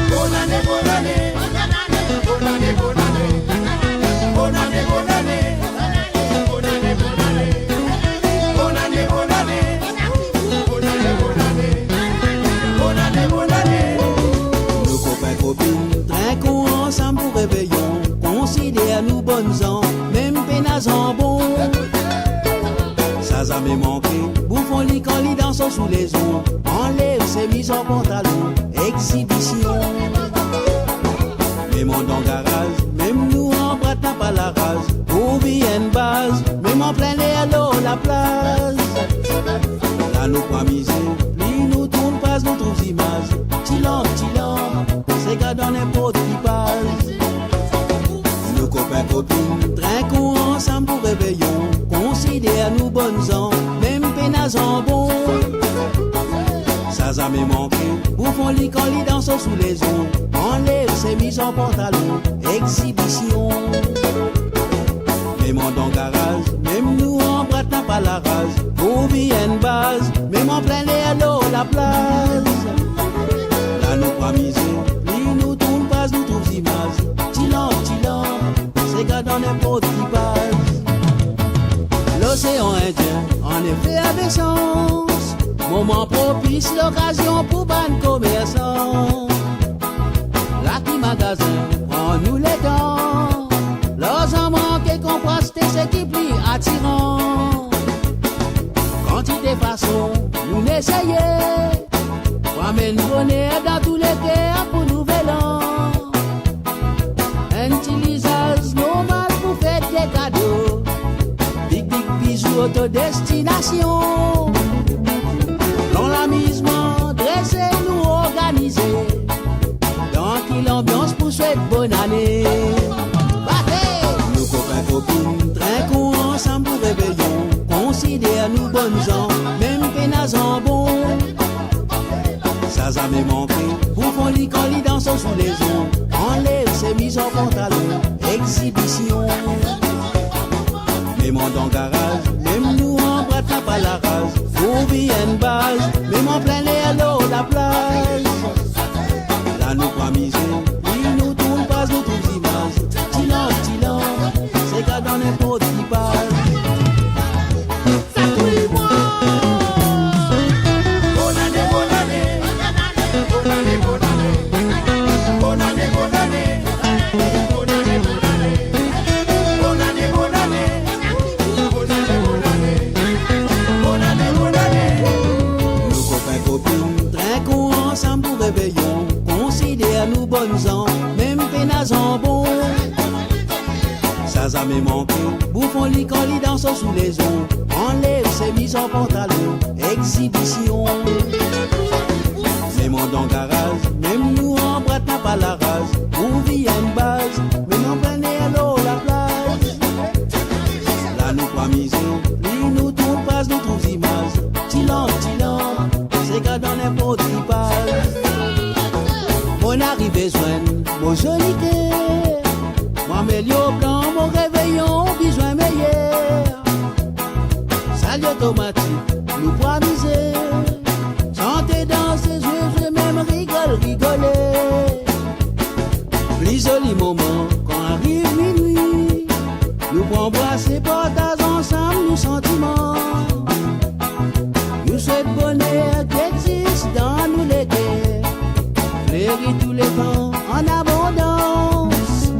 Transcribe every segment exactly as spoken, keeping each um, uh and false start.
Bonane, bonane, bonane, bonane, bonane, bonane, bonane, bonane, bonane, bonane, bonane, bonane, bonane, bonane, bonane. Nou kopin, kopinn, trinkon ansam pou reveyon, konsider nou bonn zan, mem pena zanbon. Sa zame manke, boufon li kan li dans sou lezon, anlev semiz ar pantalon, exibision. Mem andan garaz, mem nou anbrat napa laraz, pou vinn baz, mem anplin ler lor laplaz. La nou pou amize, pli nou tourn paz, nou trouv zimaz, ti lanp, ti lanp, se gard dan ninport ki paz. Nou kopin, kopinn, trinkon ansam pou reveyon, konsider nou bonn zan, mem pena zanbon. Sa zame manke, boufon li kan li dans sou lezon, anlev semiz ar pantalon, exibision. Mem andan garaz, mem nou anbrat napa laraz, pou vinn baz, mem anplin ler lor laplaz. La nou pou amize, pli nou tourn paz, nou trouv zimaz, ti lanp, ti lanp, se gard dan ninport ki paz. Losean Indien an efervesans, moman propis, lokazion pou bann komersan. La ki magazin pran nou letan, larzan manke, konpras te seki pli atiran. Kantite fason nou eseye pou amenn boner dan tou leker pou Nouvel An. Enn ti lizaz normal pou fer de kado, piknik, bizou, oto destinasion. Plan lamizman drese nou organize, dan ki lanbians pou swet bonane. Bate! Nou kopin, kopinn, trinkon ansam pou reveyon, konsider nou bonn zan, mem pena zanbon. Sa zame manke, boufon li kan li dans sou lezon, anlev semiz ar pantalon, exibision. Mem andan garaz, mem nou anbrat napa laraz, pou vinn baz, mem anplin ler lor laplaz. La nou pou amize, pli nou tourn paz, nou trouv zimaz, ti lanp, ti lanp, se gard dan ninport ki paz. Sa touy mwa. Bonane, bonane, bonane, bonane, bonane, bonane, bonane, bonane, bonane, bonane, bonane, bonane, bonane, bonane. Nou kopin, kopinn, trinkon ansam pou reveyon, konsider nou bonn zan, mem pena zanbon. Sa zame manke, boufon li kan li dans sou lezon, anlev semiz ar pantalon, exibision. Mem andan garaz, mem nou anbrat napa laraz, pou vinn baz, mem anplin ler lor laplaz. La nou pou amize, pli nou tourn paz, nou trouv zimaz, ti lanp, ti lanp, se gard dan ninport ki paz. Monn arive zwenn mo zoli ker, mo amelior plan, mo reveyon bizin meyer. Sa li otomatik, nou pou amize, sante, danse, zwe, zwe, mem rigol, rigole. Pli zoli moman kan ariv minwi, nou pou anbrase, partaz ansam nou santiman. Nou swet boner ki exzis dan nou leker, fleri touletan an abondans.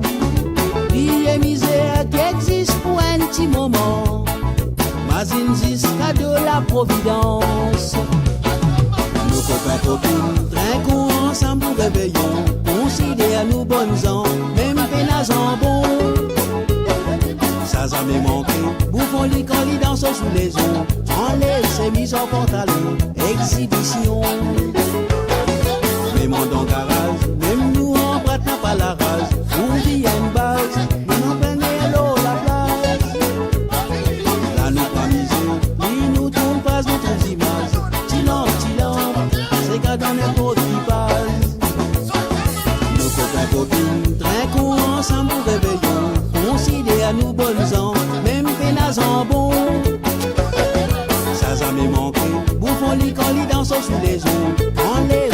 Bliye mizer ki exzis pou enn ti moman, mazinn zis kado Laprovidans. Nou kopin, kopinn, trinkon ansam pou reveyon, konsider nou bonn zan, mem pena zanbon. Sa zame manke, boufon li kan li dans sou lezon, anlev semiz ar pantalon, exibision. Mem andan garaz, mem nou anbrat napa laraz, pou vinn baz, nou anplin ler lor laplaz. La nou pou amize, pli nou tourn paz, nou trouv zimaz, ti lanp, ti lanp, se gard dan ninport ki paz. Nou kopin, kopinn, trinkon ansam pou reveyon, konsider nou bonn zan, mem pena zanbon. Sa zame manke, boufon li kan li dans sou lezon, anlev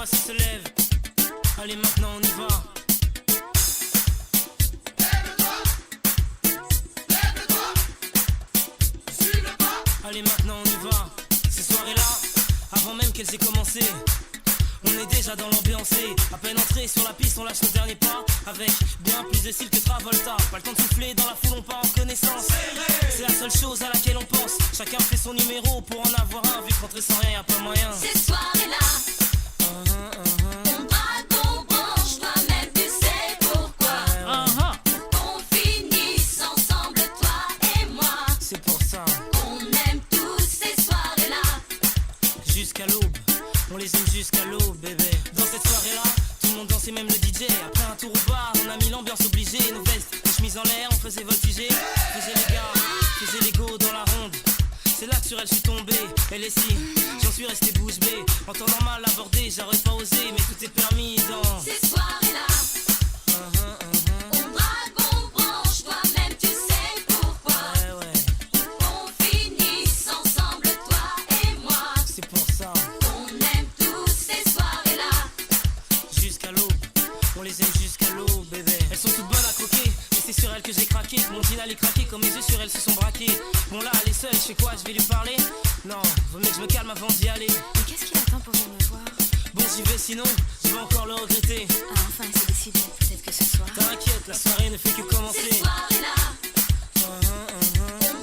Ça se lève. Allez, maintenant on y va. Allez, maintenant on y va. Ces soirées-là, avant même qu'elles aient commencé, on est déjà dans l'ambiance et à peine entré sur la piste, on lâche nos derniers pas avec bien plus de style que Travolta. Pas le temps de souffler, dans la foule on part en connaissance. C'est la seule chose à laquelle on pense. Chacun fait son numéro pour en avoir un, vu que rentrer sans rien, y a pas moyen. Ces soirées-là, on braque, on branche, toi-même tu sais pourquoi. Qu'on finisse ensemble, toi et moi. C'est pour ça. On aime tous ces soirées-là. Jusqu'à l'aube, on les aime jusqu'à l'aube, bébé. Dans cette soirée-là, tout le monde danse et même le D J. Après un tour au bar, on a mis l'ambiance obligée. Nos vestes, nos chemises en l'air, on faisait voltiger. Faisait les gars, faisait les go dans la ronde. C'est là que sur elle je suis tombé, elle est si. J'en suis resté bouche bée. En temps normal, abordé, j'aurais pas osé, mais tout est permis dans ces soirées-là. On braque, on branche, toi-même tu sais pourquoi. Ouais, ouais. On finisse ensemble, toi et moi. C'est pour ça. On aime tous ces soirées-là. Jusqu'à l'aube, on les aime jusqu'à l'aube, bébé. Elles sont toutes bonnes à croquer, mais c'est sur elles que j'ai craqué. Mon jean allait craquer quand mes yeux sur elles se sont braqués. Bon, là, elle est seule, je fais quoi, je vais lui parler ? Non, vaut mieux que je me calme avant d'y aller. Mais qu'est-ce qu'il attend pour venir me voir ? Bon, j'y vais, sinon, je vais encore le regretter. Ah, enfin, c'est décidé. Peut-être que ce soir. T'inquiète, la soirée ne fait que commencer. Ces soirées-là, on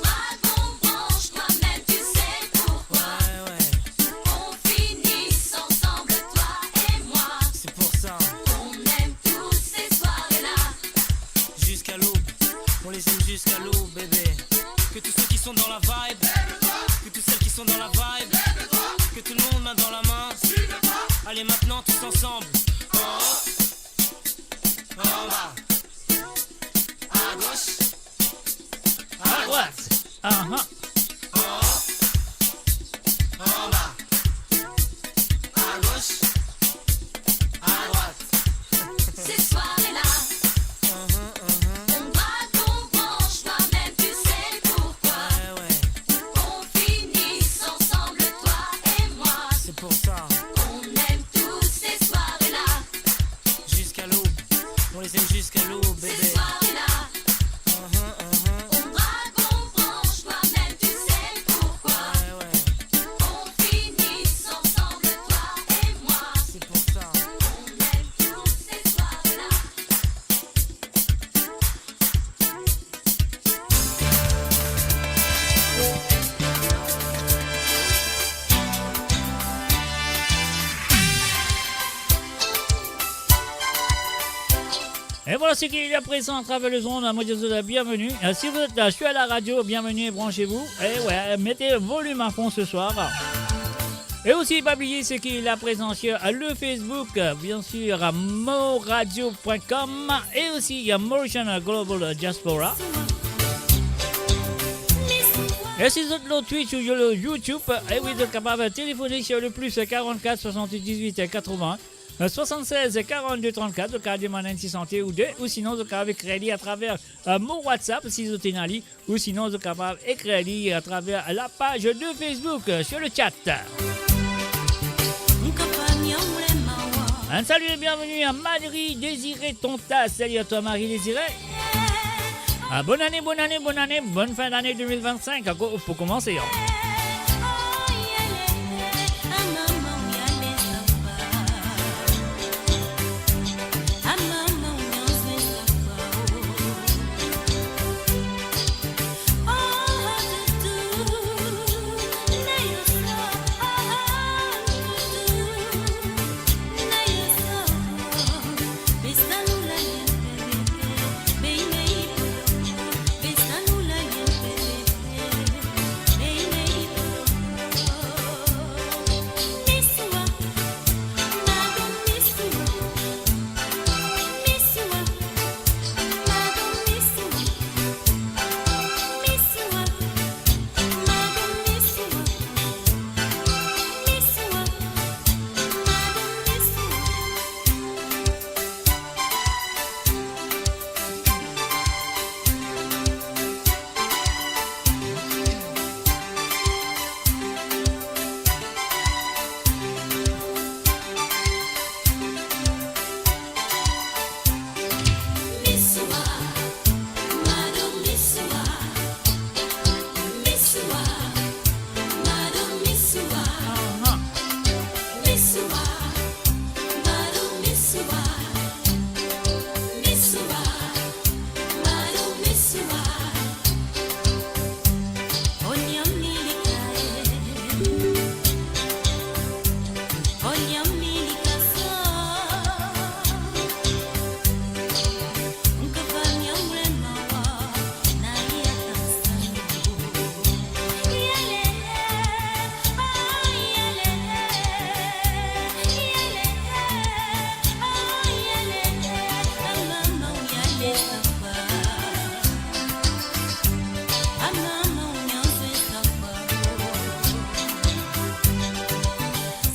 braque, on branche, toi-même tu sais pourquoi. Ouais, ouais. On finisse ensemble, toi et moi. C'est pour ça. On aime tous ces soirées-là. Jusqu'à l'aube, on les aime jusqu'à l'aube, bébé. Que tous ceux qui sont dans la vibe, que toutes celles qui sont dans la vibe, que tout le monde main dans la main. Allez maintenant tous ensemble. En haut, en bas, à gauche, à droite. Ah, ah. En haut, en bas, à gauche, à droite. Ces soirées-là, on braque, on branche, toi-même tu sais pourquoi. On finisse ensemble, toi et moi. C'est pour ça. On aime tous ces soirées-là. Jusqu'à l'aube, on les aime jusqu'à l'aube, bébé. Ces soirées-là, on braque, on branche, toi-même tu sais pourquoi. On finisse ensemble, toi et moi. C'est pour ça. On aime tous ces soirées-là. Et voilà ce qu'il y a présent à travers le monde. Moi, je vous souhaite la bienvenue. Euh, si vous êtes là sur la radio, bienvenue et branchez-vous. Et ouais, mettez le volume à fond ce soir. Et aussi, pas oublier ce qu'il y a présent sur le Facebook, euh, bien sûr, à moradio point com et aussi à Mauritian Global Diaspora. Et si vous êtes sur Twitch ou sur le YouTube, eh oui, vous êtes capable de téléphoner sur le plus quarante-quatre soixante-dix-huit quatre-vingts soixante-seize quarante-deux trente-quatre, au cas de Manan si santé ou deux, ou sinon, au cas avec Rally à travers, euh, mon WhatsApp, si vous êtes en ligne, ou sinon, vous êtes capable d'écrire à travers la page de Facebook, euh, sur le chat. Un salut et bienvenue à Marie Désirée Tonta. Salut à toi, Marie Désirée. Ah, bonne année, bonne année, bonne année, bonne fin d'année deux mille vingt-cinq, encore pour commencer, hein.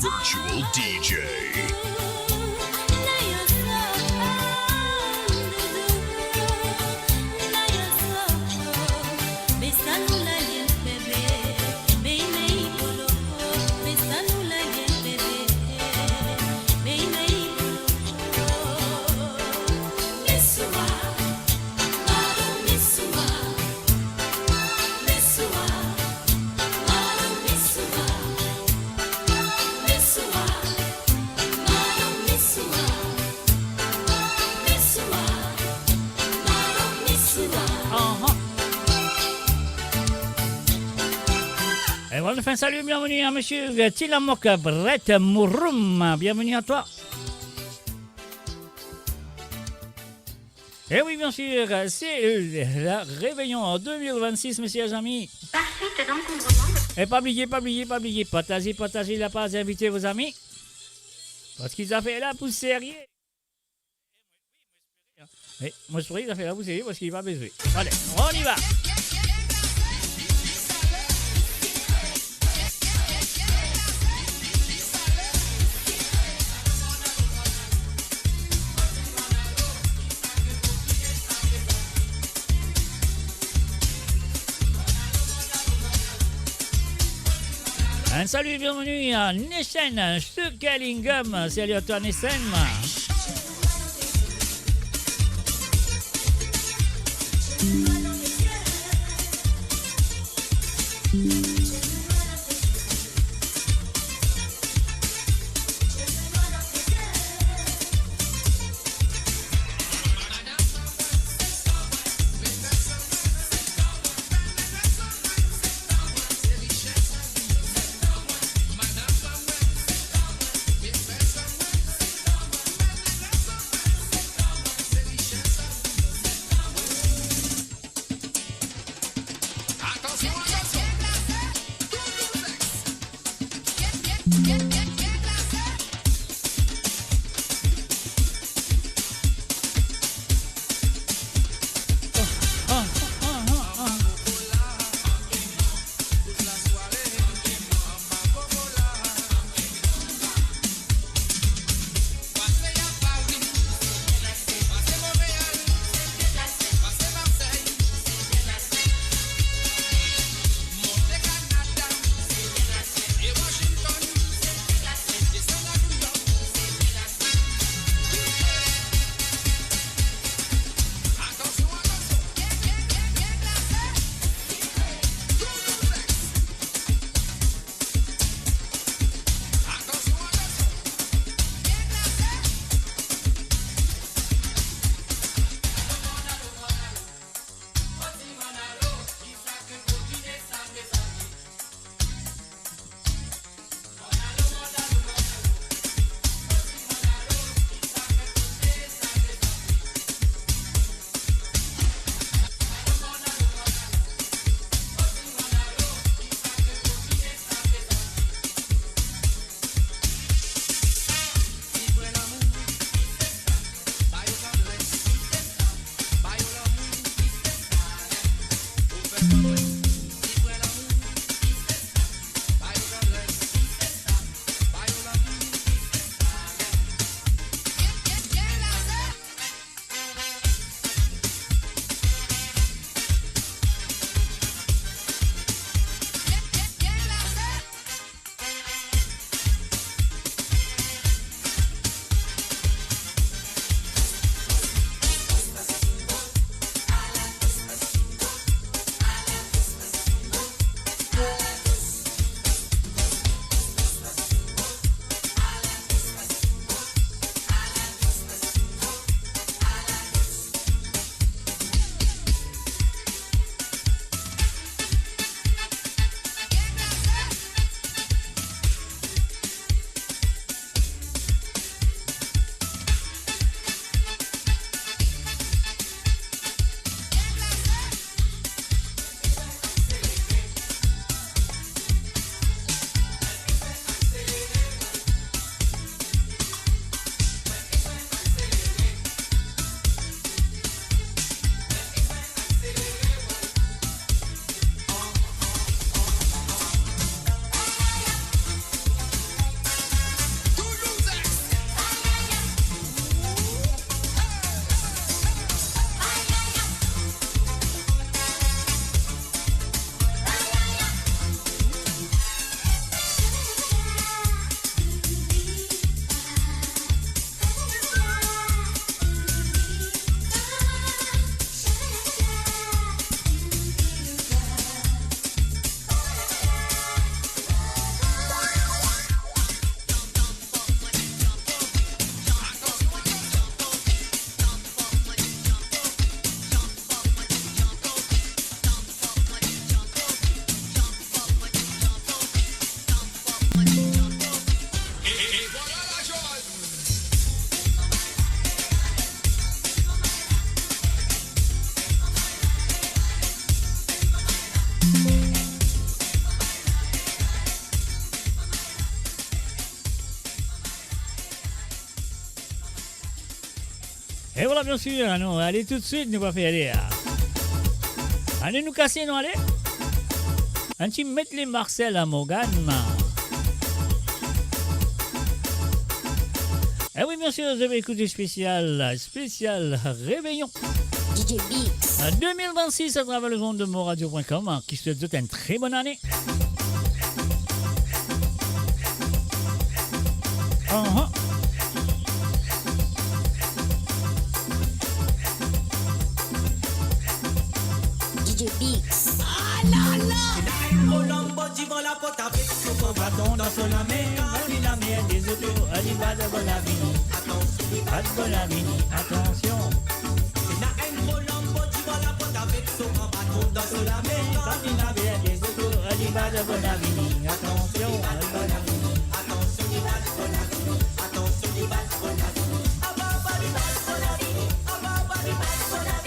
Virtual D J. Aha. E voilà, nou fer enn sali, bienveni a misie Tilamok Brett Mouroum. Bienveni a twa. E wi, biensir, se, euh, la Réveillon deux mille vingt-six, misie, zami. Par suite d'encombrements. E pa bliye, pa bliye, pa bliye, partaze, partaze lapaz, invite vo zami. Parski zafer la pou serye. E mo espere zafer la pou serye, parski li pa pe zwe. Ale, on y va. Enn sali, bienveni a Nesen, Sukerlingam. Sali a twa, Nesen. E vwala, biensir, nou ale toutswit, nou pa perde. Ale, nou kase, nou ale. Enn ti met li Marcel a Morgan. E wi, biensir, zot pe ekoute spesial, spesial Reveillon. D J Biggs. An deux mille vingt-six, à travers le monde de moradio point com, ki swet zot enn tre bonn ane. Aha. D J Biggs. Ah la la! Ena enn gro lanbo divan laport avek so gro baton dan so lame. Kan li lamer dezot, li bat bon lavi. Atansion, li bat bon lavi. Atansion. Ena enn gro lanbo divan laport avek so gro baton dan so lame. Kan li lamer dezot, li bat bon lavi. Atansion, li bat bon lavi. Atansion, li bat bon lavi. Atansion, li bat bon lavi. Atansion, li bat bon lavi.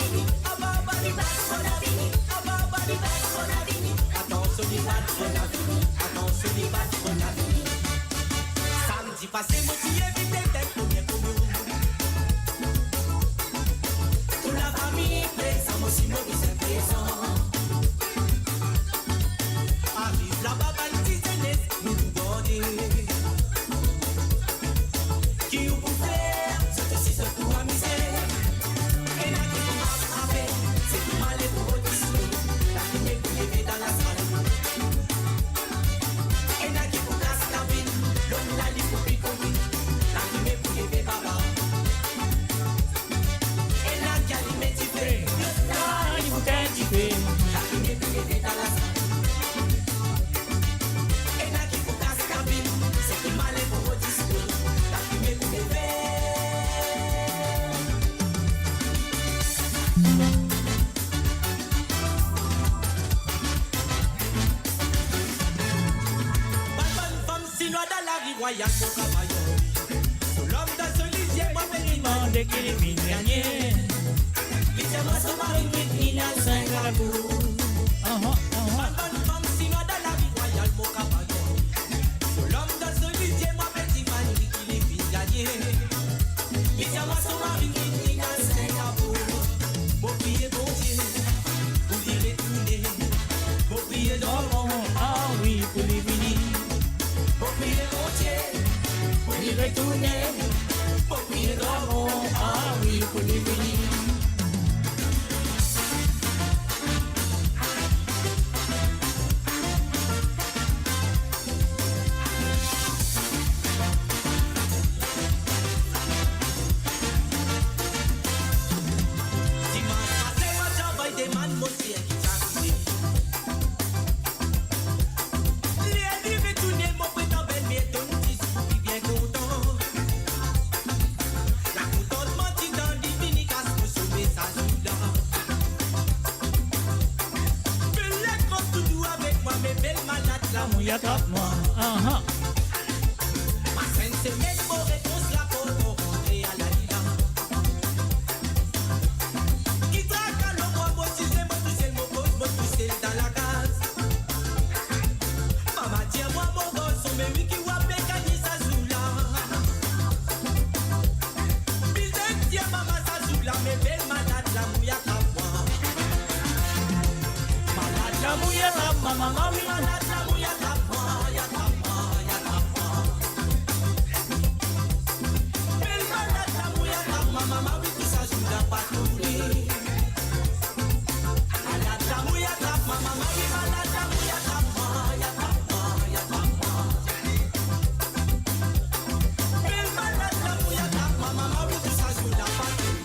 Atansion, li bat bon lavi. Atansion, li bat bon lavi. Samdi pase, mo ti invite tel premie koumou. Tou lafami prezan, mo si mo bizin prezan. Ariv laba, bann ti zenes, nou, nou borde. Ki ou pou fer, zot osi zot pou amize. Ena ki pou atrape, se ki male pou rod dislo. Lafime pou leve dan lasal. Ena ki pou kas kabin, lom la li pou pikote. Lafime pou leve baba. Ena ki alime dife, lom la li pou tet dife. Lafime pou leve dan lasal. Ena ki pou kas kabin, se ki male pou rod dislo. Lafime pou leve. Bann, bann fam sinwa dan lari Rwayal Mont Cavaillon. So lom dan so lizie, mo pe demande ki li finn gagne. Li dir mwa so mari finn al Singapour. Aha, aha. Bann, bann fam sinwa dan lari Rwayal Mont Cavaillon. So lom dan so lizie, mo pe demande ki li finn gagne. Li dir mwa so mari finn al Singapour. Mo priye Bondie pou li retourne. Mo priye Dragon, ah wi, pou li vini. Mo priye Bondie pou li retourne. Mo priye Dragon, ah wi, pou li vini. Dimans pase, mo ti al demann mo ser ki ti arive. Ler li retourne, mo pretan bel-mer donn diskou, li bien kontan. Lakontantman ti dan li, vini kas mo some sa zour la. Bel lekran touzour avek mwa, me bel malad lamour li atrap mwa. Aha. Pas enn semenn, mo repons laport, mo rantre a Lalila. Ki traka lor mwa, mo ti zwe mo tousel, mo koz mo tousel dan lakaz. Mama dir mwa, mo garson, me wi ki wa pe gagne sa zour la. Bizin dir mama sa zour la, me bel malad lamour li atrap mwa. Malad lamour li atrap mwa, mama wi. Malad lamour li atrap mwa, li atrap mwa, li atrap mwa. Bel malad lamour li atrap mwa, mama wi, tou sa zour la pa tourne. Malad lamour li atrap mwa, mama wi, malad lamour li atrap mwa, li atrap mwa, li atrap mwa. Bel malad lamour li atrap mwa, mama wi, tou sa zour la pa tourne.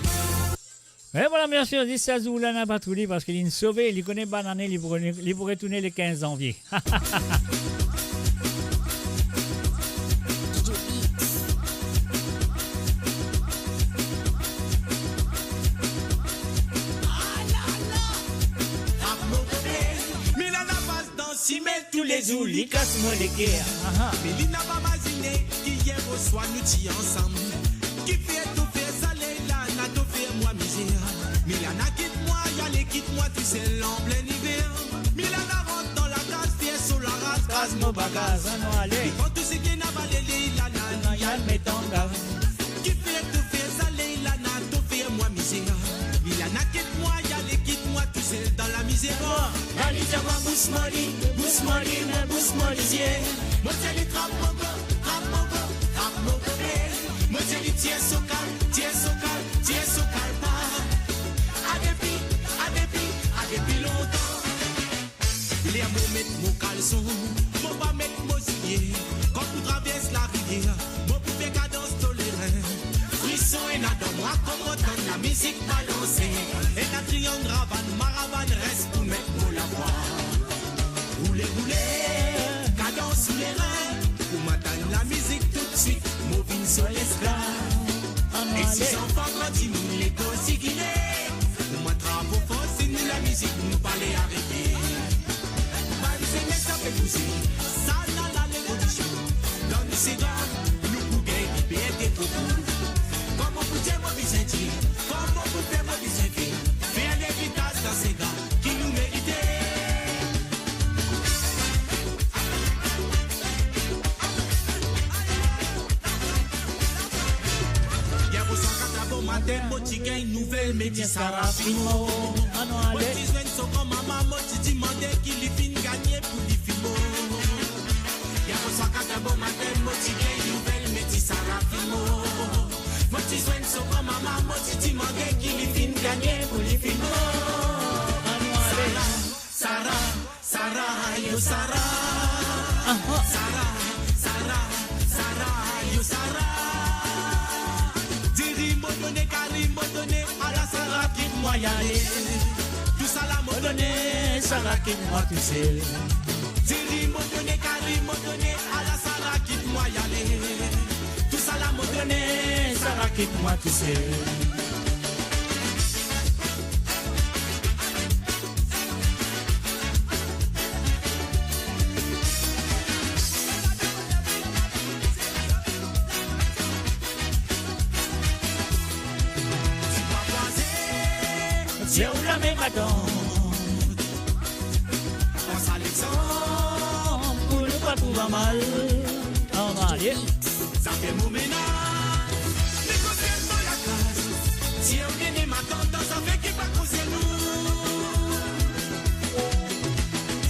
E vwala, biensir, zis sa zour la napa tourne, parski li sove, li kone bann ane li pou, li pou retourne le quinze janvier. Milana pas dan sime toulezour, li kas mo leker. Aha. Me li napa mazine ki yer oswar nou ti ansam. Kifer to fer sa, Leilana, to fer mwa mizer. Milana kit mwa, ale kit mwa tousel an plen iver. Milana rant dan lakaz, fer so laraz, kraz mo bagaz. Anou ale. Li pran tou seki ena, bale Leilana, li al met an gaz. Kifer to fer sa, Leilana, to fer Bous mo li, bous mo li, me bous mo lizie. Mo dir li trap mo go, trap mo go, trap mo go, eh. Mo dir li tir so kal, tir so kal, tir so kal pa. A depi, a depi, a depi lontan. Ler mo met mo kalson, mo pa met mo zilie. Kan pou travers larivier, mo pou fer kadans to lerin. Frison ena dan mwa kan mo tann lamizik balanse. Ena triang ravann, maravann res pou met mo lavwa. Roule, roule, kadans sou lerin. Kouma tann lamizik toutswit, mo vinn so lesklav. E si zanfan grandi, mo lekol sigile. Kouma travo fors, si nou lamizik, nou pa le arete. Bann zenes sa pe bouze, sa la, la levolision. Dan nou sega, nou pou gagn liberte pou tou. Kouma pou dir mo bizin dir, kouma pou fer mo bizin fer, fer levitas dan sega ki nou merite. Yer boswa kat bomatin, mo ti gagn nouvel, me ti Sarah finn mor. Mo ti zwenn so granmama, mo ti dimande ki li finn gagne pou li finn mor. Yer boswa kat bomatin, mo ti gagn nouvel, me ti Sarah finn mor. Mo ti zwenn so granmama, mo ti dimande ki li finn gagne pou li finn mor. Anou ale. Sarah, Sarah, Sarah, yo Sarah. Aha. Sarah, Sarah, Sarah, yo Sarah. Diri mo done, kari mo done, ala Sarah kit mwa ale. Tousala mo done, Sarah kit mwa tousel. Diri mo done, kari mo done, ala Sarah kit mwa ale. Tousala mo done, Sarah kit mwa tousel. Ti pa kwaze, ti ou lame matant. Pran sa lexanp pou nou pa trouv amal. Amal, ye. Zafer mo mennaz, me konser mo lakaz. Ti ou nene matant dan zafer ki pa konser nou.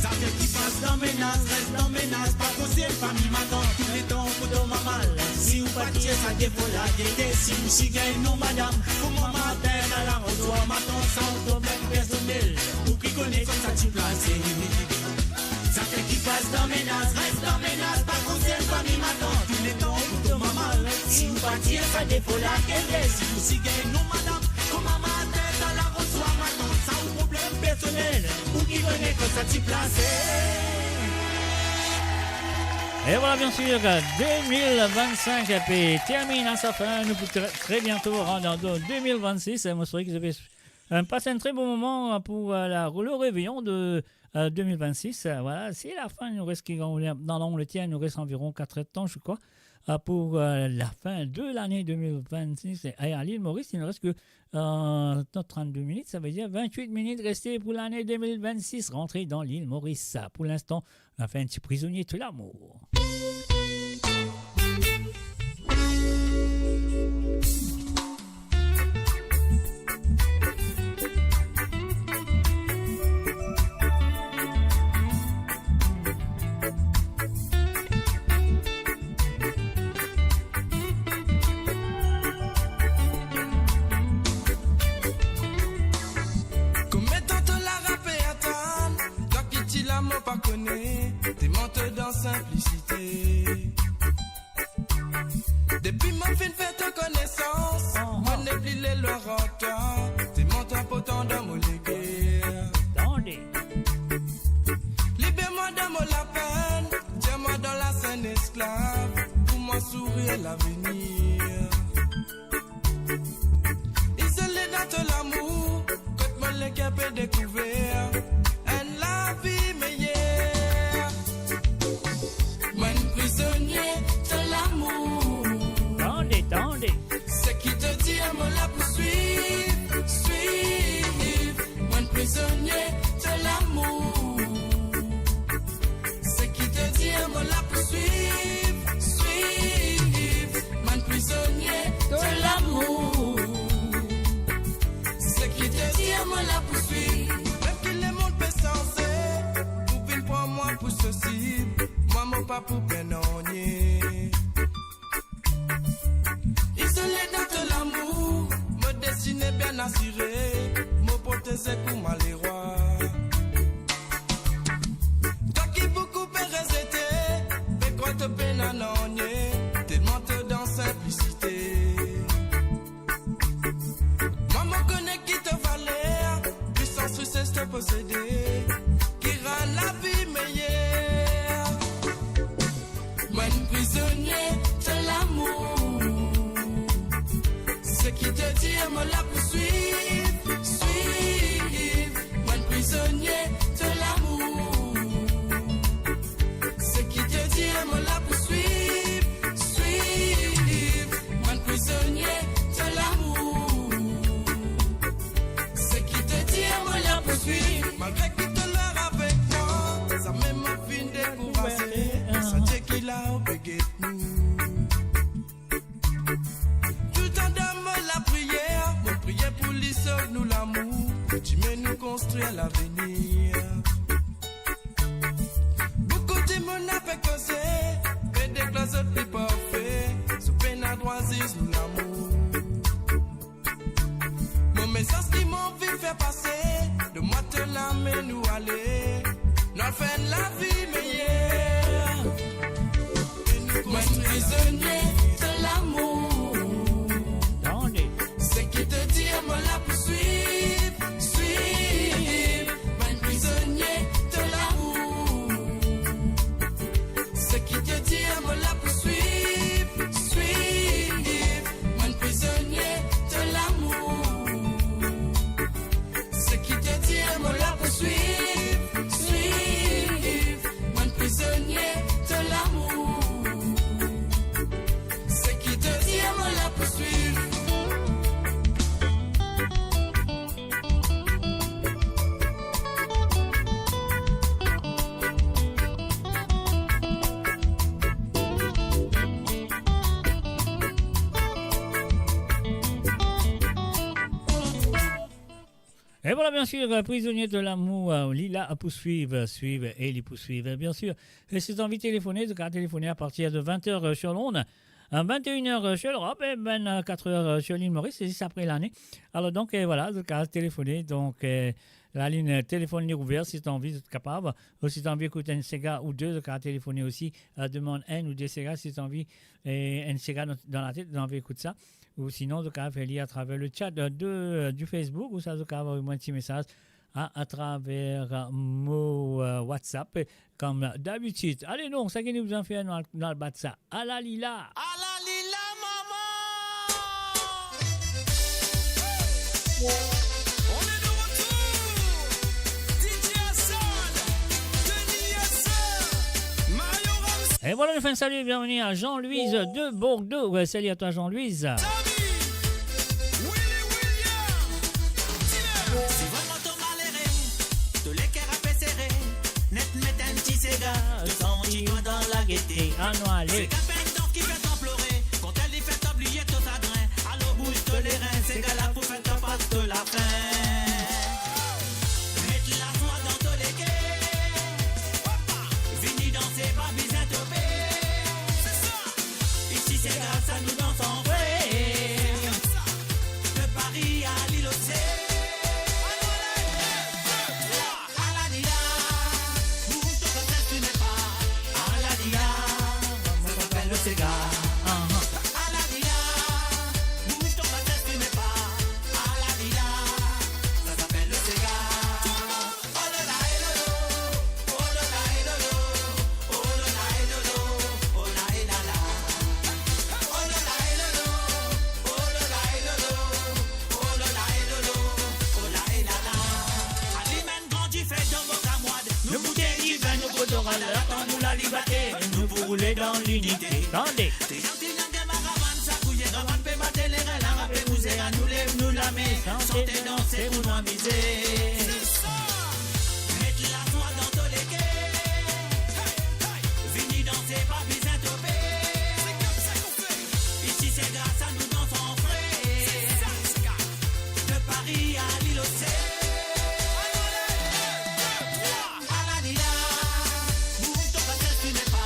Zafer ki pas dan mennaz, res dan mennaz, pa konser fami matant. Touletan pou tom amal. Si ou pa tir sa defo la, gete, si ou si gagn nou madam, kouma matin, ala rod swa matant, sa ou problem personel, ou ki kone kouma sa ti plase. Zafer ki pas dan mennaz, res dan mennaz, pa konser fami matant. Touletan pou tom amal. Si ou pa tir sa defo la, gete, si ou si gagn nou madam, kouma matin, ala rod swa matant, sa ou problem personel, ou ki kone kouma sa ti plase. Et voilà, bien sûr, deux mille vingt-cinq pe terminn à sa fin. Nou pou tre, tre biento rant dan deux mille vingt-six. Mo swete ki zot pe, euh, pas enn tre bon moman pour, euh, la, le réveillon de, euh, deux mille vingt-six. Euh, voilà, c'est la fin. Nou res ki dan Langleter, nou res anviron quatre heures de temps, je crois, euh, pour, euh, la fin de l'année deux mille vingt-six. Et à l'île Maurice, il ne reste que Euh, dan trente-deux minutes, ça veut dire vingt-huit minutes restées pour l'année deux mille vingt-six, rentrée dans l'île Maurice. Pour l'instant, nou fer enn ti Prizonnie to lamour. Konbien tan to la rape atann, twa ki ti la mo pa kone, te mont dan sinplisite. Depi mo finn fer to konesans, mo nepli le lwa ar twa, te mont inportan dan mo leker. Tande. Liber mwa dan mo lapenn, tir mwa dan lasenn esklav, pou mwa sourir lavenir. Izole dan to lamour, kot mo leker pe dekouver enn lavi meyer. Mo enn prizonie to lamour. Tande, tande. Seki to dir mo la pou swiv, swiv. Mo enn prizonie to lamour. Seki to dir mo la pou swiv, swiv. Mo enn prizonie pa pou pena nanye. Izole dan to lamour, mo destine bien asire, mo proteze kouma lerwa. Twa ki boukou pe rezete, pe krwar to pena nanye, telman to dan sinplisite. Mwa mo kone ki to valer, pwisans, ristes to posede, ki rann lavi meyer. Mwa enn prizonie to lamour. Seki to dir, mo la pou swiv, swiv. Mwa enn prizonie to lamour. Seki to dir, mo la pou swiv, swiv. Mwa enn prizonie to lamour. Seki to dir, mo la pou swiv. Malgre ki to lwar avek mwa, zame mo finn dekouraze. Sa Die ki la, ou pe get nou. Touletan dan mo lapriyer, mo priye pou li sov nou lamour, pou dime nou konstrir lavenir. Boukou dimoun ape koze, pe deklar zot li parfe, zot pena drwa ziz nou lamour. Mo mesaz ki mo anvi fer pase, donn mwa to lame, nou ale, nou al fer enn lavi meyer. Mwa enn prizonie to lamour. Seki to dir, mo la pou swiv, swiv. Mwa enn prizonie to lamour. Seki to dir, mo la pou swiv, swiv. Mwa enn prizonie to lamour. Seki to dir, mo la pou swiv, swiv. Mwa enn prizonie to lamour. Seki to dir, mo la pou swiv. E vwala, biensir, Prizonie to lamour, euh, li la pou swiv, swiv e li pou swiv, biensir. E si to anvi telefone, to kapav telefone apartir de vint er, euh, sur l'onde, euh, vint et une heures, euh, sur l'Europe, e vinn-katr er, euh, sur l'île Maurice, se zis apre lane. Alor donk, euh, vwala, to kapav telefone, donk, euh, lalinn, euh, telefonn li ouver, si to anvi, to kapav. Ou si to anvi ekout enn sega ou de, to kapav telefone osi, euh, demann enn ou de sega, si to anvi, euh, enn sega dan, dan latet, to anvi ekout sa. Ou sinon, to kapav fer li atraver le chat, euh, de, euh, du Facebook, ou sa, to kapav avoy mwa enn ti mesaz a, atraver, euh, mo, euh, WhatsApp, euh, kom dabitid. Ale non, sa ki nou bizin fer, nou al, nou al bat sa. Ala li la! Ala li la, mama! On est de retour! D J Hassan, Denis Hassan, Mario Ramsey. E vwala, nou fer enn sali, bienveni a Jean-Louise de Bordeaux. Ouais, salut à toi, Jean-Louise. Samy, Willy William, Dylan. Si vremem to malere, to leker ape sere, net met enn ti sega, to santi twa dan lagete. Anou ale. Sega pa enn dans ki fer twa plore, kontryer li fer twa bliye to sagrin. Alor bouz to lerin, sega la pou fer twa pas to lafin. Met lazwa dan to leker. Vini danse, pa bizin tope. Isi sega sa nou dans an fre. De Paris à l'île aux Cygnes. Ala li la, bouz to kotez, to ne pa. Ala li la, sa s'appelle le sega. Ala li la, bouz to kotez, to ne pa. Ala li la, sa s'appelle le sega. Oh la la, eh lolo, oh la la, eh lolo, oh la la, eh lolo, oh la, eh la la. Oh la la, eh lolo, oh la la, eh lolo, oh la la, eh lolo, oh la, eh la la. Alim enn gran dife dan mo armwar, nou boutey divin, nou kozoral, latann nou laliberte, nou pou roule dan linite. Tande. Ti jan ti jan de maravann, sa bouye ravann, pe bat lerin, larape bouze, anou lev nou lame, sante, danse pou nou amize. Met lazwa dan to leker. Vini danse, pa bizin tope. Isi sega sa nou dans an fre. De Paris à l'île aux Cygnes. Ala li la, bouz to kotez, to ne pa.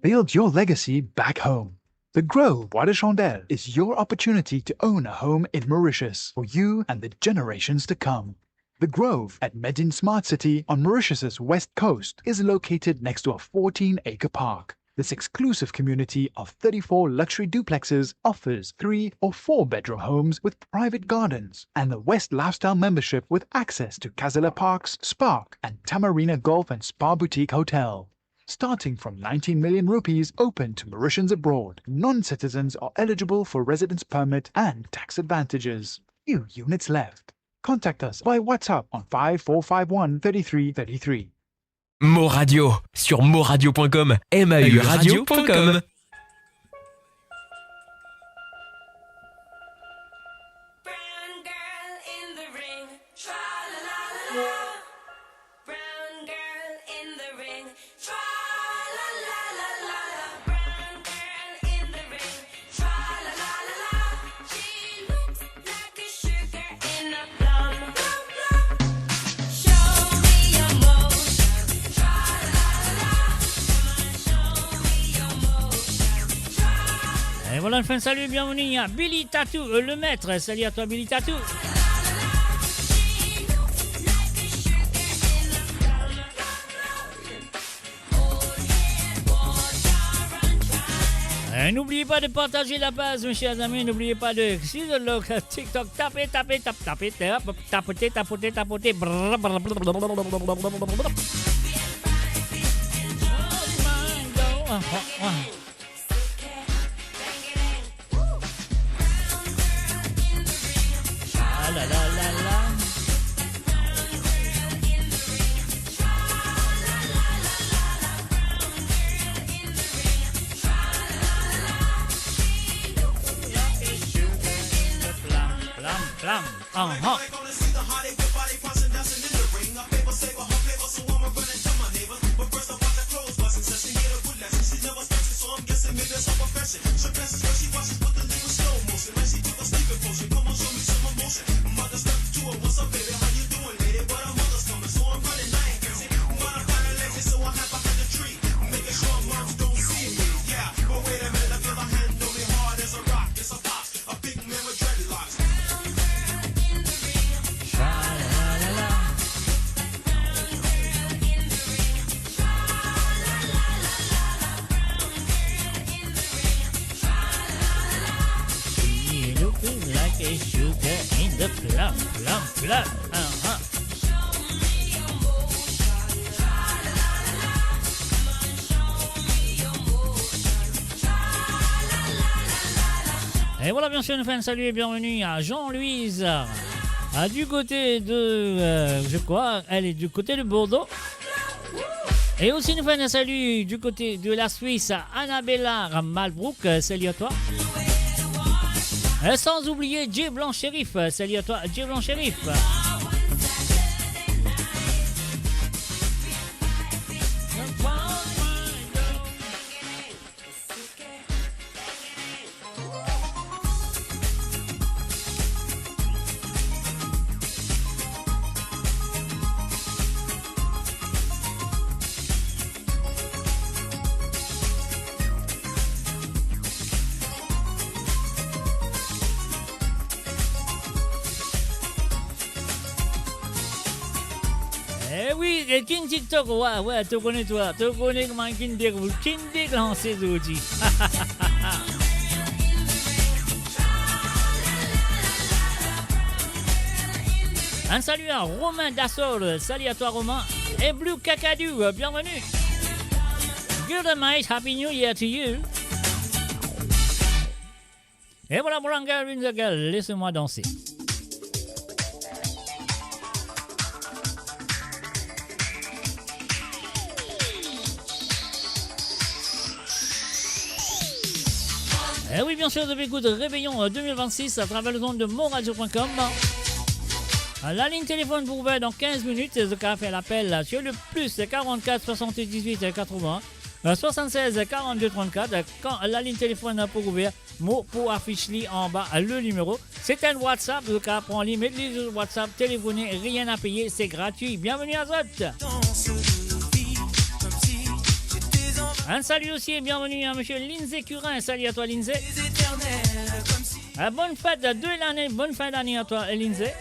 Build your legacy back home. The Grove Bois de Chandelle is your opportunity to own a home in Mauritius for you and the generations to come. The Grove at Medin Smart City on Mauritius's west coast is located next to a fourteen-acre park. This exclusive community of thirty-four luxury duplexes offers three or four bedroom homes with private gardens and the West Lifestyle membership with access to Casella Parks, Spark, and Tamarina Golf and Spa Boutique Hotel. Starting from nineteen million rupees, open to Mauritians abroad. Non-citizens are eligible for residence permit and tax advantages. Few units left. Contact us by WhatsApp on five four five one thirty-three thirty-three. Mo Radio, sur moradio point com, M A U radio point com. Brown girl in the ring, tra la la la la. Brown girl in the ring, tra la la la la la. Brown girl in the ring, tra la la la la. She looks like a sugar in a plum, plum, plum. Show me your motion, tra la la la la. Come on, show me your motion, tra la la la la. Et voilà, une fin de salut, bienvenue à Billy Tatou, euh, le maître. Salut à toi, Billy Tatou. Euh, n'oubliez pas de partager la page, mes chers amis. N'oubliez pas de, si le log TikTok, tapez, tapez, tap-, tapez, tap-, tapoter, tapoter, tapoter. Brrr, brrr, brrr, brrr. Ah la la la la. Plam, plam, plam. Aha. She looking like a sugar in the plum, plum, plum. Uh-huh. Et voilà, bien sûr, nous faisons un salut et bienvenue à Jean-Louise, euh, du côté de, euh, je crois, elle est du côté de Bordeaux. Et aussi, nous faisons un salut du côté de la Suisse à Annabella Malbrook. Euh, salut à toi. Euh, sans oublier Jay Blanc Shérif. Euh, salut à toi, Jay Blanc Shérif. Eh wi, e King TikTok, wa, wa, to kone twa, to kone kouma King Dek, King Dek lanse zordi. Un salut à Romain Dassol, salut à toi Romain. Et Blue Kakadou, bienvenue. Good night, Happy New Year to you. Et voilà, Brown Girl in the Girl, laissez-moi danser. Eh oui, bien sûr, zot pe ekout Réveillon, euh, deux mille vingt-six à travers les ondes de moradio point com. Euh, la ligne téléphone pou ouver dan kinz minit, zot kapav fer lapel, euh, sur le plus quarante-quatre soixante-dix-huit quatre-vingts, euh, soixante-seize quarante-deux trente-quatre, euh, kan la ligne téléphone pou ouver, mo pou afis li anba, euh, le numéro. C'est un WhatsApp, zot kapav pran li, met li sur WhatsApp, téléphoner, rien à payer, c'est gratuit. Bienvenue à zot. Un salut aussi et bienvenue à monsieur Lindsay Curin. Salut à toi, Lindsay. Ah, bonne fête de l'année, bonne fin d'année à toi, Lindsay.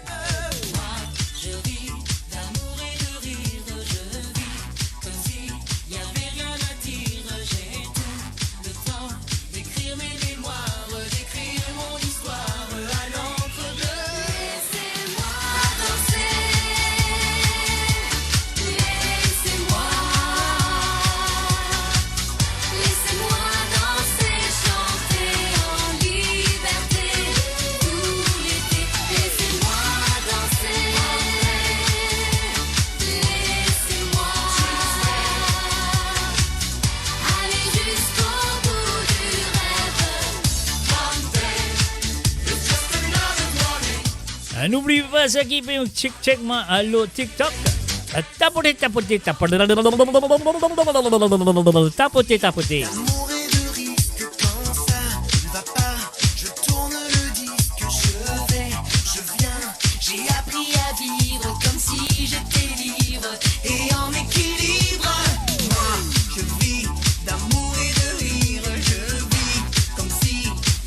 Ah, n'oublie pas sa ki pe check, check mwa, ah, lor TikTok. Ah, tapote, tapote, tapote, tapote, tapote. J'ai appris à vivre comme si j'étais libre et en équilibre. Moi, je vis d'amour et de rire, je vis comme si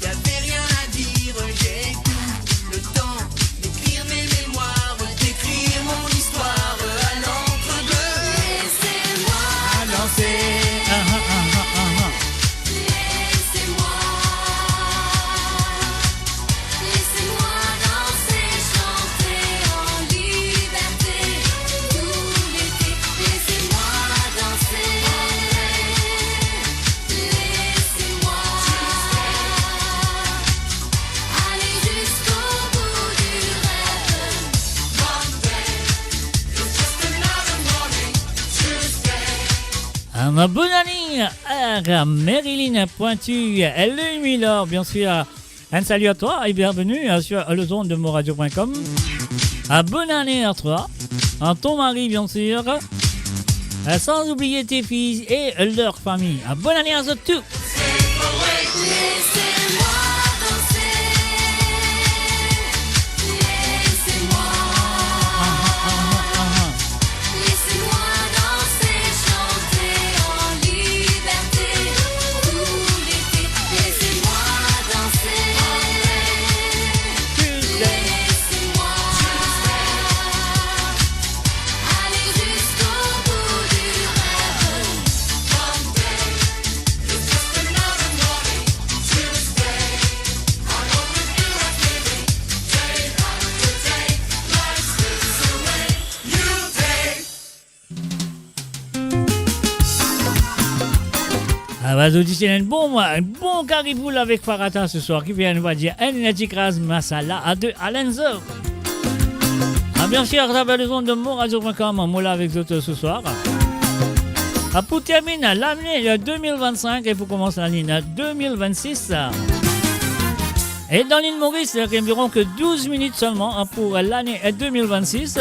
y avait rien à dire. J'ai tout le temps d'écrire mes mémoires, d'écrire mon histoire à l'encre bleue. Laissez-moi danser. Ah, ah, ah, ah, ah. Laissez-moi, laissez-moi danser, chanter en liberté tout l'été. Laissez-moi danser, laissez-moi aller jusqu'au bout du rêve. Monday is just another morning, Tuesday. Ah, ma bonne année à Marilyn Pointu, elle est Miller, bien sûr. Un salut à toi et bienvenue, euh, sur les ondes de moradio point com. Ah, bonne année à toi, à ton mari, bien sûr. Ah, sans oublier tes filles et leur famille. Ah, bonne année à tous. Laissez-moi danser, chanter en liberté tout l'été. Laissez-moi danser. Laissez-moi aller jusqu'au bout du rêve. Monday is just another morning. Tuesday, I know with you I'm living. Day after day, life slips away. New day. Ah, bah, zot isi, enn bon, enn bon kari poul avek farata se swar, ki fer nou va dir enn ti kraz masala a de Alenzo. Ah, bien sûr, à travers les ondes de moradio point com, nou la avek zot se swar. Ah, pou termine lane deux mille vingt-cinq e pou koumans lane deux mille vingt-six. E dan lil Moris, reste environ que douze minutes seulement, hein, pour l'année deux mille vingt-six.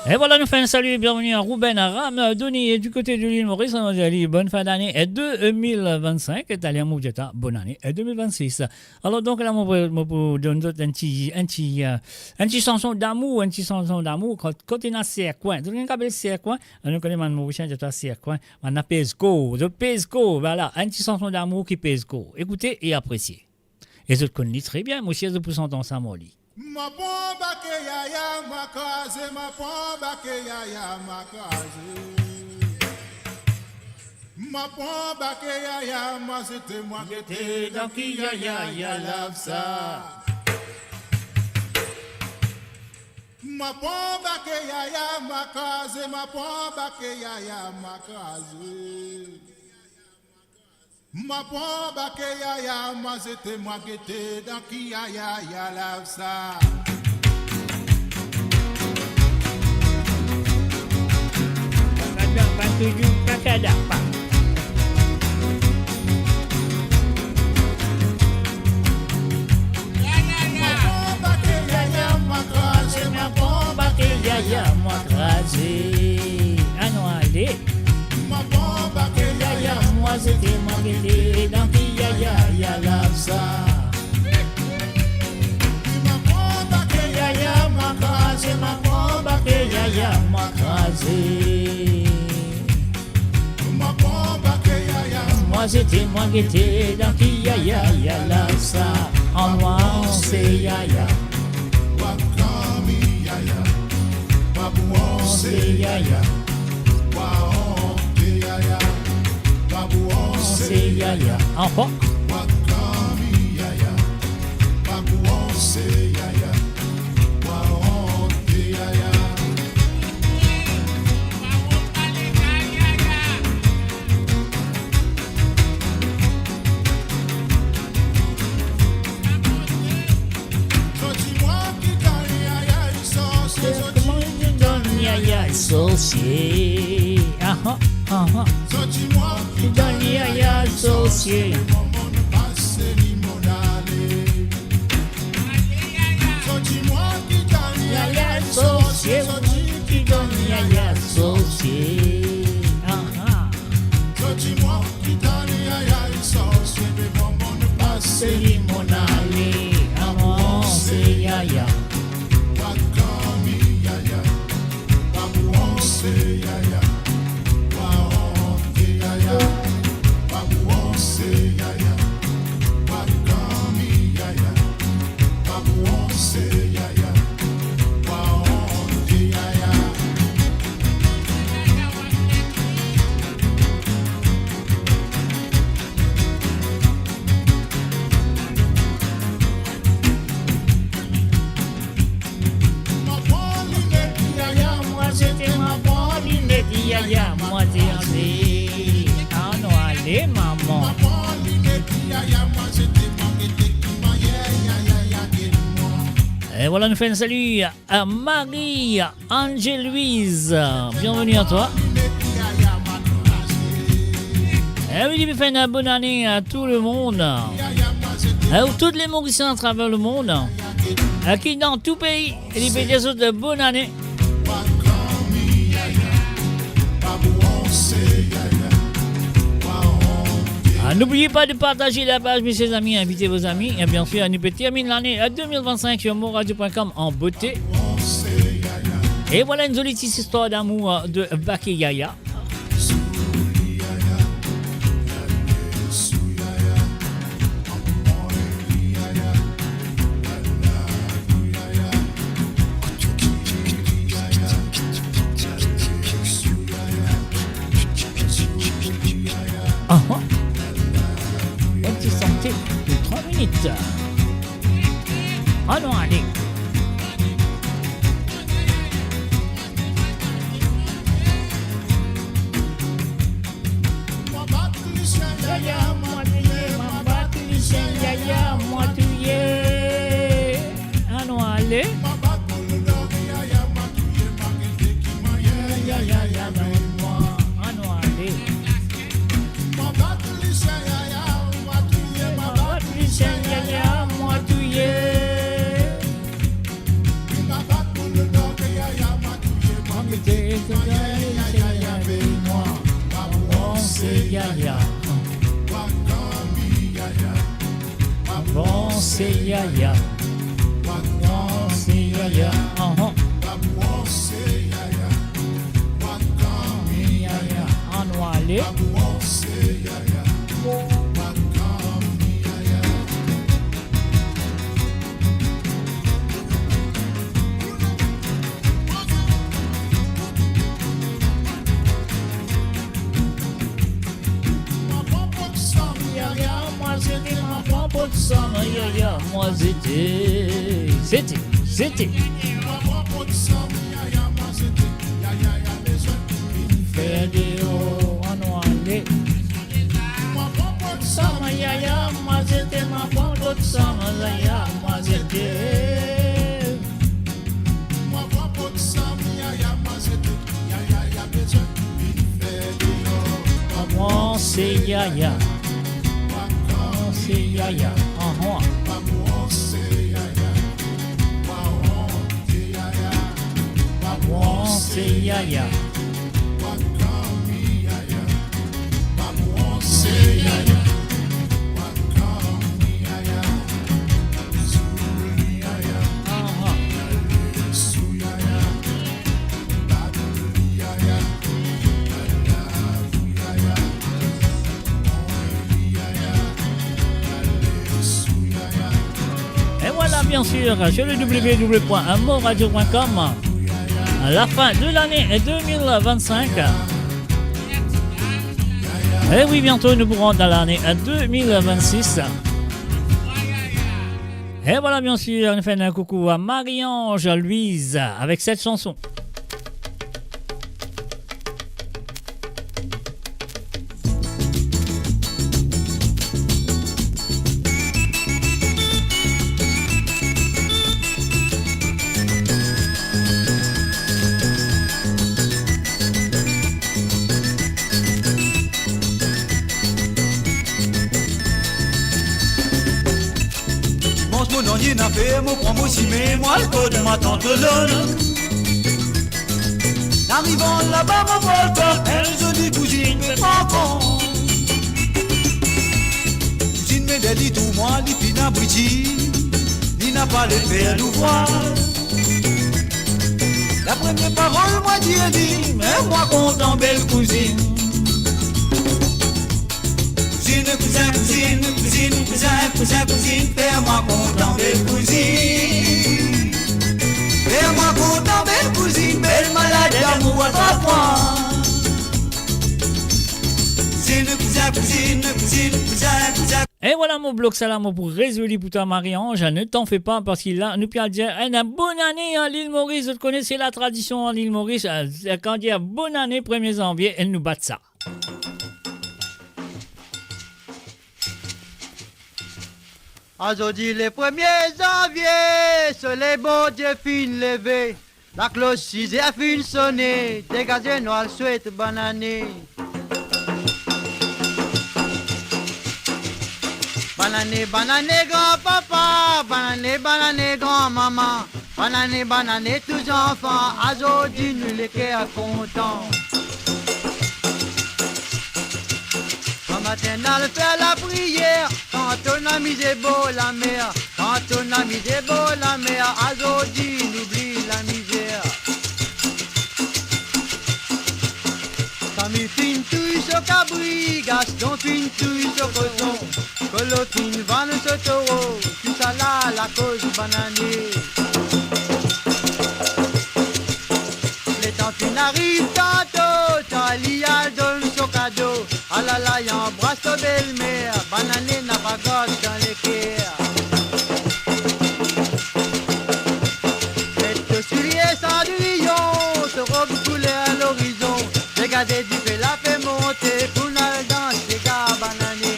E vwala, nou fer enn sali, bienveni a Ruben, a Ram, a Doni, e di kote de lil Moris, nou dir ali bonn fin dane, e de mil vinn-sink, e taler mo pou dir twa bonn ane, e de mil vinn-sis. Alor donk la, mo pou, mo pou donn zot enn ti, enn ti, eh, enn ti sanson damour, enn ti sanson damour, kot, kot ena serkwin. Zot konn ki apel serkwin? Nou kone bann Morisien dir twa serkwin, bann-la pez kor, zot pez kor, vwala, enn ti sanson damour ki pez kor. Ekoute e apresie. E zot konn li tre bien, mo sir zot pou sant ansam ar li. Ma pran bake yaya, ma kraze, ma pran bake yaya, ma kraze. Ma pran bake yaya, ma zete, ma gete, dan ki yaya, ya lav sa. Ma pran bake yaya, ma kraze, ma pran bake yaya, ma kraze. Ma pran bake yaya, ma zete, ma gete, dan ki yaya, ya lav sa. Ma pran bake yaya, ma kraze, ma pran bake yaya, ma kraze. Anou ale. Ma pran bake yaya, ma zete, ma gete, dan ki yaya, ya lav sa. Ma pran bake yaya, ma kraze, ma pran bake yaya, ma kraze. Ma pran bake yaya, ma zete, ma gete, dan ki yaya, ya lav sa. Anmwase yaya. Wa kami yaya, pa pou anse yaya, wa onte yaya, pa pou anse yaya. Ankor. Wa kami yaya, pa pou anse yaya, wa onte yaya. Zot dir mwa ki donn yaya sorsie, zot dir ki donn yaya sorsie. Aha, aha. Zot dir mwa ki donn yaya sorsie. Zot dir mwa ki donn yaya sorsie, zot dir ki donn yaya sorsie. Aha. Zot dir mwa ki donn yaya sorsie, me mwa mo pas li mo ale. Anmwase yaya. Wa kami yaya. Pa pou anse yaya. Wa onte yaya. Pa pou anse yaya. Wa kami yaya. Pa pou anse yaya. Wa onte yaya. Ma pran linet yaya, mwa zete, ma pran linet yaya, mwa dir anvi. Anou ale, mama. Ma pran linet yaya, mwa zete, ma gete ki manye yaya, ya get mwa. E vwala, nou fer enn sali a Marie Angeloise. Bienvenue à toi. E wi, li fer enn bonn ane a tou le mond. E tout les Mauriciens à travers le monde. E ki dan tou pei, li pe dir zot bonn ane. Ah, n'oubliez pas de partager la page, mes chers amis, invitez vos amis. Et bien sûr, nou pe termine lane, euh, deux mille vingt-cinq sur moradio point com en beauté. Et voilà une jolie petite histoire d'amour, euh, de Bake Yaya. Ah, ah. Un petit santé de trois minutes. Anou ale. Mwa bat lisien yaya, mwa touye, mwa bat lisien yaya, mwa touye. Anou ale. Mwa bat pou nou dormi yaya, mwa touye, mwa gete ki manye yaya, yaya, mwa. Anou ale. Mwa bat lisien yaya, mwa touye, mwa bat lisien yaya, mwa touye. Yaya. Bon, se yaya. Bon, se yaya. Ahan. Yaya. Annou ale. Yaya, mwa zete, mwa pran pot sam, yaya, mwa zete. Zete, zete. Fer deor, annou ale. Mwa pran pot sam, yaya, mwa zete, mwa pran pot sam, yaya, mwa zete. Mwa pran pot sam, yaya, mwa zete, yaya, ya bezwin vinn fer deor. Mwa se yaya. Mwa se yaya. Ahan. Mwa se yaya. Mwa se yaya. Mwa se yaya. Et voilà, bien sûr, sur le w w w point moradio point com, à la fin de l'année deux mille vingt-cinq. Eh oui, bientôt nous pourrons dans l'année deux mille vingt-six. Et voilà, bien sûr, nous faisons un coucou à Marie-Ange Louise avec cette chanson. Dimans mo nanye nafer, mo pran mo sime, mo al kot matant Lolo. Arivan laba mo trouv enn zoli kouzinn pe pran kont. Kouzinn met li tou mwa, li finn abwiti, li napa le fer louvraz. Lapremie parol mwa dir li, me mwa kontan bel kouzinn. Kouzinn, kouzin, kouzinn, kouzinn, kouzin, kouzin, kouzinn, fer mwa kontan bel kouzinn. Fer mwa kontan bel kouzinn, bel malad lamour a trwa fwa. Kouzinn, kouzin, kouzinn, kouzinn, kouzin, kouzin. E vwala, mo blok sa la, mo pou rezoli pou twa, Marie-Ange, ne t'en fais pas, parski la, nou pe al dir enn bonn ane a Lil Moris. Zot kone, se la tradision a Lil Moris, eh, kan dir bonn ane, premie zanvie, e nou bat sa. Azordi le premie zanvie, soley Bondie finn leve, laklos siz er finn sone, degaze nou al swet bonn ane. Bonn ane, bonn ane gran papa, bonn ane, bonn ane gran mama, bonn ane, bonn ane tou zanfan, azordi nou leker kontan. Gramatin al fer lapriyer, kan to'nn amize bor lamer, kan to'nn amize bor lamer, azordi nou oubli lamizer. Sami finn touy so kabri, Gaston finn touy so koson, Kolo finn vann so toro, tousala lakoz bonn ane. Letan finn ariv tanto, Charlie al donn so kado, alala, li anbras so belmer, bonn ane napa gard dan leker. Met to soulie Sandriyon, to rob kouler lorizon, degaze dife, lape monte, pou nou al dans sega bonn ane.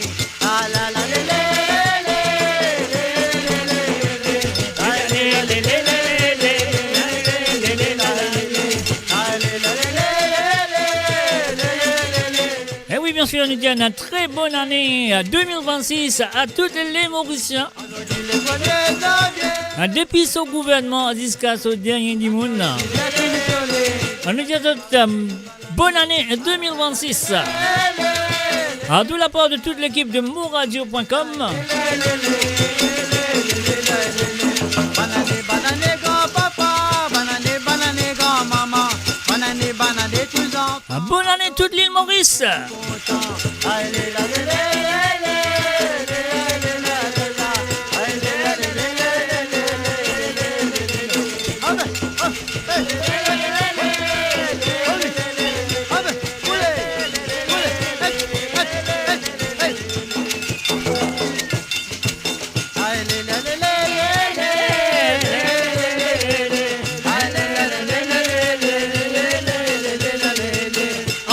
E wi, biensir, nou dir enn tre bonn ane de mil vennsis a tou le Morisien. Depi so gouvernman ziska so dernie dimoun. Nou dir zot, euh, Bonne année deux mille vingt-six. À tout la part de toute l'équipe de mouradio point com. Bonne année toute l'île Maurice.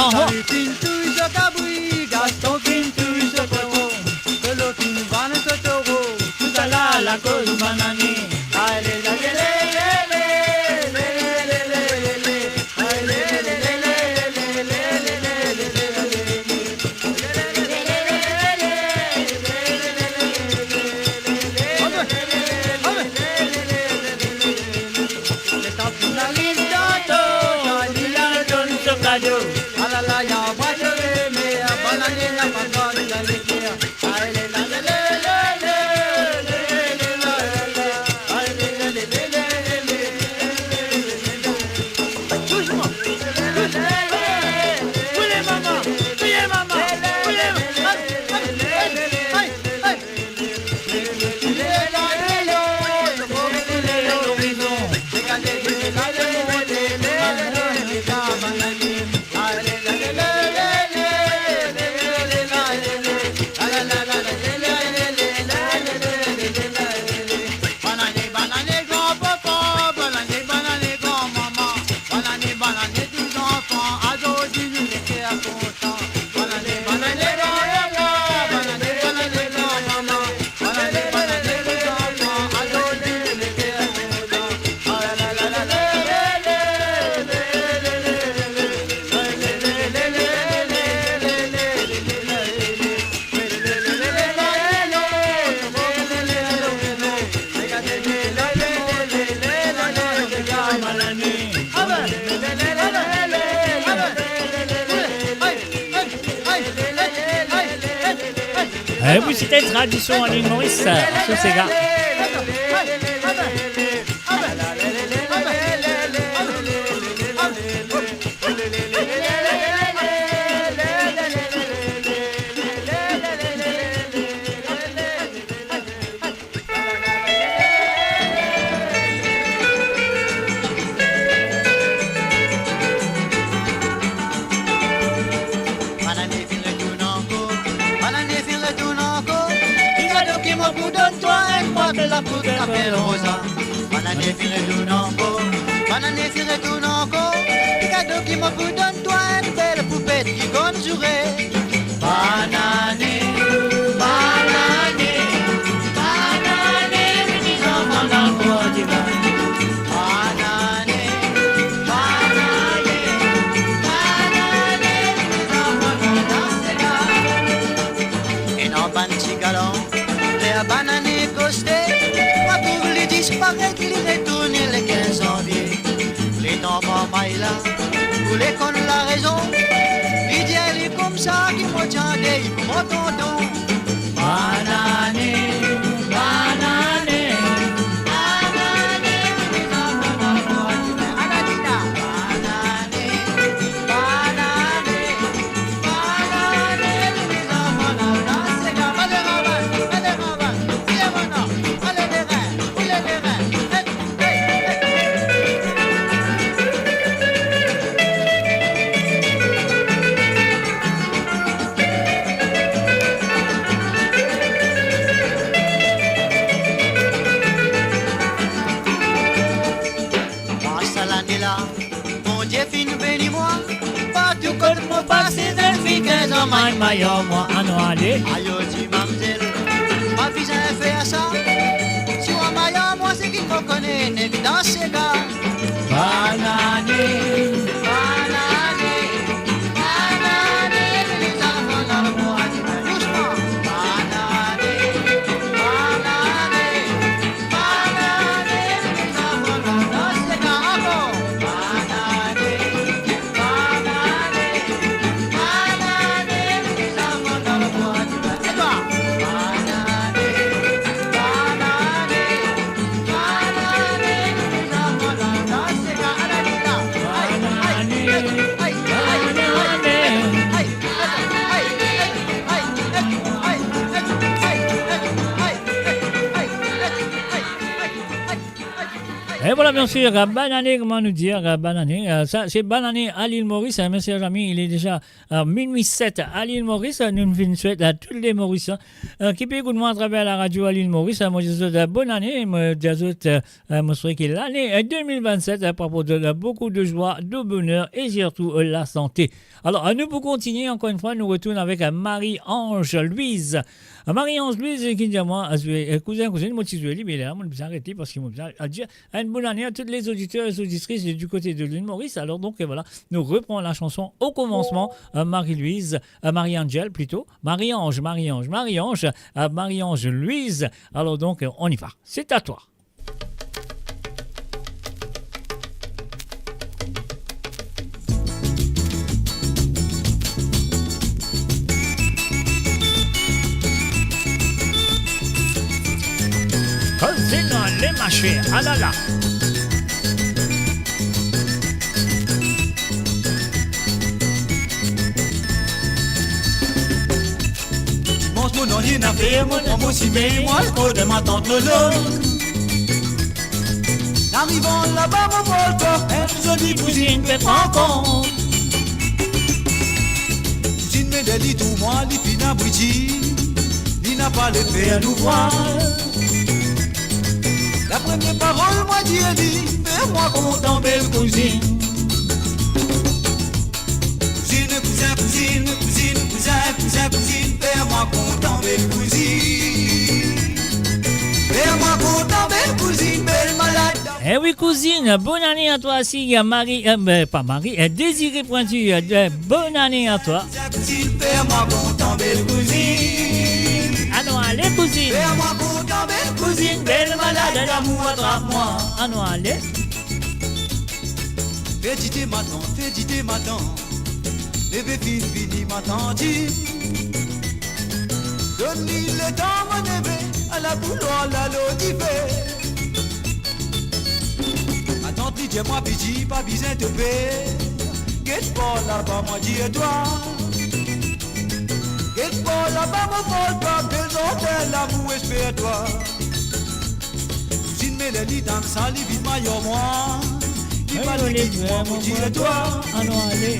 Aha. Finn touy so kabri, Gaston finn touy so koton, Lolo finn vann so toro, tousala lakoz banane. Eh oui, c'était tradition à l'île Maurice, euh, sur Sega. Banane finn retourn ankor, banane finn retourn ankor. Ki kado ki mo pou donn twa, enn bwat lapoud apel Roza. Banane finn retourn ankor, banane finn retourn ankor. Ki kado ki mo pou donn twa, enn bel poupet ki konn zoure. Banane, banane, banane, ki zanfan dan Portigal. Banane, banane, banane, ki zanfan dan Sega. Ena bann ti galan, ler banane koste, mwa trouv li disparet, li retourne le kinz zanvie. Letan marmay la, pou li konn larezon, li dir li koumsa ki mo ti ande pou mo tonton. Banane, banane, banane, banane, banane, banane. Mwa sa lane la, Bondie finn beni mwa, partou kot mo pase, zenn fi kinz an, marmay ar mwa, anou ale. Ayo ti mamzel, pa bizin fer sa. Si ou marmay ar mwa, seki mo kone, nek dan Sega. Banane, banane, banane, lezanfan dan mo adime dousman. Banane, banane, banane, lezanfan dan Sega ankor. Banane, banane, E vwala, bien sir, bonn ane, kouma nou dir, bonn ane. Euh, sa, se bonn ane a Lil Moris, hein, mes chers amis, il est déjà, euh, minuit sept à l'île Maurice. Nou finn swet a tou le Morisien, euh, ki pe ekout mwa atraver la radio a Lil Moris. Mwa, mo dir zot, euh, bonn ane, mo dir zot, euh, euh, mo swet ki lane, euh, deux mille vingt-sept, euh, pou aporte, euh, beaucoup de joie, de bonheur et surtout, euh, la santé. Alor, euh, nou pou kontinie, ankor enn fwa, nou retourn avek, euh, Marie-Ange Louise. Euh, Marie-Ange Louise, ki dir mwa, euh, zwe, euh, kouzin, kouzinn, mo ti zwe li, me la, mo bizin aret li, parski mo bizin, euh, dir une bonne année à tous les auditeurs et auditrices du côté de l'île Maurice. Alors donc, euh, voilà, nous reprenons la chanson au commencement, euh, Marie-Louise, euh, Marie-Angèle plutôt, Marie-Ange, Marie-Ange, Marie-Ange, euh, Marie-Ange Louise. Alors donc, euh, on y va. C'est à toi. Kozinn ale ma chère, alala. Dimanz mo nanye inn afer, mo pran mo sime, mo al kot matant Lolo. Arivan laba mo pran twa, enn zoli kouzinn pe pran kont. Kouzinn met li tou mwa, li finn abwiti, li napa le fer nou vwar. Lapremie parol mwa dir li, fer mwa kontan bel kouzinn. Kouzinn, kouzin, kouzinn, kouzinn, kouzin, kouzin, kouzinn, fer mwa kontan bel kouzinn. Fer mwa kontan bel kouzinn, bel malad. Eh oui, cousine, bonne année à toi aussi, à Marie, euh, ben, pas Marie, euh, Désiré Pointu, euh, euh, bonne année à toi. Kouzinn, fer mwa kontan bel kouzinn. Anon ale, cousine. Fer mwa kontan bel kouzinn, bel malad lamour atrap mwa. Anon ale. Fer dite matant, fer dite matant, neve finn vini matant. Donn li letan mo neve, ala boulwa, ala lor dife. Matant li dir mwa piti, pa bizin to per, get par laba mwa dir twa. Get par laba mo pran twa, bel zanfan lamour esper twa. Kouzinn met li dan sa, li vid mayo mwa. Li pa le kit mwa, mo dir twa. Anon ale.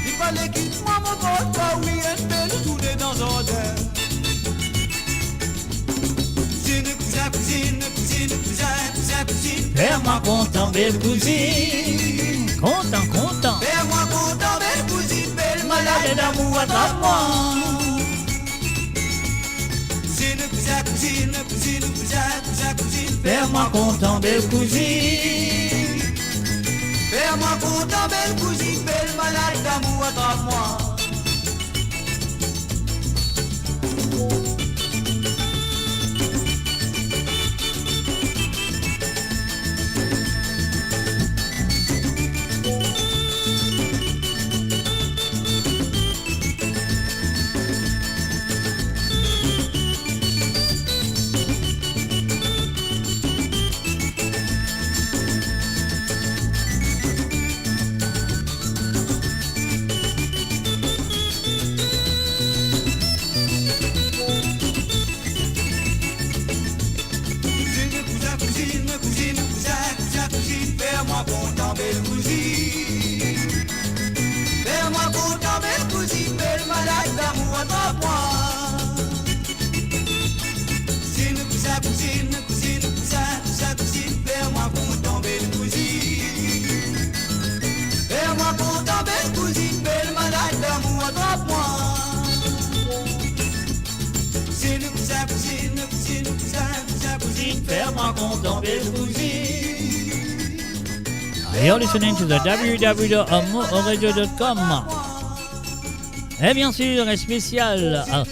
Li pa le kit mwa, mo pran twa, wi, enn bel tourne dan zardin. Kouzinn, kouzin, kouzinn, kouzinn, kouzin, kouzin, kouzinn, fer mwa kontan bel kouzinn. Kontan, kontan. Fer mwa kontan bel kouzinn, bel malad lamour atrap mwa. Kouzinn, kouzin, kouzinn, kouzinn, kouzin, kouzin, kouzinn, fer mwa kontan bel kouzinn. Fer mwa kontan bel kouzinn, bel malad lamour atrap mwa. Kouzinn, kouzin, kouzinn, kouzinn, kouzin, kouzin, kouzinn, fer mwa kontan bel kouzinn. Fer mwa kontan bel kouzinn, bel malad lamour atrap mwa. Kouzinn, kouzin, kouzinn, kouzinn, kouzin, kouzin, kouzinn, fer mwa kontan bel kouzinn. Fer mwa kontan bel kouzinn, bel malad lamour atrap mwa. Kouzinn, kouzin, kouzinn, kouzinn, kouzin, kouzin, kouzinn, fer mwa kontan bel kouzinn. You're listening to the W W W dot mo radio dot com. Et bien sûr, spécial, euh,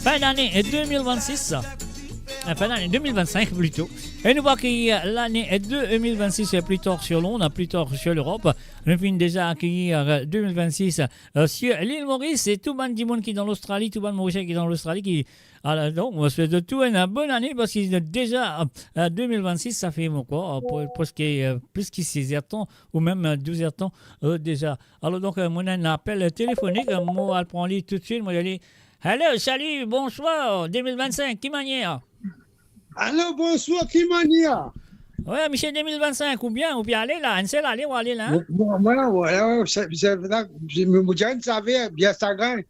fin d'année deux mille vingt-six. Euh, fin d'année deux mille vingt-cinq plutôt. Et nou va akeyir lane deux mille vingt-six, euh, plus tard sur l'onde, plus tard sur l'Europe. Nou finn deza akeyir, euh, deux mille vingt-six, euh, sur l'île Maurice. E tou bann dimoun ki dan Lostrali, tou bann Morisien ki dan Lostrali, ki, ala, donk, mo swet zot tou enn bonn ane, parski deza, euh, deux mille vingt-six, sa fer, mo krwar, euh, pre-, preske, euh, plis ki sez er tan, ou mem, euh, douz er tan, euh, deza. Alor, donk, euh, mo ena enn apel telefonik, euh, mo al pran li toutswit, mo dir li, "Hello, salut, bonsoir, deux mille vingt-cinq, ki manier?" Allô, bonsoir, ki manier? Wi, misie, de mil vennsink, oubien, ou pe ale la, enn sel ale, ou ale la, hein? Mo, mo, mo, mo, wi, wi, se, se, se, mo, mo dir enn saver, bien sagrin.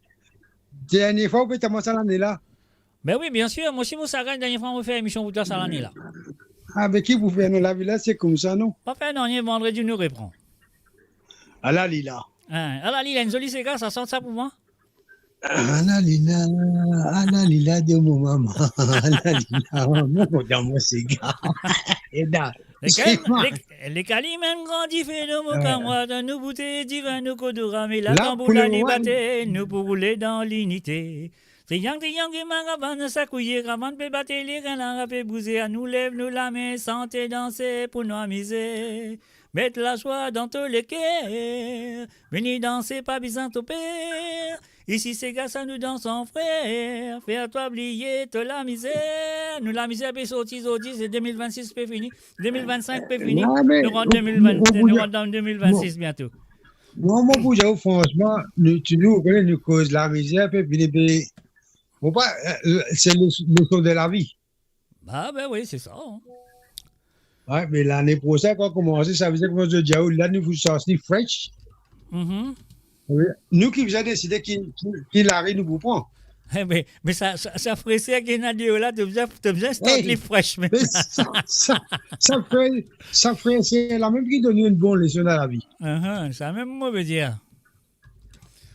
Dernie fwa ou pe koumans sa lane la. Ben wi, bien sir, mo osi mo sagrin, dernie fwa mo fer emision pou twa sa lane la. Ah, be ki pou fer, nou lavi la, se koumsa, non? Pa fer nanye, vandredi nou repran. Ala li la. Hein, ala li la, enn zoli sega, sa, sant sa pou mwa. Ala li la, ala li la de mo mama, ala li la, mo kontan mo sega. Eda, lekal, sega. Lek-, lekal li mem grandi, fer dan mo kamwad, nou boute divin, nou kodoura, me la, la, tanbour pou la le liberte, nou pou roule dan linite. Triyang, triyang, e marabann, sakouye, rabann pe bate, lerin la pe bouze, anou lev nou lame, sante, danse pou nou amize. Met lazwa dan to leker, vini danse, pa bizin to per. Isi sega sa nou dans an frer, fer twa bliye to lamizer. Nou lamizer pe sorti zordi, se de mil vennsis pe fini, de mil vennsink pe fini, non, me nou rant de mil ven, nou rant dan de mil vennsis biento. Non, mo pou dir ou fransman, nou, ti nou, ou kone, nou koz lamizer pe vini, be, mo pa, eh, se le, leson de lavi. Ah, ben wi, se sa, hein. Wi, me lane prosenn, kan koumans, sa vedir, kouma zot dir, la, nou pou sorti fresh. Mhm. Wi. Nou ki bizin deside ki, ki, ki lari nou pou pran. Eh, me, me sa, sa, sa freser ki ena deor la, to bizin, to bizin start li fresh, me. Hey, me sa, sa, sa fre-, sa freser la mem ki donn nou enn bon leson dan lavi. Ahan, sa mem mo pe dir.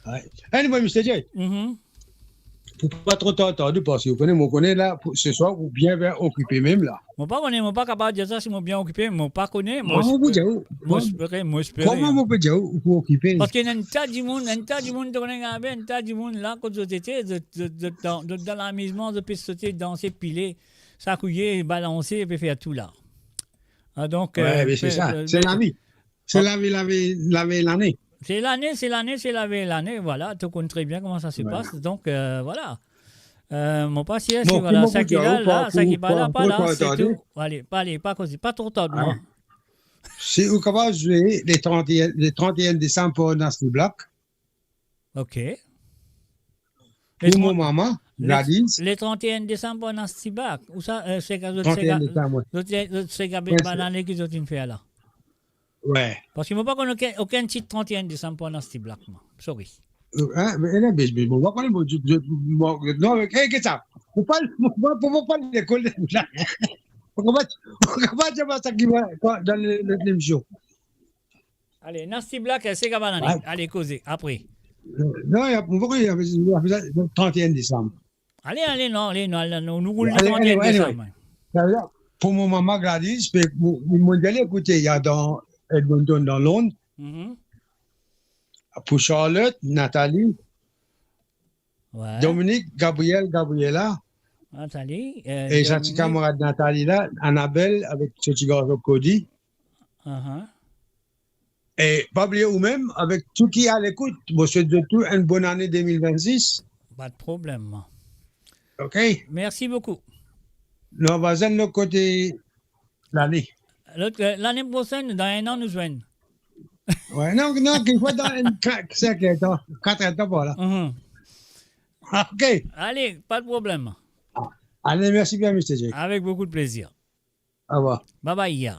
Wi. Anyway, mister J. Mhm. Pou pa tro tar-, tarde, parski ou kone, mo kone la, pou, seswar, ou bien, bien okipe mem la. Mo pa kone, mo pa kapav dir sa si mo bien okipe, mo pa kone, mo... Kouma mo pou dir ou? Mo espere, mo espere. Kouma mo pou dir ou, ou okipe? Parski ena enn ta dimoun, enn ta dimoun, to kone, enn ta dimoun la, kot zot ete, zot, zot, zot dan, zot dan lamizman, zot pe sote, danse, pile, sakouye, balanse, pe fer tou la. Ah, donk, wi, eh, me se sa, eh, se lavi. Se lavi, lavi, lavi lane. Se lane, se lane, se lavi lane, vwala, to konn tre bien kouma sa se pas. Donk, eh, vwala. Eh, mo pa sir si, vwala, sa ki la, la, sa ki pa la, pa la, se tou. Ale, pa ale, pa koze, pa tro tard, mwa. Si ou kapav zwe le trente et un, le trente et un desam pou Nasty Black. Ok. Pou mo mama, Gladys. Le trente et un desam pou Nasty Black. Ou sa, eh, sega, zot sega, trente et un desam, wi. Zot, zot sega bann lane ki zot inn fer la. Wi. Parski mo pa konn okenn, okenn tit trente et un desam pou Nasty Black, mwa. Sorry. Eh, me, eh, me, me, mo pa konn, mo, mo, mo, non, me, eh, ki sa? Ou pa, mo, mo, mo, mo pa lekol la. Ou konpran? Ou konpran, se pa sa ki va, kwa, dan le, le, lemision. Ale, Nasty Black, eh, sega bann lane. Wi. Ale, koze, apre. Non, mo pa konn, trente et un desam. Ale, ale, non, ale, non, ale, non, nou roul le trente et un desam. Pou mo mama Gladys, pe, mo, mo dir li, ekoute, li dan Edmonton, dan Lond. Mhm. Pou Charlotte, Nathalie, Dominique, Gabriel, Gabriela. Nathalie, eh, e sa ti Dominique. Kamarad Nathalie la, Annabelle, avek so ti garson Cody. Ahan. E pa bliye ou mem, avek tou ki alekout, mo swet zot tou enn bonn ane de mil vennsis. Pa de problem. Ok? Mersi boukou. Nou, nou va zwenn lot kote lane. Lot, eh, lane prosenn, dan enn an, nou zwenn. Wi, non, non, kikfwa dan enn ka-, sink letan, kat letan par la. Mhm. Ok. Ale, pa de problem. Ah, ale, mersi bien, mister Jack. Avek boukou de plezir. Au revoir. Bye bye, ya.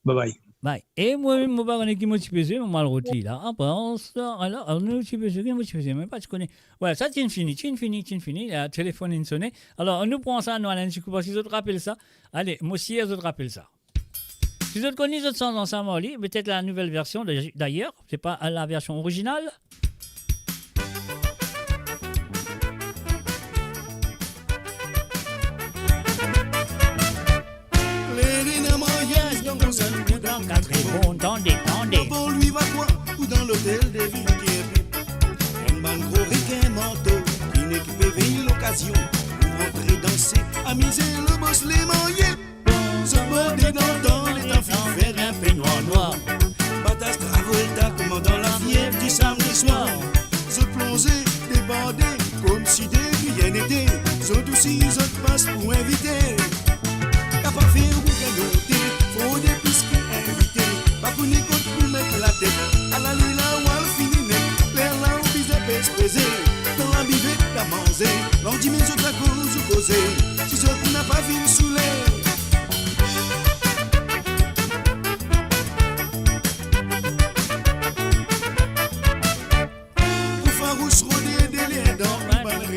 Bye bye. Bye. E mwa mem, mo pa kone ki mo ti pe zwe, mo mal rod li la. Apre, on sa, alor, nou ti pe zwe, ki mo ti pe zwe, mo pa ti kone. Wi, sa ti fini, ti fini, ti fini, la, telefonn inn sone. Alor, nou pran sa, nou al enn ti kou, parski zot rapel sa. Ale, mo sir zot rapel sa. Si zot kone, zot sanz ansam ar li, petet la nouvel version, de-, dayer, se pa la version original. Ler ena maryaz dan konser, dan katreven, tande, tande. Dabor li va bwar ou dan lotel de vil ki enpe. Enn bann gro rekin manto, ki nek pe vey lokazion pou rantre danse, amize lor bos lemarye. Zot bwar dedan dan letan finn fer inpe nwar nwar. Batas Travolta kouma dan lafiev di samdi swar. Zot plonze, debande, koumsi de rien nete. Zot osi, zot pas pou invite. Kapav fer ou gagn note, frode plis ki invite. Pa kone kot pou met latet, ala li la ou al fini net. Lerla ou bizin pez peze, dan labivet kapav manze, landime zot la koz ou koze, si zot napa vinn soule.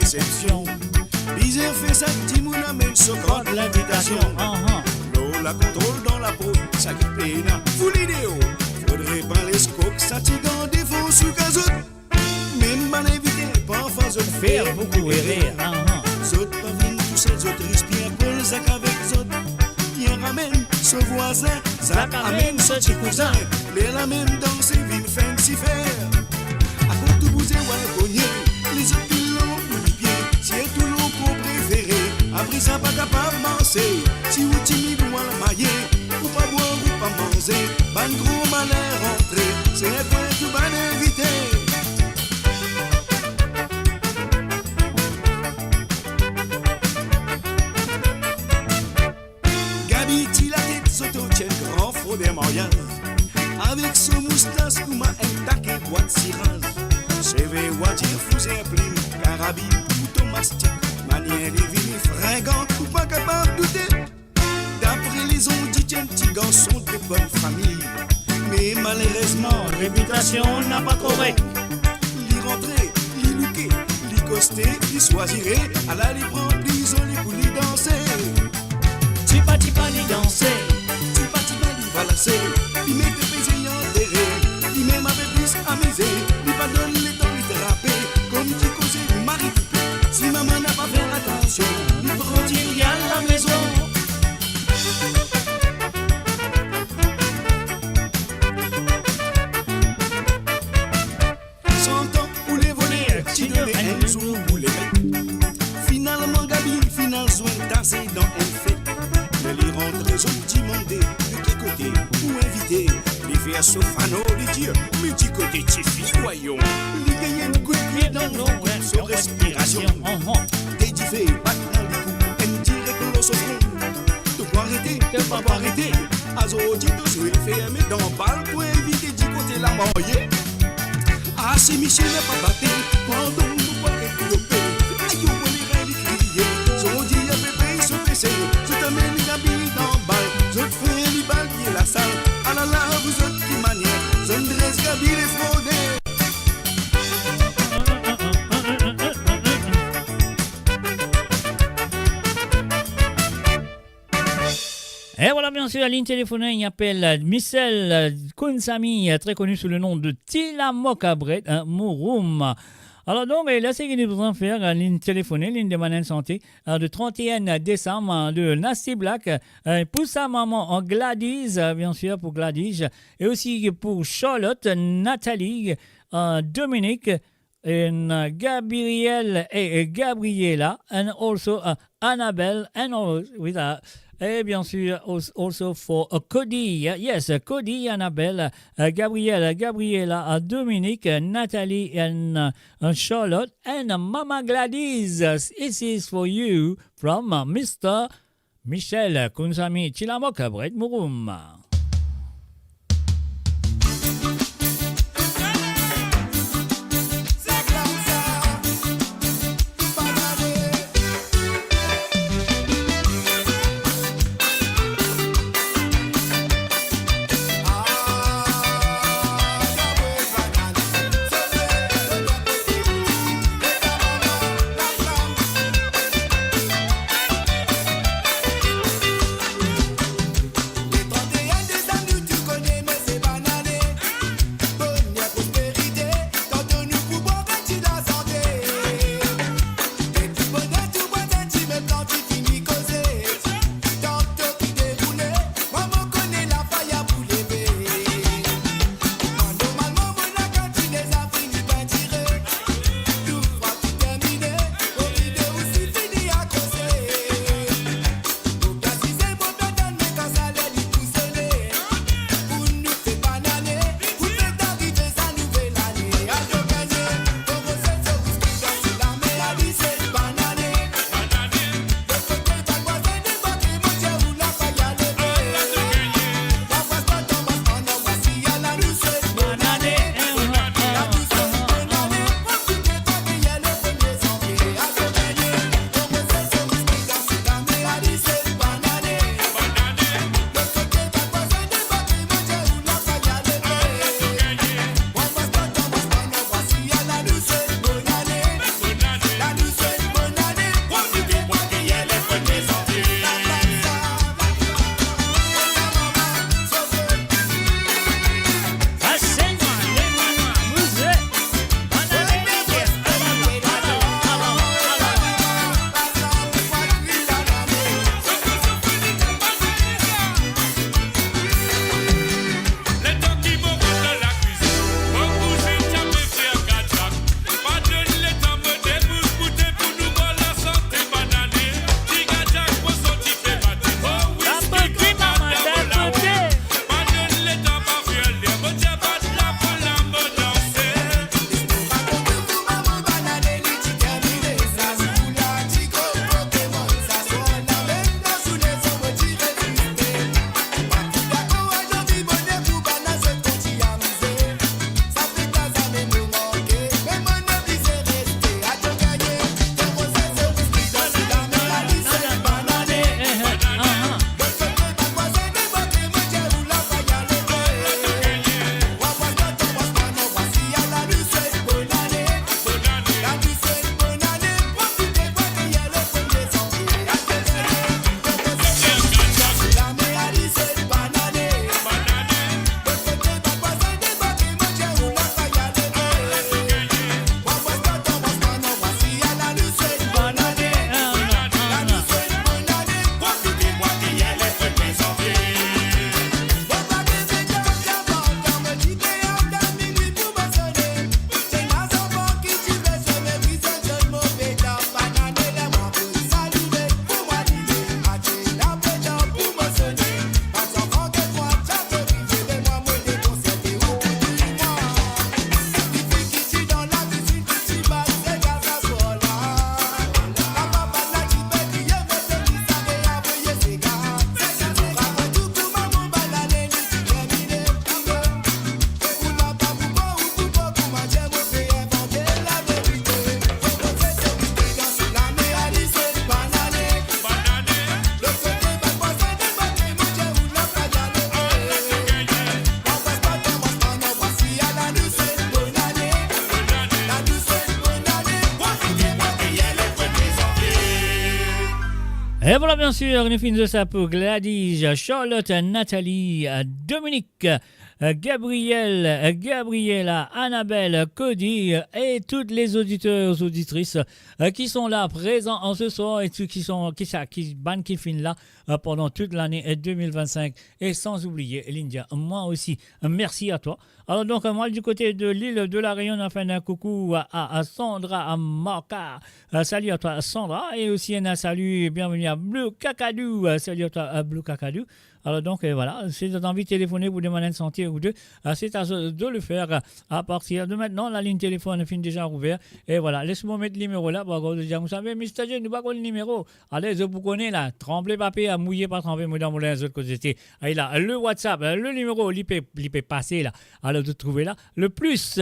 Resepsion. Bizin fer sa dimoun amenn so kart linvitasion. Ahan. Lor lakontrol dan lapo, sa ki pena. Foule deor. Fodre pa les kok, sa ti dan defans ou ka zot. Mem bann invite, parfwa zot fer boukou erer. Ahan. Zot pa vinn tousel, zot ris Pierre Paul, Zak avek zot. Pierre amenn so vwazin, Zak amenn so ti kouzin. Ler lamem danse vinn fancy fer. Akoz tou bouze, ou al kogne, lezot tou lon pou lipie, sirtou lor kor prefere. Apre sa pa kapav marse, si ou timid ou al maye, ou pa bwar ou pa manze, bann gro maler rantre, se enn pwint pou bann invite. Gaby ti latet, zot ti enn gran froder maryaz. Avek so moustas kouma enn take bwat siraz. Seve, wadir, fouzer, plim, karabi, kouto, mastik, manier li vini fringan, ou pa kapav doute. Dapre lezandi, ti enn ti garson de bonn fami. Me malerezman, repitasion napa korek. Li rantre, li louke, li koste, li swazire, ala li pran pli zoli pou li danse. Tipa tipa li danse, tipa tipa li valanse, li met peze antere, li mem ave plis amize, li pa donn letan li trape, kouma ti koze mari toupe, si mama napa fer atansion, li pran dir li al lamezon. Santan pou le voler, ti donn enn zour pou le met. Finalman, Gaby finn al zwenn Tazé dan enn fet. Me li rantre, zot dimande de ki kote ou invite. Li fer so fano, li dir, me di kote tifi, vwayon. Li gagn enn kout pie dan fon, kout so respirasion. Ahan. De dife bat dan likou, enn direk lor so fron. To pou arete, to pa pou arete. Azordi to swe ferme dan bal pou invite di kote lamarye. Ah, si misie napa bate, pandan nou pou arive lope. Ayo, mo lerey li kriye. Zordi, ape pey so pese. Zot amenn Gaby dan bal. Zot fer li bal pie lasal. Alala, zot ki manier. Zot dres Gaby le frode. Et voilà, bien sûr, à ligne téléphonique, il appelle Michel Kounsami, très connu sous le nom de Ti Lamok Bred, hein, Mouroum. Alors donc, et là, c'est qu'il nous en fait, euh, ligne téléphonique, ligne de Manin Santé, euh, de trente et un décembre, euh, de Nasty Black, euh, pour sa maman, en Gladys, euh, bien sûr, pour Gladys, et aussi pour Charlotte, Nathalie, euh, Dominique, and, uh, Gabriel, eh, eh, Gabriela, and also, uh, Annabelle, and al-, with, uh, et bien sûr, als-, also for, uh, Cody, uh, yes, uh, Cody, Annabelle, uh, Gabriel, uh, Gabriela, uh, Dominique, uh, Nathalie, and, uh, uh, Charlotte, and, uh, Mama Gladys. Uh, this is for you from, uh, Mister Michel Kounsami, Ti Lamok Bred Mouroum. E vwala, bien sir, nou finn zwe sa pou Gladys, Charlotte, Nathalie, Dominique, Gabriel, Gabriela, Annabelle, Cody e tout les auditeurs, auditrices ki sont là présents en ce soir e tou ki sont, ki sa, ki, bann ki finn la pandan tout lane de mil vennsenk. E san oubliye Linda, mwa osi, mersi a twa. Alors donc, euh, moi, du côté de l'île de la Réunion, on fait un coucou à, à, à Sandra, à Marca. Euh, salut à toi, Sandra. Et aussi, un salut, bienvenue à Bleu Kakadou. Euh, salut à toi, euh, Bleu Kakadou. Alors donc, euh, voilà, si vous avez envie de téléphoner, vous demandez une santé ou deux, euh, c'est à vous de le faire, euh, à partir de maintenant. La ligne téléphone est déjà ouverte. Et voilà, laisse-moi mettre le numéro là. Bon, vous dites, vous savez, Mister J, nou pa konn nimero. Ale, zot pou kone la, tranble pa per, mouye pa tranble, mo dan mo linz lot kote zot ete. Ala, le WhatsApp, le nimero, li pe, li pe pase la. Alor, zot trouve la, le plus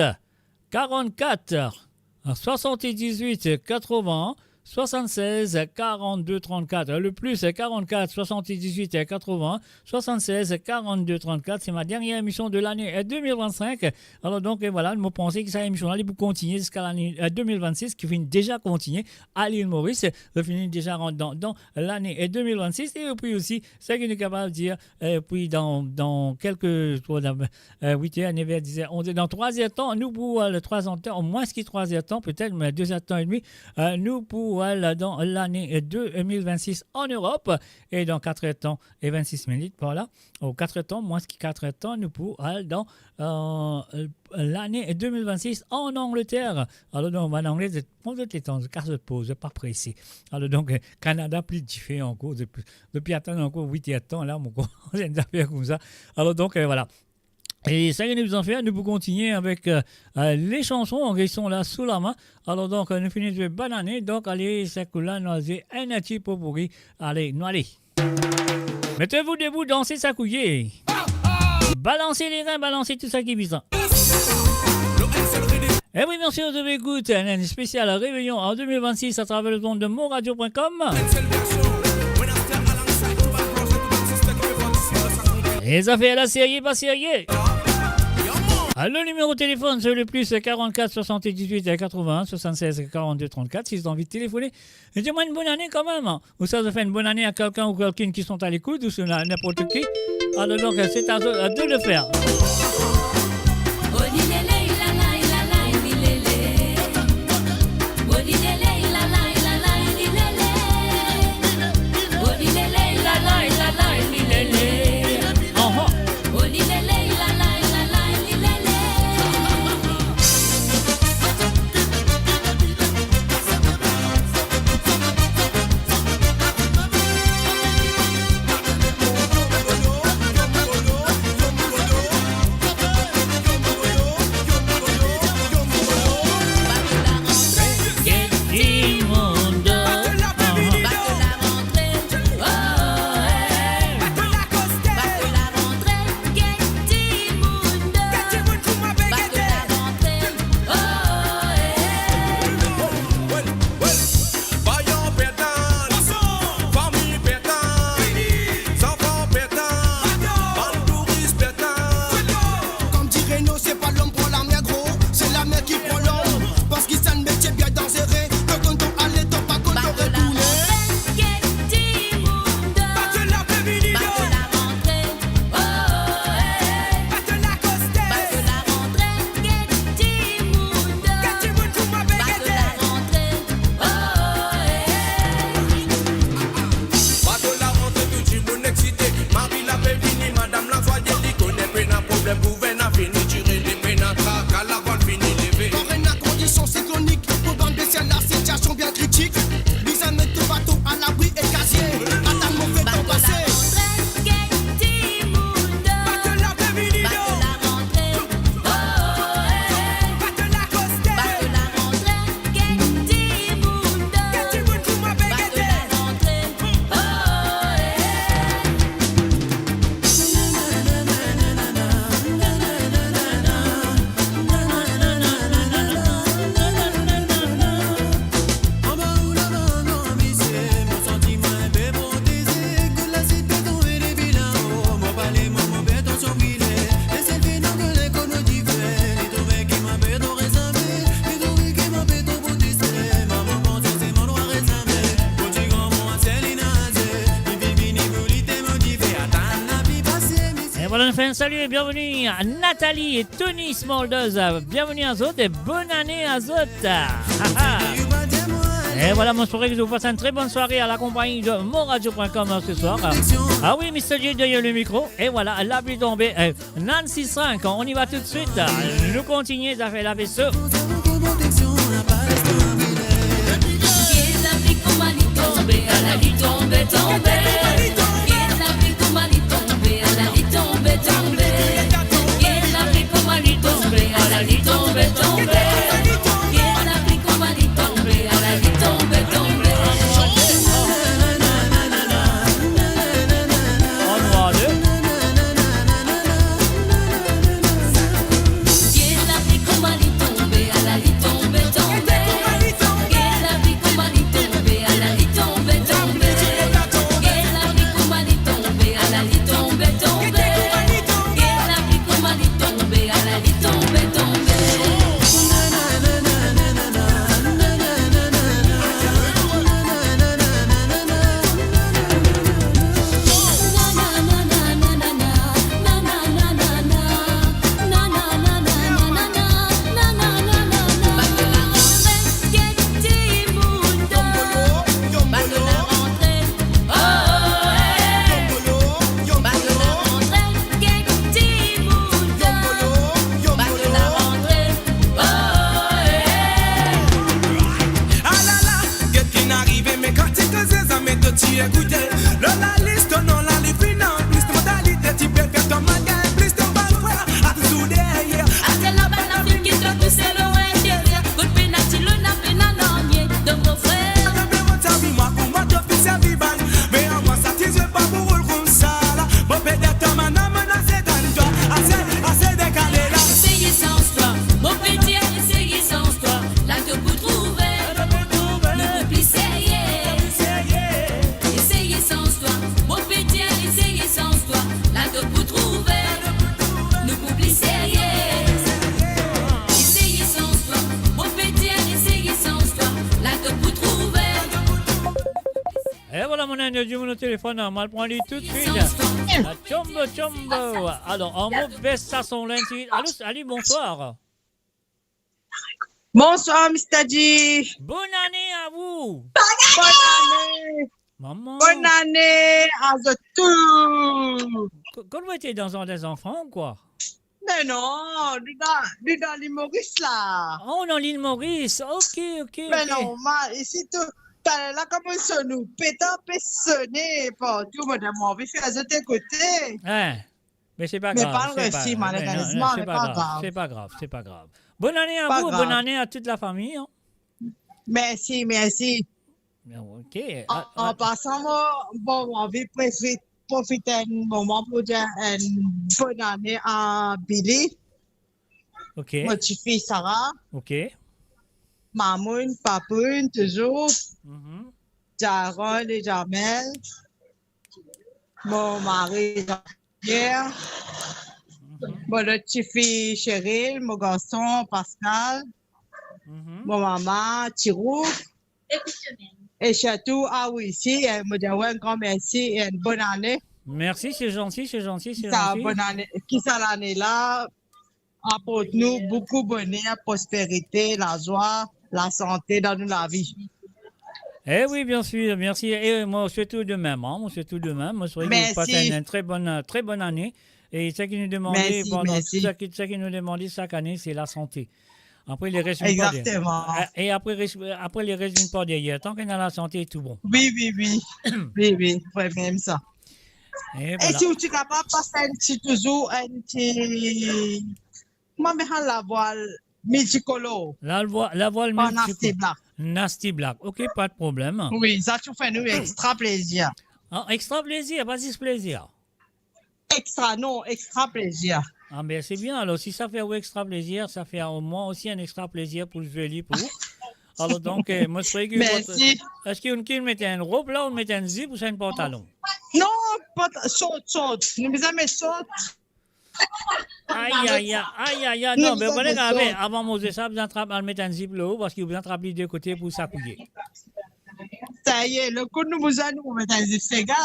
quarante-quatre, soixante-dix-huit, quatre-vingts, soixante-seize, quarante-deux, trente-quatre. Le plus quarante-quatre, soixante-dix-huit, quatre-vingts, soixante-seize, quarante-deux, trente-quatre. C'est ma dernière émission de l'année, euh, deux mille vingt-cinq. Alor donk, euh, vwala, mo panse ki sa emision la, li pou kontigne ziska lane, euh, deux mille vingt-six, ki finn deza kontigne a Lil Moris. Li finn deza rant dan, dan lane, euh, deux mille vingt-six. E pi osi, sa ki nou kapav dir, euh, pi dan, dan kelke, euh, huit er, nev er, diz er, onz er, dan trwa er tan, nou pou al, trwa er tan, mwins ki trwa er tan, petet, me de er tan edmi, euh, nou pou al dan lane, euh, deux mille vingt-six an Erop. E dan kat er tan e vennsis minit, par la, o kat er tan, mwins ki kat er tan, nou pou al dan, euh, lane deux mille vingt-six an Angleter. Alor, donk, bann Angle, zot pran zot letan, zot kas zot poz, zot pa prese. Alor, donk, euh, Kanada pli dife ankor, depi, depi atann ankor huit er tan, la, mo krwar, enn zafer koumsa. Alor, donk, euh, vwala. E sa ki nou bizin fer, nou pou kontigne avek, euh, euh, le sanson ki son la sou lame. Alor, donk, euh, nou fini zwe Bonne Année, donk, ale, sa kou la, nou al zwe enn ti potpourri. Ale, nou ale. Mettez-vous debout, dansez, sakouyez. Balansez les reins, balansez tout sa ki bizin. Eh oui, bien sûr, vous avez écouté un, un spécial réveillon en deux mille vingt-six à travers le monde de monradio point com. E zafer la, serye, pa serye? Alors, le numéro de téléphone, c'est le plus quarante-quatre soixante-dix-huit quatre-vingts soixante-seize quarante-deux trente-quatre. Si vous avez envie de téléphoner, dites-moi une bonne année quand même. Ou sa, zot fer enn bonn ane a kelkenn ou kelkenn ki sont à l'écoute, ou si na-, ninport ki. Alor donk, c'est à zot, à zot de le faire. Aha. Salut et bienvenue à Nathalie et Tony Smulders. Bienvenue à zot et bonne année à zot. Et voilà, mon souhaite que vous passez une très bonne soirée à la compagnie de mon radio point com ce soir. Ah oui, Mister J derrière le micro. Et voilà, la pluie tombée. Eh, Nancy cinq, on y va tout de suite. Nous continuons à faire la vaisseau. Alala, get ki'nn arive, me kantik zeza, me to ti ekoute. Lor lalis, to nom la li finn anplis, to modalite ti pe fer to mannyer plis, to bann frer a touzour deryer. Aster la bann lafinn ki to tousel o interyer, kot pena dilo, na pena nanye, donk mo frer. Donk mo frer, mwa kouma to finn servi bann, me amwa sa ti zwe pa mo rol koumsa la. Mo pe dan to mannyer, mannyer se dan twa, ase, ase dekale la. Eseye sans twa, mo pe dir, eseye sans twa. La to pou trouve, nou pou pli serye. Eseye sans twa, mo pe dir, eseye sans twa. La to pou trouve, nou pou pli serye. Eseye sans twa, mo pe dir, eseye sans twa. La to pou trouve. E vwala, monn ena dimoun o telefon, mo al pran li toutswit. Tchombo, tchombo. Alor, an mo bes sa son la enn tigit. Alo, salut, bonsoir. Bonsoir, Mister J. Bonne année à vous. Bonne année. Maman. Bonne année à tous. Ko-, kot ou ete, dan zardin zanfan ou kwa? Me non, li dan, li dan Lil Moris la. Oh, dan Lil Moris. Ok, ok, ok. Me normal, isi tou, taler la kouma sonn ou, petan pe sone partou, mo anvi fer zot ekoute. Hein. Me se pa grav, se pa, me non, non, se pa grav, se pa grav, se pa grav. Bonne année à vous, bonne année à toute la famille, hein. Mersi, mersi. Ok. An, a, an pasan, mo, bon, mo anvi profit, profit enn moman pou dir enn bonn ane a Billy. Ok. Mo tifi Sarah. Ok. Mamoun, Papoun, touzour. Mhm. Jaron e Jamel. Mo mari Jean-Pierre, mo lot tifi Cheryl, mo garson Pascal, mo mama Tirou, e sirtou, ah wi, si, eh, mo dir enn gran mersi e enn bonn ane. Merci, c'est gentil, c'est gentil, c'est gentil. Sa bonn ane, ki sa lane la, aport nou boukou boner, prosperite, lazwa, lasante dan nou lavi. Eh oui, bien sûr, merci. E mo swet ou de mem, hein, mo swet ou de mem. Mo swet ou pas une très bonne, très bonne année. E seki nou demande, seki, seki nou demande sak ane, se lasante. Apre, leres vinn par deryer. Exactement. E, e apre, res-, apre, leres vinn par deryer. Tan ki ena lasante, tou bon. Wi, wi, wi. Wi, wi, vre mem sa. E vwala. Si ou ti kapav pas enn ti, touzour enn ti, kouma apel sa, lavwal miltikolor. Lavwal, lavwal miltikolor. Nasty Black. Nasty Black. Ok, pa de problem. Wi, sa ti fer nou extra plezir. Ah, extra plezir, pa zis plezir. Extra, non, extra plezir. Ah ben, c'est bien. Alor, si sa fer ou extra plezir, sa fer mwa osi enn extra plezir pou zwe li pou ou. Alor, donk, eh, mo swete ki... Mersi. Eski ou ki met enn rob la, ou met enn zip, ouswa enn pantalon? Non, pant-, sort, sort. Nou bizin met sort. Ay, ay, ay, ay, ay, ay. Non, me, avan mo dir sa, bizin trap, al met enn zip lor ou, paski ou bizin trap li de kote pou sa kouye. Sa y est, le kou nou bizin nou met enn zip, sega.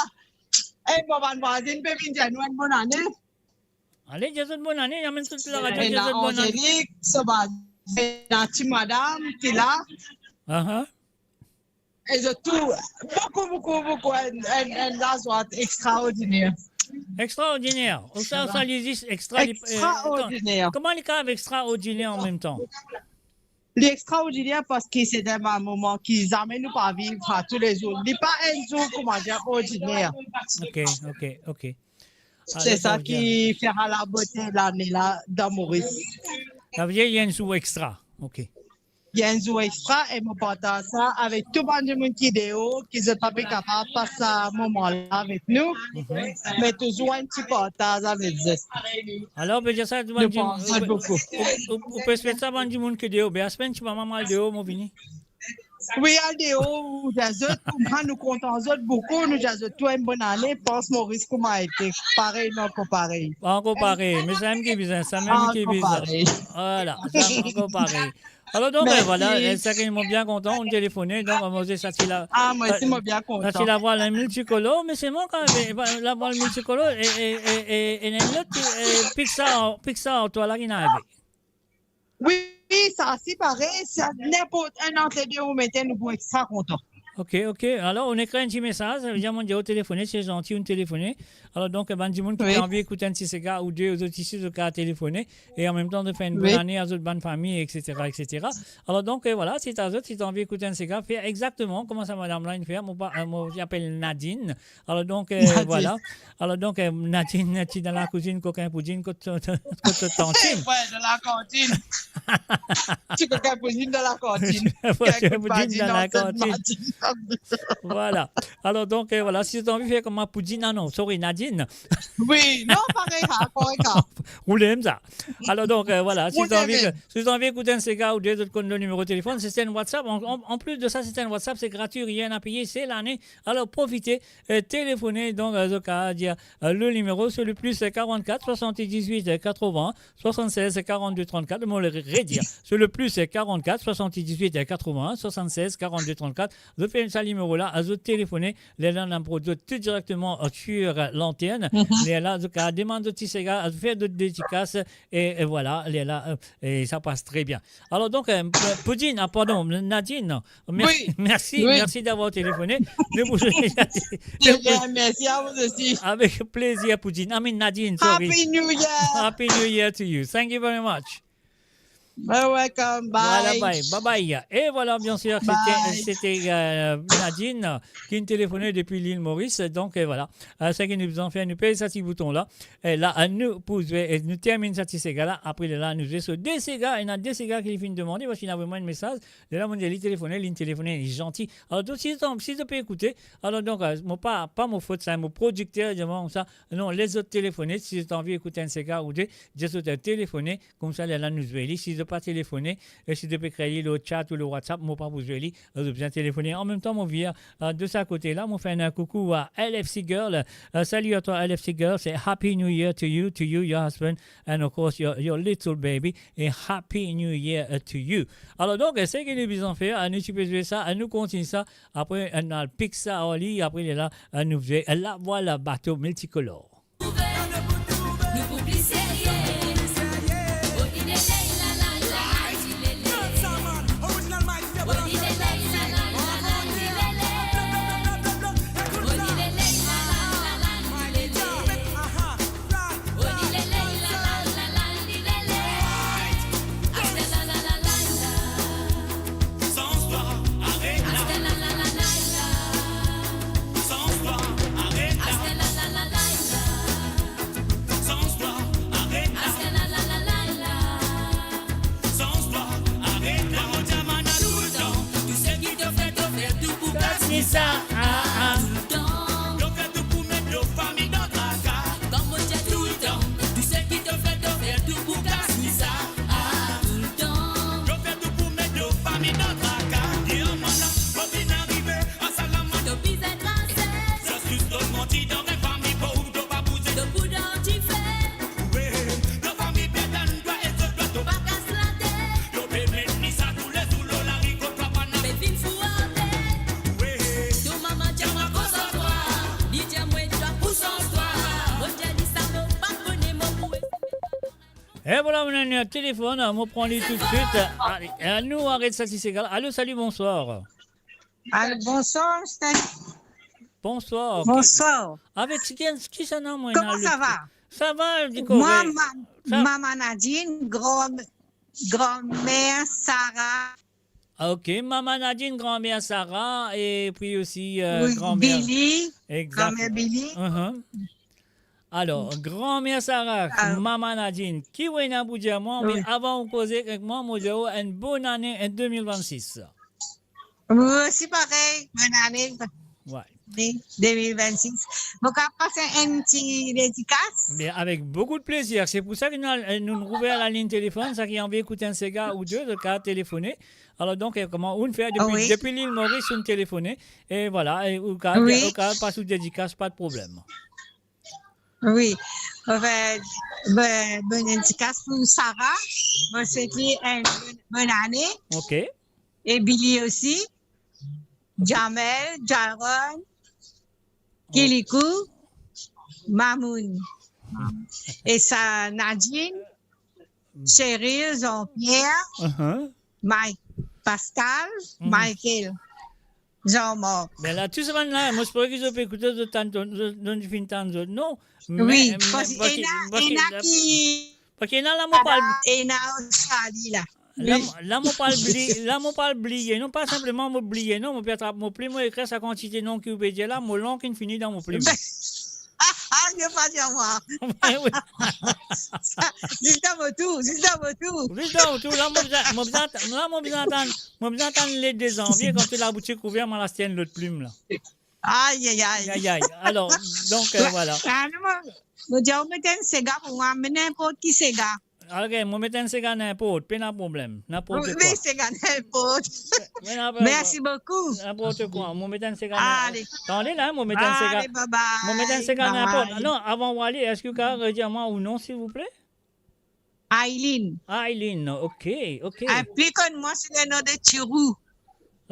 E mo bann vwazin pe vinn dir nou enn bonn ane. Ale, dir zot bonane, amenn zot laradio, dir zot bonane. Angélique, so bann, ena ti madam ki la. Aha. E zot tou, boukou, boukou, boukou, enn, enn, enn lazwa extraordiner. Extraordiner. Ou sa, sa li zis extra, li, eh, extraordiner. Kouma li kapav extraordiner an mem tan? Li extraordiner parski se enn moman ki zame nou pa viv, a, toulezour. Li pa enn zour, kouma dir, ordiner. Ok, ok, ok. Se sa ki fer labote lane la dan Moris. Savedir li enn zour extra. Ok. Li enn zour extra e mo partaz sa avek tou bann dimoun ki deor, ki zot pa pe kapav pas sa moman la avek nou, me touzour enn ti partaz avek zot. Alor, ou pe dir sa, tou bann dimoun, ou pe, ou, ou, ou pe swet sa bann dimoun ki deor, be aspe ti mama, mo al deor, mo vini. Wi, al deor, ou dir zot, kouma nou kontan zot boukou, nou dir zot tou enn bonane, pans Moris kouma ete, parey, non, ankor parey. Ankor parey, me samem ki bizin, samem ki bizin. Ankor parey. Vwala, samem ankor parey. Alor donk, eh, vwala, eh, sa ki mo bien kontan, ou telefone, donk, eh, mo dir sa ti la, ah, mo osi, eh, mo bien kontan. Sa ti lavwa multicolore, me selman kan, eh, lavwa multicolore, e, e, e, e, ena enn lot, eh, Pixar, Pixar, twa la ki ena arive. Wi, wi, sa si parey, si ninport enn ant le de ou mete, nou pou extra kontan. Ok, ok. Alor, ou ekrir enn ti mesaz, sa vedir, mo dir ou telefone, se zanti, ou telefone. Alor, donk, bann dimoun ki pe anvi ekout enn ti sega ou de, zot isi, zot kapav telefone, e an mem tan, zot fer enn bonane a zot bann fami, et cetera, et cetera. Alor, donk, eh, vwala, si ta zot, si ta anvi ekout enn sega, fer exakteman kouma sa madam la inn fer, mo pa, eh, mo, li apel Nadine. Alor, donk, eh, vwala. Alor, donk, eh, Nadine, ti dan lakouzinn, kokin pou dinn, kot, kot, kot tantine. Wi, dan lakantinn. Ti kokin pou dinn dan lakantinn. Kokin pou dinn dan lakantinn. Vwala. Alor, donk, eh, vwala, si zot anvi fer kouma Poudine, ah non, sorry, Nadine. Wi, non, parey, parey. Ou le mem sa. Alor, donk, eh, vwala, si zot anvi, si zot anvi ekout enn sega ou de, zot konn le nimero telefonn, se enn WhatsApp. An, an, an plis de sa, se enn WhatsApp, se gratis, rien à payer, se lane. Alor, profite, eh, telefone, donk, eh, zot kapav dir, eh, le nimero, se le plus, eh, quarante-quatre soixante-dix-huit, eh, quatre-vingts soixante-seize quarante-deux trente-quatre, mo re-, redir, se le plus, eh, quarante-quatre soixante-dix-huit, eh, quatre-vingts soixante-seize quarante-deux trente-quatre. Zot fer sa nimero la, zot telefone, lerla nou pran zot tou direkteman, eh, sur, eh, lantern. Lerla zot kapav demann zot ti sega, zot fer zot dedikas, e, e vwala, lerla, eh, e sa pas tre bien. Alor donk, eh, Poudine, ah, pardon, Nadine, mer-, mersi, mersi d'avoir telefone. Nou pou zwe, mersi à vous aussi. Avek plezir, Poudine. I mean, Nadine, sorry. Happy New Year. Happy New Year to you. Thank you very much. You're welcome. Bye. Vwala, bye. Bye bye. E vwala, biensir, sete, sete, eh, Nadine ki inn telefone depi Lil Moris. Donk, eh, vwala. Eh, seki nou bizin fer, nou pez sa ti bouton la. E la, eh, nou pou zwe, eh, nou terminn sa ti sega la. Apre lerla, nou zwe so de sega. Ena de sega ki li finn demande, parski li avoy mwa enn mesaz. Lerla, mo dir li telefone, li telefone, li zanti. Alor, donk, si zot, si zot pe ekoute, alor, donk, eh, mo pa, pa mo fot sa, mo prodikter, dir mwa koumsa, non, les zot telefone, si zot anvi ekout enn sega ou de, zis zot telefone, koumsa, lerla nou zwe li. Si zot pa telefone, e si zot pe ekrir li lor chat ou lor WhatsApp, mo pa pou zwe li, zot bizin telefone. An mem tan, mo vir, eh, de sa kote la, mo fer enn koukou à L F C Girl. Eh, salut à toi, L F C Girl. C'est Happy New Year to you, to you, your husband, and of course, your, your little baby. E Happy New Year, eh, to you. Alor donk, eh, seki nou bizin fer, eh, nou ti pe zwe sa, eh, nou kontign sa. Apre, eh, nou al pik sa ar li, apre lerla, eh, nou zwe, eh, Lavwal Bato Multicolore. Sa, ah, ah. Toultan. Yo fer tou pou met to fami dan traka. Kom mo dir toultan, tou seki to fer, to fer tou pou kas ni sa, ah. Toultan. Yo fer tou pou met to fami dan traka. Dir mwa la, mo finn arive, asalama. To bizin transe. Zis tou manti dan enn fami pov, to pa bouze. To pou dan dife. Wi, to fami pe tann twa e zot twa to pa kas latet. To pe met ni sa toulezour lor lari kot twa pa na. Pe vinn fou ar tet. Wi. To E vwala, nou ena telefonn, nou pran li toutswit. Ale, e nou aret sa ti sega la. Alo, salut, bonsoir. Alo, bonsoir, Steph. Bonsoir. Bonsoir. Avek ki, ki sa nom, mwa, Koman sa va? Sa va, Mama Nadine, grand, grand-mère Sarah. Ah, ok, Mama Nadine, grand-mère Sarah, e pi osi, euh, grand-mère Billy, grand-mère Billy. Mhm. Alor, grand-mère Sarah, Mama Nadine, ki ou ena pou dir mwa, me avan ou koze ek mwa, mo dir ou enn bonn ane, enn de mil vennsis. Mwa osi parey, bonn ane. Wi. Wi, de mil vennsis. Mo kapav pas enn ti dedikas? Be, avek boukou de plezir. Se pou sa ki nou, nou ouver lalign telefonn, sa ki anvi ekout enn sega ou de, zot kapav telefone. Alor donk, eh, kouma ou'nn fer depi, depi Lil Moris, ou'nn telefone. E vwala, e ou kapav, ou kapav pas ou dedikas, pa de problem. Wi. Anfin, be, bonn dedikas pou Sarah. Mo swet li enn bonn, bonn ane. Ok. E Billy osi. Jamel, Jaron, Kilikou, Mamoun. E sa Nadine, Cheryl, Jean-Pierre, Mike, Pascal, Michael, Jean-Marc. Me la, tou sa bann la, mo espere ki zot pe ekoute, zot tann, zot, zot finn tann zot nom. Wi, me, me, parski parski ena, ena ki Parski ena la, mo pa... Ena Australie la. La, la, mo pa bliye, la, mo pa bliye. Non, pa sinpleman mo bliye, non, mo pe atrap mo plim, mo ekrir sa kantite nom ki ou pe dir la, mo lang inn fini dan mo plim. Ah, ah, ne pa dir mwa. Wi. Zis dan mo tour, zis dan mo tour. Zis dan mo tour. La, mo bizin, mo bizin, la, mo bizin tann, mo bizin tann le de zanvie, kan to laboutik ouver, mo al aste enn lot plim la. Ay, ay, ay. Ay, ay. Alor, donk, euh, vwala. Ah, non, mo, mo dir ou met enn sega pou mwa, me ninport ki sega. Ok, mo met enn sega ninport, pena problem. Ninport kwa. Wi, sega ninport. Pena problem. Merci beaucoup. Ninport kwa. Mo met enn sega nin-, ale. Tande la, mo met enn sega. Ale, bye bye. Mo met enn sega ninport. Bye. Non, avan ou ale, eski ou kapav redir mwa ou nom, silvouple? Aileen. Aileen, ok, ok. Ah, pli konn mwa sou le nom de Tirou.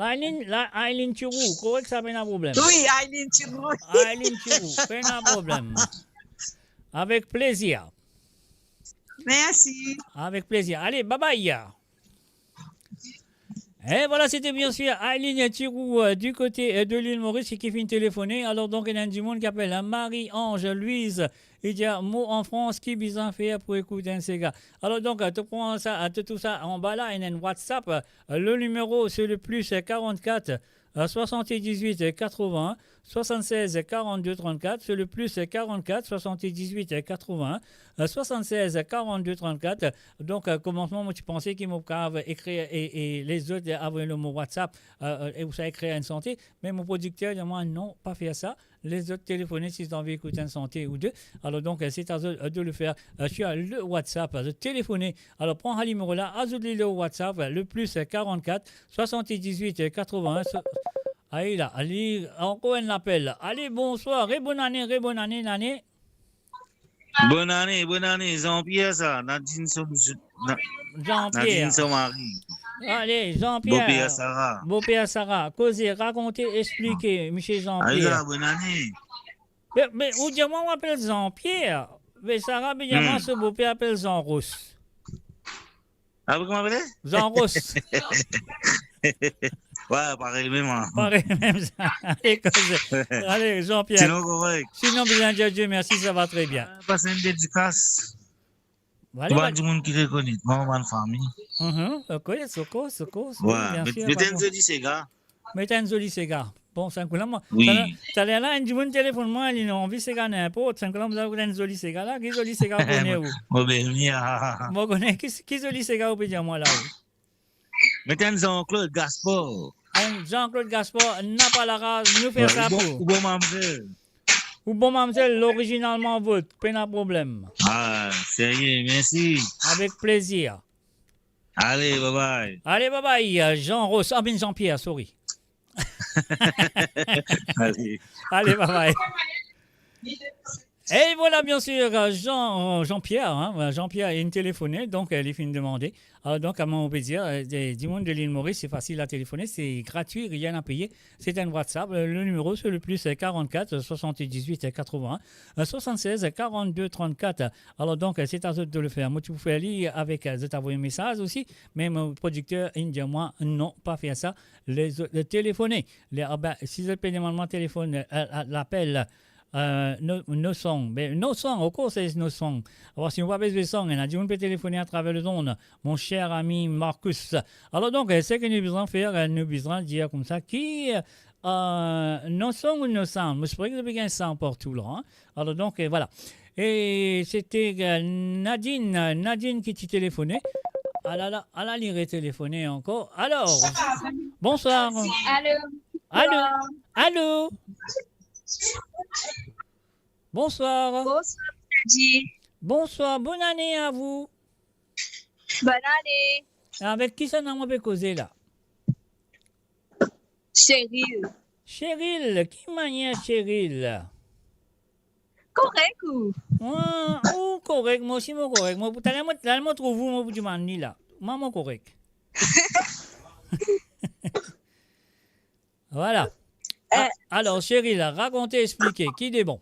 Aileen, la, Aileen Tirou, korek sa, pena problem. Wi, Aileen Tirou. Aileen Tirou, pena problem. Avek plezir. Mersi. Avek plezir. Ale, bye bye. E vwala, sete bien sir Aileen Tirou, euh, du kote, euh, de Lil Moris ki finn telefone. Alor donk, ena enn dimoun ki apel, euh, Marie-Ange Louise. Li dir, ah, mo an Frans, ki bizin fer pou ekout enn sega? Alor donk, euh, to pran sa, euh, to trouv sa anba la, ena enn WhatsApp, euh, le nimero, se le plus, euh, quarante-quatre, euh, soixante-dix-huit, euh, quatre-vingts, soixante-seize, quarante-deux, trente-quatre, se le plus, euh, quarante-quatre, soixante-dix-huit, euh, quatre-vingts, euh, soixante-seize, quarante-deux, trente-quatre. Donk, euh, komansman, mo ti panse ki mo kapav ekrir e, e lezot, euh, avoy lor mo WhatsApp, euh, euh, e ou sa ekrir enn sante, me mo prodikter dir mwa, non, pa fer sa. Lezot telefone si zot anvi ekout enn sante ou de. Alor donk, euh, c'est à zot, euh, de le faire, euh, sur le WhatsApp. Zot telefone. Alor, pran sa nimero la, azout li lor WhatsApp, euh, le plus, euh, quarante-quatre, soixante-dix-huit, euh, quatre-vingts, so-, ayo la, ale, ankor enn lapel. Ale, bonsoir, re bonn ane, re bonn ane, nane. Bonn ane, bonn ane, Jean-Pierre sa, Nadine so, na-, Jean-Pierre. Nadine so mari. Ale, Jean-Pierre. Boper Sarah. Boper Sarah. Koze, rakonte, explike, misie Jean-Pierre. Ayo la, bonn ane. Me, me, ou dir mwa, ou apel Jean-Pierre. Me Sarah pe dir mwa, hmm, so boper apel Jean Ros. Ah, kouma apele? Jean Ros. Wi, parey mem, an. Parey mem sa. Ale, koze. Ale, Jean-Pierre. Sinon, korek. Sinon, bizin dir Dieu merci, ça va très bien. Ah, pas enn dedikas. Vwala, pou bann dimoun ki rekonet mwa, bann fami. Mhm, ok, soko, soko, soko, wi, bien met, sir, met enn zoli sega. Met enn zoli sega. Bon, sa kou la, mwa. Wi. Taler, taler la, enn dimoun telefonn mwa, li ena anvi sega ninport. Sa kou la, mo dir ou enn zoli sega la. Ki zoli sega ou kone ou? Mo, mo beni, ah. Mo kone, ki, ki zoli sega ou pe dir mwa la, ou? Met enn Jean-Claude Gaspard. Enn Jean-Claude Gaspard, napa laraz, nou fer sa pou ou. Wi, ou bon, ou bon mamzel. Ou bon mamzel, l'original Mavot, pena problem. Ah, serye, mersi. Avek plezir. Ale, bye bye. Ale, bye bye, Jean Ros, ah, bien Jean-Pierre, sorry. Ale. Ale, bye bye. Et voilà, bien sûr, euh, Jean, euh, Jean-Pierre, hein, voilà, Jean-Pierre, il me téléphonait, donc, euh, il finit de demander. Alors, donc, comment on peut dire, euh, des- du monde de l'île Maurice, c'est facile à téléphoner, c'est gratuit, rien à payer. C'est un WhatsApp. Euh, le numéro, c'est le plus, euh, quarante-quatre, soixante-dix-huit, quatre-vingts, euh, soixante-seize, quarante-deux, trente-quatre. Alors, donc, euh, c'est à vous de le faire. Moi, tu peux faire lire avec, euh, vous envoyer un message aussi, mais mon producteur, il dit à moi, non, pas faire ça. Les, les téléphoner. Les, ah ben, si vous payez normalement téléphone, euh, euh, l'appel, euh, no, no song. Ben, no song, of course it's no song. Alors, si nou pa bezwen song, ena dimoun pe telefone atraver lezond, mon cher ami Marcus. Alors donc, euh, ce que nous besoin faire, euh, nous besoin dire comme ça, qui, euh, no song ou no sound. Moi, je pourrais que ça soit partout là, hein. Alors donc, euh, voilà. Et c'était, euh, Nadine, euh, Nadine qui t'a téléphoné. Ah là là, ah là, il est téléphoné encore. Alors, bonsoir. Allô. Allô. Allô. Bonsoir. Bonsoir, Taddy. Bonsoir, bonne année à vous. Bonne année. Avek kisannla mo pe koze la? Cheryl. Cheryl, ki manier Cheryl? Korek ou? Mwa, ou korek, mwa osi mo korek. Mwa pou taler mo, taler mo trouv ou, mo pou dimann li la. Mwa mo korek. Voilà. Ah, eh. Alors, Cheryl, rakonte, explike, ki de bon?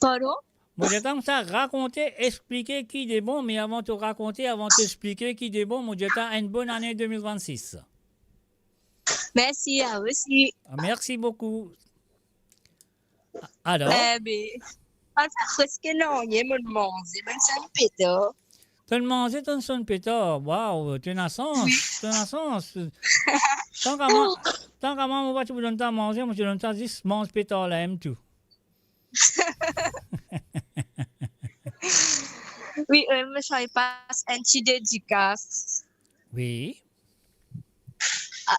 Pardon? Mo dir twa koumsa, rakonte, explike ki de bon, me avan to rakonte, avan to explike ki de bon, mo dir twa enn bonn ane de mil vennsis. Mersi, a ou osi. Ah, mersi boukou. Alors? Eh ben, pa preske nanye, mo manze, mo sonn petar. To manze, to sonn petar. Waw, to ena sans, wi. To ena sans. Tank a mwa, tank a mwa, mo pa ti pou donn twa manze, mo ti donn twa zis manz petar la, em tou. Wi, euh, mo ti pou pas enn ti dedikas. Wi. A,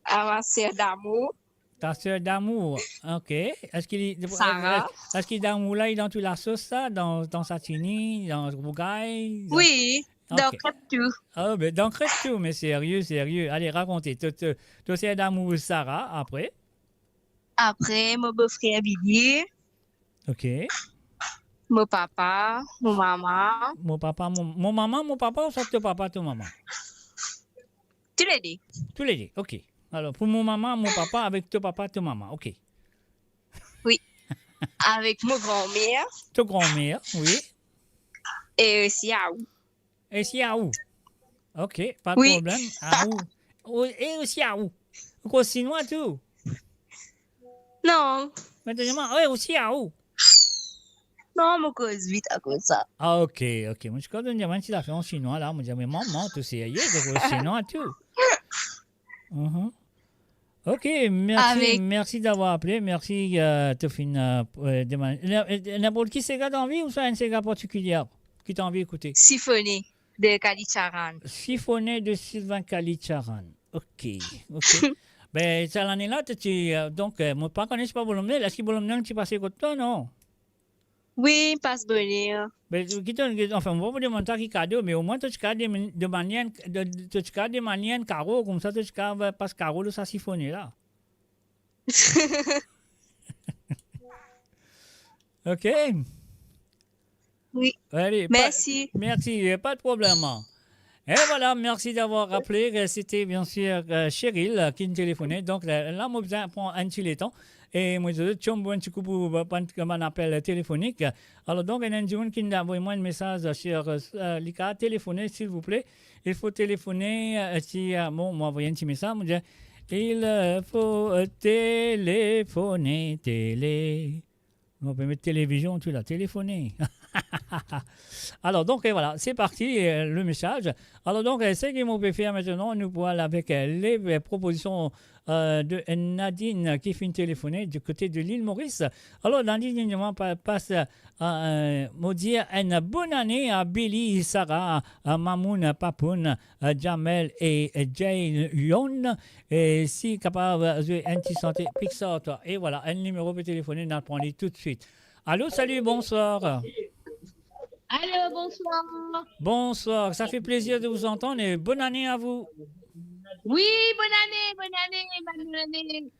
a ma ser damour. Ta ser damour, ok. Eski li, Sarah. Eski damour la, li dan tou lasos la, dan, dan satini, dan rougay? Wi, dan, ok, krep tou. Ah, ben, dan krep tou, me serye, serye. Ale, rakonte. To, to, to ser damour Sarah, apre? Apre, mo bofrer Billy. Ok. Mo papa, mo mama. Mo papa, mo, mo mama, mo papa, ouswa to papa, to mama? Toulede. Toulede, ok. Alor, pou mo mama, mo papa, avek to papa, to mama, ok. Wi. Avek mo granmer. To granmer, wi. E osi a ou. Osi a ou. Ok, pa de problem. Wi. A ou. O, e osi a ou. Ou koz sinwa tou? Non. Me to dir mwa, e osi a ou. Non, mo koz vit akoz sa. Ah, ok, ok. Mo ti krwar to dir mwa enn ti zafer an sinwa la. Mo dir, me mama, to serye, to koz sinwa tou. Mhm. Ok, mersi, avek mersi d'avoir apele. Mersi, euh, to finn, euh, euh, demann. Ena, euh, ninport ki sega to anvi ouswa enn sega partikilie ki to anvi ekoute? Sifone de Kalicharan. Sifone de Sylvain Kalicharan. Ok, ok. Ben, sa lane la, to ti, euh, donk, euh, mo pa kone si pa Bolomnel. Eski Bolomnel ti pase kot twa, non? Wi, pas boner. Be, ki to, ki, anfin, mo pa pou demann twa ki kado, me omwin to ti kav demann, demann li enn, de, de, to ti kav demann li enn karo, koumsa to ti kav pas karo lor sa sifone la. Ok. Wi. Ale, pa, mersi. Mersi, pa de problem. Et voilà, merci d'avoir appelé. Euh, c'était bien sûr, euh, Cheryl, euh, qui nous téléphonait. Donc, la, la, mo bizin pran enn ti letan. E mo dir zot, tchombo enn ti kou pou, euh, bann, bann apel telefonik. Alor, donk, ena enn dimoun ki inn avoy mwa enn mesaz sur, euh, li kav telefone, silvouple. Il faut téléphoner, euh, si, euh, bon, mo avoy enn ti mesaz, mo dir, il faut téléphoner, télé. On peut mettre télévision, tout là, téléphoner. Alors, donc, euh, voilà, c'est parti, euh, le message. Alors, donc, euh, ce que mo pe fer maintenant, nou pou al avek, euh, les, euh, propositions, euh, de Nadine, euh, qui finn téléphoner du côté de l'île Maurice. Alors, Nadine, mo pa-, pas, euh, euh, mo dir enn bonn ane a Billy, Sarah, euh, Mamoun, Papoun, euh, Jamel e, euh, Jay Yon. E si kapav, euh, zwe enn ti sante Pixar, twa. E voilà, enn nimero pe telefone, nou al pran li toutswit. Allô, salut, bonsoir. Allô, bonsoir. Bonsoir, ça fait plaisir de vous entendre et bonne année à vous. Oui, bonne année, bonne année, bonne année.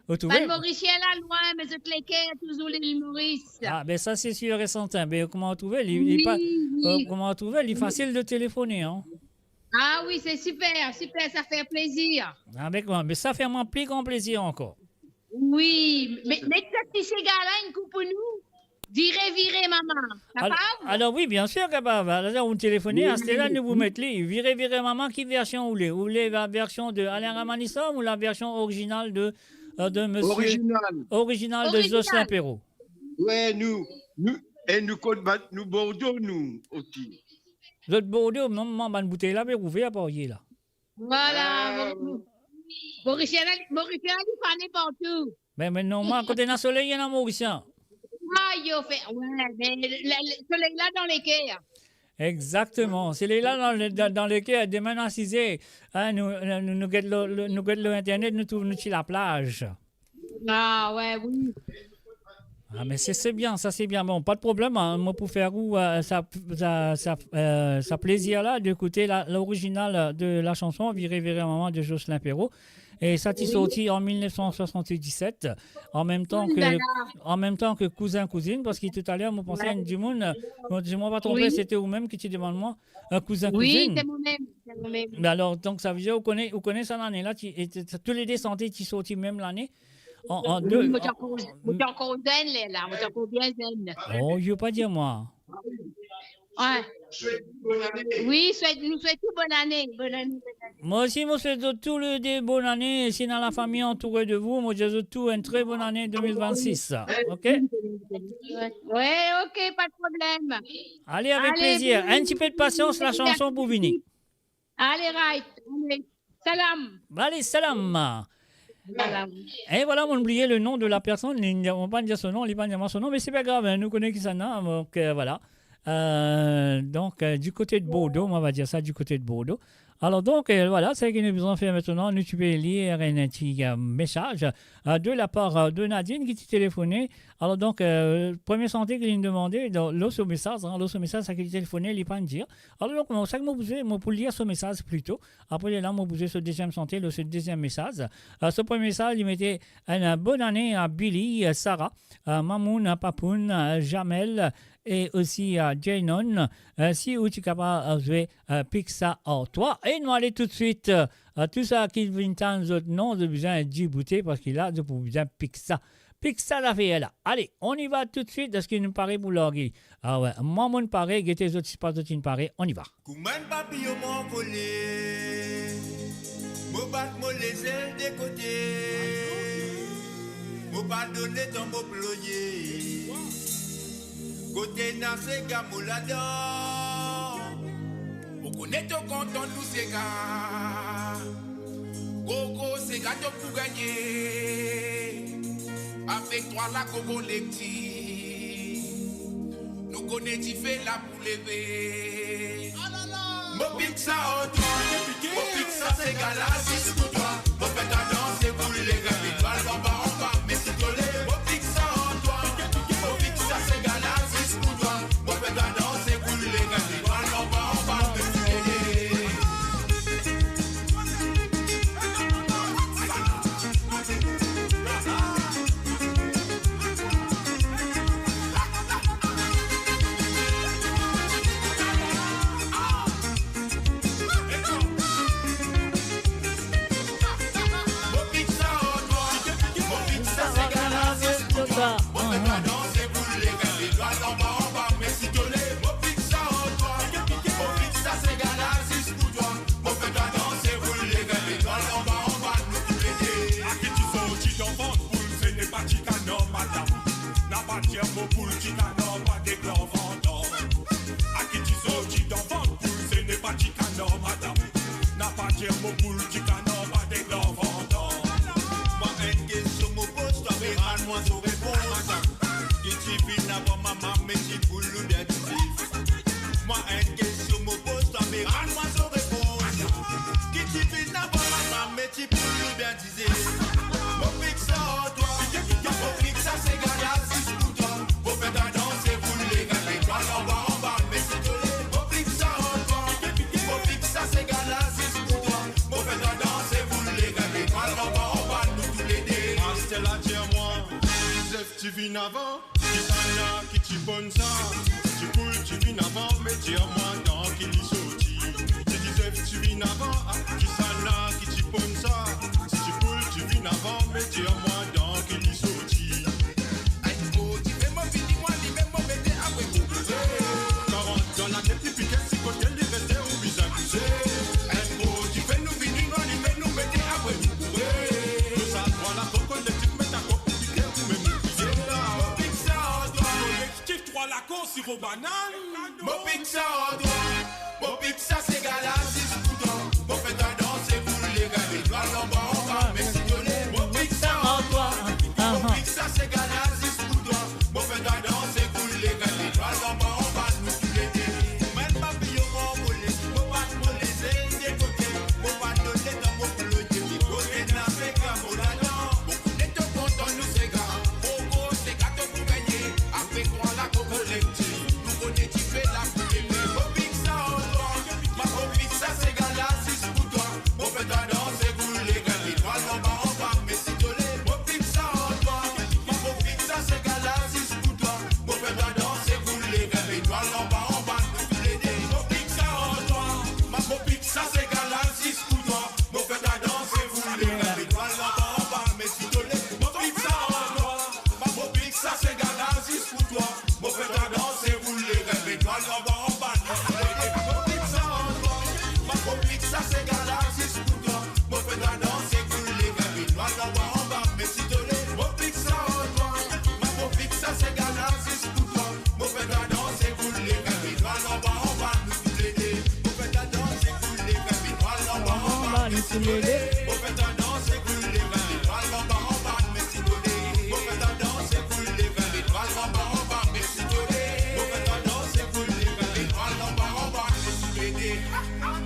Ou trouve? Bann Morisien la lwin, me zot leker touzour Lil Moris. Ah, ben sa, se sir e serten. Ben, kouma ou trouve, li, li pa, wi, wi, euh, kouma ou trouve, li fasil de telefone, hein? Ah wi, se siper, siper, sa fer plezir. Avek mwa, me sa fer mwa pli gran plezir ankor. Wi, me, met sa ti sega la enn kou pou nou. Vire, vire, mama. Al-, kapav? Alor wi, biensir kapav. Alor, ou telefone, wi, aster la, nou pou met li. Vire, vire, mama, ki version ou le? Ou le la version de Alain Ramanisum ou la version original de, euh, de monsieur, original, original de, original, Jocelyn Perrault? Wi, nou, nou, e nou kot bann, nou Bordeaux, nou osi. Zot Bordeaux, non, mwa, bann boutey la pe rouver apar ye la. Vwala, ah, Mor-, Morisien, Morisien, li fane partou. Me, me non, mwa, kot ena soley, ena Morisien. Ah, yo fer, wi, me le, le, le soley la dan leker. Exactement. Soley la dan le, dan, dan leker. Demin a siz er, hein, nou, nou, nou get lor, lor, nou get lor internet, nou trouv nou ti laplaz. Ah, wi, wi. Ah, me se, se bien, sa se bien. Bon, pa de problem, hein. Mwa pou fer ou, euh, sa, sa, sa, euh, sa plezir la, de koute la, l'original de la chanson Vire, vire, mama de Jocelyn Perrault. E sa ti sorti an mil nef san swasann-diset, an mem tan ke, an mem tan ke Kouzin Kouzinn, parski toutaler, mo panse enn dimoun, euh, mo, si mo pa tronpe, wi, se te ou mem ki ti demann mwa, euh, Kouzin Kouzinn. Wi, se mwa mem, se mwa mem. Me alor, donk, sa ve dir, ou kone, ou kone sa lane la, ti, e, ti, tou le de sante ti sorti mem lane. An, an de, wi, mo ti ankor, an, mo ti ankor zenn lerla, mo ti ankor bien zenn. Oh, yo pa dir mwa. Wi. Wi, swet, nou swet ou bonane, bonane, bonane. Mwa osi, mo swet zot tou le de bonane, si dan lafami, antoure de vou, mo dir zot tou enn tre bonane de mil vennsis, ok? Wi, ok, pa de problem. Ale, avek plezir. Ale, enn tipe de pasians, la chanson pou vini. Ale, right. Ale. Salam. Ale, salam. Salam. E vwala, mo bliye le nom de la personne. Li, mo pa dir so nom, li pa dir mwa so nom, me se pa grav, hein, nou kone kisannla, donk, euh, vwala. Euh, donk, euh, du kote de Bordeaux, on va dire ça, du kote de Bordeaux. Alor donk, euh, vwala, seki nou bizin fer aster la, nou ti pe lir enn ti, euh, mesaz, euh, de la par, euh, de Nadine ki ti telefone. Alor donk, euh, premie sante ki li demande, donk, lor so mesaz, hein, lor so mesaz, seki li telefone, li pa'nn dir. Alor donk, mo, seki mo pou fer, mo pou lir so mesaz plito. Apre la, mo pou zwe so deziem sante, lor so deziem mesaz. Euh, so premie mesaz, li mete enn, euh, bonane a Billy, euh, Sarah, euh, Mamoun, euh, Papoun, euh, Jamel, e osi a Jaynon, euh, si ou ti kapav, euh, zwe, euh, Pik sa ar twa. E nou ale toutswit, euh, tou sa ki vinn tann zot non, zot bizin diboute, parski la, zot pou bizin pik sa. Pik sa zafer la. Ale, on y va toutswit, eski nou pare pou large? Ah wi, mwa, mo pare, gete zot, si pa zot inn pare, on y va. Kouma enn papiyon mo anvole, mo bat mo lezel de kote. Mo pa donn letan mo ploye. Kot ena sega mo ladan. Mo kone to kontan nou sega. Gro gro sega to pou gagne. Avek twa la gro gro lekti. Nou kone dife la pou leve. Mo pik sa ar twa, mo pik sa sega la zis pou twa. Mo fer twa danse, boule, gete letwal anba anba, me si to le. Mo pik sa ar twa, mo pik sa sega la zis pou twa. Mo fer twa danse, boule, gete letwal anba anba, me si to le. Mo pou ti kanan, pa de gran vandan. A ki ti sorti dan vant poul, se ne pa ti kanan, madam. Na pa dir mo poul ti kanan, pa de gran vandan. Mwa enn kestion mo poz twa, me rann mwa so repons. Ki ti vinn avan mama, me ti poul oubien ti zef? Mwa enn kestion mo poz twa, me rann mwa so repons. Ki ti vinn avan mama, me ti poul oubien ti zef? Mo pik sa ar twa, mo pik sa sega la zis pou twa. Mo fer twa danse, boule, gete letwal anba anba, me si to le. Mo pik sa ar twa, mo pik sa sega la zis pou twa. Mo fer twa danse, boule, gete letwal anba anba, nou toulede. Aster Ti vinn avan, kisannla ki ti ponn sa? Ti poul ti vinn avan, me dir mwa dan ki li sorti. Ti dizef ti vinn avan, ah, kisannla ki ti ponn sa? Ti poul ti vinn avan, me dir mwa dan ki li sorti. Enn mo dife mo vini, mwa limem mo mete apre mo boule. Karant dan latet li pike, si kote li reste ou bizin bouze. Enn mo dife nou vini, nou alime, nou mete apre nou boule. Nou sa pran lakok kolektif, met lakok pike, ou mem nou kriye la. Mo pik sa an twa. Kolektif trwa lakok, siro banann. Mo pik sa an twa. Mo pik sa segal la zis pou twa. Mo fer twa danse, boule, gard letwal anba, anba, me si tole. Mo pik sa an twa. Mo pik sa segal la zis pou twa. Mo fer twa danse, boule, gard letwal anba, anba, nou toulede. Mwa enn papiyon mo anvole, mo pa anvole, se de kote. Mo pa donn letan mo pou lode, kote ena sega mo ladan. Mo konnen to kontan nou sega. Poko sega to pou gagne. Avek twa lakok kolektif, nou kone dife la pou leve. Mo pik sa an twa. Mo pik sa segal la zis pou twa. Mo fer twa danse, boule, gard letwal anba, anba, me si tole. Mo pik sa an twa. Mo pik sa segal la zis pou twa. Mo fer twa danse, boule, gard letwal anba, anba, nou toulede. Mo pik sa an twa. Mo pik sa segal la zis pou twa. Mo fer twa danse, boule, gard letwal anba, anba, me si tole. Mo pik sa an twa. Mo pik sa segal la zis pou twa. Mo fer twa danse, boule, gard letwal anba, anba, nou toulede. Mo pik sa an twa. Mo pik sa segal la zis pou twa. Mo fer twa danse, boule, gard letwal anba, anba, me si tole. Mo pik sa an twa. Mo pik sa segal la zis pou twa. Mo fer twa danse, boule, gard letwal anba, anba, nou toulede. Mo fer twa danse, boule, gard letwal anba, anba, nou toulede. Mo fer twa danse, boule, gard letwal anba, anba, me si tole. Mo fer twa danse, boule, gard letwal anba, anba, me si tole. Mo fer twa danse, boule, gard letwal anba, anba, nou toulede.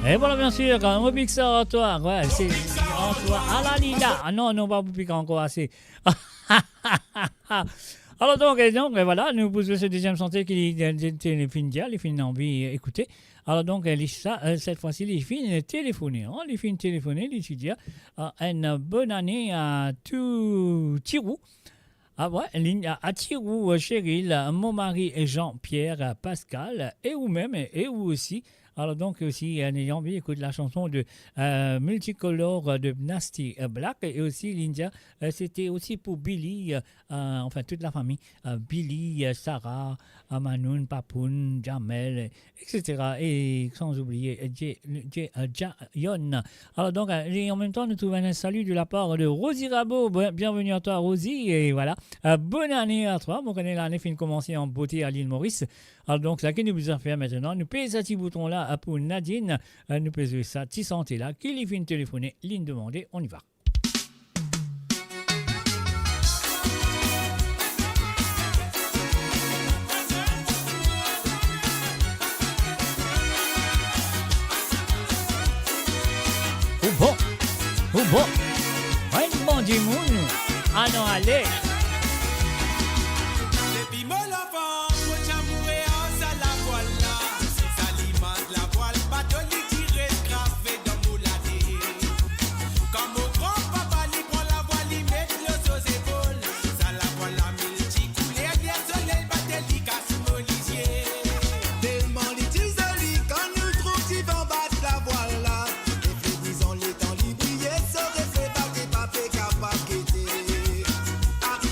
Et voilà, bien sûr, quand on pique ça à toi, ouais, c'est en toi. Ah là, Lila. Ah non, non, pa pou pik ankor, ase. Alors donc, et donc, et voilà, nou pou zwe se deziem sante ki li, li, li, li finn dir, li finn anvi ekoute. Alors donc, li sa, euh, cette fois-ci, li finn telefone, hein, li finn telefone, li ti dir, euh, une bonne année à tout Tirou. Ah ouais, li, a, a Tirou, euh, Cheryl, euh, mon mari Jean-Pierre, euh, Pascal, et vous-même, et, et vous aussi. Alors donc aussi, euh, nou anvi ekout la chanson de, euh, Multicolore, euh, de Nasty, euh, Black, et aussi Linda, euh, c'était aussi pour Billy, euh, euh, enfin toute la famille, euh, Billy, euh, Sarah, euh, Manoun, Papoun, Jamel, et cetera. Et sans oublier, euh, Jay, Jay, euh, Jayon. Alors donc, euh, et en même temps, nous trouvons un salut de la part de Rosie Rabot. Bon, bienvenue à toi, Rosie. Et voilà. Euh, bonne année à toi. Bon, kouma lane finn komanse an bote a Lil Moris. Alors donc, sa ki nou bizin fer aster, nou pez sa ti bouton la, euh, pou Nadine. Euh, nou pez sa ti sante la, ki li finn telefone, li demande, on y va. Ou bon, ou bon. Enn bon dimoun, anon ale. Depi mo lanfans, mo ti amoure ar sa lavwal la. Sa limaz lavwal, bato li ti res grave dan mo late. Kan mo gran papa li pran lavwal, li met lor so zepol. Sa lavwal la miltikouler, ler soley bat li kas mo lizie. Telman li ti zoli, kan nou trouv divan bat lavwal la, refleksion letan li briye, so refle pa pe kapav gete. Ak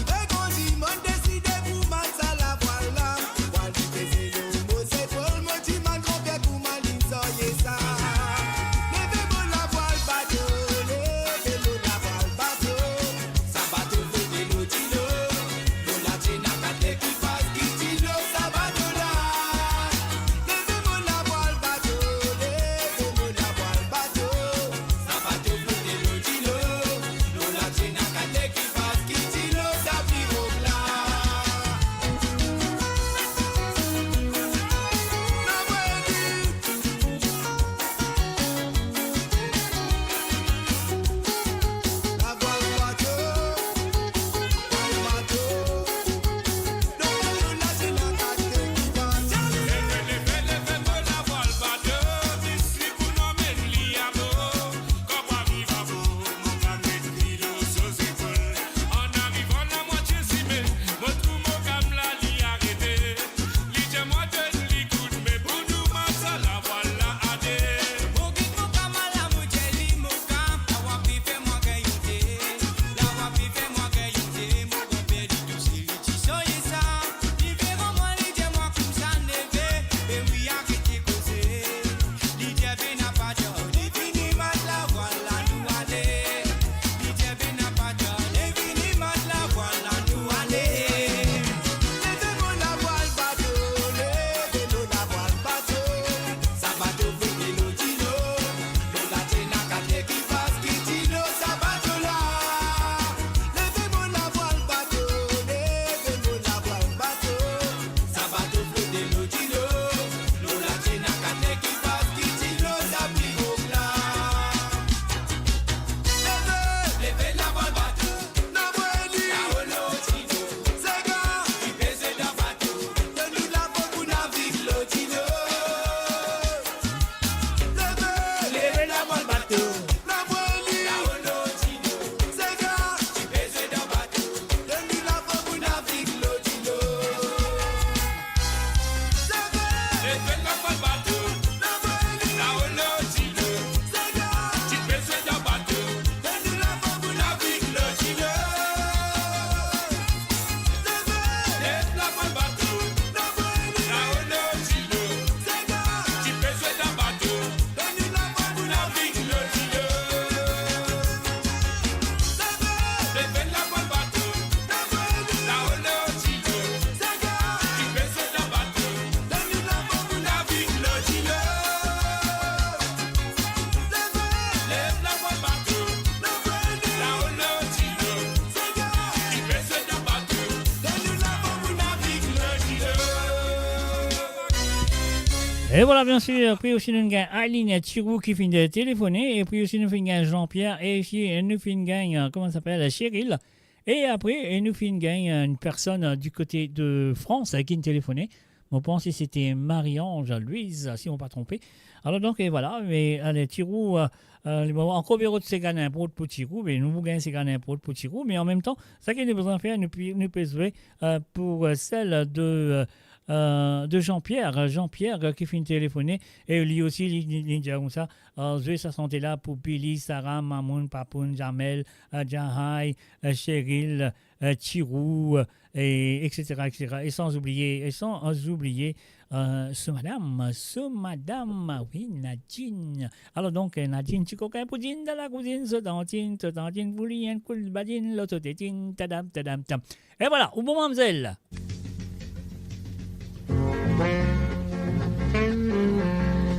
E vwala, bien sir, apre osi nou gagn Aileen Tirou ki finn telefone, e apre osi nou finn gagn Jean-Pierre, e osi nou finn gagn, euh, kouma li apel, Cheryl. E apre, e nou finn gagn enn personn, euh, du kote de Frans, euh, ki finn telefone. Mo panse se ti Marie-Ange Louise, si mo pa tronpe. Alor donk, e vwala, me ale, Tirou, euh, euh, bon, ankor vinn rod sega ninport pou Tirou, me nou pou gagn sega ninport pou Tirou, me an mem tan, sa ki nou bizin fer, nou pe, nou pe zwe, euh, pou, euh, sel de, euh, euh, de Jean-Pierre, euh, Jean-Pierre, euh, ki finn telefone, e li osi, li, li, li dir koumsa, euh, zwe sa sante la pou Billy, Sarah, Mamoun, Papoun, Jamel, euh, Jahai, euh, Cheryl, euh, Tirou, euh, e, et cetera, et cetera. E san oubliye, e san oubliye, euh, so madam, so madam, wi, Nadine. Alor donk, euh, Nadine, ti kokin pou dinn dan lakouzinn, so tantinn, so tantinn pou li, enn kout badinn, lot so tetinn, tadam, tadam, tam. E vwala, ou bon, mamzel?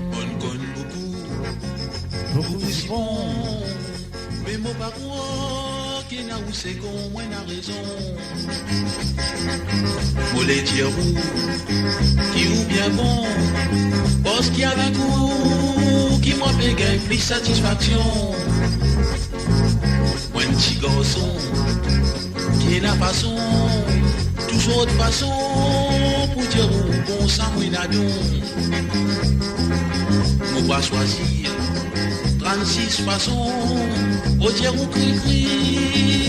Bonn konn boukou, boukou dipon, me mo pa krwar ki ena ou segon, mo ena rezon. Mo le dir ou ki ou bien bon, parski avek ou ki mo pe gagn plis satisfaksion. Mo enn ti garson ki ena fason, tou sort fason pou dir ou bon, sa mo ena don. Mo pa swazir trannsis fason pou dir ou krikri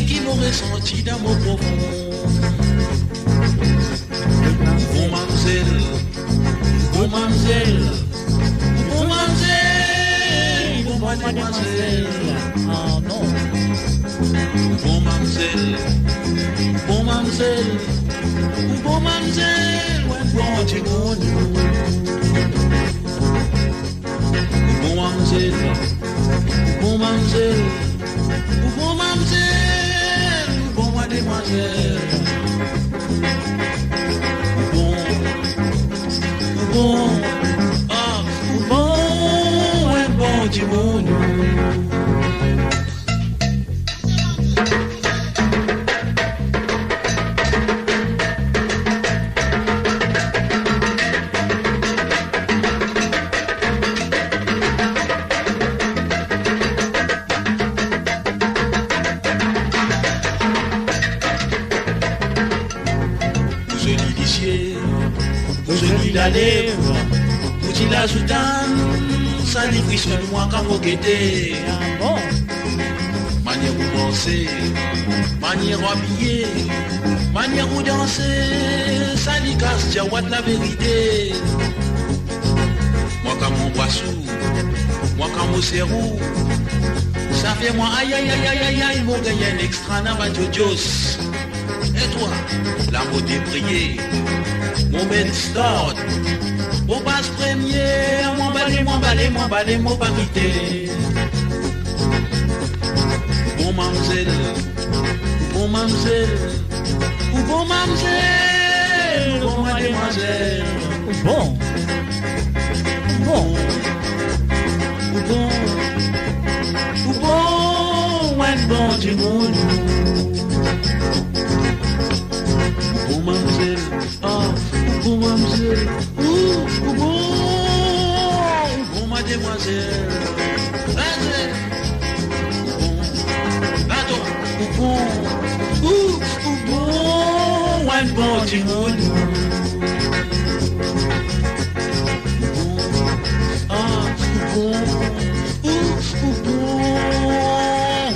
ki mo resanti dan mo profon. Bon mamzel, bon mamzel, bon mamzel, bon madmwazel. Ah non. Bon mamzel, bon mamzel, bon mamzel, ou enn bon dimoun. Bon mamzel, bon mamzel, bon mamzel, bon madmwazel. Bon, bon, ah, bon, enn bon dimoun. Ou zoli lizie, ou zoli lalev, ou ti lazout enn, sa li frisonn mwa kan mo gete. Ah bon? Manier ou marse, manier ou abiye, manier ou danse, sa li kas diawat laverite. Mwa kan mo anbras ou, mwa kan mo ser ou, sa fer mwa ay, ay, ay, mo gagn enn extra nava djodjos. E twa, la mo debriye, mo met start, mo pas premie, mo anbale, mo anbale, mo anbale, mo pa kite. Bon mamzel, bon mamzel, ou bon mamzel, ou bon madmwazel. Ou bon. Ou bon. Ou bon. Ou bon, ou enn bon dimoun. Ou bon mamzel, ah, ou bon mamzel. Ou, ou bon, ou bon madmwazel. Aze. Ou bon. Atann, ou bon. Ou, ou bon, ou enn bon dimoun. Ou bon. Ah, ou bon. Ou, ou bon.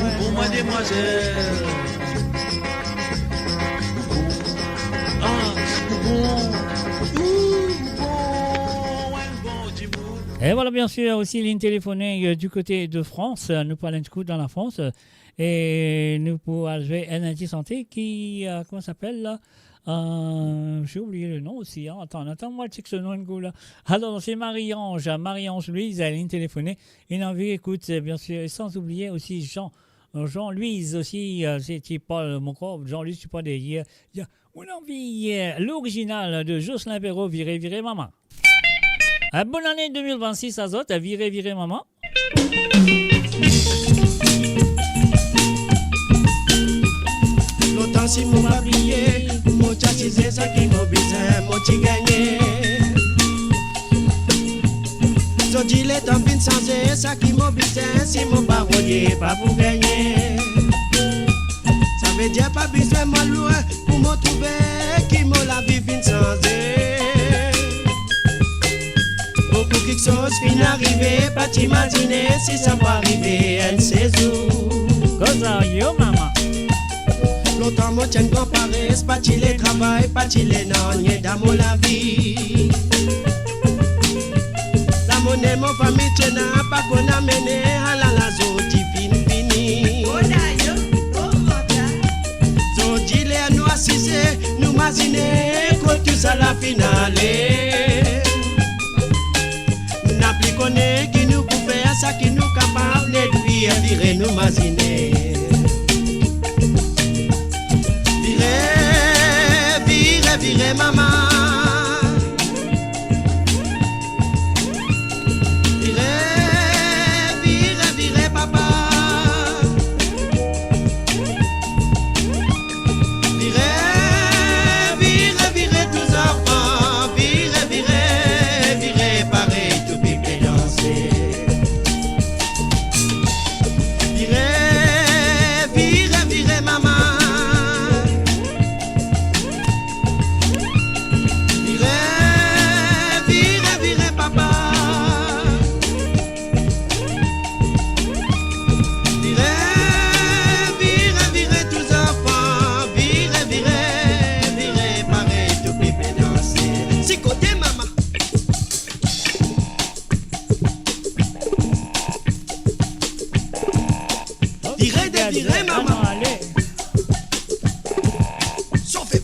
Ou bon madmwazel. Ou bon. Ah, ou bon. Ou, ou bon, ou enn bon dimoun. E vwala, bien sir, osi li telefone, euh, du kote de Frans. Euh, nou pou al enn ti kou dan Lafrans, euh, e nou pou al zwe enn ti sante ki, euh, kouma li apel la? Euh, j'ai oublié le nom aussi, hein. Atann, atann, mo al chek so nom enn kou la. Alor, se Marie-Ange, Marie-Ange Louise, li telefone. Ena anvi ekout, euh, bien sir, e san oubliye osi Jean, Jean-Louise osi, euh, se ti Paul, mo krwar, Jean-Louise, ti Paul deryer. Ya, ou anvi, euh, lorizinal de Jocelyn Perrot, Vire, vire mama. Euh, bonn ane de mil vennsis a zot, Vire, vire mama. Lontan si mo pa bliye, mo ti asize, seki mo bizin, mo ti gagne. Sanze sa ki mo bizin, si mo pa roule, pa pou gagne. Savedir pa bizin mo lwe pou mo trouve ki mo lavi finn sanze. Boukou kiksoz finn arive, pa ti imazine si sa pou arive enn sezour. Koza yo, mama. Lontan mo ti enn gran pares, pa ti le travay, pa ti le nanye dan mo lavi. Lamone mo fami ti ena, pa konn amene, alala zordi finn fini. Zordi ler nou asize, nou mazine kot tousala finn ale. Nou napli kone ki nou pou fer, sa ki nou kapav, ler nou vire, vire nou mazine. Vire, vire, vire mama. Vire, vire, vire papa. Vire, vire, vire tou zanfan, vire, vire, vire parey tou pipe danse. Vire, vire, vire mama. Vire, vire, vire papa. Vire, vire, vire tou zanfan, vire, vire, vire parey tou pipe danse. Si kote mama. Vire, devire mama. Ale. Sofe,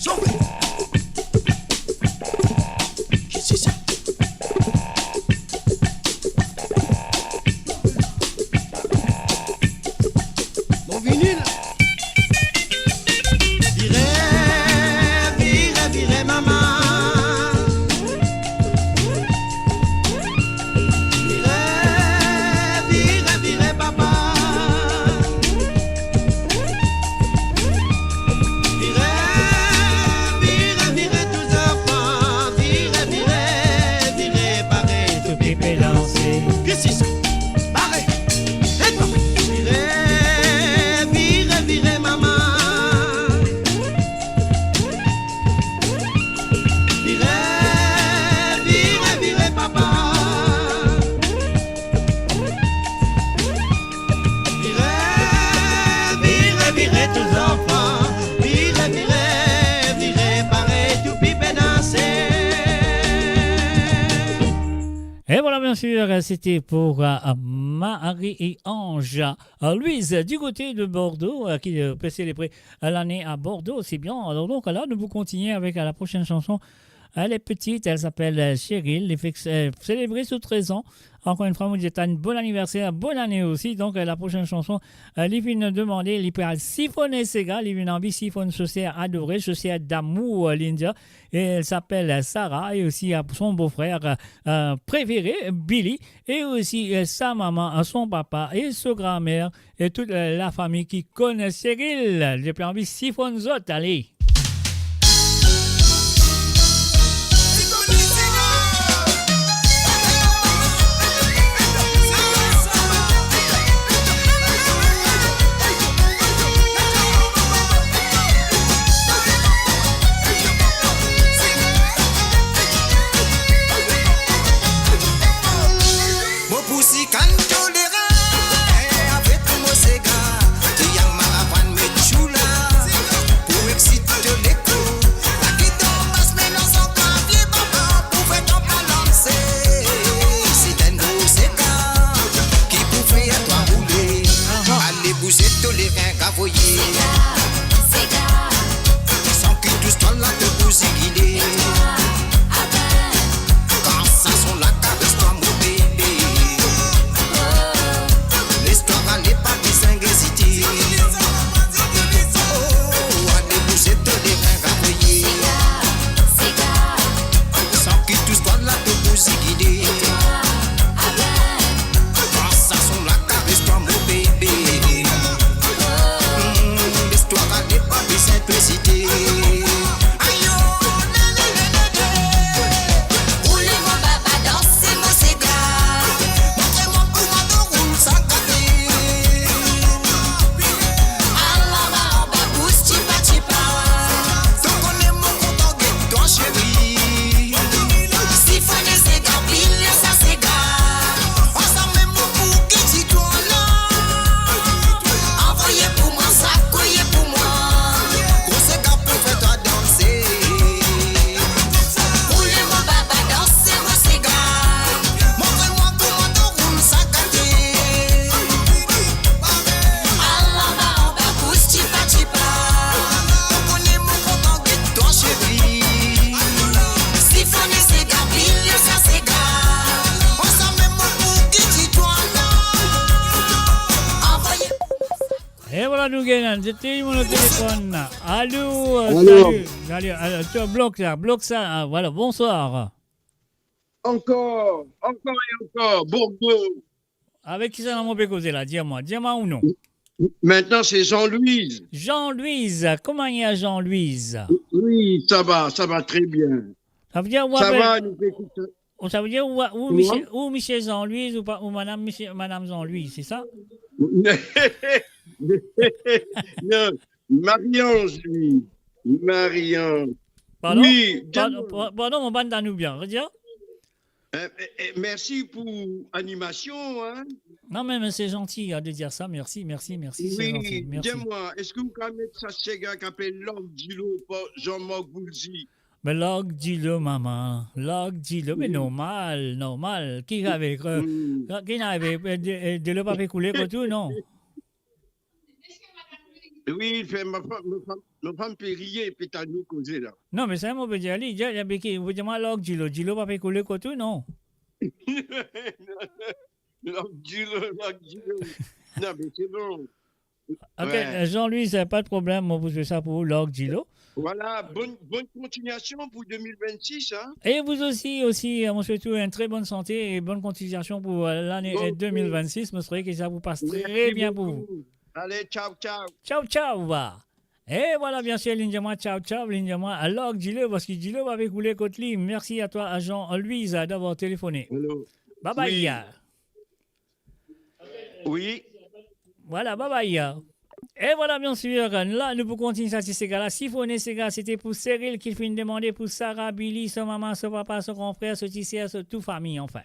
sofe. Ki se sa? Mo vini la. Vire, vire, vire mama. Vire, vire, vire papa. Vire, vire, vire tou zanfan, vire, vire, vire parey tou pipe danse. Ki se sa? Bare! Vire, vire, vire mama. Vire, vire, vire papa. Vire, vire, vire tou zanfan, vire, vire, vire parey tou pipe danse. Et voilà, bien sûr, c'était pour, euh, Marie et Ange, euh, Louise, du côté de Bordeaux, euh, qui, euh, peut célébrer, euh, l'année à Bordeaux, c'est bien. Alors donc là, nous vous continuons avec, euh, la prochaine chanson. Elle est petite, elle s'appelle, euh, Cheryl. Li fek, euh, selebr so trez an. Ankor enn fwa, mo dir li bonn aniverser, bonn ane osi. Donk, euh, la prochaine chanson, euh, li finn demande, li pe al sifonn sega, li finn anvi sifonn so ser adore, so ser damour, euh, Linda. Et elle s'appelle Sarah et aussi à son beau-frère, euh, préféré, Billy, et aussi, euh, sa mama, euh, son papa et so gramer et tout, euh, la fami ki konn Cheryl. Li pe anvi sifonn zot, ale. Mo pou sikann to lerin avek mo sega, ti al maravann met choula pou exit to lekor. Aki donbas melanz ankor vie baba pou fer twa balanse. Se enn gro sega ki pou fer twa roule. Ale bouze to lerin, gavoye. San ki tous twa la to pou zigile. Kan sa son la kares twa mo bebe. Les twa ale, pa bizin ezite. Oh, ale bouze to lerin, gavoye. San ki tous twa la to pou zigile. Kan sa son la kares twa mo bebe. Hmm, les twa ale, pa bizin to ezite. Ayo, le, le, le, le, le. E vwala, nou gagn, zot inn mo telefonn. Alo, euh, Alo. Salut. Salut. Alo, ti blok sa, blok sa. Ah, vwala, bonswar. Ankor, ankor e ankor, Bourgo. Avek kisannla mo pe koze la? Dir mwa, dir mwa ou non? Maintenant, c'est Jean-Louise. Jean-Louise, comment il y a Jean-Louise? Oui, ça va, ça va très bien. Ça veut dire, ou Ça après va, nous écoutons. Ou, sa ve dir ou, ou Koman? Misie, ou misie Jean-Louise ou pa, ou madam misie, madam Jean-Louise, se sa? Non, Marie-Ange, lui. Marie-Ange. Pardon? Oui, Pa-, bien. Pa-, pardon, mo pa tann ou bien. Redir? Euh, euh, euh, merci pour animation, hein. Non, mais, mais c'est gentil, hein, de dire ça. Merci, merci, merci, c'est Oui, gentil. Merci. Dis-moi, est-ce que vous pouvez mettre sa sega ki apel Love Dilo par Jean-Marc Boulzy? Me Love Dilo, mama, Love Dilo, me Mm. normal, normal. Ki avek, euh, Mm. ki ena avek, euh, de, euh, dilo pa pe koule kot ou, non? Oui, il fait ma femme, ma femme, ma femme peut rire, peut à nous causer là. Non, me sa mo pe dir li, dir, li pe ki, ou pe dir mwa Love Dilo, dilo pa pe koule kot ou, non? Love Dilo, Love Dilo. Non, mais c'est bon. Ok, Ouais. Euh, Jean-Louis, euh, pas de problème, mo pou zwe sa pou ou, Love Dilo. Voilà, bonne, bonne continuation pour deux mille vingt-six, hein. Et vous aussi, aussi, euh, on souhaite vous une très bonne santé et bonne continuation pour, euh, l'année, euh, Ok. deux mille vingt-six. Mo swete ke sa pou pas Merci très bien pour vous. Beaucoup. Allez, ciao, ciao. Ciao, ciao. E vwala, bien sûr, linn dir mwa ciao, ciao, linn dir mwa Love Dilo, parski dilo pa pe koule kot li. Merci à toi, à Jean-Louis, d'avoir téléphoné. Allô. Bye bye. Oui. Oui. Vwala, bye bye. E vwala, bien sûr, la, nou pou kontign sa ti sega la. Sifone Sega, se te pou Cyril ki finn demande pou Sarah, Billy, so mama, so papa, so gran frer, so ti ser, so tou fami, anfin.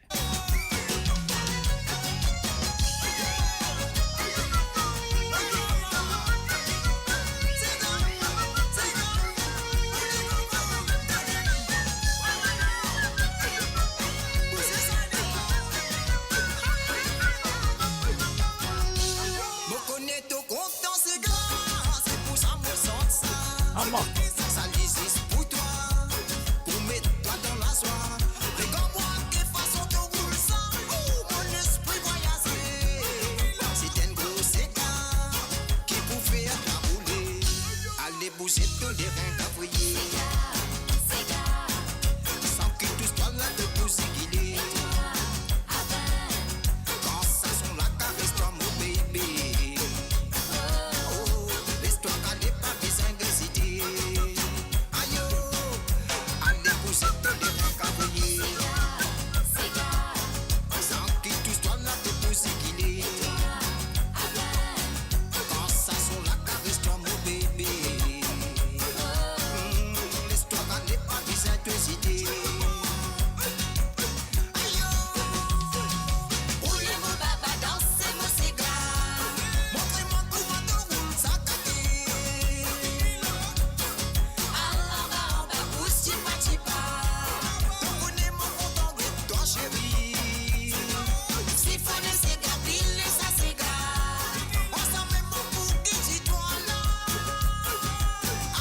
Mo kone to kontan sega, se pou sa mo sort sa. Ama. Sa li zis pou twa, pou met twa dan lazwa. Regarde moi, ki fason to roul sa. Oh, mon esprit voyager. Se enn gro sega ki pou fer twa boule. Ale bouze to lerin, Gabriel. Sega, sega. San ki tous twa la, to pou zigile. Kan sa son la kares twa, mo bebe. Oh, les twa ale, pa bizin ezite. Ayo, ale bouze to lerin, Gabriel. San ki tous twa la, to pou zigile. Kan sa son la kares twa, mo bebe. Hmm, les twa ale, pa bizin to ezite. Ayo, boule mo baba, danse mo sega. Montre mwa kouma to roul sa kate. Al anba, anba, bous tipa tipa. To kone mo kontan get twa, seri. Sifone sega, pile sa sega. Ansam mo pou kiti twa la.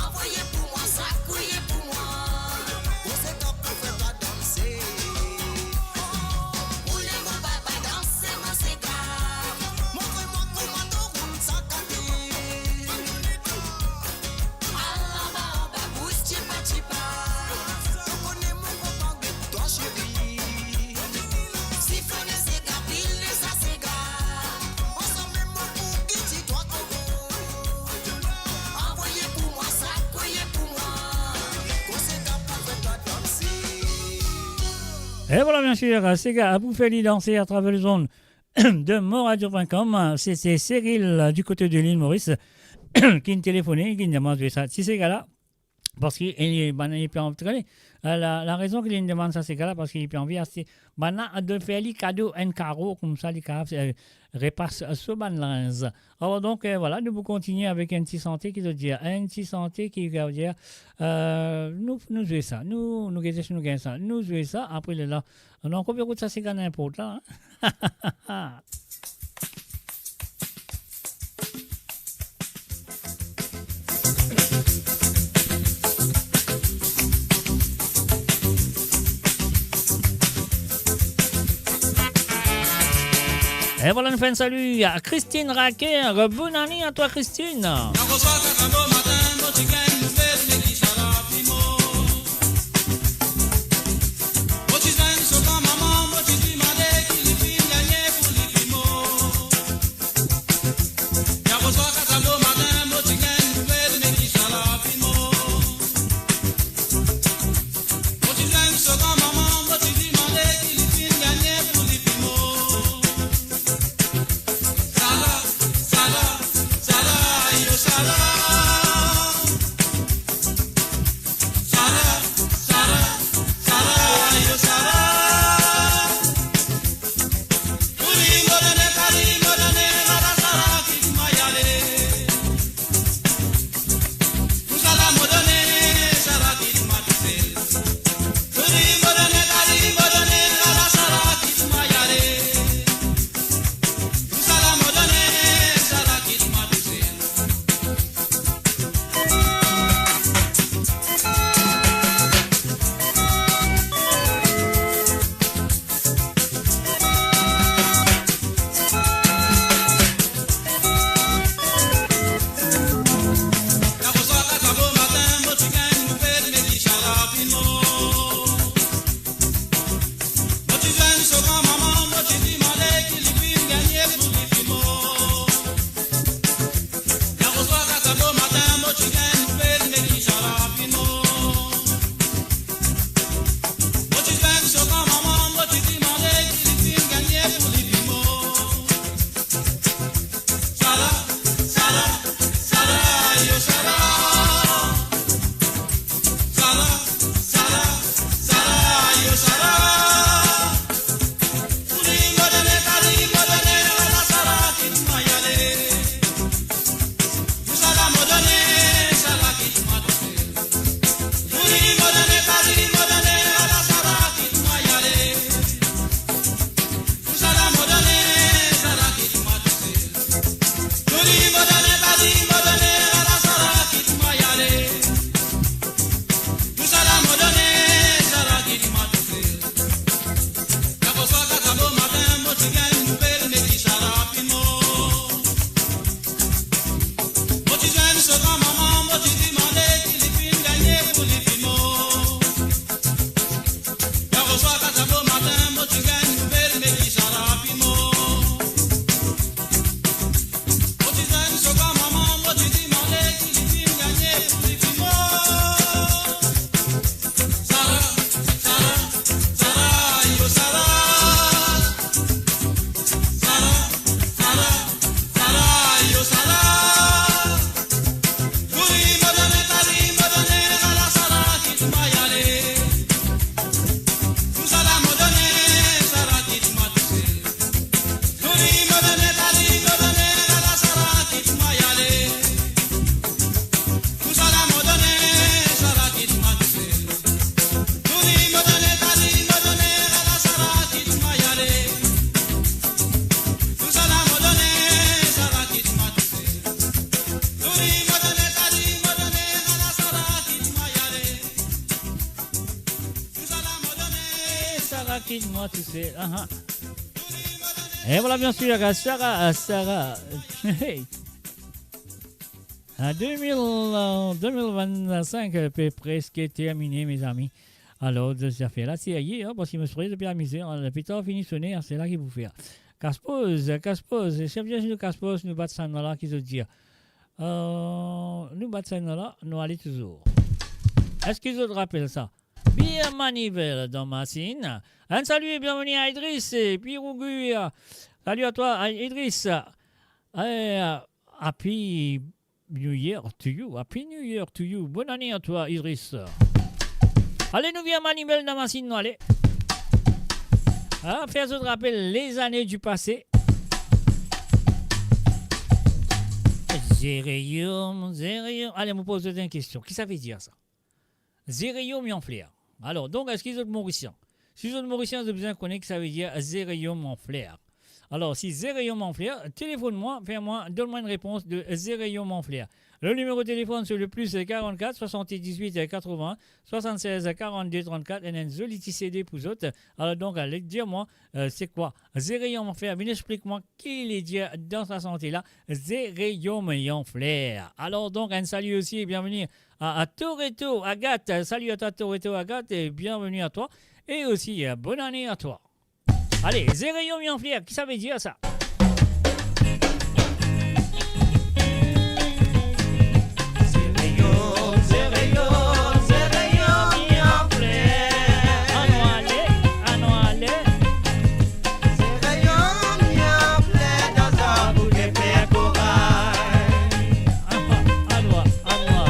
Anvoye pou mwa, sakouye pou mwa. Mo sega pou fer twa danse. Boule mo baba, danse mo sega. Montre mwa kouma to roul sa kate. Al anba, anba, bous tipa tipa. To kone mo kontan get twa, seri. Sifone sega, pile sa sega. Ansam mo pou kiti twa, koko. Anvoye pou mwa, sakouye pou mwa. Mo sega pou fer twa danse. E vwala, bien sûr, sega pou fer li danse atraver lezond de moradio point com. Se, se Cyril, euh, du côté de l'île Maurice, ki inn telefone, ki inn demann sa ti sega la. Parski, eh, bann, li pe anvi, eh, la, larezon ki li inn demann sa sega la, parski li pe anvi aste, bann la, de fer li kado enn karo, koumsa li kapav, eh, repas so bann linz. Alor donk, eh, vwala, nou pou kontigne avek enn ti sante ki zot dir, enn ti sante ki, ki dir, eh, nou, nou zwe sa, nou, nou gete si nou gagn sa, nou zwe sa, apre lerla, nou ankor pe ekout sa sega ninport la, hein. E vwala, nou fer enn sali a Christine Raquer. Bonn ane a twa, Christine. Sara, kit mwa tousel. Aha. E vwala, bien sir, Sara, Sara. Hey. An de mil, euh, de mil vennsenk, euh, pe preske termine, mezami. Alor, zafer la serye, hein, parski mo sipoze depi amize, hein, pli tar fini sone, hein, se la ki pou fer. Kaspoz, Kaspoz, chef Zezi, nou Kaspoz, nou bat sa non la ki zot dir. Euh, nou bat sa non la, nou ale touzour. Eski zot rapel sa? Beer Manivel dan Masin. Enn sali e bienveni a Idriss, e pi Rougui, euh, sali a twa, a Idriss. Eh, happy New Year to you, happy New Year to you. Bonn ane a twa, Idriss. Ale, nou vinn Manivel dan Masin, nou ale. Ah, fer zot rapel lezane di pase. Zereom, zereom. Ale, mo poz zot enn kestion. Ki sa ve dir sa? Zereom anfler. Alor, donk, eski zot Morisien? Si zot Morisien, zot bizin kone ki sa ve dir zereom anfler. Alor, si Zereyom Anfler, telefonn mwa, fer mwa, donn mwa enn repons de Zereyom Anfler. Le nimero telefonn se le plus quarante-quatre soixante-dix-huit quatre-vingts soixante-seize quarante-deux trente-quatre, enn, enn zoli ti C D pou zot. Alor donk, ale dir mwa, euh, se kwa Zereyom Anfler, vinn explik mwa ki li dir dan sa sante la, Zereyom Anfler. Alor donk, enn sali osi e bienveni à, à Toretto Agathe. Salut à toi, Toretto Agathe, et bienvenue à toi. Et aussi, euh, bonne année à toi. Allez, Zereyom Anfler, ki sa ve dir sa? Zereyom, Zereyom, Zereyom Anfler. Anou ale, anou ale. Zereyom Anfler dan sa bouke fer koray. Aha, anou, anou.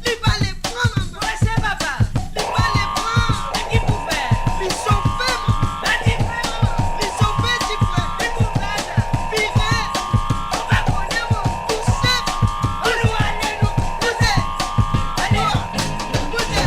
Li pale pran mama. Prese papa. Li pale pran. Me ki pou fer? Li sofe mama. Me ki fer mama? Li sofe difre. Li pou fer sa. Vire. Ou pa kone mwa. Pouse mama. Anou ale nou. Pouse. Ale. Pouse.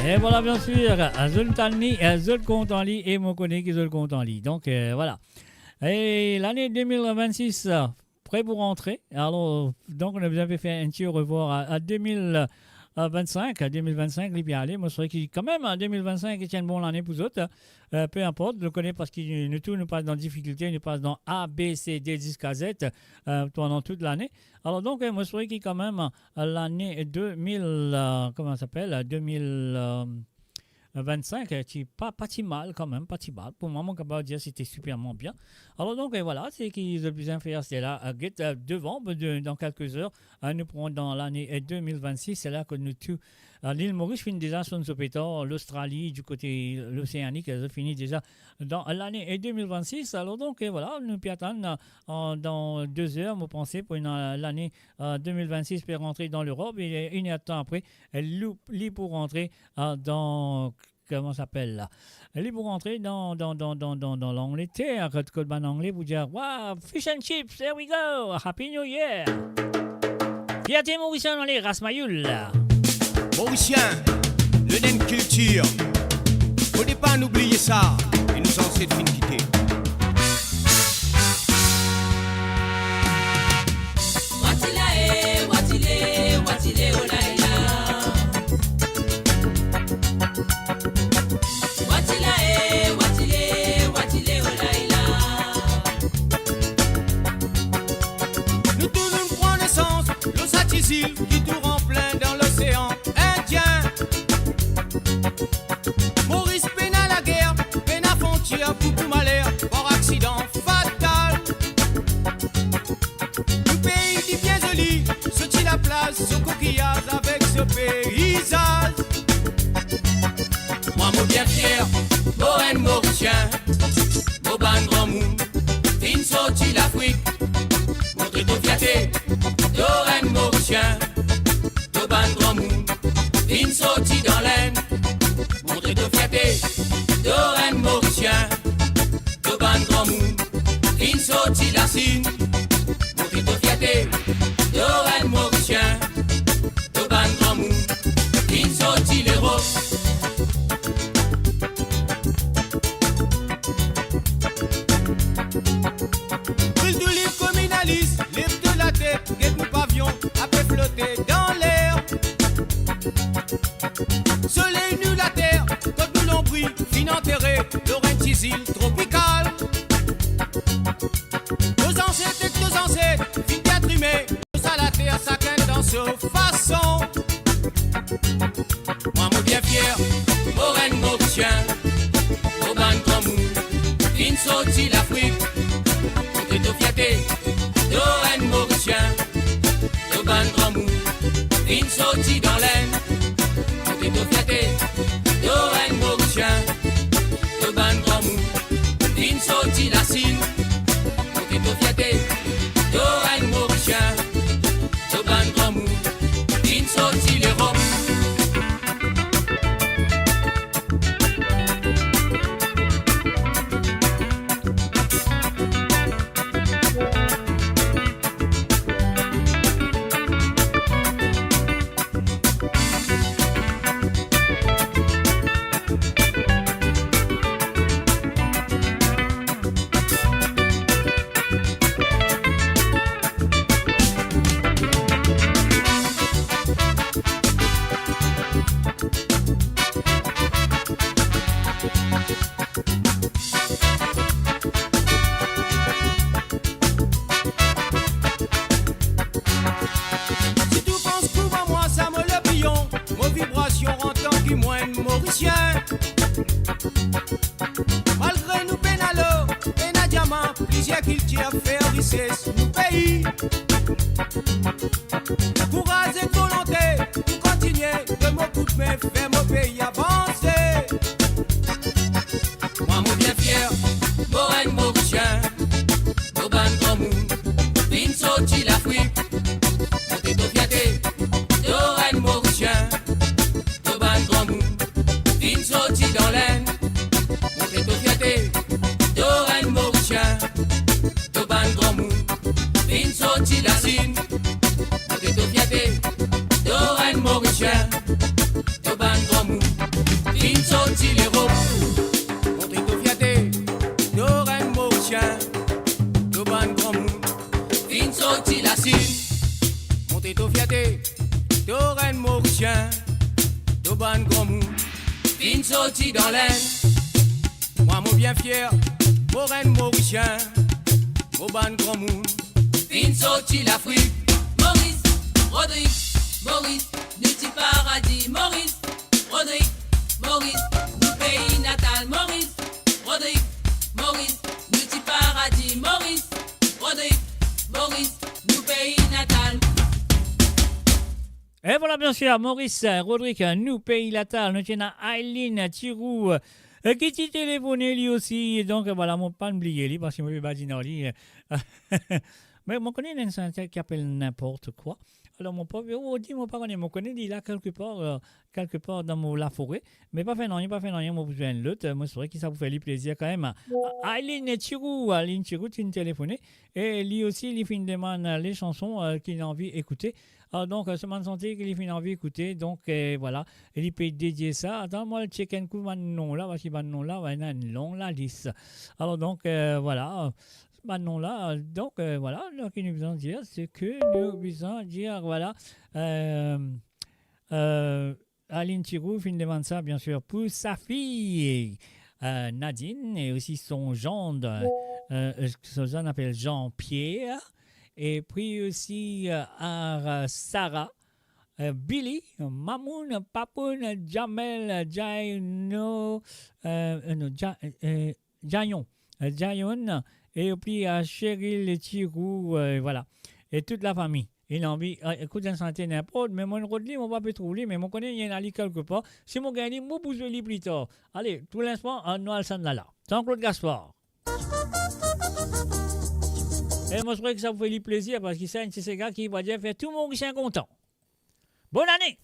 E vwala, bien sir, zot tann li, zot kontan li, e mo kone ki zot kontan li. Donk, euh, vwala. E lane de mil vennsis, pre pou rantre. Alor, donk, nou bizin fer enn ti orevwar a, a de mil vennsenk. A de mil vennsenk, li pe ale. Mo swete ki, kanmem, a de mil vennsenk, ti enn bon lane pou zot. Euh, pe inport, nou kone parski nou tou, nou pas dan difikilte, nou pas dan A, B, C, D ziska Z, euh, pandan tout lane. Alor donk, euh, mo swete ki kanmem, euh, lane de mil, euh, kouma sa apel, euh, de mil, euh, vennsenk, eh, ti pa, pa ti mal kanmem, pa ti mal. Pou mwa, mo kapav dir se ti siperman bien. Alor donk, eh, vwala, seki zot bizin fer, se la, eh, get, eh, devan, de, dan kelke zer, eh, nou pran dan lane, eh, de mil vennsis, se la ki nou tou, eh, Lil Moris finn deza sonn so petar, Lostrali, di kote Loseanik, eh, zot fini deza dan lane, eh, de mil vennsis. Alor donk, eh, vwala, nou pe atann, eh, an, dan de zer, mo panse, pou ena lane, eh, de mil vennsis pe rantre dan Lerop, e enn er tan apre, eh, li, li pou rantre, eh, dan kouma sa apel la? Li pou rantre dan, dan, dan, dan, dan, dan Langleter, kot, kot bann Angle pou dir, "Wow, fish and chips, there we go, Happy New Year." Fierte Morisien, ale, Ras Mayoul. Morisien, nou ena enn kiltir. Fode pa nou bliye sa, ki nou zanset finn kite. Watila e, watile, watile, oh la la. Watila e, watile, watile, oh la la. Nou tou nou pran nesans lor sa ti zil ki tou anplin dan losean Indien. Moris pena lager, pena frontier, pou tou maler, par aksidan fatal. Nou pei li bien zoli, so ti laplaz, so kokiyaz avek so peizaz. Mwa mo bien fier, mo enn Morisien. Mo bann granmoun, vinn sorti Lafrik, montre to fierte, to enn Morisien. To bann granmoun, vinn sorti dan Lenn, montre to fierte, to enn Morisien. To bann granmoun, vinn sorti Lasinn, montre to fierte, to enn Morisien. To bann granmoun, vinn sorti Lerop. Bril tou lib kominalis, lev to latet, get nou pavion, ape flote dan ler. Soley nou later, kot nou lonbri, finn antere, lor enn ti zil tropikal. To zanset ek to zanset, finn bien trime, sa later, sakenn dan so fason. Mwa mo bien fier, mo enn Morisien. To bann granmoun, vinn sorti Lafrik, montre to fierte, to enn Morisien. To bann granmoun, vinn sorti dan Lenn, montre to fierte, to enn Morisien. To bann granmoun, vinn sorti Lasinn, montre to fierte, to enn Morisien. To bann granmoun, vinn sorti Lerop. Si tou pans kouma mwa, sa mo lopion, mo vibrasion antan ki mo enn Morisien. Malgre nou pena lor, pena diaman, plizier kiltir fer rises nou pei. Kouraz ek volonte pou kontinie donn mo koudme, fer mo pei avanse. Mwa mo bien fier, mo enn Morisien. To bann granmoun, vinn sorti Lafrik, montre to fierte, to enn Morisien. To bann granmoun, vinn sorti dan Lenn, montre to fierte, to enn Morisien. To bann granmoun, vinn sorti Lasinn, montre to fierte, to enn Morisien. To bann granmoun, vinn sorti Lerop, montre to fierte, to enn Morisien. To bann granmoun, vinn sorti Lasinn, montre to fierte, to enn Morisien. To bann granmoun, vinn sorti dan Lenn. Mwa mo bien fier, mo enn Morisien. Mo bann granmoun, vinn sorti Lafrik. Moris, Rodrig, Moris, nou ti paradi. Moris, Rodrig, Moris, nou pei natal. Moris, Rodrig, Moris, nou ti paradi. Moris, Rodrig, Moris, nou pei natal. E vwala, bien sir, Moris, Rodrig, nou pei natal. Nou ti ena Aileen Tirou, e, ki ti telefone li osi. Donk, vwala, mo pa'nn bliye li, parski mo pe badin ar li. Me mo kone enn sante ki apel N'importe Quoi. Alor, mo pa, ou di, mo pa kone, mo kone li la kelkepar, euh, kelkepar dan mo lafore. Me pa fer nanye, pa fer nanye, mo pou zwenn lot. Euh, mo espere ki sa pou fer li plezir kanmem. A-, Aileen Tirou, Aileen Tirou, ti finn telefone. E li osi, li finn demann, euh, le sanson, euh, ki li anvi ekoute. Ah, donk, euh, se bann sante ki li finn anvi ekoute. Donk, euh, vwala. E li pe dedie sa. Atann, mo al check enn kou bann nom la, parski bann nom la, ena enn long lalis. Alor, donk, euh, vwala. Bann nom la, donk, euh, vwala, donk, nou bizin dir, se ki nou bizin dir, vwala, euh, euh, Aileen Tirou finn demann sa, biensir, pou sa fi, euh, Nadine, e osi son zann, euh, euh, son zann apel Jean-Pierre, e pi osi, euh, ar, euh, Sarah, euh, Billy, Mamoun, Papoun, Jamel, Jaino, euh, euh, non, Ja-, euh, Jayon, euh, Jayon, e pi a Cheryl Tirou, euh, vwala. E tout lafami. Ena anvi, euh, ekout enn sante ninport, me mo rod li, mo pa pe trouv li, me mo kone li ena li kelkepar. Si mo gagn li, mo pou zwe li pli tar. Ale, pou linstan, euh, nou al sann la la. Jean-Claude Gaspard. E mo swete ki sa pou fer li plezir, parski sa enn ti sega ki va dir fer tou Morisien kontan. Bonn ane!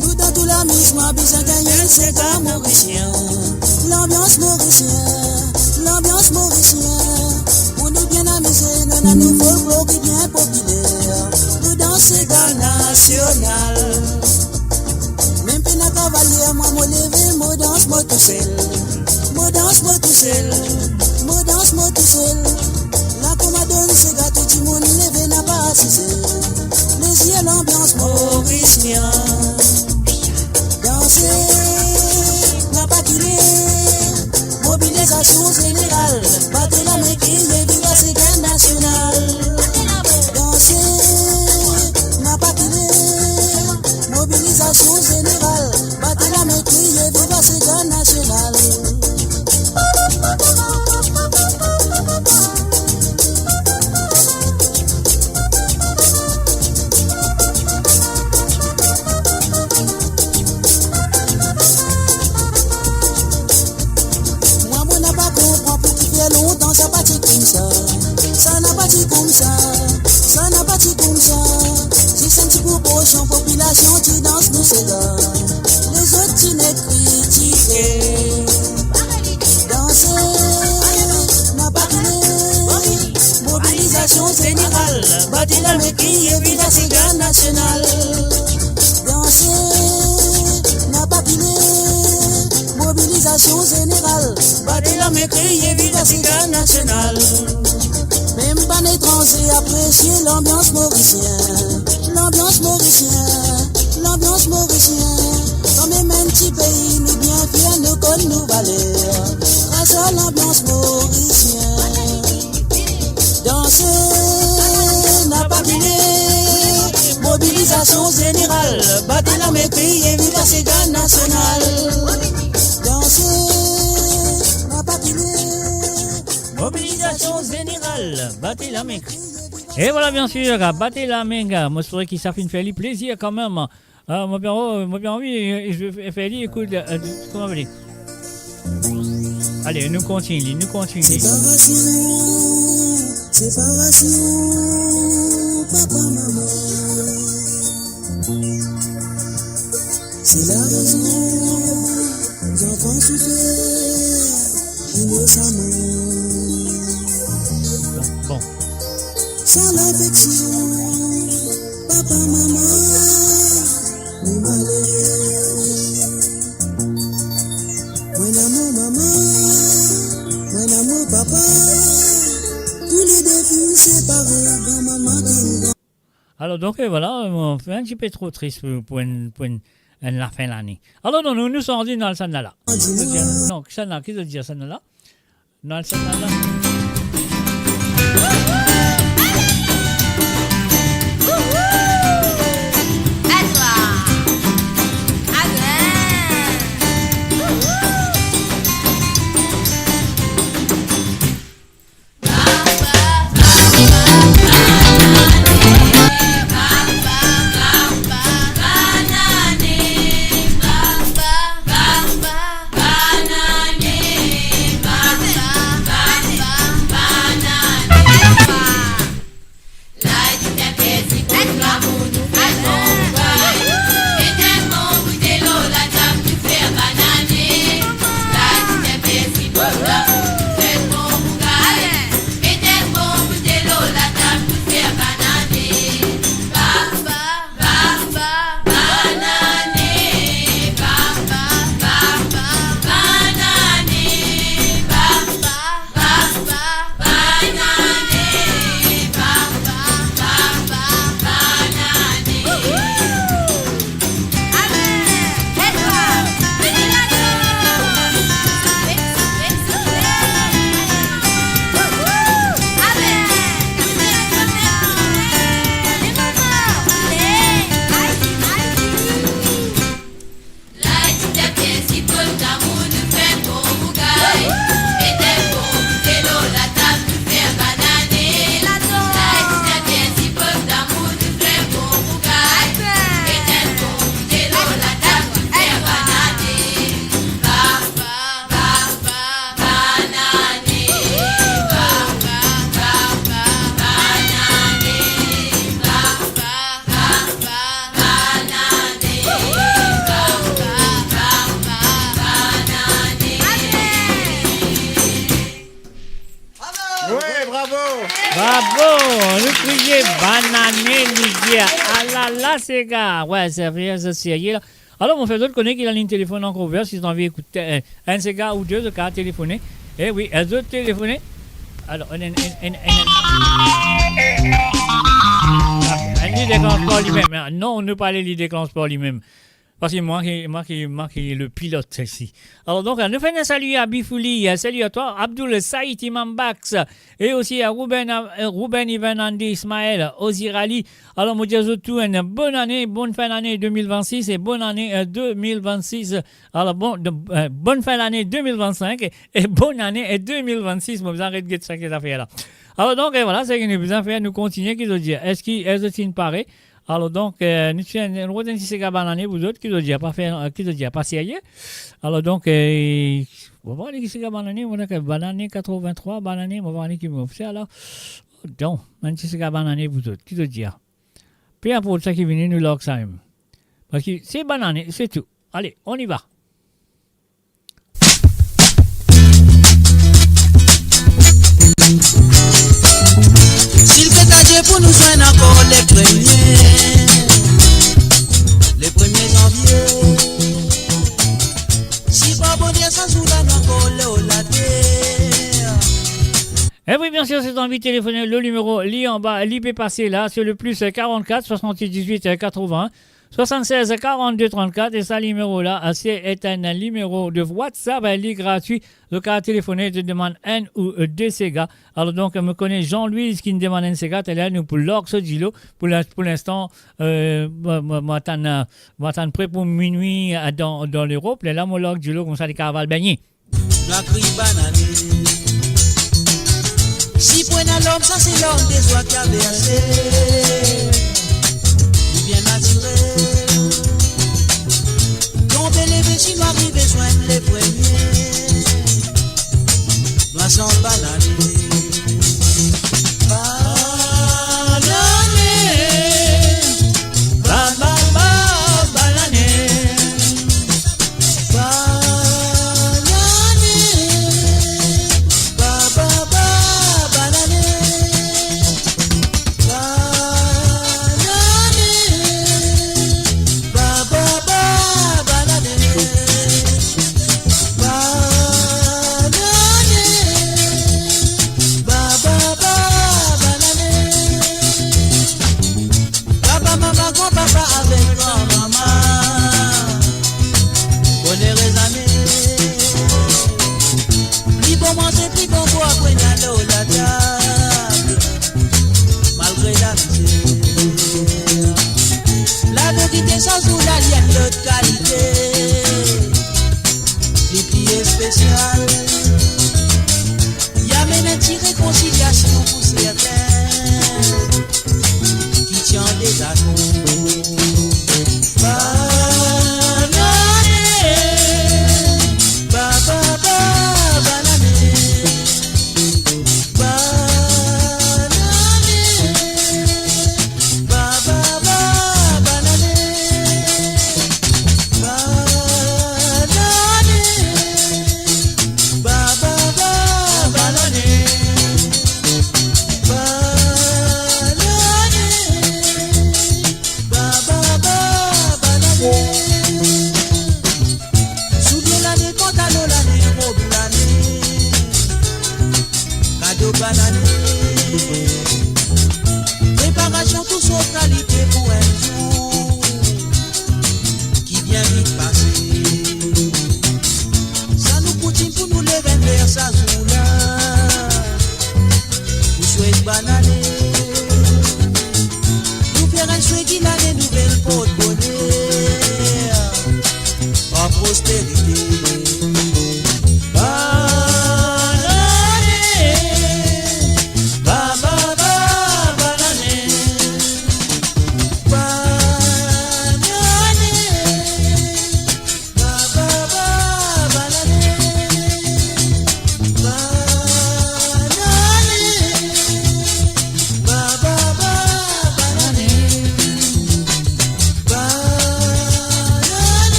Nou dan tou lamizman, bizin gagn enn sega morisien. Lanbians morisien, lanbians morisien. Pou nou bien amize, nou ena nou folklor ki bien popiler. Nou dans sega nasional. Mem pena kavalye, mwa mo leve, mo dans mo tousel. Mo dans mo tousel, mo dans mo tousel. La kouma donn sega, tou dimoun leve, napa asize. Mezir lanbians morisien. Danse, napa kile. Mobilizasion zeneral, bat lame, kriye viva sega nasional. Danse, napa kile. Mobilizasion zeneral, bat lame, kriye viva sega nasional. Mwa, mo napa konpran pou kifer lontan sa pa ti koumsa. Sa napa ti koumsa, sa napa ti koumsa. Zis enn ti proporsion popilasion ti dans nou sega. Lezot ti nek kritike. Danse, napa kile. Mobilizasion zeneral, bat lame, kriye viva sega nasional. Danse, napa kile. Mobilizasion zeneral, bat lame, kriye viva sega nasional. Mem bann etranze apresie lanbians morisien. Lanbians morisien, lanbians morisien. Kanmem enn ti pei, nou bien fier, nou konn nou valer. Gras a lanbians morisien. Danse, napa kile. Mobilizasion zeneral, bat lame, kriye viva sega nasional. Danse, napa kile. Mobilizasion zeneral, bat lame, kriye viva. E vwala, biensir, bat lame, mo swete ki sa finn fer li plezir kanmem. Ah, mo pe, mo pe anvi, euh, je vais faire li, écoute, euh, comment on dit ? Allez, nou kontign, nou kontign. Separasion, separasion, papa, mama. Se la rezon, zanfan soufer inosaman. Bon. San lafeksion, papa, mama. Mo malere. Mwa lamour mama, mwa lamour papa. Toulede finn separe, granmama vinn gran. Alor, donk, euh, vwala, euh, mo fer enn tipe tro tris pou, pou enn, pou enn, enn lafin lane. Alor, non, nou, nou sanz, nou al sann la la. Non, sann la, ki zot dir sann la la? Nou al sann la la. Ah la la, sega. Wey, serye, serye la. Alor, mo fer zot kone ki laliy telefonn ankor ouver, si zot anvi ekout, eh, enn sega ou de, zot kapav telefone. Eh wi, eh, zot telefone. Alor, enn, enn, enn, enn, enn. Ah, li deklans par limem, hein. Non, nou pa ale li deklans par limem. Parski mwa ki, mwa ki, mwa ki le pilot isi. Alor donk, nou fer enn sali a Bifouli, eh, sali a twa, Abdoul Saïd, Imam Bax, e osi a Ruben, eh, Ruben Ivan Andy Ismaël, Ozir Ali. Alor, mo dir zot tou enn bonn ane, bonn fin lane de mil vennsis e bonn ane, eh, de mil vennsis. Alor, bon, de, eh, bonn fin lane de mil vennsink e, e bonn ane, eh, de mil vennsis. Mo bizin aret get sa ki zafer la. Alor donk, eh, vwala, seki nou bizin fer, nou kontigne, ki zot dir. Eski, eski zot inn pare? Alor donk, eh, nou ti, nou rod enn ti sega banane pou zot, ki zot dir, pa fer, ki zot dir, pa serye. Alor donk, eh, mo va ale ki sega banane, mo dir ke banane katrovin-trwa, banane, mo va ale ki mo fer la. Donk, enn ti sega banane pou zot, ki zot dir. Pe inport sa ki vini, nou larg sa mem. Parski se banane, se tou. Ale, on y va. Si li peta Die pou nou zwenn ankor le premie, le premie zanvie. Si pa Bondie, sa zour la nou ankor lor later. Eh oui, bien sûr, si zot anvi telefone, le nimero, li anba, li pe pase la, c'est le plus quarante-quatre soixante-dix-huit quatre-vingts soixante-seize quarante-deux trente-quatre, e sa nimero la, eh, se enn nimero de WhatsApp, eh, li gratwi. Zot kapav telefone, zot demann enn ou, eh, de sega. Alor donk, mo kone Jean-Louis ki'nn demann enn sega, taler nou pou larg so dilo. Pou lin-, pou linstan, eh, mo, mo, mo atann, eh, mo atann pre pou minwi, eh, dan, dan Lerop. Lerla mo larg dilo, koumsa li kapav al bengne. Nou a kriy banane. Si pou ena larm, sa se larm dezwa ki a verse. Nou bien natire. Tonbe leve, si nou arive zwenn le premie, nou a sant banane. Banane. Ba, ba, ba, banane. Banane. Ba, ba, ba, banane. Banane. Ba, ba, ba, banane. Banane. Ba, ba, ba, banane. Papa, mama, granpapa avek granmama, bonere zame. Pli bon manze, pli bon bwar pou ena lor latab, malgre lamizer. Laverite, sa zour la, li enn lot kalite, li pli espesial. Li amenn enn ti rekonsiliasion pou sertin ki ti an dezakor. Banane, ba, ba, ba, banane. Banane, ba, ba, ba, banane. Banane. Ba, ba, ba, banane.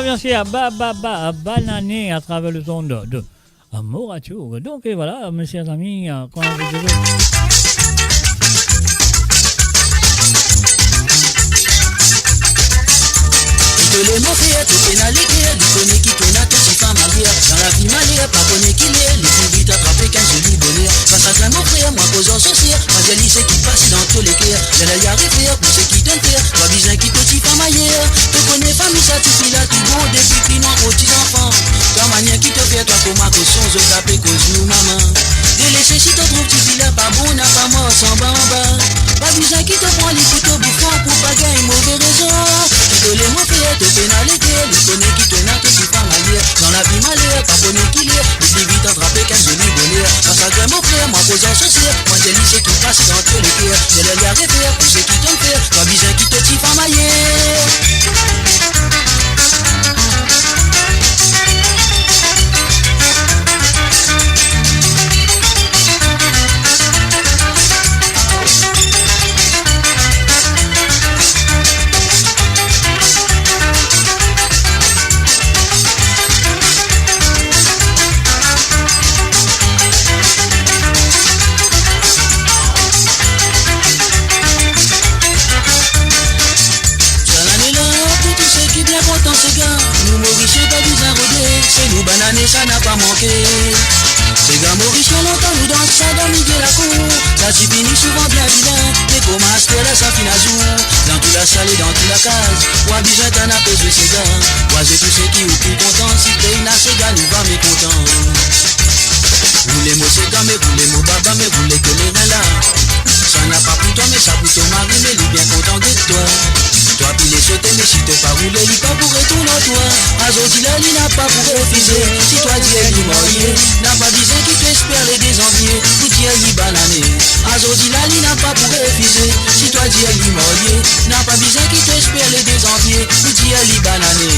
Mersi a Ba, Ba, Ba, Banane atraver le zond de Amour Radio. Donk, e vwala, mes chers amis, euh, kouma zot dir, ki to lemo fer, to pena leker, li kone ki to ena to tifi maler. Dan lavi maler, pa kone ki ler, li pli vit atrape ki enn zoli boner. Sa sagrin mo frer, mwa koz ar so ser, mwa dir li seki pase dan to leker. Ler li arive, pou seki to'nn fer, pa bizin ki to tifi maler. To kone fami sa tifi la tou bon depi pli nwar kot ti zanfan. Twa manier ki to fer twa kouma koson, zot ape koz nou mama. Delese si to trouv tifi la pa bon, napa mars anba anba. Pa bizin ki to pran li pou to boufon pou pa gagn move rezon. Ki to lemo fer, to pena leker, li kone ki to ena to tifi maler. Dan lavi maler, pa kone ki ler, li pli vit atrape ki enn zoli boner. Sa sagrin mo frer, mwa koz ar so ser, mwa dir li seki pase dan to leker. Ler li arive, pou seki to'nn fer, pa bizin ki to tifi maler. Sa lane la, pou tou seki bien kontan sega, nou Morisien pa bizin rode, se nou banane sa napa manke. Sega Morisien lontan nou dans sa dan milie lakour, sa ti fini souvan bien vilin, me kouma aster la sa finn azour. Dan tou lasal e dan tou lakaz, wa bizin tann ape zwe sega. Wa zwe tou seki ou pou kontan, si pena sega nou va mekontan. Roule mo sega, me roule mo baba, me roule to lerin la. Sa napa pou twa, me sa pou to mari, me li bien kontan get twa. Twa pile sote, me si to pa roule, li pa pou retourn ar twa. Azordi la, li napa pou refize, si twa dir li marye, napa bizin ki to esper le de zanvie pou dir li banane. Azordi la, li napa pou refize, si twa dir li marye, napa bizin ki to esper le de zanvie pou dir li banane.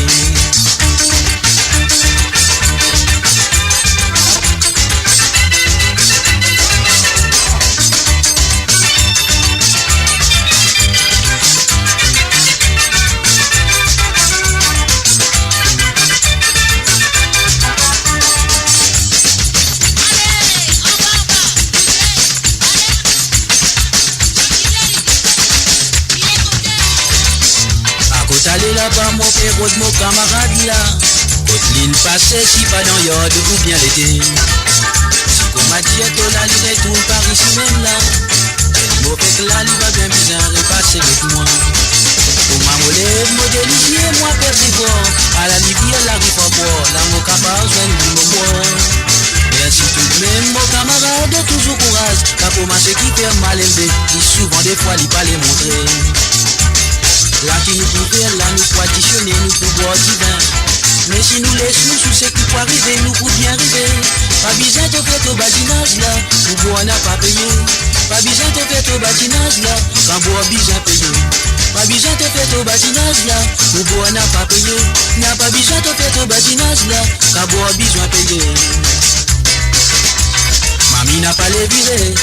Kot ale laba mo pe rod mo kamarad la. Kot linn pase si pa dan yard oubien lete. Si kouma dir to la li retourn par isi mem la. Mo fek la li pa bien bizin repase get mwa. Kouma mo lev mo delizie mwa perdi vwar. Ala li vir lari fort bwar, la mo kapav zwenn li mo bwar. Mersi toudmem mo kamarad, touzour kouraz. Pa kouma seki fer mal elve, li souvan defwa li pa le montre. La ki nou pou fer la, nou pou adisione, nou pou bwar divin. Me si nou les nou sou seki pou arive, nou pou bien rive. Pa bizin to fer to badinaz la, pou bwar napa peye. Pa bizin to fer to badinaz la, kan bwar bizin peye. Pa bizin to fer to badinaz la, pou bwar napa peye. Napa bizin to fer to badinaz la, kan bwar bizin peye. Mami napa le vire,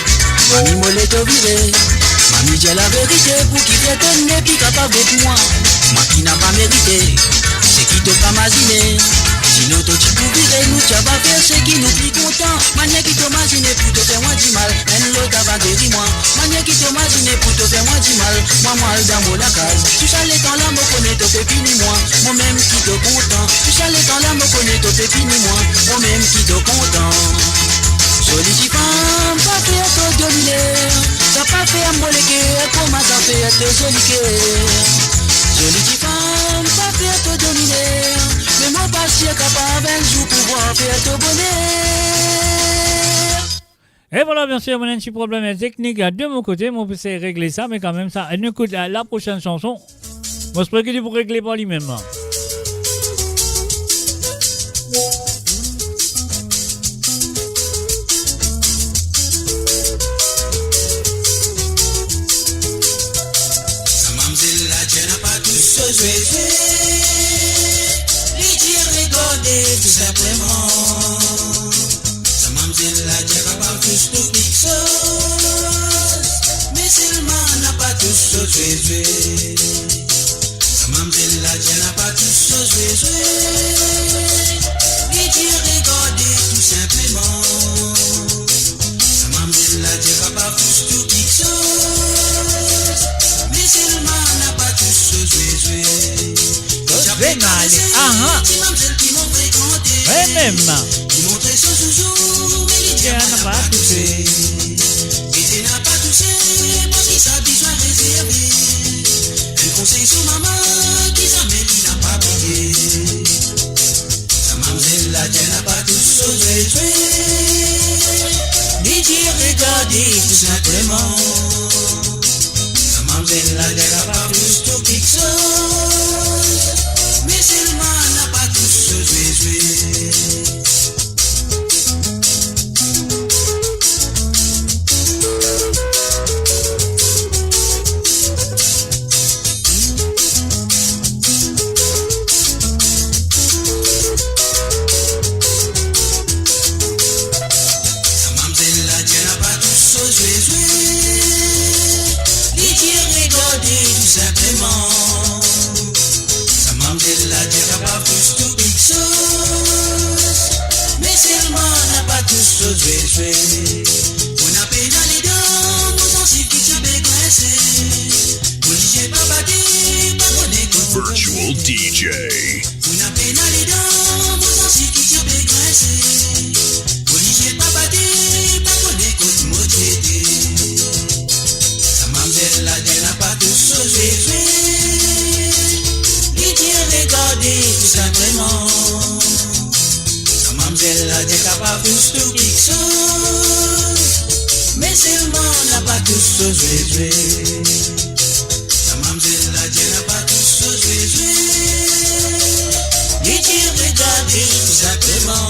mami mo le to vire. Mami dir laverite, pou kifer to nepli kapav get mwa. Mwa ki napa merite, seki to pa mazine. Sinon to ti pou vire, nou ti ava fer seki nou pli kontan. Manier ki to mazine pou to fer mwa dimal, enn lot ava geri mwa. Manier ki to mazine pou to fer mwa dimal, mwa mo al dan mo lakaz. Tou sa letan la mo kone to pe pini mwa, mo mem ki to kontan. Tou sa letan la mo kone to pe pini mwa, mo mem ki to kontan. Zoli tifam, pa fer to dominer, sa pa fer mo leker kouma sa fer to zoli ker. Zoli tifam, pa fer to dominer, me mo pa sir kapav enn zour pou vwar fer to boner. E vwala, biensir, mo ena enn ti problem teknik de mo kote, mo pou esey regle sa, me kanmem sa, nou ekout la, la prosenn sanson. Mo espere ki li pou regle par limem. Sa mamzel la dir napa tou so zwe zwe, li dir regard tou sinpleman. Sa mamzel la dir kapav tous tou kiksoz, me selman napa tous so zwe zwe. Sa mamzel la dir napa tous so zwe Li dir, regard tou sinpleman. Sa mamzel la dir kapav tous tou kiksoz, me selman napa tous so zwe zwe. Zwe mal, aha. Ti mamzel ki mo frekante. Wi, mem. Li montre so zouzou, me li dir napa touse. Li dir napa touse, parski sa bizin rezerve. Enn konsey so mama ki zame li napa bliye. Sa mamzel la dir napa tous so zwe zwe. Li dir regard tou sinpleman. Sa mamzel la dir kapav tous tou kiksoz, me selman napa tous so zwe zwe. Sa mamzel la dir napa tous so zwe zwe. Li dir regard tou sinpleman. Sa mamzel la dir kapav tous tou kiksoz, me selman napa tous so zwe zwe. Mo napena ledan, mo zansiv ki ti pe grinse. Mo lizie pa bate, pa kone kot. Virtual D J. Mo napena ledan, mo zansiv ki ti pe grinse. Mo lizie pa bate, pa kone kot mo ti ete. Sa mamzel la dir napa tous so zwe zwe. Li dir regard tou sinpleman. Sa mamzel la dir kapav tous tou kiksoz, me selman napa tous so zwe zwe. Sa mamzel la dir napa tous so zwe zwe. Li dir regard tou sinpleman.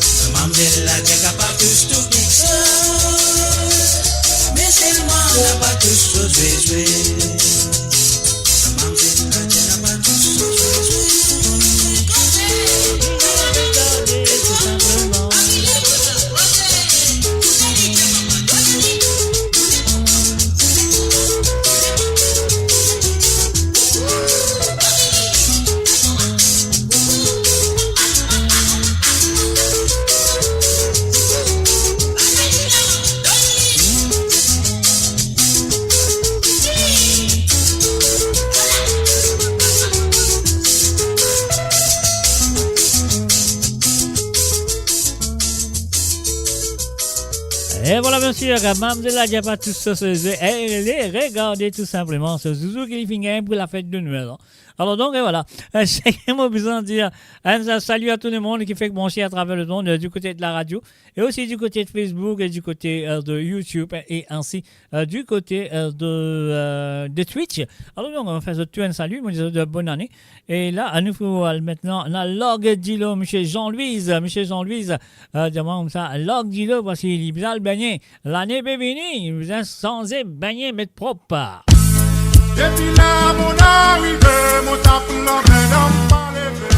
Sa mamzel la dir kapav tous tou kiksoz, me selman napa tous so zwe zwe. Sa mamzel la dir napa tous so zwe zwe. E vwala, mesi, mamzel la dir pa tous so zwe zwe. E, ale regard tou sinpleman so zouzou ki li finn gagn pou lafet de Nwel, an. Alor donk, e vwala. E, seki mo bizin dir, enn sali a tou lemonn ki fek branse atraver lemond, e, di kote de la radio, e osi di kote de Facebook, e di kote, e, de YouTube, e, e ansi, e, di kote, e, de, e, de Twitch. Alor donk, mo fer zot tou enn sali, mo dir zot bonn ane. E la, anou pou al aster, nou al lage dilo, Misie Jean-Louis, Misie Jean-Louis, e, dir mwa koumsa, lage dilo, parski li bizin al bengne. Lane pe vini, bizin sanze, bengne, met prop. Depi ler mo arive, mo tap lame dan mo pa leve.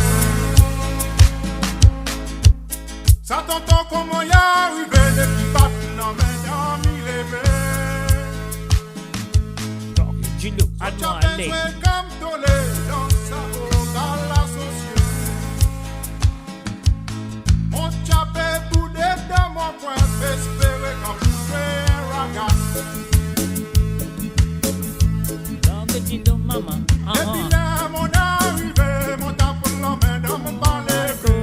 Sa tonton kouma li arive, depi bat lame dan mi leve. Donk, dilo, anou ale. Zwe kom tole dan sa bal asosie. Mo ti pe boude dan mo kwin, pe espere kan pou zwe raga. Donk, dilo mama, aha. Depi ler mo arive, mo tap lame dan mo pa leve.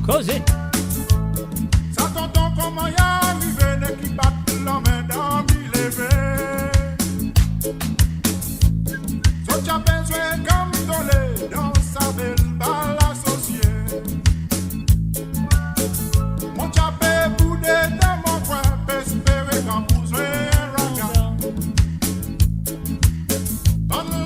Koze. Sa tonton kouma li arive, nek li bat lame dan mi leve. Zot ti pe zwe kom tole dan sa bel bal asosie. Mo ti pe boude dan mo kwin, pe espere kan pou zwe raga. Bann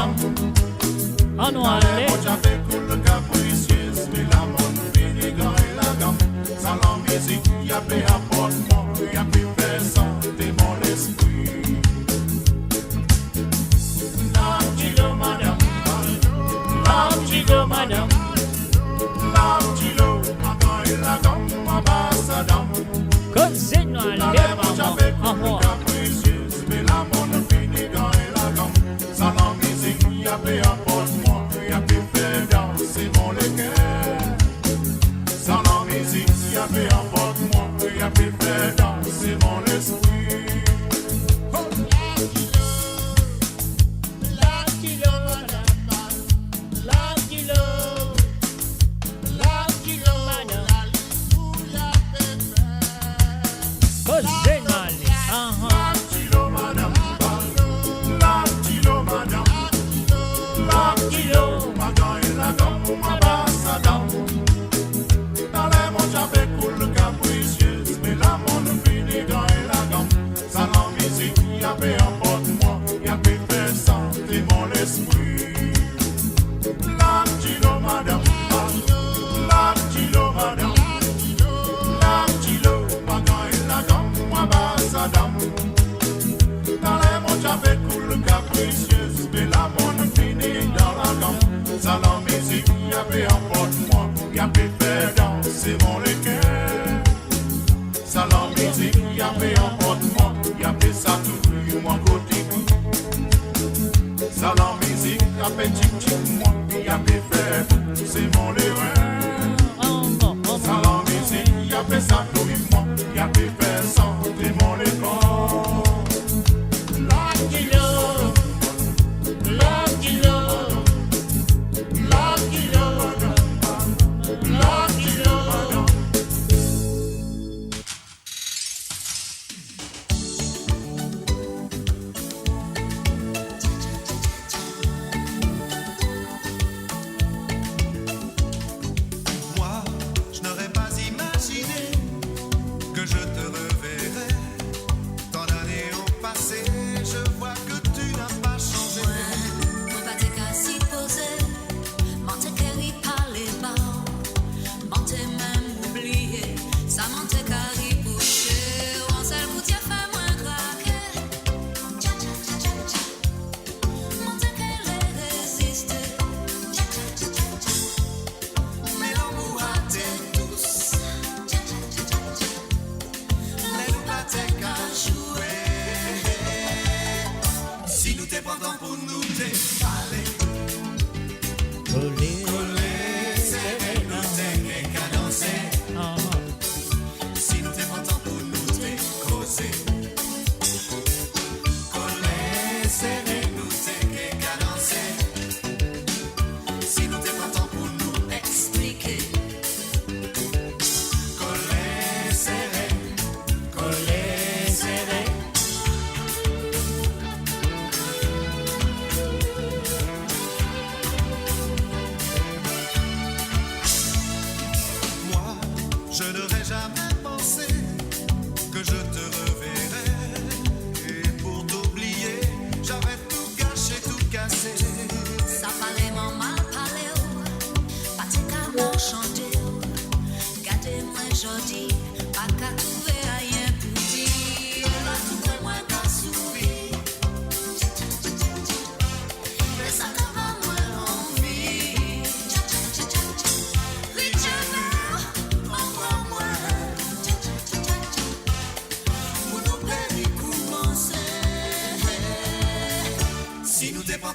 madam. Anou ale. Mo ti ape koul kaprisiez, me la monn fini gagn lagam. Sa lamizik, li ape aport mwa, li ape fer sante mo lespri. Lav dilo madam, lav dilo madam, lav dilo, mo gagn lagam, mo bas sa dam. Koze nou ale, mama. Aha. Kaprisiez, me la monn fini gagn lagam. Sa lamizik, li ape aport mwa, li ape fer danse mo leker. Sa lamizik, li ape aport mwa, li ape fer danse mo lespri. Oh! Lav dilo, lav dilo, madam. Lav dilo, lav dilo, madam. Koze nou ale. Aha. Lav dilo, madam. Lav dilo, madam. Lav dilo, mo gagn lagam, mo bas sa dam. Taler mo ti ape koul kaprisiez, me la monn fini gagn lagam. Sa lamizik, li ape aport mwa, li ape fer sante mo lespri. Lav dilo, madam, lav dilo, madam, lav dilo, mo gagn lagam, mo bas sa dam. Taler mo ti ape koul kaprisiez, me la monn fini dan lagam. Sa lamizik, li ape aport mwa, li ape fer danse mo leker. Sa lamizik, li ape aport mwa, li ape satouri mwa kote. Sa lamizik, li ape tiptip mwa, li ape fer bouse mo lerenn. Sa lamizik, li ape satouri mwa, li ape fer sante mo lekor. Lav dilo, lav dilo, lav dilo, lav dilo.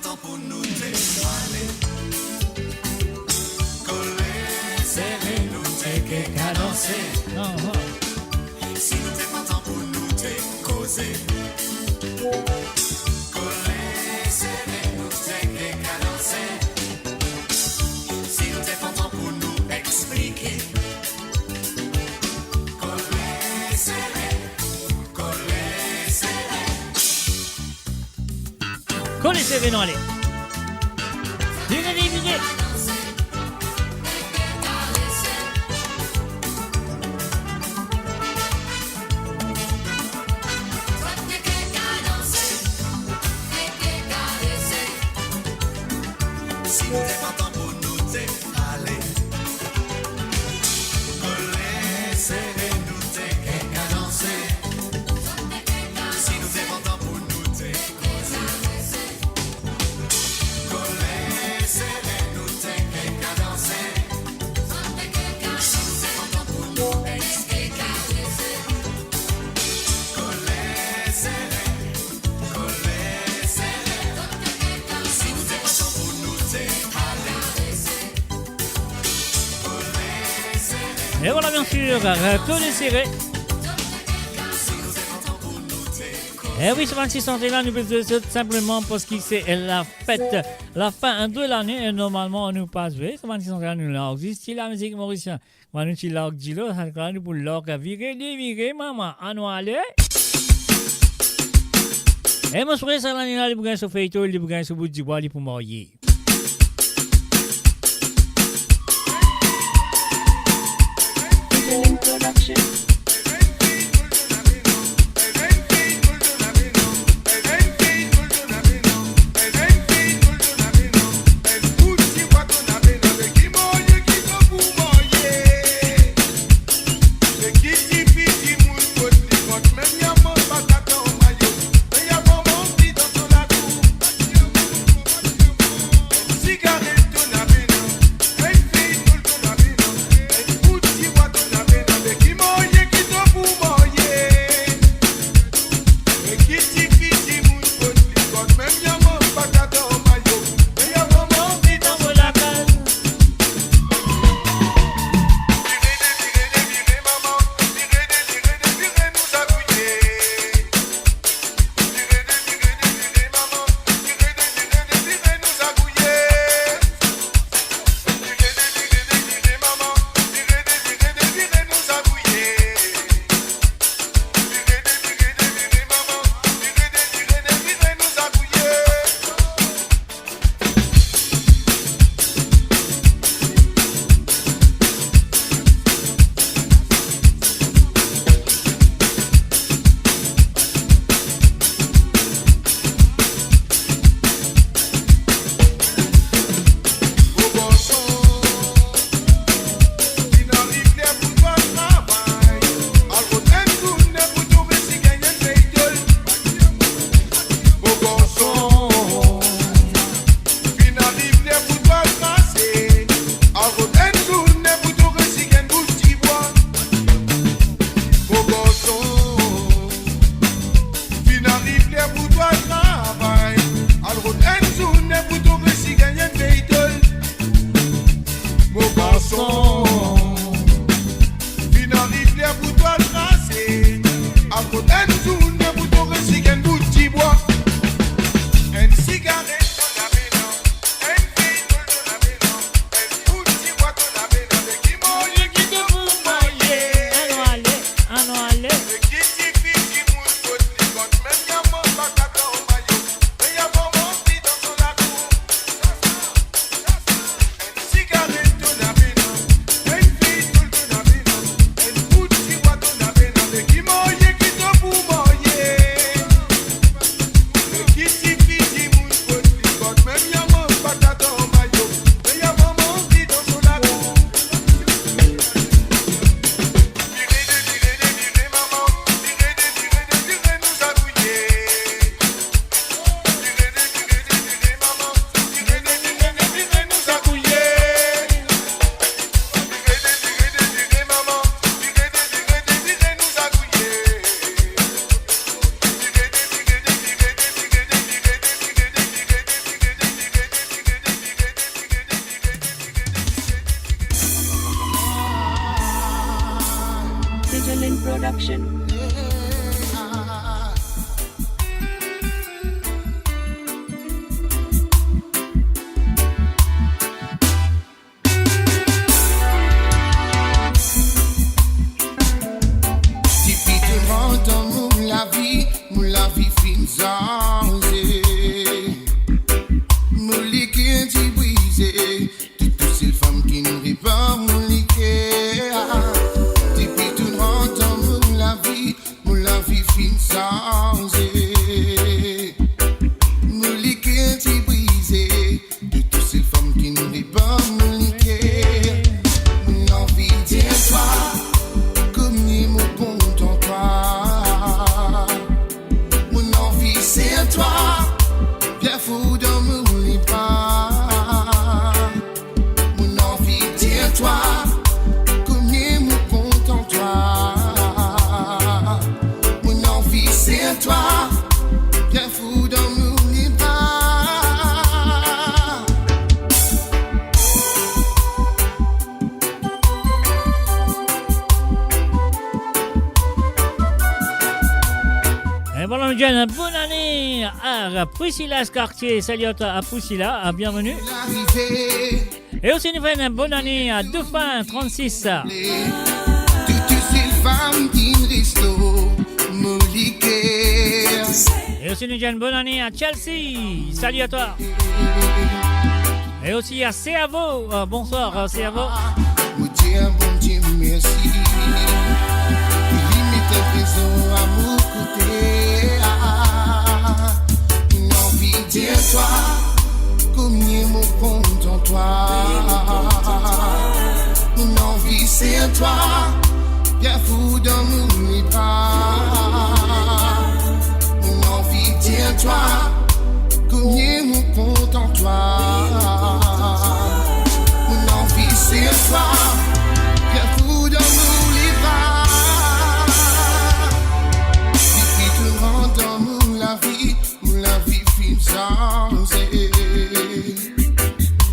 Tan pou nou te pale. Kole sere nou te ke kadanse. Si nou te pran tan pou nou te koze. Kole sere nou te ke kadanse. Si nou te pran tan pou nou eksplike. Kole sere, kole sere. Kole sere nou ale. Vire, vire, vire. Si nou te pran tan pou nou te pale. Kole sere nou te ke kadanse. Si nou te pran tan pou nou te koze. Kole sere nou te ke kadanse. Si nou te pran tan pou nou te karese. Kole sere, kole sere. Si nou te pran tan pou nou te ale. E vwala, bien sir, Kole sere. E wi, sa bann ti sante la, nou pe zwe zot sinpleman parski se lafet, lafin de lane, e normalman nou pa zwe sa bann ti sante la, nou larg zis ti lamizik morisien. Kouma nou ti larg dilo, sa nou pou larg vire, li vire, mama, anou ale. E mo swete sa lane la, li pou gagn so feyton, li pou gagn so bout dibwa, li pou marye. Finn ariv ler pou twa trase, al rod enn zourne pou to resi gagn bout dibwa. Mo garson, finn ariv ler pou twa travay, al rod enn zourne pou to resi gagn enn vey tol. Mo garson, finn ariv ler pou twa trase, al rod enn zourne pou to resi gagn bout dibwa. Enn sigaret to lame la, enn vey tol to lame la, enn bout dibwa to lame la, me ki marye ki to pou marye. Anou ale, anou ale. Me ki tifi timoun kot li, kot mem yaman pa kapav mayo, me yaman manz li dan so lakour. Sigaret to lame la, enn vey tol to lame la, enn bout dibwa to lame la, me ki marye ki to pou Villain Production. Depi to rant dan mo lavi, mo lavi finn sanze. Mo leker ti brize, to tou sel fam ki revin mo leker. Depi to rant dan mo lavi, mo lavi finn sanze. Mo leker ti brize, to tou sel fam ki revin mo leker. Mo anvi dir twa, komie mo kontan twa. Mo anvi ser twa, bien for dan mo lebra. Mo anvi dir twa, komie mo kontan twa. Mo anvi ser twa, bien for dan mo lebra. E vwala, nou dir enn bonane a Priscilla Escartier. Salut à toi, à Priscilla, à bienvenue. E osi nou fer enn bonane a Dauphin trannsis. Tou, tou sel fam ki res dan mo leker. E osi nou dir enn bonane a Chelsea. Salut à toi. E osi a Servo. Euh, bonsoir, euh, Servo. Mo dir Bondie mersi, li met enn prezan a mo kote. Mo anvi dir twa, komie mo kontan twa. Mo anvi ser twa, bien for dan mo lebra. Mo anvi dir twa, komie mo kontan twa. Mo anvi ser twa, bien for dan mo lebra. Depi to rant dan mo lavi, mo lavi finn sanze.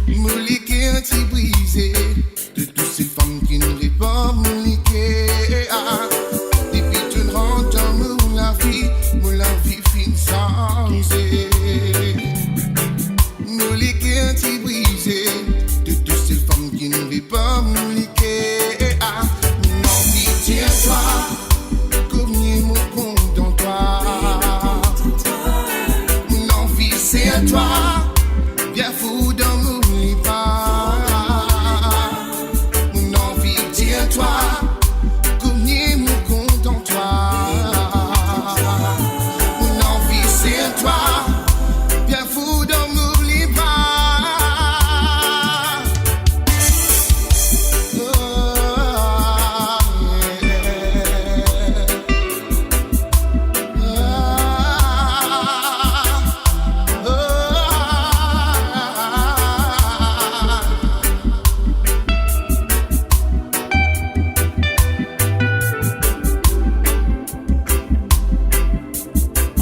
Mo leker ti brize, to tou sel fam ki revin mo leker. Depi to rant dan mo lavi, mo lavi finn sanze. Mo leker ti brize, to tou sel fam ki revin mo leker. Mo anvi dir twa, komie mo kontan twa. Mo anvi ser twa, bien for dan mo lebra. Mo anvi dir twa, komie mo kontan twa. Mo anvi ser twa, bien for dan mo lebra. Oh, yeah.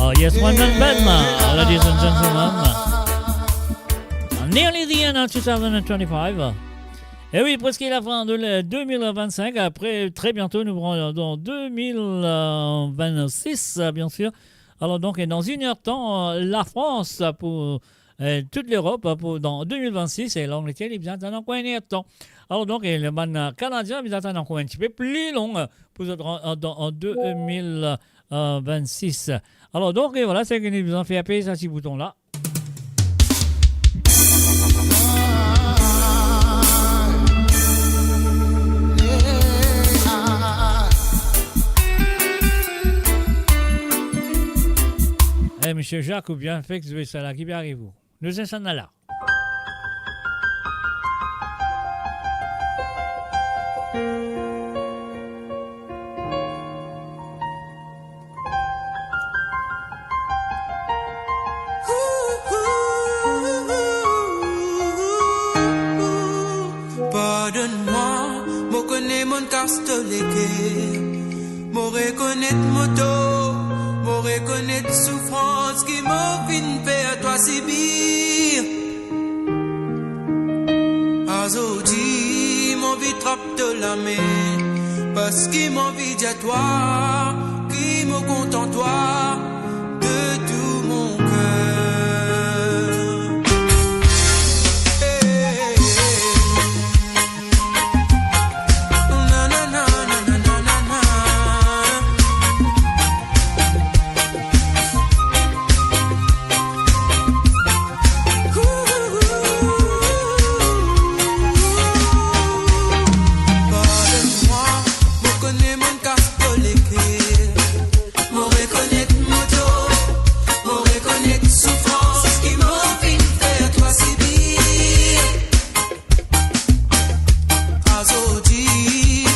Oh, yes, one man band, uh, ladies and gentlemen. Nearly the end of two thousand twenty-five. E wi, preske lafin de le-, deux mille vingt-cinq. Apre, tre biento, nou pran dan deux mille vingt-six, euh, bien sir. Alor donk, dan enn er tan, euh, Lafrans pou, euh, tout Lerop, euh, pou, dan deux mille vingt-six, e Langleter, li bizin atann ankor enn er tan. Alor donk, e le bann, euh, Kanadien, bizin atann ankor enn tipe pli long, euh, pou zot ran-, an, dan, an deux mille vingt-six. Alor donk, e vwala, seki nou bizin fer, apey sa ti bouton la. Eh, Misie Jacques, ou bien fek zwe sa la, ki pe ariv ou? Nou zis ann la. Pardonn mwa, mo kone mo'nn kas to leker. Mo rekonet mo tor, mo rekonet soufrans ki mo finn fer twa sibir. Azordi mo anvi trap to lame. Parski mo anvi dir twa ki mo kontan twa de tou mo ker. Eh, eh, eh. Na, na, na. Pardonn mwa, mo kone mo'nn kas to leker. Mo rekonet mo tor, mo rekonet soufrans ki mo finn fer twa sibir. Azordi,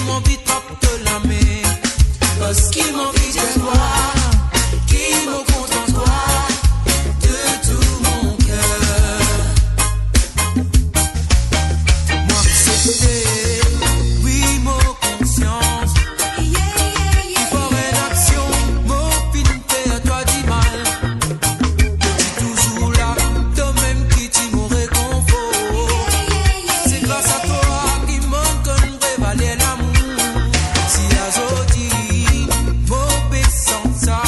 mo anvi trap to lame, parski mo anvi dir twa ki mo kontan twa de tou mo ker. Mo aksepte, wi, mo konsians, ki par enn aksion mo finn fer twa dimal. Ti touzour la, to mem ki ti mo rekonfor. Se gras a twa ki mo'nn konn vre valer lamour. Si azordi mo pe sant sa,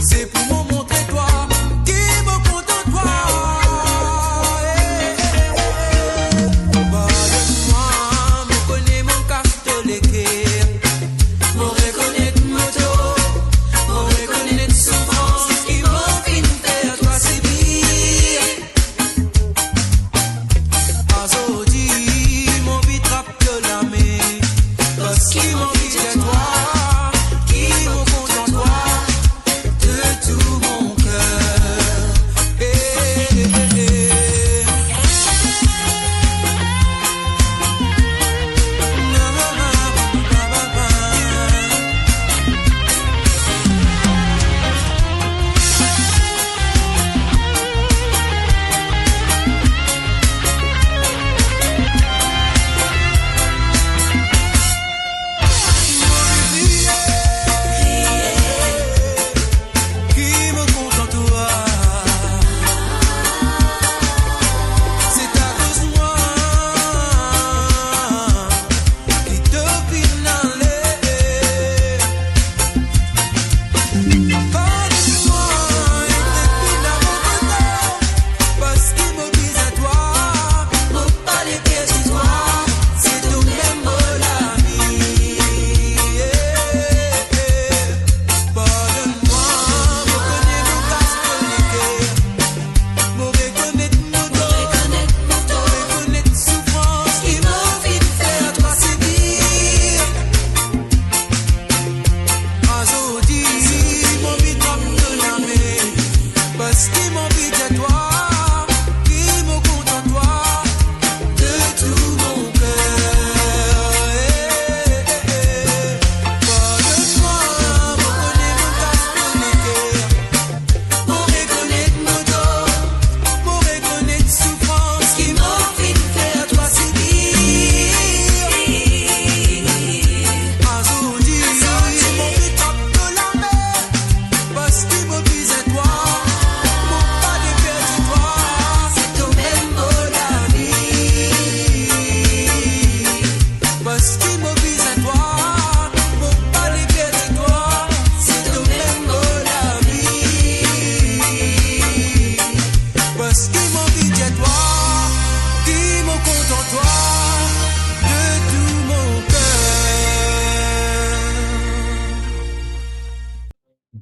se pou mo montre twa ki mo kontan twa. Eh, eh, eh, eh. Pardonn mwa, mo kone mo'nn kas to leker. Mo rekonet mo tor, mo rekonet soufrans ki mo finn fer twa sibir. Azordi, mo anvi trap to lame, parski mo anvi dir twa ki mo kontan twa de tou mo ker. Eh, eh, eh, eh. Ki mo kontan twa, se akoz mwa ki to finn ale. Pardonn mwa, e to finn al mo kote, parski mo bizin twa, mo pa le perdi twa, se to mem mo lavi. Pardonn mwa, mo kone mo kas to leker. Mo rekonet mo tor, mo rekonet soufrans ki mo finn fer twa sibir. Azordi, mo anvi trap to lame, parski mo anvi dir twa ki mo kontan twa de tou mo ker. Eh, eh, eh. Pardonn mwa, mo kone mo kas to leker. Mo rekonet mo tor, mo rekonet soufrans ki mo finn fer twa sibir. Azordi, mo anvi trap to lame, parski mo bizin twa, mo pa le perdi twa, se to mem mo lavi. Parski mo bizin twa, mo pa le perdi twa, se to mem mo lavi. Parski mo anvi dir twa ki mo kontan twa de tou mo ker.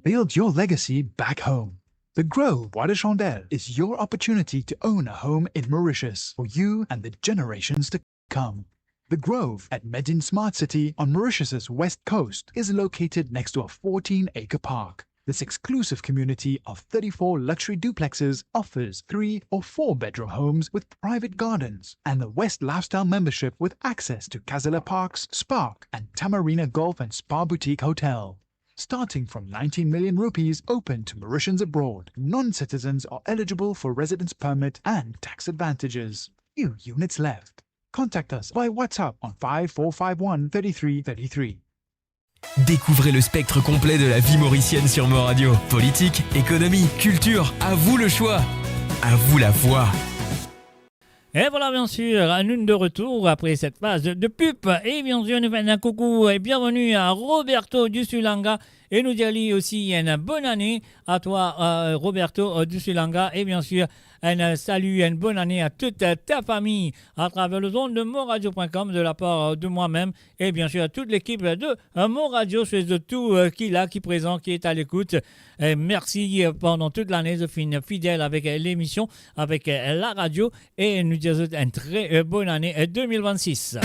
Build your legacy back home. The Grove Bois de Chandelle is your opportunity to own a home in Mauritius for you and the generations to come. The Grove at Medin Smart City on Mauritius's west coast is located next to a fourteen-acre park. This exclusive community of thirty-four luxury duplexes offers three or four bedroom homes with private gardens and the West Lifestyle membership with access to Casella Parks, Spark, and Tamarina Golf and Spa Boutique Hotel. Starting from nineteen million rupees, open to Mauritians abroad, non-citizens are eligible for residence permit and tax advantages. Few units left. Contact us by WhatsApp on five four five one thirty-three thirty-three. Découvrez le spectre complet de la vie mauricienne sur Mo Radio. Politique, économie, culture, à vous le choix. À vous la voix. Et voilà, bien sûr, nous de retour après cette phase de, de pub. Et bien sûr, nous faisons un coucou et bienvenue à Roberto Dusulanga. Et nous disons lui aussi une bonne année à toi, euh, Roberto, euh, Dusulanga. Et bien sûr, un, euh, salut, une bonne année à toute, euh, ta famille à travers le zone de monradio point com de la part, euh, de moi-même. Et bien sûr, à toute l'équipe de, euh, Mon Radio, c'est de tout, euh, qui est là, qui est présent, qui est à l'écoute. Euh, merci, euh, pendant toute l'année, de fin fidèle avec, euh, l'émission, avec, euh, la radio. Et nous disons une très, euh, bonne année, euh, deux mille vingt-six.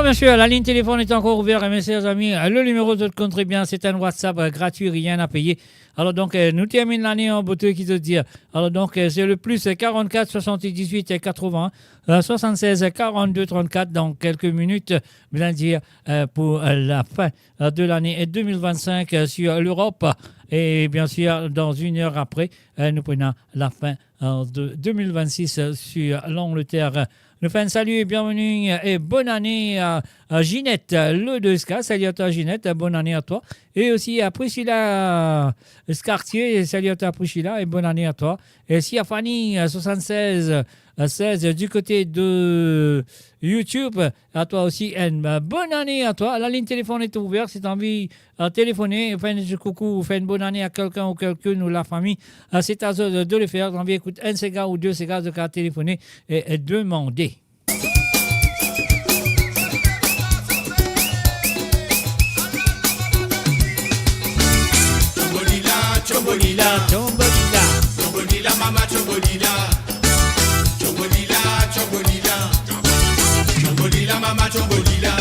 Bien sûr, la ligne téléphone est encore ouverte, mes chers amis. Le numéro, zot konn tre bien, c'est un WhatsApp, euh, gratuit, rien à payer. Alors donc, euh, nou termine lane an bote, ki zot dir. Alors donc, euh, c'est le plus, euh, quarante-quatre soixante-dix-huit quatre-vingts, euh, soixante-seize quarante-deux trente-quatre. Dans quelques minutes, bien dire, euh, pour, euh, la fin, euh, de l'année deux mille vingt-cinq, euh, sur l'Europe. Et bien sûr, dans une heure après, euh, nou pran la fin, euh, de deux mille vingt-six, euh, sur l'Angleterre. Nou fer enn salut et bienvenue, euh, et bonne année à, à Ginette, euh, Lodoska. Salut à toi, Ginette, euh, bonne année à toi. Et aussi à Priscilla, euh, Scartier, salut à toi, Priscilla, et bonne année à toi. Et si à Fanny, euh, soixante-seize, euh, seize, euh, du côté de YouTube, à toi aussi, enn, euh, bonne année à toi. La ligne téléphone est ouverte, si t'as envie, euh, téléphoner, faire un petit coucou, faire une bonne année à quelqu'un ou quelqu'une ou la famille, euh, c'est à toi de, de le faire. T'as envie d'écouter un séga ou deux séga, de cas téléphoner et, et demander. Tchombolila, tchombolila, tchombolila, tchombolila, mama, tchombolila. Tchombolila, tchombolila, tchombolila, mama, tchombolila.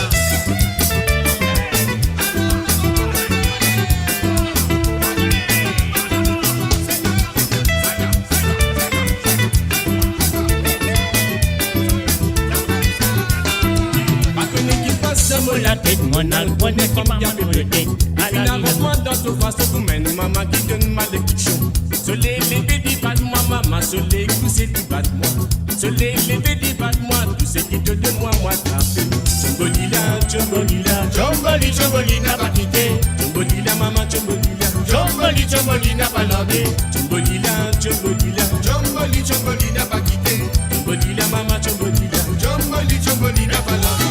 Pa kone ki pas dan mo latet, mo al pran ki mama mo latet. Finn avans mwa dan to fason pou mem mama ki donn malediksion. Soley leve divan mwa, mama, soley kouse divan mwa. Soley leve divan mwa, tou seki to donn mwa, mwa trape. Tchombolila, tchombolila, tchomboli, tchomboli, na pa kite. Tchombolila, mama, tchombolila. Tchomboli, tchomboli, na pa large. Tchombolila, tchombolila, tchomboli, tchomboli, na pa kite. Tchombolila, mama, tchombolila. Tchomboli, tchomboli, na pa large.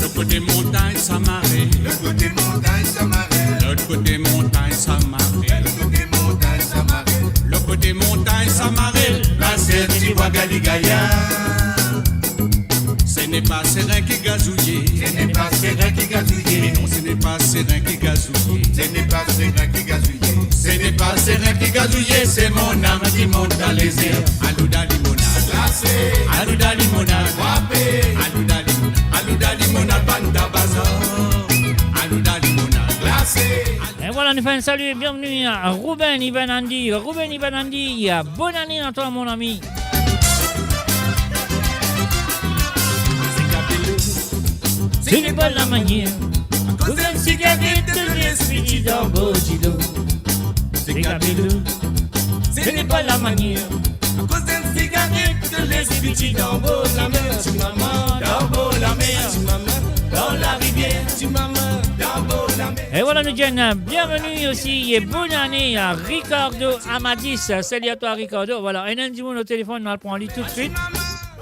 Lot kote montagn Samare. Lot kote montagn Samare. Lot kote montagn Samare. Lot kote montagn Samare. Lot kote montagn Samare. La sert ti bwa Galigaya. Ce n'est pas serin ki gazouye. Ce n'est pas serin ki gazouye. Mais non, ce n'est pas serin ki gazouye. Ce n'est pas serin ki gazouye. Ce n'est pas serin ki gazouye, c'est mon âme qui monte dans les airs. Alouda limonad glase. Alouda limonad frape. Alouda limonad, alouda limonad, Banda Bazar. Alouda limonad glase. Et voilà, nou fer enn salut et bienvenue à Ruben Ivanandi. Ruben Ivanandi, bonne année à toi, mon ami. Ce n'est pas la manière. Akoz enn sigaret, to lespri ti dan bor dilo. Se Gabelo. Ce n'est pas la manière. Akoz enn sigaret, to lespri ti dan bor lamer. Ti mama dan bor lamer. Ti mama dan larivier. Ti mama dan bor lamer. Et voilà, nous disons bienvenue aussi et bonne année à Ricardo Amadis. Salut à toi, Ricardo. Voilà, enn dimoun o telefon, nou al pran li tout de suite.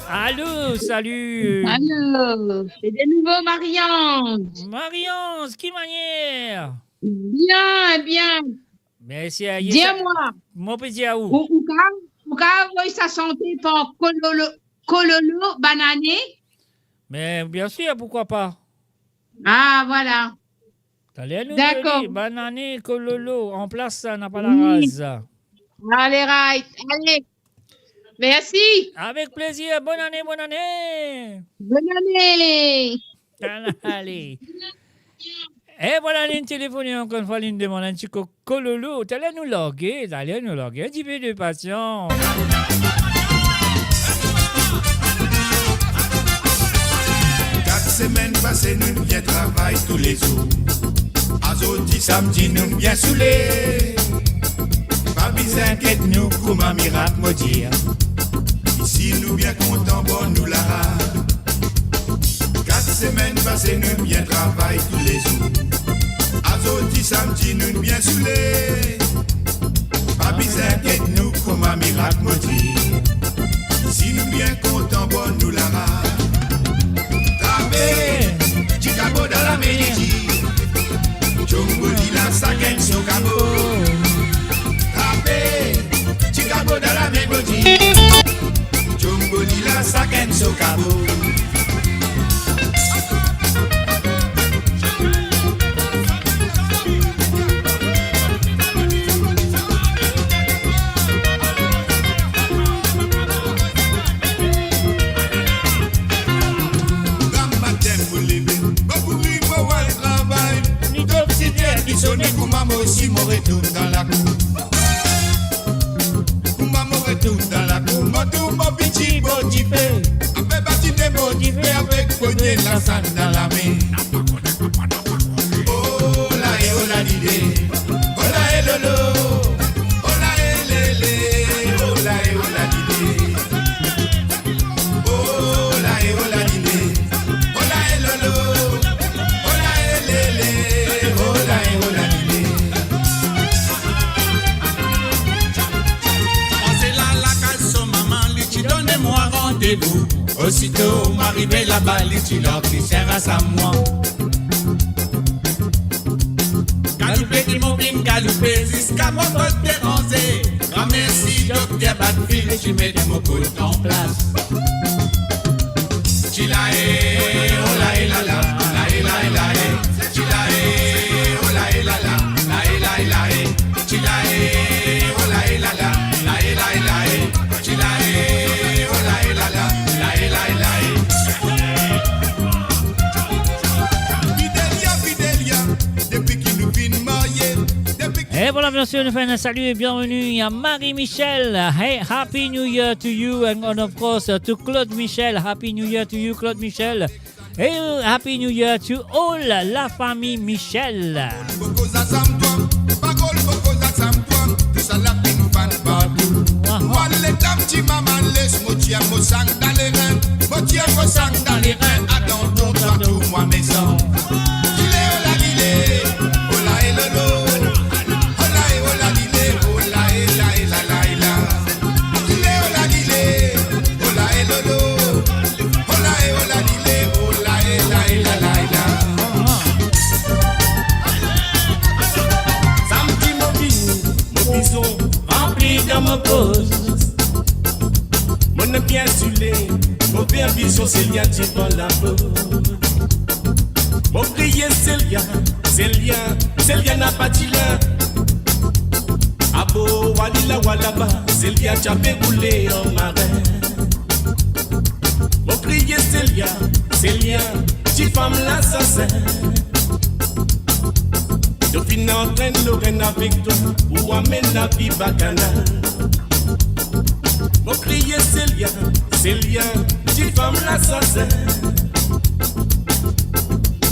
Allô, salut. Allô, c'est de nouveau Marie-Ange. Marie-Ange, ki manier? Bien, bien. Mersi, aye. Dir sa, mwa, mo pe dir ou. Ou, ou kapav, ou kapav avoy sa sante par Kololo, Kololo, Banane? Mais bien sûr, pourquoi pas? Ah, voilà. Taler nou, dakor, li, Banane, Kololo, anplas sa, napa laraz. Wi. Ale, right. Ale. Mersi. Avec plaisir. Bonne année, bonne année. Bonne année. Ale. E voilà, li telefone ankor enn fwa, li demann enn ti ko-, kololo. Taler nou large, taler nou large. Un petit peu de patience. Kat semenn pase, nou bien travay toulezour. Azordi samdi, nou bien soule. Pa bizin inkiet nou, kouma mirak mo dir. Isi nou bien kontan, bon nou la. Kat semenn pase, nou bien travay toulezour. Azordi samdi, nou bien soule. Pa bizin inkiet nou, kouma mirak mo dir. Isi nou bien kontan, bon nou la. Trape ti kabo dan lame, li dir. Tchombolila, sakenn so kabo. Trape ti kabo dan lame, mo dir. Tchombolila, sakenn so kabo. Mo osi mo retourn dan lakour. Kouma mo retourn dan lakour, mo trouv mo piti bor dife. Apre batine bor dife avek pwenie lasann dan lame. Ola e ola lile, ola e lolo, ola e lele, ola e ola lile. Ola e ola lile, ola e lolo, ola e lele, ola e ola lile. Mwa se la lakaz so mama, li ti donn mwa randevou. Osito mo arive laba, li ti lor ki ser a sa mwa. Galoupe ki mo vinn galoupe ziska mo kot deranze. Gran mersi dokter Batfield, ti met mo kot an plas. Ti la e, ola e lala, la e la e la e. Ti la e, ola e lala, la e la e la e. Ti la e, ola e lala, la e la e la e. Ti la e, ola e lala, la e la e la e. Fidelia, Fidelia, depi ki nou finn marye, depi ki... E vwala, biensir, nou fer enn sali e bienveni a Marie Michel. Hey, Happy New Year to you, and, and of course, uh, to Claude Michel. Happy New Year to you, Claude Michel. E Happy New Year to all la famille Michel. Boko zasam twa, pa kol boko zasam twa, tou sa lapinn fann partou. Aha. Wale tam ti mama les, mo ti enn mo sang dan lerin, mo ti enn mo sang dan lerin, adan ton twa tou mwa mezan. Lile ola lile, ola e lolo, ola e ola lile, ola e la e la la e la. Lile ola lile, ola e lolo, ola e ola lile, ola e la e la la e la. Samdi mo vini, mo bizon ranpli dan mo poz. Mo nek bien soule, mo ver vizion Selya divan lapo. Mo kriye Selya, Selya, Selya napa dilin. Abo, wali la, wala ba, Selya ti ape boule an marin. Mo kriye Selya, Selya, ti fam lasasin. To finn antrenn Lorraine avek twa pou amenn lavi bakanal. Mo kriye Selya, Selya, ti fam lasasin.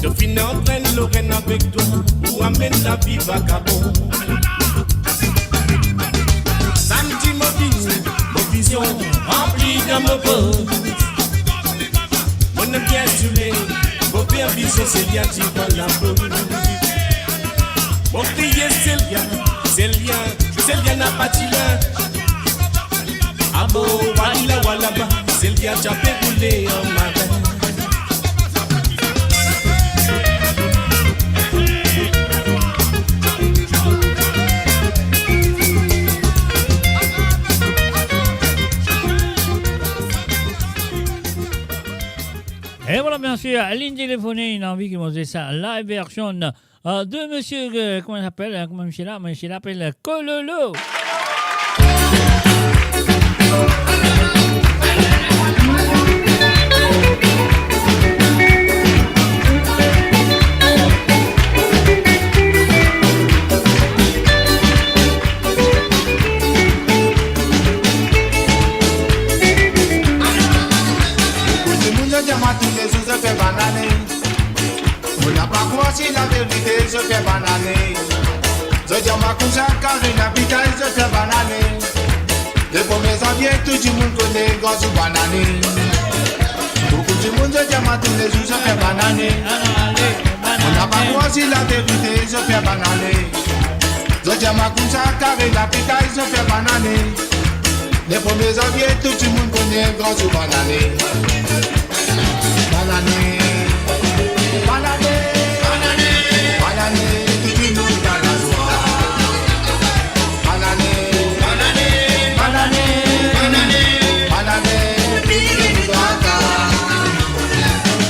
To finn antrenn Lorraine avek twa pou amenn lavi vakabon. Samdi mo vini, mo vizion ranpli dan mo poz. Mo nek bien soule, mo ver vizion Selya divan lapo. Mo kriye Selya, Selya, Selya napa dilin. Abo, wali la, wala ba, Selya ti ape boule an marin. E vwala, biensir, linn telefone, inn anvi ki mo zwe sa live version, euh, de monsieur, euh, comment il s'appelle, hein, comment monsieur là, monsieur là appelle Kololo. Boukou dimoun zot dir mwa toulezour zot fer banane. Mo napa krwar si laverite zot fer banane. Zot dir mwa koumsa Karina Pitay zot fer banane. Le premie zanvie tou dimoun kone gran zour banane. Boukou dimoun zot dir mwa toulezour zot fer banane. Mo napa krwar si laverite zot fer banane. Zot dir mwa koumsa Karina Pitay zot fer banane. Le premie zanvie tou dimoun kone gran zour banane. Banane, banane, banane, banane, tou dimoun dan lazwa. Banane, banane, banane, banane, banane, tou dimoun dan lazwa.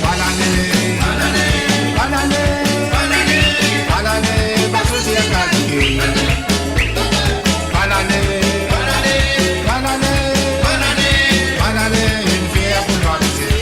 Banane, banane, banane, banane, banane, pa sousi kalite. Banane, banane, banane, banane, banane, inn fer pou nwa mizè.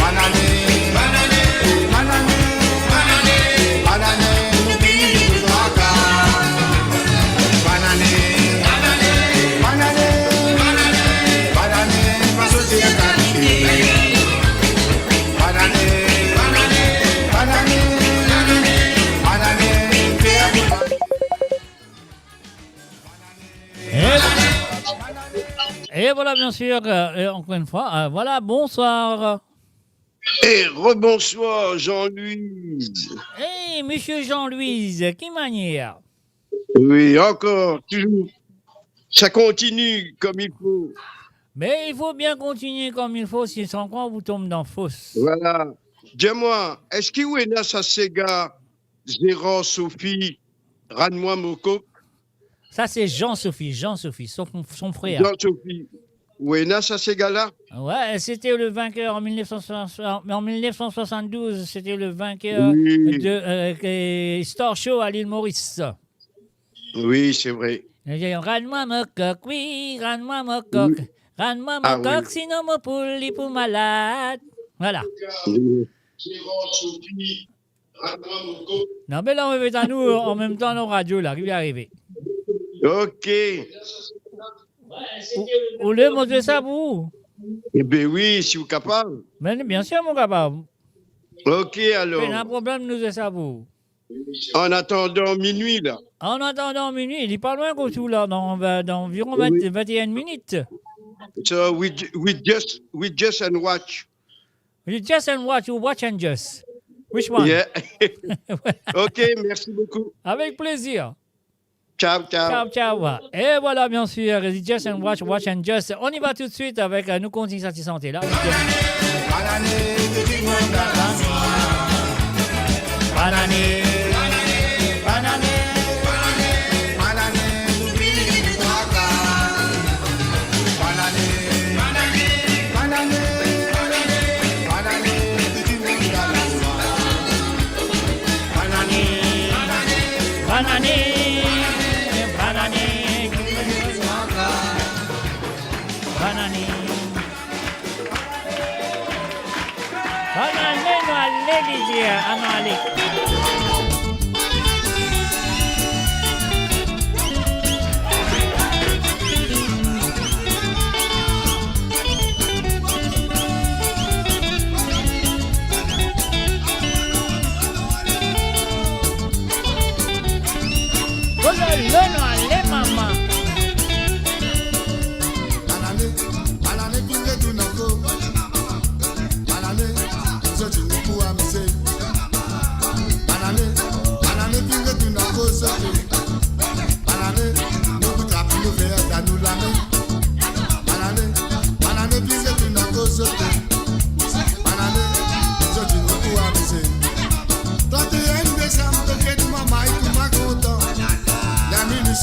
Banane, banane, banane, banane, banane, nou fini pou traka. Banane, banane, banane, banane, banane, pa soti kalite. Banane, banane, banane, banane, fer pou Et, et voilà, bien sûr, euh, et encore une fois, euh, voilà, bonsoir. Et rebonsoir, Jean-Louise. Hey, monsieur Jean-Louise, ki manier? Oui, encore, toujours. Ça continue comme il faut. Mais il faut bien continuer comme il faut, si sans quoi vous tombez dans fosse. Voilà. Dis-moi, eski ou ena sa sega Gérard Sophie, Rann mwa mo kok. Sa se Jean Sophie, Jean Sophie, son, son frer. Jean Sophie. Ou ena sa sega la? Ouais, c'était le vainqueur en mille neuf cent soixante, en mille neuf cent soixante-douze, c'était le vainqueur Oui. de, euh, euh, Star Show à l'île Maurice. Oui, c'est vrai. Rann mwa mo kok, oui, rann mwa mo kok. Oui. Rann mwa mo kok, Ah oui. sinon mo poul li pou malad. Voilà. Oui. Non, me la, on met à nous en même temps nos radios, là, qui vient arriver. Ok. Ou, ou le mo zwe sa pou ou? Eh ben oui, si ou kapab. Mais bien sûr, mon kapab. Ok, alors. Pena problem, nou zwe sa pou ou. En attendant minuit, là. En attendant minuit, li pa lwin kot ou la, dan, dan anviron Oui. vingt, vingt et une minutes. So we ju-, we just, we just and watch. You just and watch, you watch and just. Which one? Yeah. Ok, merci beaucoup. Avec plaisir. Ciao, ciao. Ciao, ciao. Et voilà, bien sûr, Just and Watch, Watch and Just. On y va tout de suite avec, euh, nou kontign sa ti sante la. Banane, banane, banane, banane, banane, nou fini pou traka. Banane, banane, banane, banane, banane, tout dimoun dan lazwa. Banane, banane, banane, banane, banane. Banane, nou ale, li dir, anou ale. Kololo, nou ale, mama. Banane, banane, finn retourn ankor. Banane, zot vini pou amize. Banane, banane, finn retourn ankor, zot. Banane, nou pou trap nou ver dan nou lame. Banane, banane, finn retourn ankor, zot. Banane, zot vini pou amize. Trente et un desam, to get mama e kouma kontan. Lami nou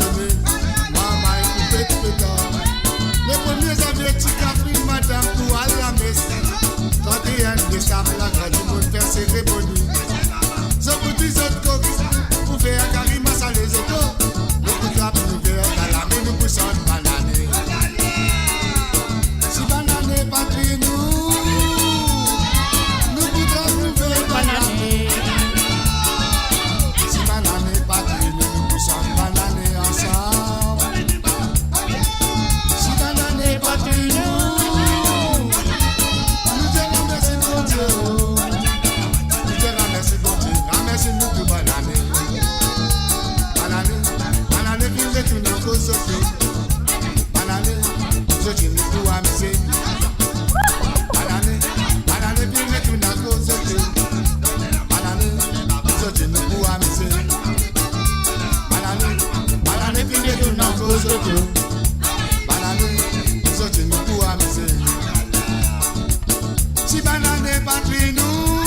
Patri nou,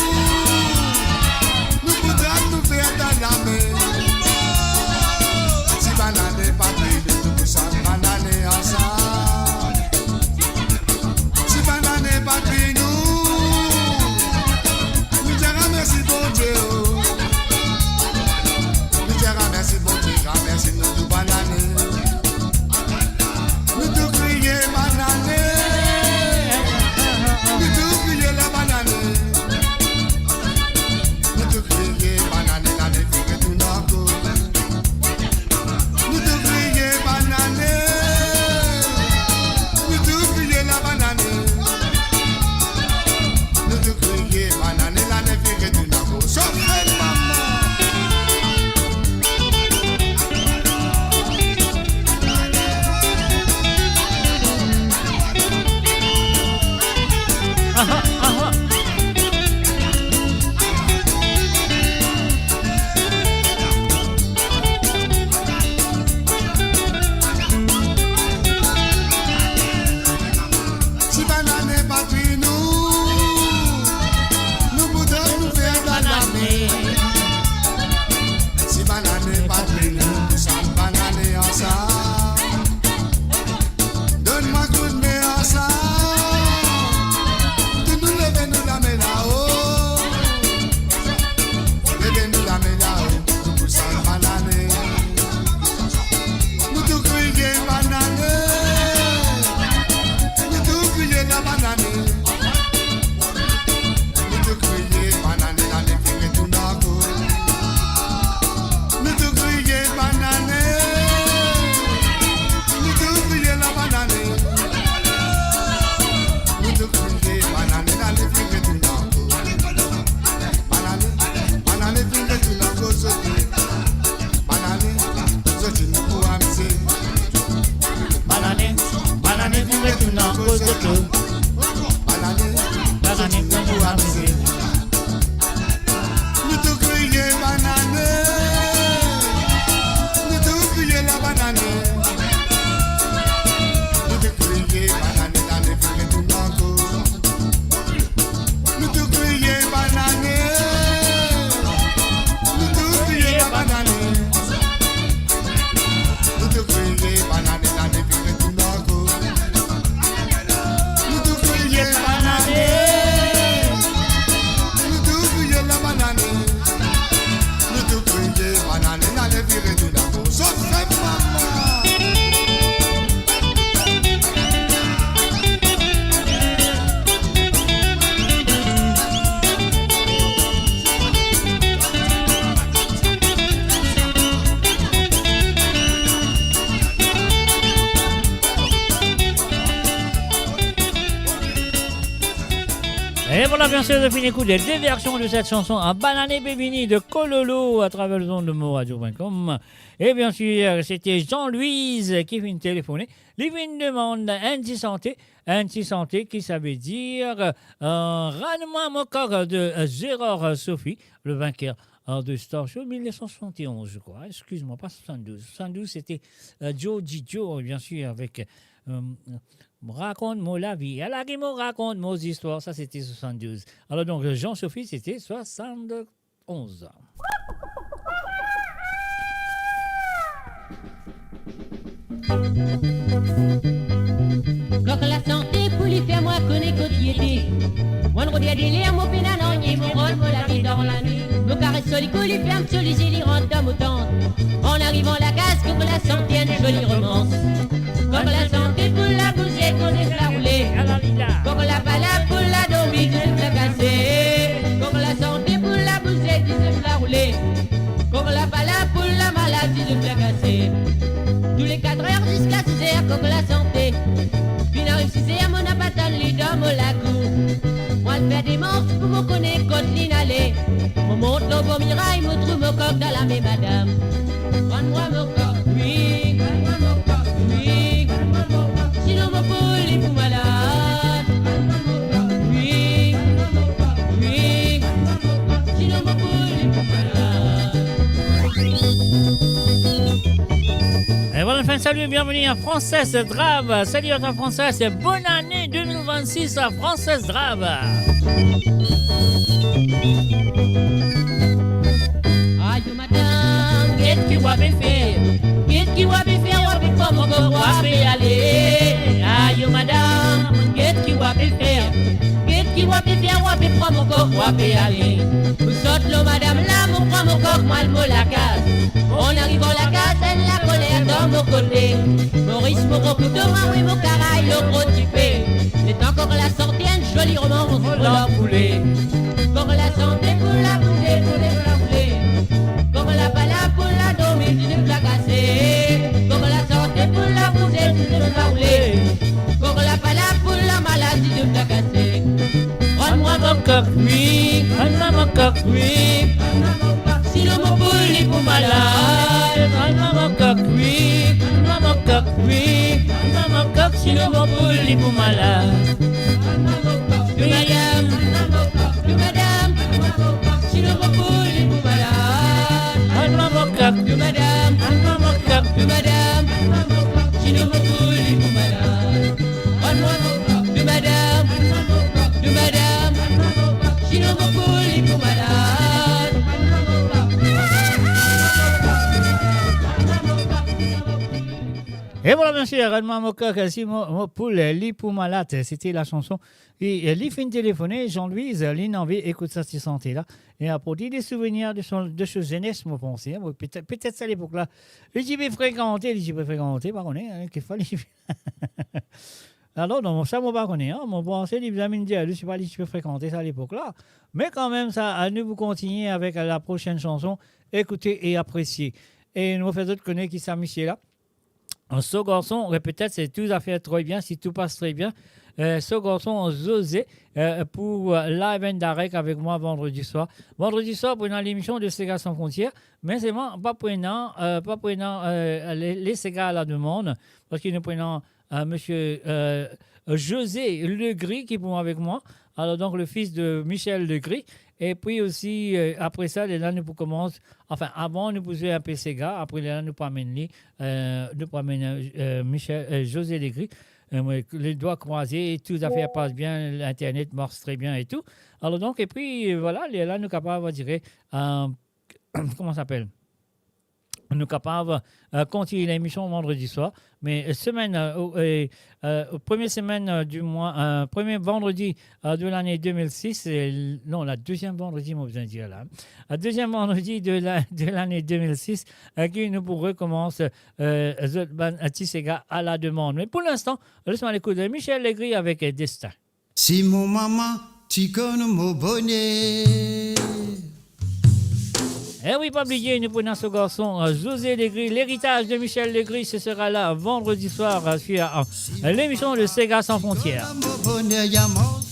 nou pou trap nou fer dan lame. Si banane patri nou, nou pou sann banane ansam. Si banane patri nou, nou dir mersi Bondie, oh. Nou dir mersi Bondie, dir mersi nou tou banane. Nou tou kriye banane. Nou tou kriye labanane. Nou tou kriye banane, lane finn retourn ankor. Nou tou kriye banane. Nou tou kriye labanane. Nou tou kriye banane, lane finn retourn ankor. Sof mama. Si banane patri nou, nou pou trap nou fer dan lame. Si banane patri nou, nou pou sann banane ansam. Donn mwa koudme ansam. Tou nou leve nou lame lao. Leve nou lame lao, nou pou sann banane. Nou tou kriye banane. Nou tou kriye labanane. Nou tou kriye banane, lane finn retourn ankor. Nou tou kriye banane. Nou tou kriye labanane. Nou tou kriye banane, lane finn retourn ankor. Banane, banane finn retourn ankor, zot tou. Banane, zot inn pou amize. Banane, banane finn retourn ankor, zot tou. Banane, banane finn retourn ankor, zot tou. Nou tou kriye banane. Nou tou kriye labanane. Nou tou kriye banane, lane finn retourn ankor. Nou tou kriye banane. Nou tou kriye labanane. Nou tou kriye banane, lane finn retourn ankor. Nou tou kriye banane. Nou tou kriye labanane. Nou tou kriye banane, lane finn retourn ankor. Sof mama. Et voilà, bien sûr, de fini écouter deux versions de cette chanson, un Banane Bebini de Kololo à travers les ondes de Mo Radio point com. Et bien sûr, c'était Jean-Louise ki finn telefoné. Li finn demann enn ti sante, enn ti sante ki savedir, euh, Rann mwa mo kar de, euh, Gérard Sophie, le vainqueur, euh, de Star Show mille neuf cent soixante et onze, je crois. Excuse-moi, pas soixante-douze. Soixante-douze, c'était, euh, Georgie Joe, bien sûr, avec, euh, Rakont mo lavi. Ala ki mo rakont mo zistwar, ça c'était soixante-douze. Alors donc, Jean Sophie, c'était soixante-onze. Kok lasante pou li fer mwa kone kot li ete. Mwa revinn deler, mo pena nanye, mo rann mo lavi dan lane. Mo kares so likou, li ferm so lizie, li rant dan mo tant. An arivan lakaz, kok lasante, enn zoli romans. Kok lasante pou labouze, koze fla roule. Kok lapala pou ladormi, dizouf la kase. Kok lasante pou labouze, dizouf la roule. Kok lapala pou lamalad, dizouf la kase. Toule katrer ziska sizer, kok lasante. Finn ariv sizer, mo napa tann li dan mo lakour. Mo al fer demars pou mo kone kot linn ale. Mo mont lor bor miray, mo trouv mo kok dan lame madam. Rann mwa mo kok, wi. Rann mwa mo kok, wi. Rann mwa mo kok, sinon mo poul li pou malad. Rann mwa mo kok, wi. Rann mwa mo kok, wi. Rann mwa mo kok, sinon mo poul li pou malad. Et voilà, enfin, salut et bienvenue à Frances Drave. Salut à toi, Frances. Bonne année deux mille vingt-six à Frances Drave. Mwa pe ale. Pou sot lor madam la, mo pran mo kok, mo al mo lakaz. Mo ariv lor lakaz, enn lakoler dan mo kote. Mo ris, mo gro kouto, mo awi mo karay lor gro dife. Letan kok la sorti, enn zoli romans pou lapoule. Kok la sante pou lapoule, poule pou lapoule. Kok la pa la pou la dormi, dizou lakase. Kok la sante pou lapoule, dizou lapoule. Kok la pa la pou la maladi, dizou lakase. Rann mwa mo kok, wi, rann mwa mo kok, wi. Si lor mo poul li pou malad, rann mwa mo kok, wi, rann mwa mo kok, wi. Rann mwa mo kok, si lor mo poul li pou malad. Rann mwa mo kok, wi, madam, rann mwa mo kok, wi, madam. Si lor mo poul li pou malad, rann mwa mo kok, wi, madam, rann mwa mo kok, wi, madam. Si lor mo poul li pou malad. Rann mwa mo kok, wi madam, rann mwa mo kok, wi madam. Si lor mo poul li pou malad. E vwala, mesi, rann mwa mo kok, si mo, mo poul li pou malad. Sete la sanson. E, e li finn telefone, Jean-Louise, li anvi ekout sa ti sante la. E aport li de souvenir de son, de so zenes, mo panse, hein. Bon, petet, petet sa lepok la, li ti pe frekante, li ti pe frekante, pa kone, hein, kifwa li Alor, non, sa mo pa kone, hein. Mo panse li bizin vinn dir, li, se pa li ti pe frekante sa lepok la. Me kanmem, sa, anou pou kontigne avek la prosenn sanson, ekoute e apresie. E nou fer zot kone ki sa misie la. So garson, eh, petet se tou zafer tre bien, si tou pas tre bien. Eh, so garson, José, eh, pou, eh, live and direct avek mwa vandredi swar. Vandredi swar, pou ena lemision de Sega San Frontières, me selman, pa pou ena, eh, pa pou ena, eh, le, le Sega a la demann, parski nou pou ena euh, monsieur, euh, José Legris ki pou avek mwa. Alors donc, le fils de Michel Legris. E pi osi, euh, apre sa, lerla nou pou koumans, anfin, avan nou pou zwe inpe sega, apre lerla nou pou amenn li, euh, nou pou amenn, euh, Michel, euh, José Legris. Euh, mwa, les doigts croisés, tout zafer pas bien, l'internet marche très bien et tout. Alors donc, e pi, euh, vwala, lerla nou kapav, on dirait, euh, comment ça s'appelle ? Nou kapav, euh, kontigne lemision vandredi swar. Me, euh, semenn, euh, o, e, euh, premie semenn, euh, di mwa, euh, premie vandredi, euh, de lane de mil sis, e, non, la deziem vandredi, mo bizin dir la, hein. La deziem vandredi de la, de lane de mil sis, euh, ki nou pou rekoumans, euh, zot bann, euh, ti sega a la demann. Me pou linstan, les mwa al ekout, euh, Michel Legris avek, euh, Destin. Si mo mama ti konn mo boner. Eh wi, pa bliye, nou pou ena so garson, euh, José Legris, l'héritage de Michel Legris, ce sera là vendredi soir, euh, sur, euh, l'émission de Sega Sans Frontières.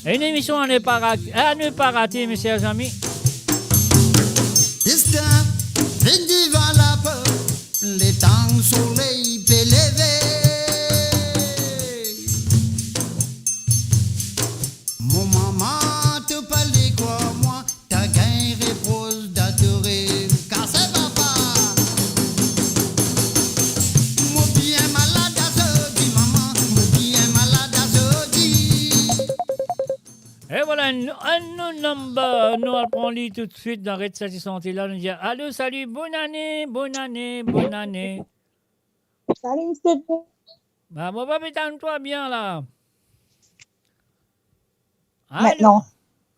Une émission à ne pas ra-, à ne pas rater, mes chers amis. Destin, vinn divan laport, letan soley pe leve. Mo mama to pale krwar mwa, ta gagn repros datore, kase papa. Mo bien malad azordi, mama, mo bien malad azordi. E vwala, enn, enn nou number, nou al pran li toutswit dan ret sa ti sante la, nou dir, alo, sali, bonane, bonane, bonane. Sali, misie. Ba, mo pa pe tann twa bien la. Alo? Maintenant.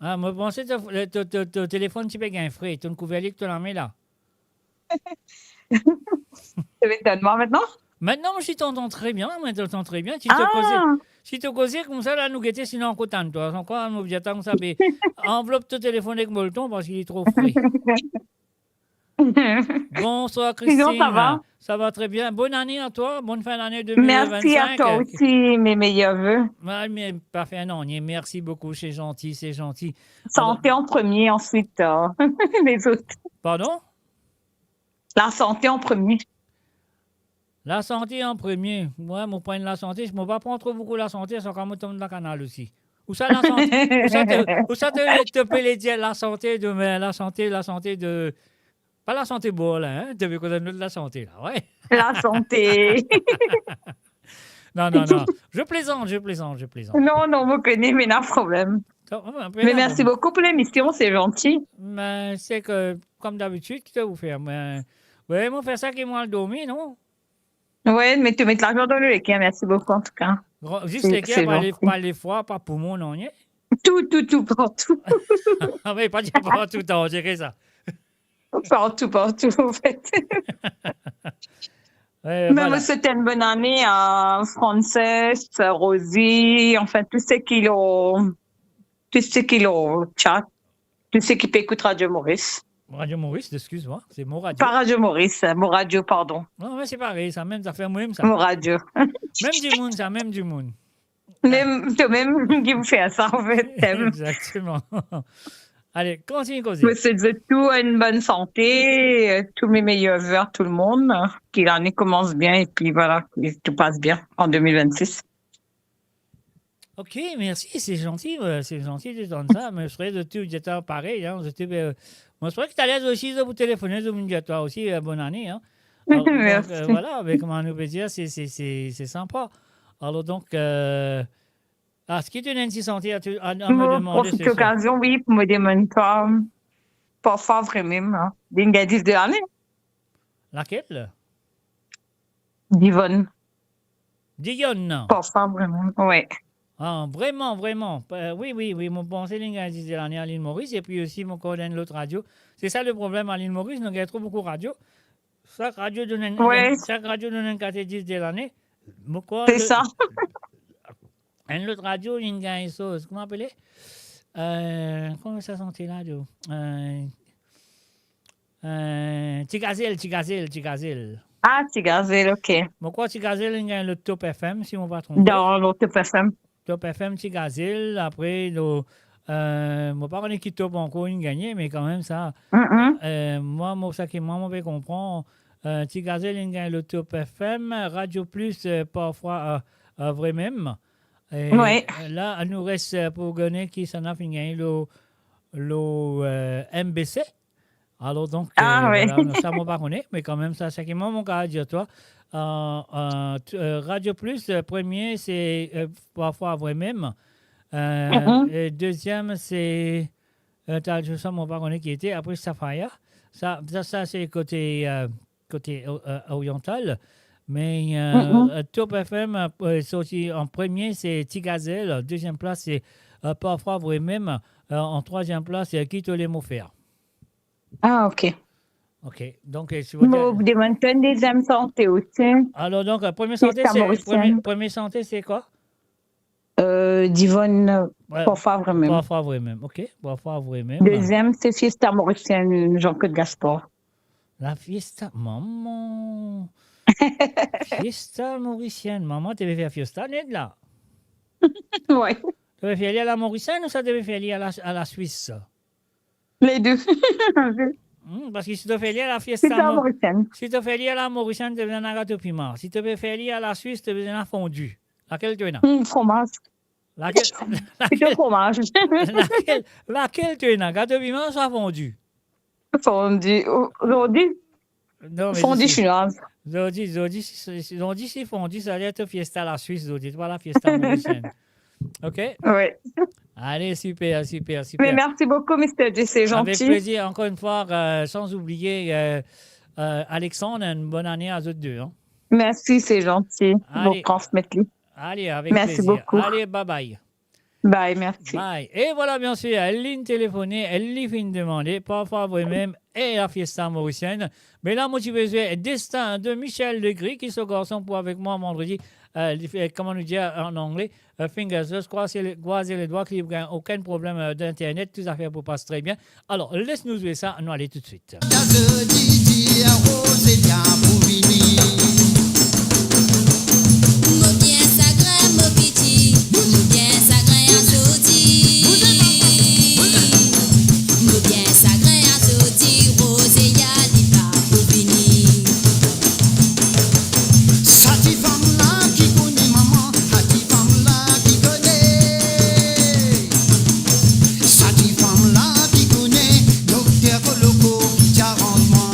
Ah, mo panse to, to, to, to telefonn ti pe gagn fre, to kouver li ek to lame la. Tu m'étonnes, moi, maintenant? Maintenant, je t'entends très bien, moi, je t'entends très bien. Si to koze, si to koze koumsa la, nou gete, sinon ankor tann twa. Ankor, mo dir, atann sa pe anvlop to telefonn ek molton, parski li tro fre. Bonsoir, Christine. Sinon, ça va? Ça va très bien. Bonne année à toi, bonne fin d'année deux mille vingt-cinq. Merci à toi aussi, mes meilleurs vœux. Ah, mais pas fait un an, merci beaucoup, c'est gentil, c'est gentil. Santé en premier, ensuite, euh, les autres. Pardon? La santé en premier. Lasante an premie. Mwa, mo pran lasante, mo pa pran tro boukou lasante, sa ka mo tom dan kanal osi. Ou sa lasante, ou sa to, ou sa to, to pe le dir lasante de, me lasante, lasante de, pa lasante bor la, hein, to pe koz enn lot lasante la, ouais. Lasante. Non, non, non. Je plaisante, je plaisante, je plaisante. Non, non, mo kone, me na problem. Ton, ouais, un peu. Mais là, merci beaucoup pour l'émission, c'est gentil. Mais c'est que, comme d'habitude, ki to pou fer, me, ouais, mo fer sa ki mo al dormi, non? Ouais, mais tu mets de l'argent dans le cœur, merci beaucoup en tout cas. Gra-, zis leker, pa le, pa lefwa, pa poumon, non, rien. Tou, tou, tou, partou. Ah oui, pa dir partou, t'as géré ça. Partou, partou, anfet. Ouais, mem voilà. Mo swet enn bonn ane a Frances, Rosie, anfin, tou seki lor, tou seki lor chat, tou seki pe ekout Radio Maurice. Radio Maurice, excuse-moi, c'est Mo Radio. Pa Radio Maurice, Mo Radio, pardon. Non, mais c'est pareil, sa mem zafer, mem sa. Mo Radio. Mem dimoun, sa, mem dimoun. Mem, to mem ki pou fer sa, anfet, mem. Exactement. Ale, kontign koze. Mo swet zot tou enn bonn sante, euh, tous mes meilleurs vœux à tout le monde, euh, ki lane koumans bien, epi voilà, ki tou pas bien an deux mille vingt-six. Ok, merci, c'est gentil, euh, c'est gentil de t'entendre ça, mais je serais de tout, j'étais pareil, hein, je t'ai, euh, moi, je croyais que t'allais aussi, vous téléphoner, vous me dire, toi aussi, euh, bonne année, hein. Alors, donc, euh, merci. Voilà, mais comment on peut dire, c'est, c'est, c'est, c'est sympa. Alors, donc, euh, ah, eski to ena enn ti sante a, a, a mo demande, profit de l'occasion, oui, pou mo demann twa, Parfwa Vremem, hein. Li gagn dis de lane. Laquelle ? Divonne. Divonne, non ? Parfwa Vremem, ouais. Ah, Vremem, Vremem. Euh, oui, oui, oui, mo panse li gagn dis de lane a Lil Moris, epi osi mo konnen lot radio. C'est ça le problème à l'île Maurice, nou gagn tro boukou radio. Sak radio donn enn, ouais, sak radio donn enn kat dis de lane. Mo krwar... C'est le, ça. Enn lot radio, li gagn soz. Kouma apele? Euh, kouma sa sante la, do? Euh, euh, Ti Gazel, Ti Gazel, Ti Gazel. Ah, Ti Gazel, ok. Mo krwar Ti Gazel, li gagn lo Top F M, si mo pa tronpe. Dan lo Top F M. Top F M, Ti Gazel, apre, lo, euh, mo pa kone ki top ankor inn gagne, me kanmem sa, mm, mm, euh, mwa, mo, sa ki mwa, mo pe konpran, euh, Ti Gazel inn gagn lo Top F M, Radio Plus, euh, Parfwa, euh, euh, Vremem. E, ouais, euh, la, nou res, euh, pou gagn kisannla finn gagn lo, lo, euh, M B C. Alor, donk, ah, euh, ouais, voilà, non, sa, mo pa kone, me kanmem, sa, sa ki mwa, mo kapav dir twa, euh, euh, t-, euh, Radio Plus, euh, premie, se, euh, Parfwa Vremem. Euh, mm, mm, e deziem, se, euh, ta, sa, mo pa kone ki ete, apre Safaya. Sa, sa, sa, se kote, euh, kote, euh, oryantal. Me, euh, mm, mm, euh, Top F M, euh, sorti an premie, se Ti Gazel. Deziem plas, se, euh, Parfwa Vremem. Euh, an trwaziem plas, se Ki to le mo fer. Ah, ok. Ok, donk, euh, si mo demann twa enn deziem sante osi. Alor, donk, euh, premie sante, Fiesta se, Morisienne. Premie, premie sante, se kwa? Euh, Divonne, euh, ouais, Parfwa Vremem. Parfwa Vremem, ok. Parfwa Vremem. Deziem, se Fiesta Morisienne, Jean-Claude Gaspard. La Fiesta, manman. Fiesta Morisienne. Manman, to pe fer Fiesta, Ned, la? Ouais. To pe fer li a la Morisienne ouswa to pe fer li a la, a la Swis? Les deux. Hmm, parski si to fer li a la Fiesta, Fiesta Mo-, Morisienne. Si to fer li a la Morisienne, to bizin gato piman. Si to pe fer li a la Swis, to bizin fondu. Lakel to ena? Hmm, fromaz. Lakel, plito lakel, fromaz. Lakel, lakel to ena? Gato piman ouswa fondu? Fondu. O-, zordi, non, me fondu si, chinoise. Zordi, zordi, si, si, zordi, si fondu, savedir to Fiesta la Swis, zordi, to pa la Fiesta Morisienne. Ok? Oui. Allez, super, super, super. Mais merci beaucoup, Mister J, c'est gentil. Avec plaisir, encore une fois, euh, sans oublier, euh, euh, Alexandre, une bonne année à zot deux, hein. Merci, c'est gentil. Allez. Mo transmet li. Allez, avec plaisir. Merci beaucoup. Allez, bye bye. Bye, merci. Bye. E vwala, bien sir, li inn telefone, li finn demande, Parfwa Vremem, e la Fiesta Morisienne. Me la, mo ti bezwin Destin de Michel Legris, ki so garson pou avek mwa vandredi, euh, li fer, kouma nou dir an angle, euh, fingers crossed, krwaze ledwa ki li pa gagn okenn problem, euh, d'internet, tou zafer pou pas tre bien. Alor, les nou zwe sa, nou ale toutswit. Sa ti fanm la ki kone manman, sa ti fanm la ki kone. Sa ti fanm la ki kone dokter Koloko, ti aranzman.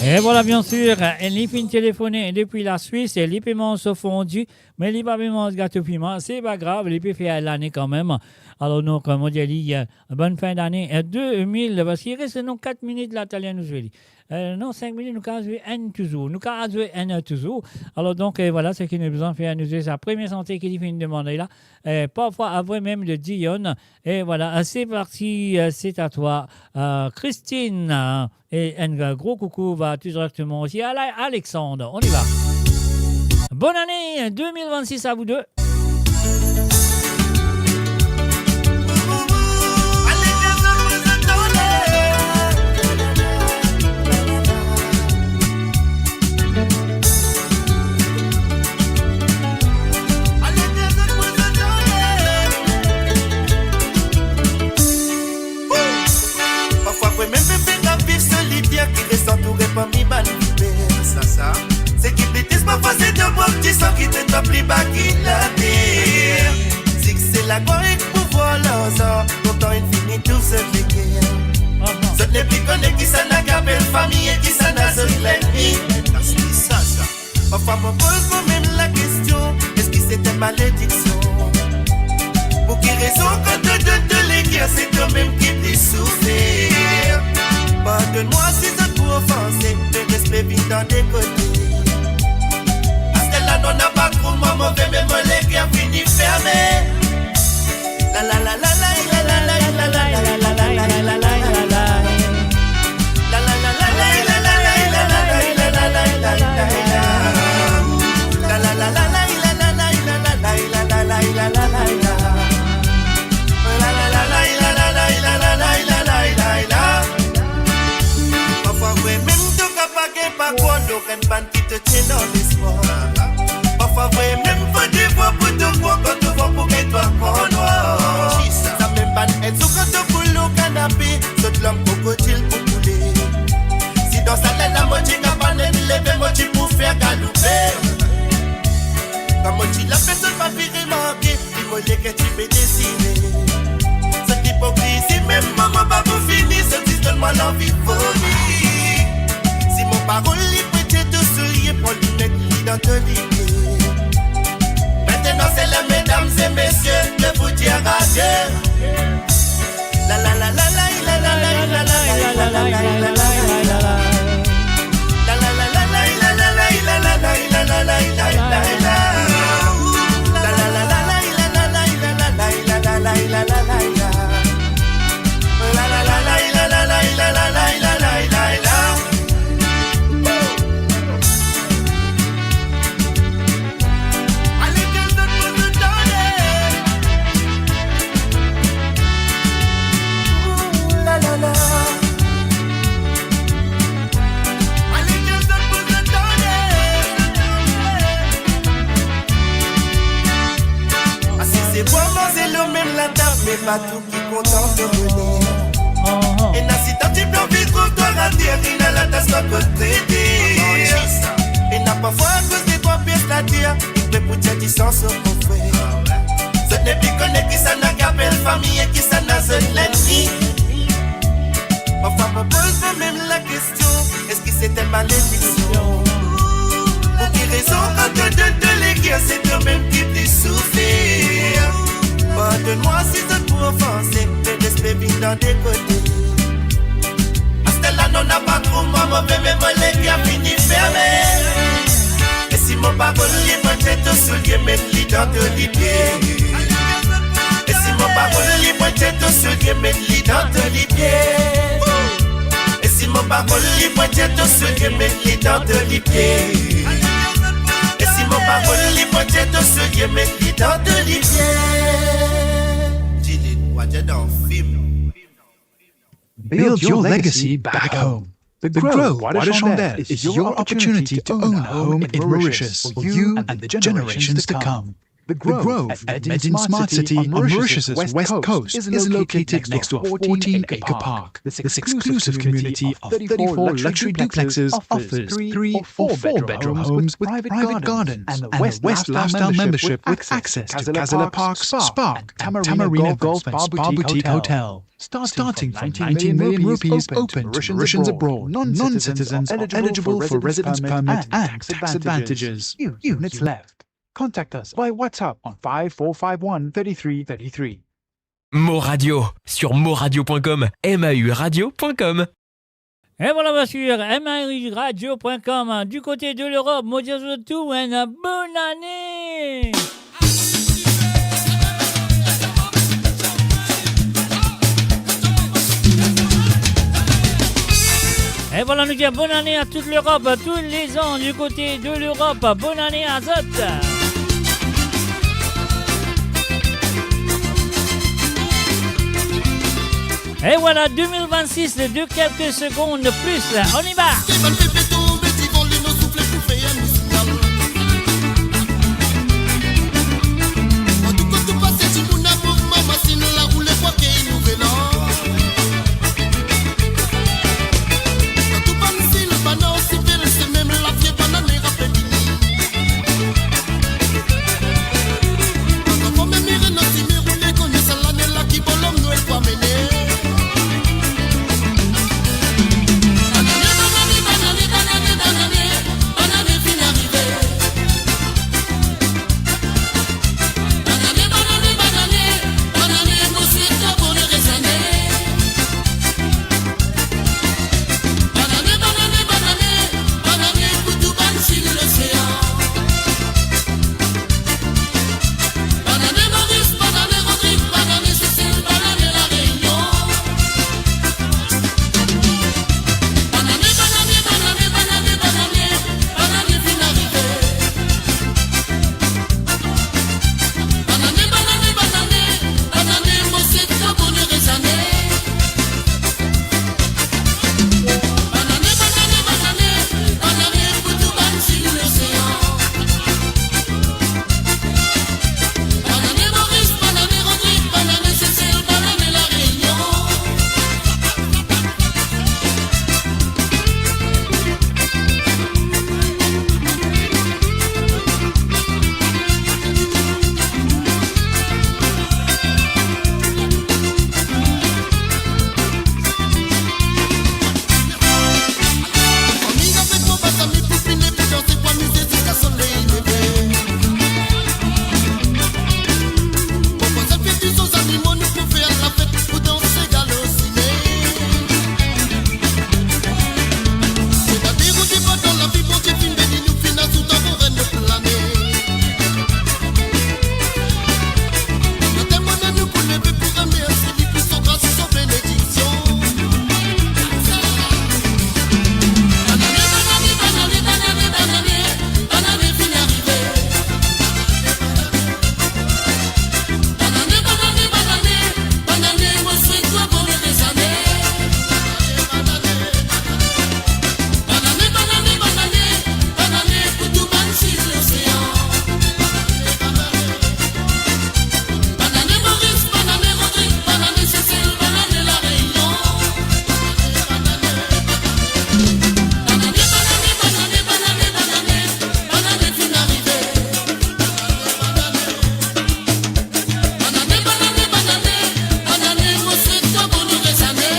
E vwala, bien sir, e li finn telefone depi Laswis, e li pe manz so fondi, me li pa pe manz gato piman, se pa grav, li pe fer lane kanmem. Alor, donk, mo dir li, e, bonn fin dane, e, de mil, parski res nou kat minit la, taler nou zwe li. E, non, sink minit, nou kav zwe enn touzour. Nou kav zwe enn touzour. Alor, donk, e, vwala, seki nou bizin fer, nou zwe sa premie sante ki li finn demande la. E, parfwa, apre mem le Dion. E vwala, e, se parti, e, c'est à toi, e, Christine, e, e enn gro koukou va tou direkteman osi a Ale-, Alexandre. On y va. Bonne année deux mille vingt-six à vous deux. Parfwa vremem pe fer viv soliter ki res antoure parmi bann viper. Sa, sa. Seki pli tris parfwa se de bwa ki san ki te twa pli ba ki later. Sikse, laglwar ek pouvwar, larzan, lontan inn fini tou zot leker. Zot nepli kone kisannla ki apel fami e kisannla zot lennmi. Sa, sa. Parfwa mo poz mwa mem lakestion, eski se enn malediksion? Pou ki rezon kan to donn to leker, se twa mem ki pli soufer? Pardonn mwa si zot pou ofanse, me respe vinn dan de kote. Aster la nou napa tro mwa move, me mo leker fini ferme. Parfwa vremem to kapav gagn pa krwar, nou enn bann ki to tie dan lespwar. Parfwa vremem fode vwa pou to krwar, kan to vwa pou gagn twa kor nwar. Samem bann ed zot kan to koul lor kanape, zot larm krokodil pou koule. Si dan sa lalwa mo ti kapav net leve, mo ti pou fer galoupe. Kan mo ti la, personn pa finn remarke. Li mo leker ti pe desine. Zot ipokrizi, mem mo pa pou fini, zot zis donn mwa lanvi vomi. Si mo parol li pou etir to soulie, pran li met li dan to lipie. Mintenan se ler, medam e mesie, de vous dire adieu. Asize bwar manze lor mem latab, me pa tou ki kontan to boner. Ena sitan ti pe anvi trouv twa ater, ena latas twa kot trete. Ena parfwa akoz de twa pies later, li pre pou dir disan so konfrer. Zot nepli kone kisannla ki apel fami e kisannla zot lennmi. Parfwa mo poz mwa mem lakestion, eski se enn malediksion? Pou ki rezon kan to donn to leker, se twa mem ki pli soufer? Pardonn mwa si zot pou ofanse, me respe vinn dan de kote. Aster la nou napa tro mwa move, me mo leker fini ferme. E si mo parol li pou etir to soulie, met li dan to lipie? E si mo parol li pou etir to soulie, met li dan to lipie? E si mo parol li pou etir to soulie, met li dan to lipie? E si mo parol li pou etir to soulie, met li dan to lipie? Dilin, wadia dan fim. Build your legacy back home. The Grow Wadachandel is your opportunity to own a home in Mauritius for you and the generations to come. The Grove, a made-in smart city on Mauritius' west coast, is located next to a fourteen-acre park. This exclusive community of thirty-four luxury duplexes offers three or four bedroom homes with private gardens and the West Lifestyle membership with access to Casala Park Spa and Tamarina Golf and Spa Boutique Hotel. Starting from nineteen million rupees, open to Mauritians abroad, non-citizens are eligible for residence permit and tax advantages. Few units left. Contact us by WhatsApp on five four five one thirty-three thirty-three. Mo Radio, sur moradio point com, M A U radio point com. Et voilà, bien sûr, M A U radio point com, hein, du côté de l'Europe, mo dir zot tou, hein, bonne année. Et voilà, nou dir bonne année à toute l'Europe, à tous les gens du côté de l'Europe. Bonne année à zot. Et voilà, deux mille vingt-six de quelques secondes de plus. On y va. Bann pepe tonbe divan lino, soufle pou fer nou signal. Partou kot ou pase, dimoun a mouvman, masinn la roule pou akey nouvel an. Partou bann sil, bann an sivel, se mem lafie, bann ane rapel vini. Kan zanfan mem ire, nou ti mem roule, kounye sa lane la ki bolom Nwel pou amene. Bonn ane, bonn ane, bonn ane, bonn ane, bonn ane, bonn ane finn arive. Bonn ane, bonn ane, bonn ane, bonn ane, mo swet twa bone zane. Bonn ane, bonn ane, bonn ane, bonn ane pou tou bann sil losean. Bonn ane Moris, bonn ane Rodrig, bonn ane Sesel, bonn ane La Reynion. Bonn ane, bonn ane, bonn ane, bonn ane, bonn ane, bonn ane finn arive. Bonn ane, bonn ane, bonn ane, bonn ane, mo swet twa bone zane. Bonn ane, bonn ane, bonn ane, bonn ane pou tou bann sil losean. Bonn ane Moris, bonn ane Rodrig, bonn ane Sesel, bonn ane La Reynion. Fanmi avek mo bann zami pou vini, pou danse, pou amize ziska soley leve. Mo vwazin finn dir so zanimo, nou pou fer lafet, pou danse, galosine. Se pa de rod devan dan lavi, Bondie finn beni nou, finn azout anvor enn lot lane. Matin bonè nou pou leve pou remersie li pou so gras, so benediksion. Bonn ane, bonn ane, bonn ane, bonn ane, bonn ane, bonn ane finn arive. Bonn ane, bonn ane, bonn ane, bonn ane, mo swet twa bone zane. Bonn ane, bonn ane, bonn ane, bonn ane pou tou bann sil losean. Bonn ane Moris, bonn ane Rodrig, bonn ane Sesel, bonn ane La Reynion. Bonn ane, bonn ane, bonn ane, bonn ane, bonn ane, bonn ane finn arive. Bonn ane, bonn ane, bonn ane, bonn ane, mo swet twa bone zane.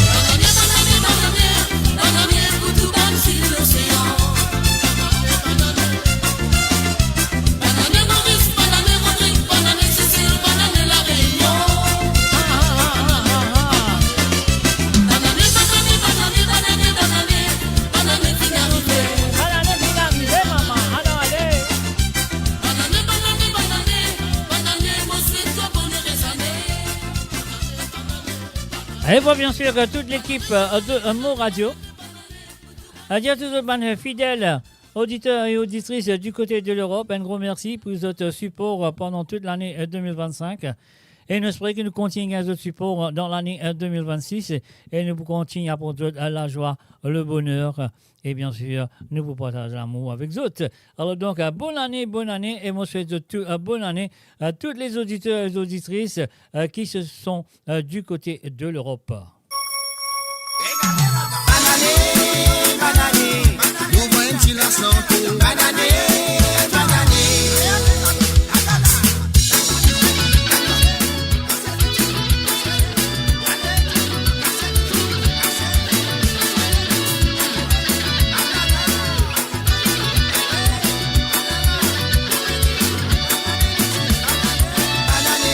Bonn ane, bonn ane, bonn ane, bonn ane pou tou bann sil losean. Bonn ane Moris, bonn ane Rodrig, bonn ane Sesel, bonn ane La Reynion. Bonn ane, bonn ane, bonn ane, bonn ane, bonn ane, bonn ane finn arive. Bonn ane finn arive, mama, anon ale. Bonn ane, bonn ane, bonn ane, bonn ane, mo swet twa bone zane. Et voilà, bien sûr, euh, toute l'équipe, euh, de, euh, Mo Radio. Euh, dir a tou zot bann, euh, fidèl, euh, auditeur et auditrice, euh, du côté de l'Europe, un gros merci pour votre support, euh, pendant toute l'année, euh, deux mille vingt-cinq. E nou espere ki nou kontign gagn zot sipor dan lane, eh, de mil vennsis, e nou pou kontign aport zot, eh, lazwa, le boner, e bien sir, nou pou partaz lamour avek zot. Alor donk, eh, bonn ane, bonn ane, e mo swet zot tou, eh, bonn ane, eh, tout lezoditer e lezoditris, eh, ki se son, eh, di kote de Lerop. Bonn ane, bonn ane, nou vinn dir lasante. Bonn ane, bonn ane. Bonn ane,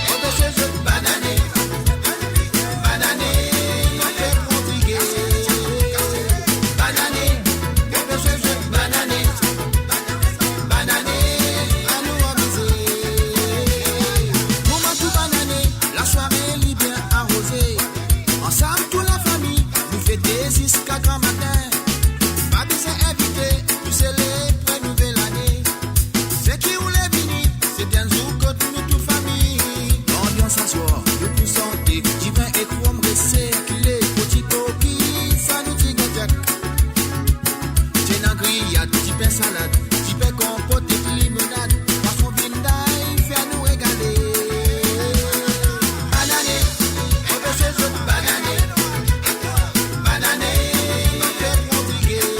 mo pe swet zot bonn ane. Bonn ane, mo pe kontign. Bonn ane, mo pe swet zot bonn ane. Bonn ane, anou amize. Moman tou bonn ane, lasware li bien aroze. Ansam tou lafami, nou fete ziska gramatin. Pa bizin invite, nou selebre nouvel ane. Seki oule vini, se enn zour kot nou tou fami. Lanbians aswar, nou pou sante, divin ek rom res sirkile, poti koki, sa nou ti gagn diak. Ti ena griyad, dipin salad, dipin konpot ek limonad, pwason vinn day, fer nou regale. Bonn ane, mo pe swet zot bonn ane. Bonn ane, mo pe kontign.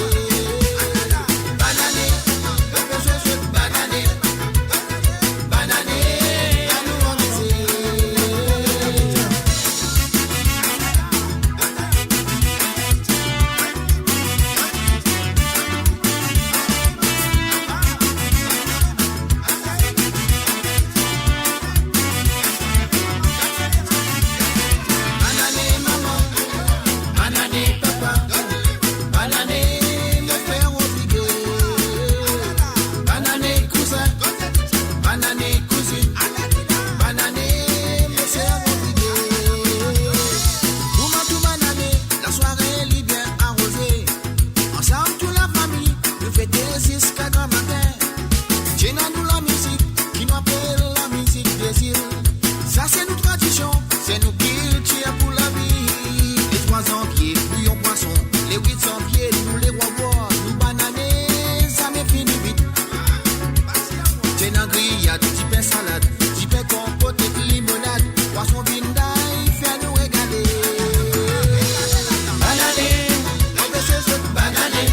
Bonn ane, mo pe swet zot bonn ane. Bonn ane, anou amize. Bonn ane, mama. Bonn ane, papa. Bonn ane, mo frer Rodrigue. Bonn ane, kouzin. Bonn ane, kouzinn. Bonn ane, mo ser Rodrigue. Moman tou bonn ane, lasware li bien aroze. Ansam tou lafami, nou fete ziska gramatin. Ti ena nou lamizik ki nou apel lamizik dezil. Sa se nou tradision, se nou kiltir pou lavi. Le trwa zanvie, bouyon pwason. Le wit zanvie, nou lerwa bwar. Nou bonn ane, zame fini vit. Ti ena griyad, dipin salad, dipin konpot ek limonad, pwason vinn day, fer nou regale. Bonn ane, mo pe swet zot bonn ane.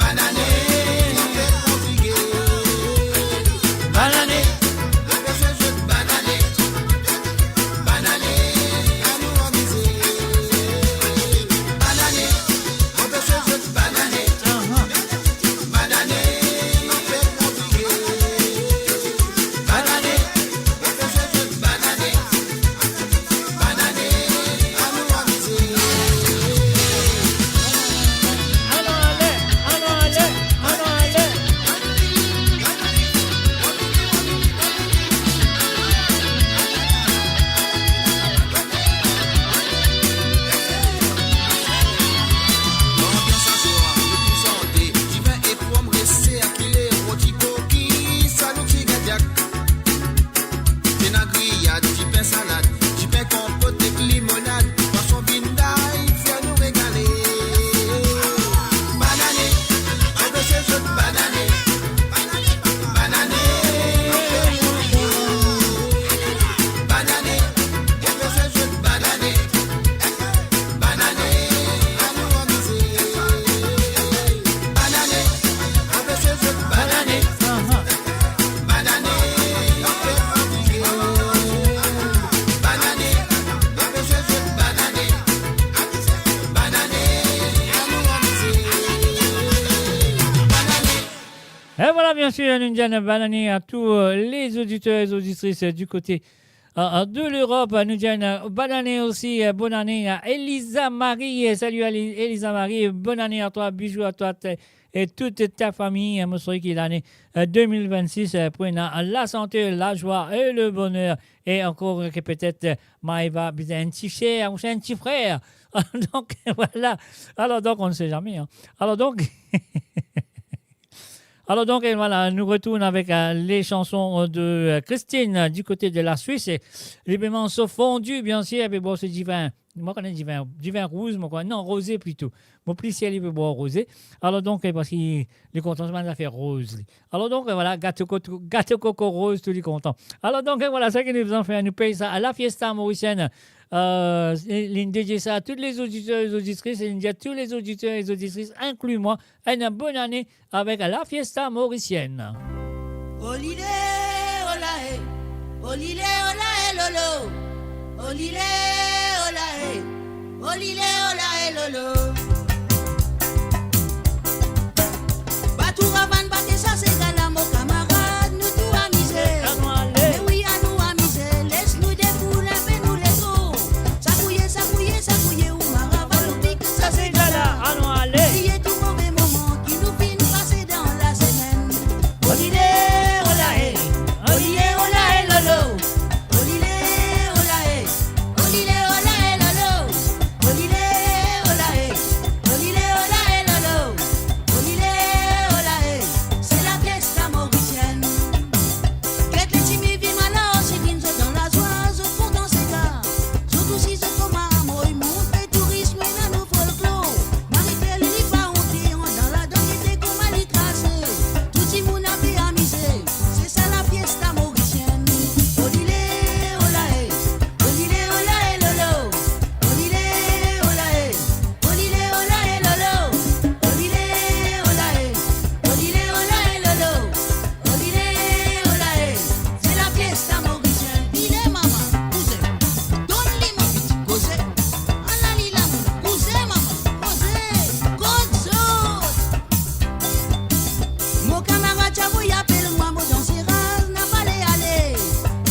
Bonn ane, mo pe kontign. Bonn ane, mo pe swet zot bonn ane. Bonn ane, anou amize. Bonn ane, mo pe swet zot bonn ane. Bonn ane, mo pe kontign. Bonn ane, mo pe swet zot bonn ane. Bonn ane, anou amize. Anou ale, anou ale, anou ale. Lanbians aswar, nou pou sante, divin ek rom res sirkile, roti koki, sa nou ti gagn diak. Ti ena griyad, dipin salad, dipin konpot ek limonad, pwason vinn day, fer nou regale. Bonn ane, mo pe swet zot bonn ane. Bonn ane, bonn ane, mo pe swet zot bonn ane. Bonn ane, anou amize. Bonn ane, mo pe swet zot bonn ane. Bonn ane, mo pe kontign. Bonn ane, mo pe swet zot bonn ane. Bonn ane, anou amize. Bonn ane. E vwala, bien sir, nou dir bonn ane a tou, euh, lezoditer, lezoditris, euh, di kote, euh, euh, de Lerop. Nou dir, euh, bonn ane osi, euh, bonn ane a Eliza Marie. Euh, salut Eli-, Eliza Marie, bonn ane a twa, bizou a twa, t-, e tout ta fami. Euh, mo swete ki lane, euh, de mil vennsis, euh, pou ena lasante, lazwa e le boner. E ankor ke petet, euh, Maeva bizin enn ti ser ouswa enn ti frer. Donk, vwala. Alor, donk, on ne sait jamais, hein. Alor, donk, Alors donc, et voilà, nous retournons avec, euh, les chansons de, euh, Christine, euh, du côté de la Suisse. Et les piments sont fondus, bien sûr, avec bon, ce divin. Mwa, kone divin, divin rouz, mwa, kwa. Non, roze plito. Mo pli sir li pe bwar roze. Alors donc, eh, parski li kontan sa bann zafer roz, li. Alors donc, eh, voilà, gato koko, gato koko roz, tou li kontan. Alors donc, eh, voilà, sa ki nou bizin fer, nou pey sa à la Fiesta Mauricienne. Euh, li, li dedie sa à tous les auditeurs et auditrices, e li dir à tous les auditeurs et auditrices, inclus moi, une bonne année avec la Fiesta Mauricienne. Olile, ola, eh. Olile, ola, eh, lolo. Olile, ola, eh. Olile, ola, eh, lolo. Ba tou ravann, ba ke sa se gala, mo kamarad, nou tou amize. Anou ale. Me wi, anou amize, les nou defoul inpe nou lekor. Sakouye, sakouye, sakouye, ou maraval, ou pik, sa se gala. Anou ale. Bliye tou move moman ki nou finn pase dan lasemenn. Olile, ola, eh. Olile, ola, eh, lolo. Olile, ola, eh. Olile, ola, eh, lolo. Olile, ola, eh. Olile, ola, eh, lolo. Olile, ola, eh. Se la Fiesta Mauricienne. Get le timi vinn, alor si vinn zot dan lazwa, zot kontan sega. Zot osi zot kouma mo'y montre tourism ena nou folklor. Marie-Claire li pa onte, andan ladan li ete kouma li trase. Tou dimoun ape amize, se sa la Fiesta Mauricienne. Olile, ola, eh. Olile, ola, eh, lolo. Olile, ola, eh. Olile, ola, eh, lolo. Olile, ola, eh. Olile, ola, eh, lolo. Olile, ola, eh. Se la Fiesta Mauricienne. Vini mama, kouze. Donn li mo piti koze. Ala li la, kouze mama, kouze. Kot zot? Mo kamarad ti avoy apel mwa, mo dan Seraz, napa le ale.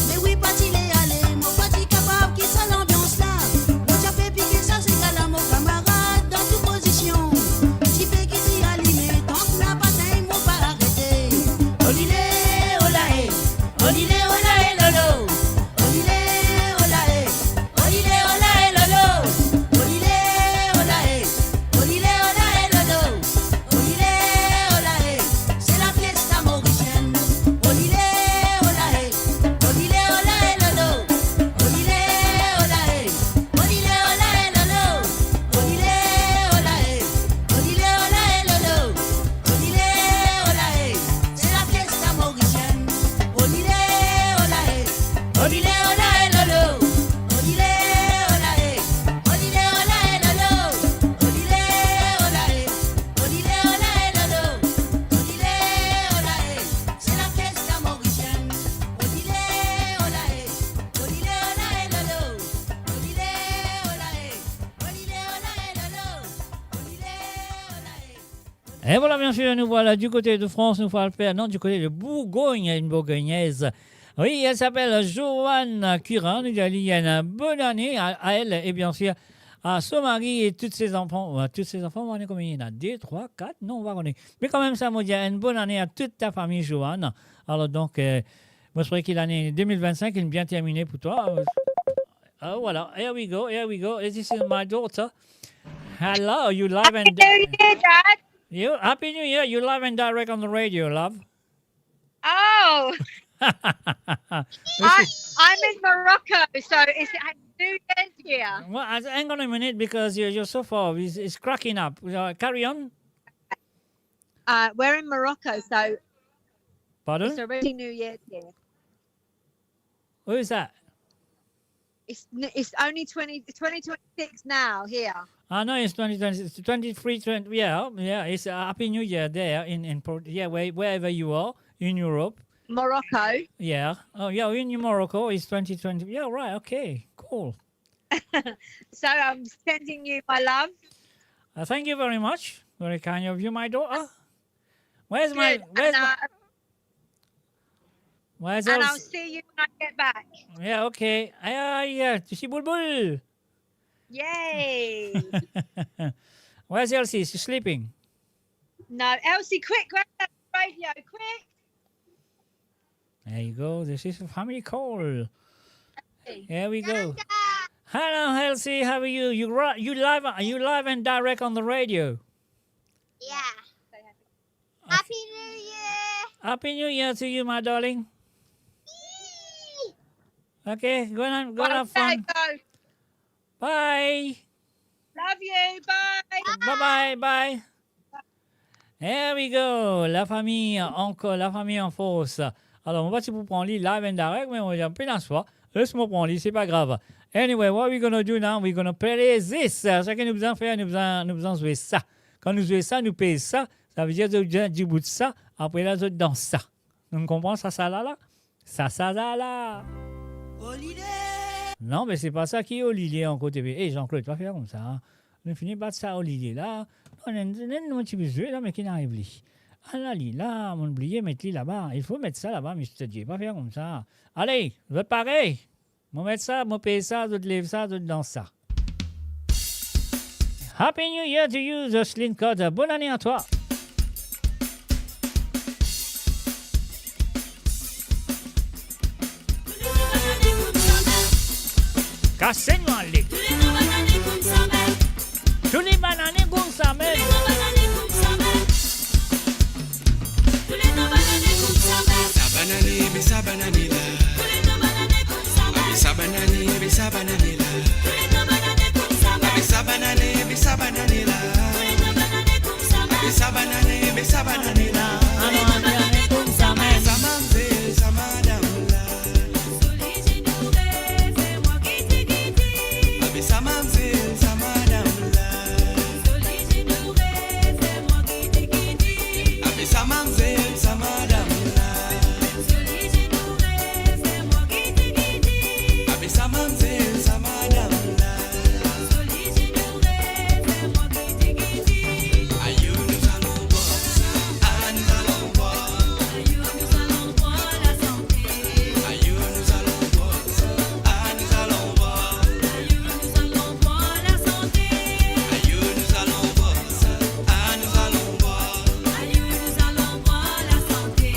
Me wi, pa ti le ale, mo pa ti kapav kit sa lanbians la. Mo ti ape pike sa sega la, mo kamarad, dan tou pozision. Dife ki ti alime, tank napa tegn, mo pa arete. Olile, ola, eh. Olile, ola, eh, lolo. Olile, ola, eh. Olile, ola, eh, lolo. Olile, ola, eh. Olile, ola, eh, lolo. Olile, ola, eh. Se la Fiesta Mauricienne. Olile, ola, eh. Olile, ola, eh, lolo. Olile, ola, eh. Olile, ola, eh, lolo. Olile, ola, eh. Olile, ola, eh, lolo. Olile, ola, eh. Se la Fiesta Mauricienne. Olile, ola, eh. Olile, ola, eh, lolo. Olile, ola, eh. Olile, ola, eh, lolo. Olile, ola, eh. Olile, ola, eh, lolo. Olile, ola, eh. Se la Fiesta Mauricienne. Olile, ola, eh. Olile, ola, eh, lolo. Olile, ola, eh. Olile, ola, eh, lolo. Olile, ola, eh. Et voilà, bien sûr, nous voilà du côté de France, nous faut le faire, non, du côté de Bourgogne, une Bourguignaise. Oui, elle s'appelle Joanne Curin. Nous lui disons une bonne année à, à elle et bien sûr à son mari et tous ses enfants. Ouais, tous ses enfants, on est combien? Il y en a deux, trois, quatre? Non, on va connaître. Mais quand même, ça, on dit une bonne année à toute ta famille, Joanne. Alors donc, euh, moi, je crois que l'année deux mille vingt-cinq est bien terminée pour toi. Oh, voilà. Here we go, here we go. This is my daughter. Hello, you live and Happy New Year, Dad. You, Happy New Year. You live and direct on the radio, love. Oh. This I, is I'm in Morocco, so it's, it's New Year's here. Well, uh, hang on a minute, because you're, you're so far. It's, it's cracking up. Uh, carry on. Uh, we're in Morocco, so Pardon? It's already New Year's here. Who is that? It's n-, it's only twenty, twenty twenty-six now here. I know it's twenty twenty, it's twenty-three, twenty, yeah, yeah, it's a Happy New Year there in, in Port-, yeah, where, wherever you are in Europe. Morocco. Yeah. Oh, yeah, in Morocco, it's twenty twenty. Yeah, right, okay, cool. So I'm sending you my love. Uh, thank you very much. Very kind of you, my daughter. Where's my, Good. Where's And, my, uh, where's and I'll Elsie? See you when I get back. Yeah, okay. Ah, yeah, tu sais, Boulboul. Yay. Where's Elsie? She's sleeping. No, Elsie, quick, grab that radio, quick. There you go. This is a family call. Hey. Here we go. Dada. Hello, Elsie. How are you? You ri-, you live, you live and direct on the radio. Yeah. Happy New Year. Happy New Year to you, my darling. Okay, go and, go and have fun. Bye, guys. Bye. Love you. Bye. Bye, bye, bye. Here we go. Lafami ankor, lafami an fors. Alor, mo pa ti pou pran li live and direct, me mo dir, pena swa. Les mo pran li, se pa grav. Anyway, what we gonna do now? We gonna play this. Seki nou bizin fer, nou bizin, nou bizin zwe sa. Kan nou zwe sa, nou pez sa. Savedir zot bizin dibout sa, apre la, zot dans sa. Nou konpran sa, sa la la? Sa, sa la la. Olile. Non, me se pa sa ki Olile ankor, te pe. Eh, Jean-Claude, pa fer koumsa, an. Nou fini bat sa Olile la. Non, non, non, nou ti pe zwe la, me ki inn ariv li? Ala li la, mo'nn bliye met li laba. Il fo met sa laba, Mister J. Pa fer koumsa. Ale, zot pare? Mo met sa, mo pez sa, zot lev sa, zot dans sa. Happy New Year to you, Jocelyne Carter. Bonne année à toi. Kase nou ale. Tou le banane koumsa mem. Sa banane, be sa banane la. Be sa banane, be sa banane la. Be sa banane, be sa banane la. Be sa banane, be sa banane la. Sa mamzel, sa madam la. Abe sa mamzel, sa madam la. Abe sa mamzel, sa madam la. Abe sa mamzel, sa madam la. Ayo, nous allons boire ça. Ah, nous allons boire. Ayo, nous allons boire la santé. Ayo, nous allons boire ça. Ah, nous allons boire. Ayo, nous allons boire la santé. Ayo, nous allons boire ça. Ah, nous allons boire. Ayo, nous allons boire la santé.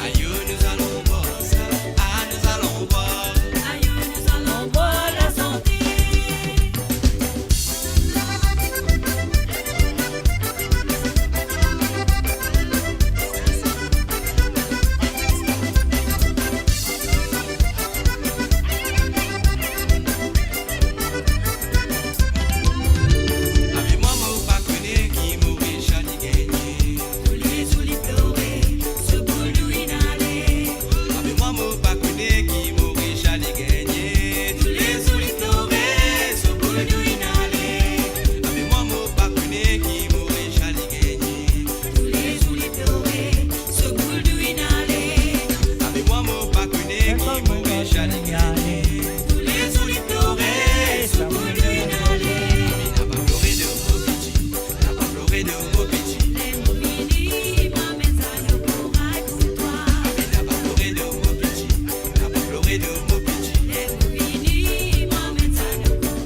Ayo, nous allons boire ça. Ah, nous allons boire. Ayo, nous allons boire la santé. Abe mwa mo pa kone ki Morisien li gagne. Toulezour li plore, so boul dou inn ale. Abe mwa mo pa kone ki Morisien li gagne. Toulezour li plore, so boul dou inn ale. Abe mwa mo pa kone ki Morisien li gagne. Toulezour li plore, so boul dou inn ale. Abe mwa mo pa kone ki Morisien li gagne. Toulezour li plore, so boul dou inn ale. Abe napa plore de mo piti, napa plore de mo piti. Ler mo vini, mo amenn sa lekouraz pou twa. Abe napa plore de mo piti, napa plore de mo piti. Ler mo vini, mo amenn sa lekouraz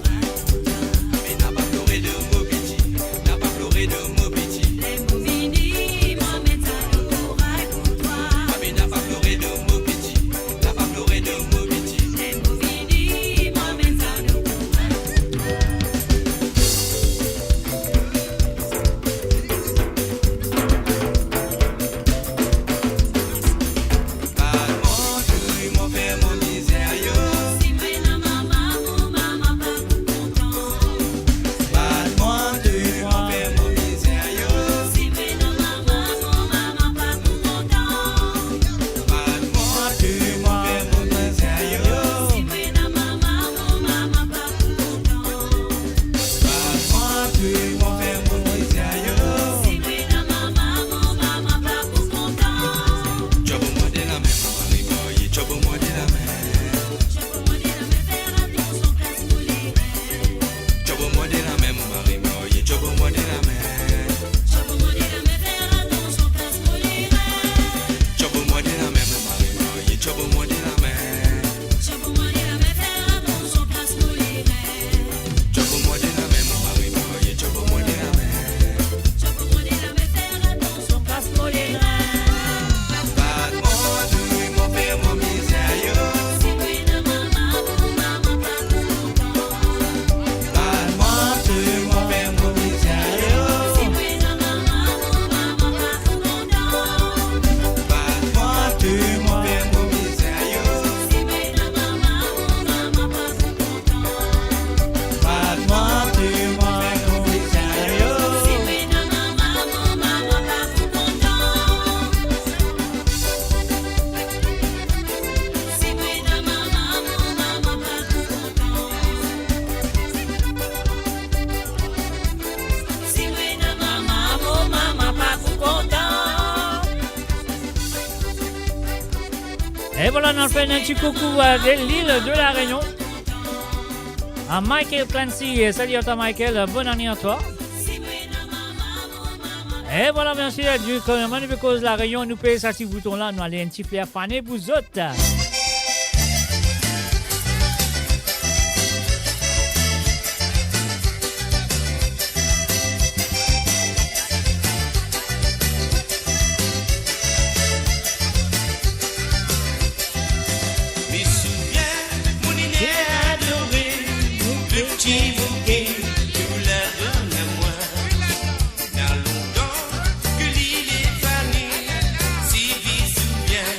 pou twa. Abe napa plore de mo piti, napa plore de mo piti. Ler mo vini, mo amenn sa lekouraz pou twa. Abe napa plore de mo piti, napa plore de mo piti. Ler mo vini, mo amenn sa lekouraz pou twa. E vwala, nou al fer enn ti koukou a de l'île de la Réunion. A Michael Clancy, e, salut à toi, Michael, bonne année à toi. E vwala, mersi a Dieu, kan nou pe koz La Réunion, nou pez sa ti bouton la, nou ale enn ti fler fane pou zot. Me souvien, mo nene adore, le ti bouke ki ou la donn a mwa. Na lontan ke li le fane, si vi souvien,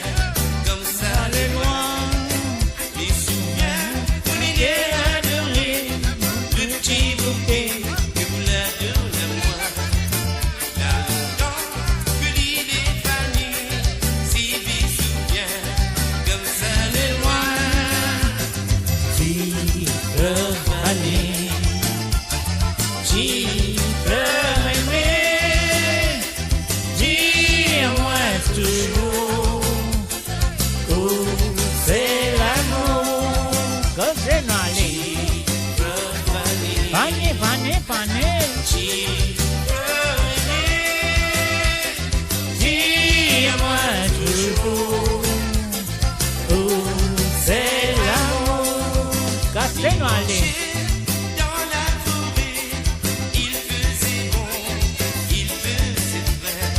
koumsa le lwin. Me souvien, mo nene adore, le ti bouke ki ou la donn a mwa. Na lontan ke li le fane, si vi souvien, koumsa le lwin. Ti fler fane, ti fler eme, dir mwa touzour, kouma se lamour. Kote nou ale? Fane, fane, fane. Dir mwa touzour, kouma se lamour. Kote nou ale? Dans la forêt, il faisait bon, il faisait frais.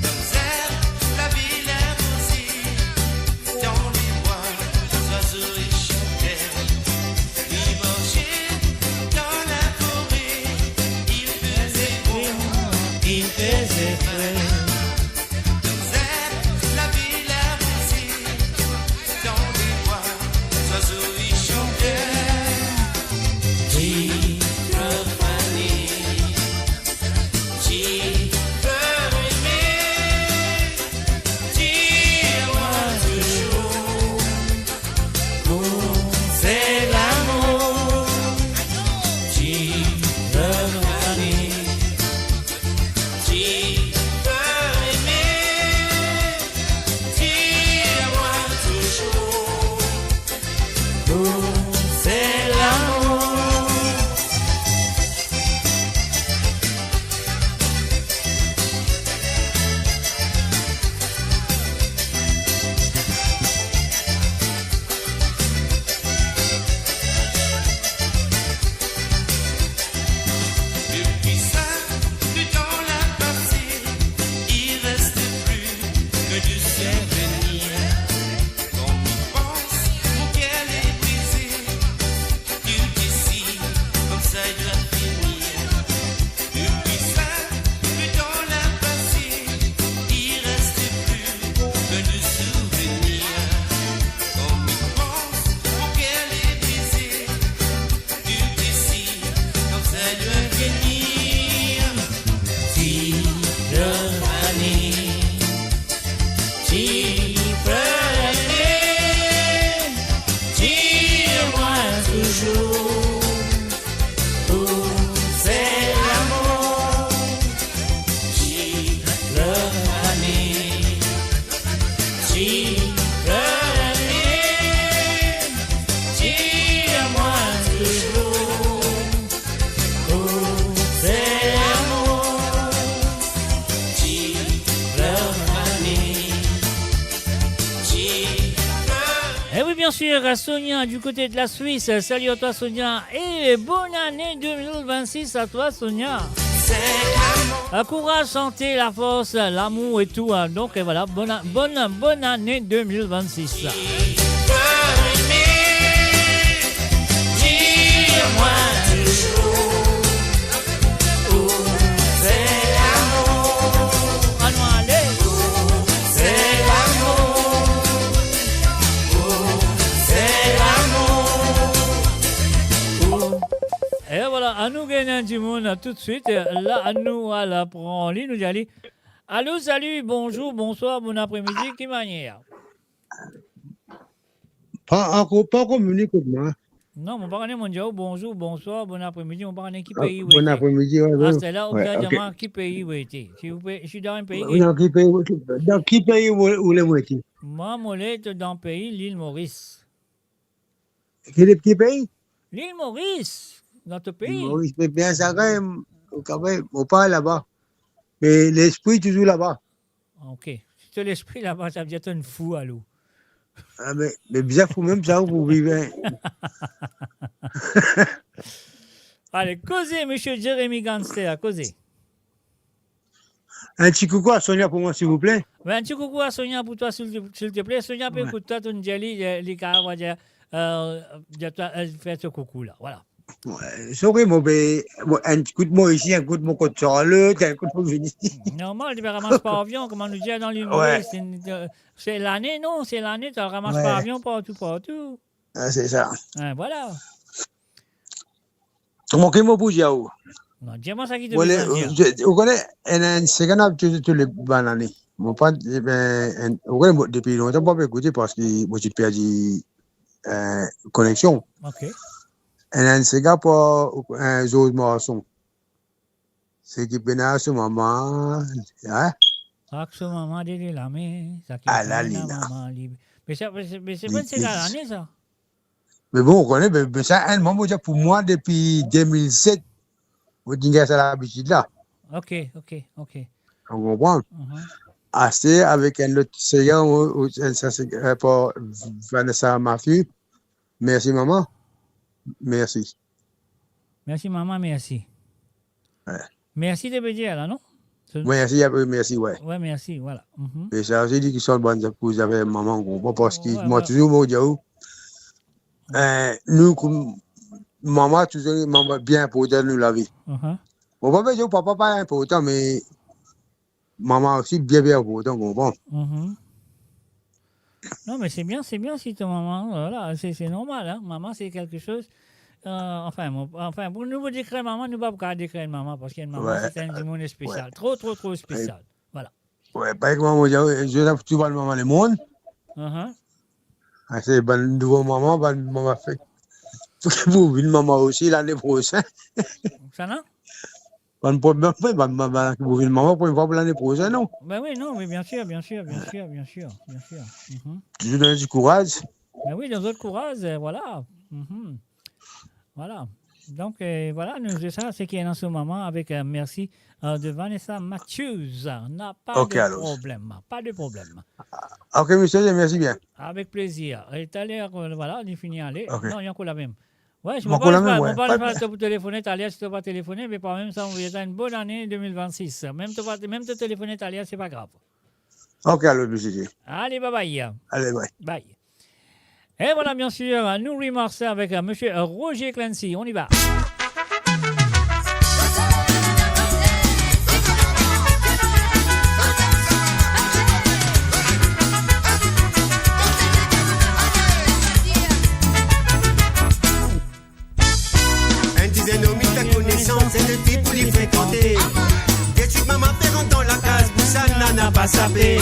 Dans l'herbe, la ville avançait. Dans les bois, les oiseaux chantaient. Li marse dan laforé, il faze bon, il faze fre. Dan zab, la vil avanse, dan lebwa, zwazo i shante. Ti fler fane, ti fler eme, dir mwa touzour, kouma se lamour. Ti fler fane, ti fler eme, dir mwa touzour, kouma se lamour. Depi sa, letan la pase, i reste pli ke de souvenir. Kan mi pans, mo ker le brize, tou isi, koumsa i dwa fini. Depi sa, letan la pase, i reste pli ke de souvenir. Kan mi pans, mo ker le brize, tou isi, koumsa i dwa fini. Ti fler fane, ti fler eme, dir mwa touzour, kouma se lamour. Ti fler fane, ti fler eme, dir mwa touzour, kouma se lamour. Ti fler fane, ti fler... Eh oui, bien sûr, Sonia du côté de la Suisse. Salut à toi, Sonia. Et bonne année deux mille vingt-six à toi, Sonia. Euh, courage, santé, la force, l'amour et tout, hein. Donc, euh, voilà, bonne, bonne, bonne année deux mille vingt-six. Dir mwa touzour, kouma se lamour. Anou ale. Kouma se lamour. Kouma se lamour. Kouma... E vwala, anou gagn enn dimoun toutswit. La, anou al pran li, nou dir li. Alo, salut, bonjour, bonsoir, bon après-midi, ki manier? Pa ankor, pa ankor vini kot mwa. Non, mo pa kone, mo dir ou bonzour, bonswar, bon apremidi, mo pa kone ki pei ou ete. Bon apremidi, wi, wi. Aster la, ou bizin dir mwa ki pei ou ete. Si ou pe, si dan enn pei, non, ki pei ou, dan ki pei ou, ou le mo ete? Mwa, mo le dan pei Lil Moris. Ki, ki pei? Lil Moris, dan to pei. Lil Moris, me bien sa kanmem, kanmem, mo pa laba. Me lespri touzour laba. Ok. Si to lespri laba, savedir to enn fou alor. Ah, me, me bizin fou mem sa, ou pou viv, hein. Ale, koze, misie Jeremy Gangster, koze. Enn ti koukou a Sonia pou mwa, silvouple. Be, enn ti koukou a Sonia pou twa, sil, silvouple. Sonia pe ekout twa, to'nn dir li, eh, li kapav, on va dire, eh, dir twa, eh, fer so koukou la. Voilà. Wi, sorry, mo pe, mo, enn kout mo isi, enn kout mo kot Charlotte, enn kout mo vini. Normal, li pe ramas par avion, kouma nou dir dan Lil Moris, se, eh, se lane, non, se lane, to al ramas par avion partou, partou. Ah, se sa. Hein, voilà. Kouma ki mo pou dir ou? Non, dir mwa sa ki to bizin dir. Ou kone, enn, enn segonn, tou, tou le bann lane. Mo pa, eh ben, enn, ou kone, mo, depi lontan, mo pa pe ekoute parski mo ti perdi eh, koneksion. Ok. Enn, enn sega par, eh, Georges Marson. Seki pena so mama, hein? Ak so mama dede lame, seki pena mama li. Me sa, me se, me se pa enn sega lane, sa. Me bon, ou kone, me, me sa, enn, mwa, mo dir, pou mwa, depi de mil set, mo ti gagn sa labitid la. Ok, ok, ok. Ou konpran? Mhm. Aster avek enn lot sega, ou, ou, enn sa, se, eh, par Vanessa Mathieu. Mersi, mama. Mersi. Mersi, mama, mersi. Wi. Mersi, to pe dir la, non? Mersi, apre mersi, wi. Wi, mersi, voilà. Mhm. E sa osi, li ki sort bann pou zafer mama, ou konpran, parski mwa touzour, mo dir ou, eh, nou, kouma mama, touzour, mama bien inportan dan nou lavi. Mhm. Mo pa pe dir papa pa inportan, me mama osi bien, bien inportan, ou konpran? Mhm. Non, me se bien, se bien si to mama, voilà, se, se normal, hein. Mama, se kelke soz, eh, anfin, mo, anfin, pou nou dekrir mama, nou pa kapav dekrir mama, parski enn mama, wi, se enn dimoun spesial. Wi. Tro, tro, tro spesial. Wi. Voilà. Wi, parey kouma mo dir, Jozef, tou bann mama lemonn. Mhm. Ah, se bann nouvo mama, bann mama fek. Pou vinn mama osi lane prosin. Sa, non? Bann problem, wi, bann, bann, bann ki pou vinn mama, premie fwa pou lane prosin, non? Ben wi, non, wi, bien sir, bien sir, bien sir, bien sir, bien sir. Mhm. Touzour donn zot kouraz. Ben wi, donn zot kouraz, eh, voilà. Mhm. Voilà. Donk, eh, voilà, nou, se sa, seki ena so mama avek, eh, mersi, eh, de Vanessa Matthews. Na pa de problem, pa de problem. Ok, misie, mersi bien. Avek plezir. E taler, eh, voilà, li fini ale. Ok. Non, li ankor la mem. Wi, mo pa, mo pa, mo pa pou telefone taler, si to pa telefone, me par mem sa, mo veye twa enn bonn ane de mil vennsis. Mem to pa, mem to telefone taler, se pa grav. Ok, alor, misie. Ale, bye bye. Ale, bye. Bye. E voilà, bien sir, nou remark sa avek, eh, misie Roger Clancy. On y va. Enn ti zenn omi fer konesans, enn ti pou li frekante. Deswit mama fer rant dan lakaz, pou sa nana pa sape.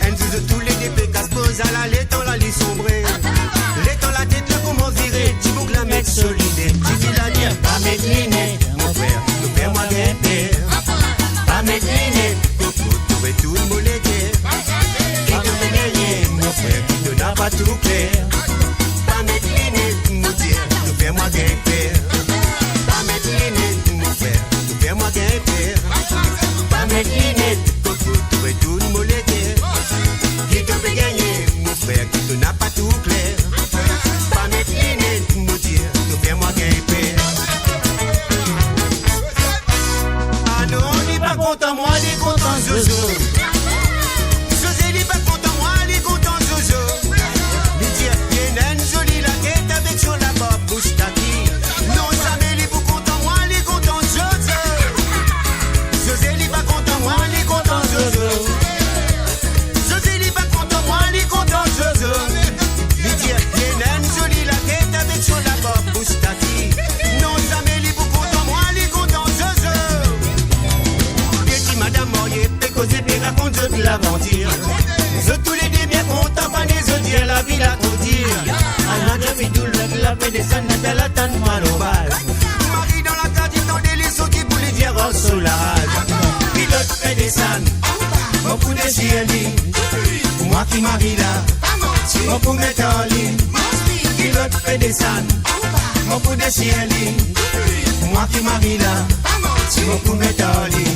Enn zour zot toulede pe kas boz, ala letan la li sonbre. Letan latet la koumans vire, ti boug la met so lide. Tifi la dir, pa met linet, mon frer, to fer mwa gagn per. Pa met linet, koko, to retourn mo lege. Ki to pe gagne, mon frer, ki to napa tou kler. Pa met linet, mo dir, to fer mwa gagn per. Pa met linet, mon frer, to fer mwa gagn per. Pa met linet, koko, to retourn mo lege. Ki to pe gagne, mon frer, ki to napa tou kler. Pa met linet, mo dir, to fer mwa gagn per. Ah non, li pa kontan mwa, li kontan Zozo. Zozo, li pa kontan mwa, li kontan Zozo. Li dir, li ena enn zoli latet avek so labarb moustaki. Non, zame li pou kontan mwa, li kontan Zozo. Zozo, li pa kontan mwa, li kontan Zozo. Zozo, li pa kontan mwa, li kontan Zozo. Li dir, li ena enn zoli latet avek so labarb moustaki. Non, zame li pou kontan mwa, li kontan Zozo. De ti madam marye pe koze, pe rakont zot lavantir. Zot toulede bien kontan, pa ne zot dir lavi la tro dir. Ann al dir fidou lot la, Pe desann, lerla tann mwa lor baz. Mari dan lakaz, li tande li sorti pou li dir ar so laraz. Kilot pe desann, mo pou desir li. Mwa ki mari la, mo pou met ar li. Kilot pe desann, mo pou desir li. Mwa ki mari la, mo pou met ar li.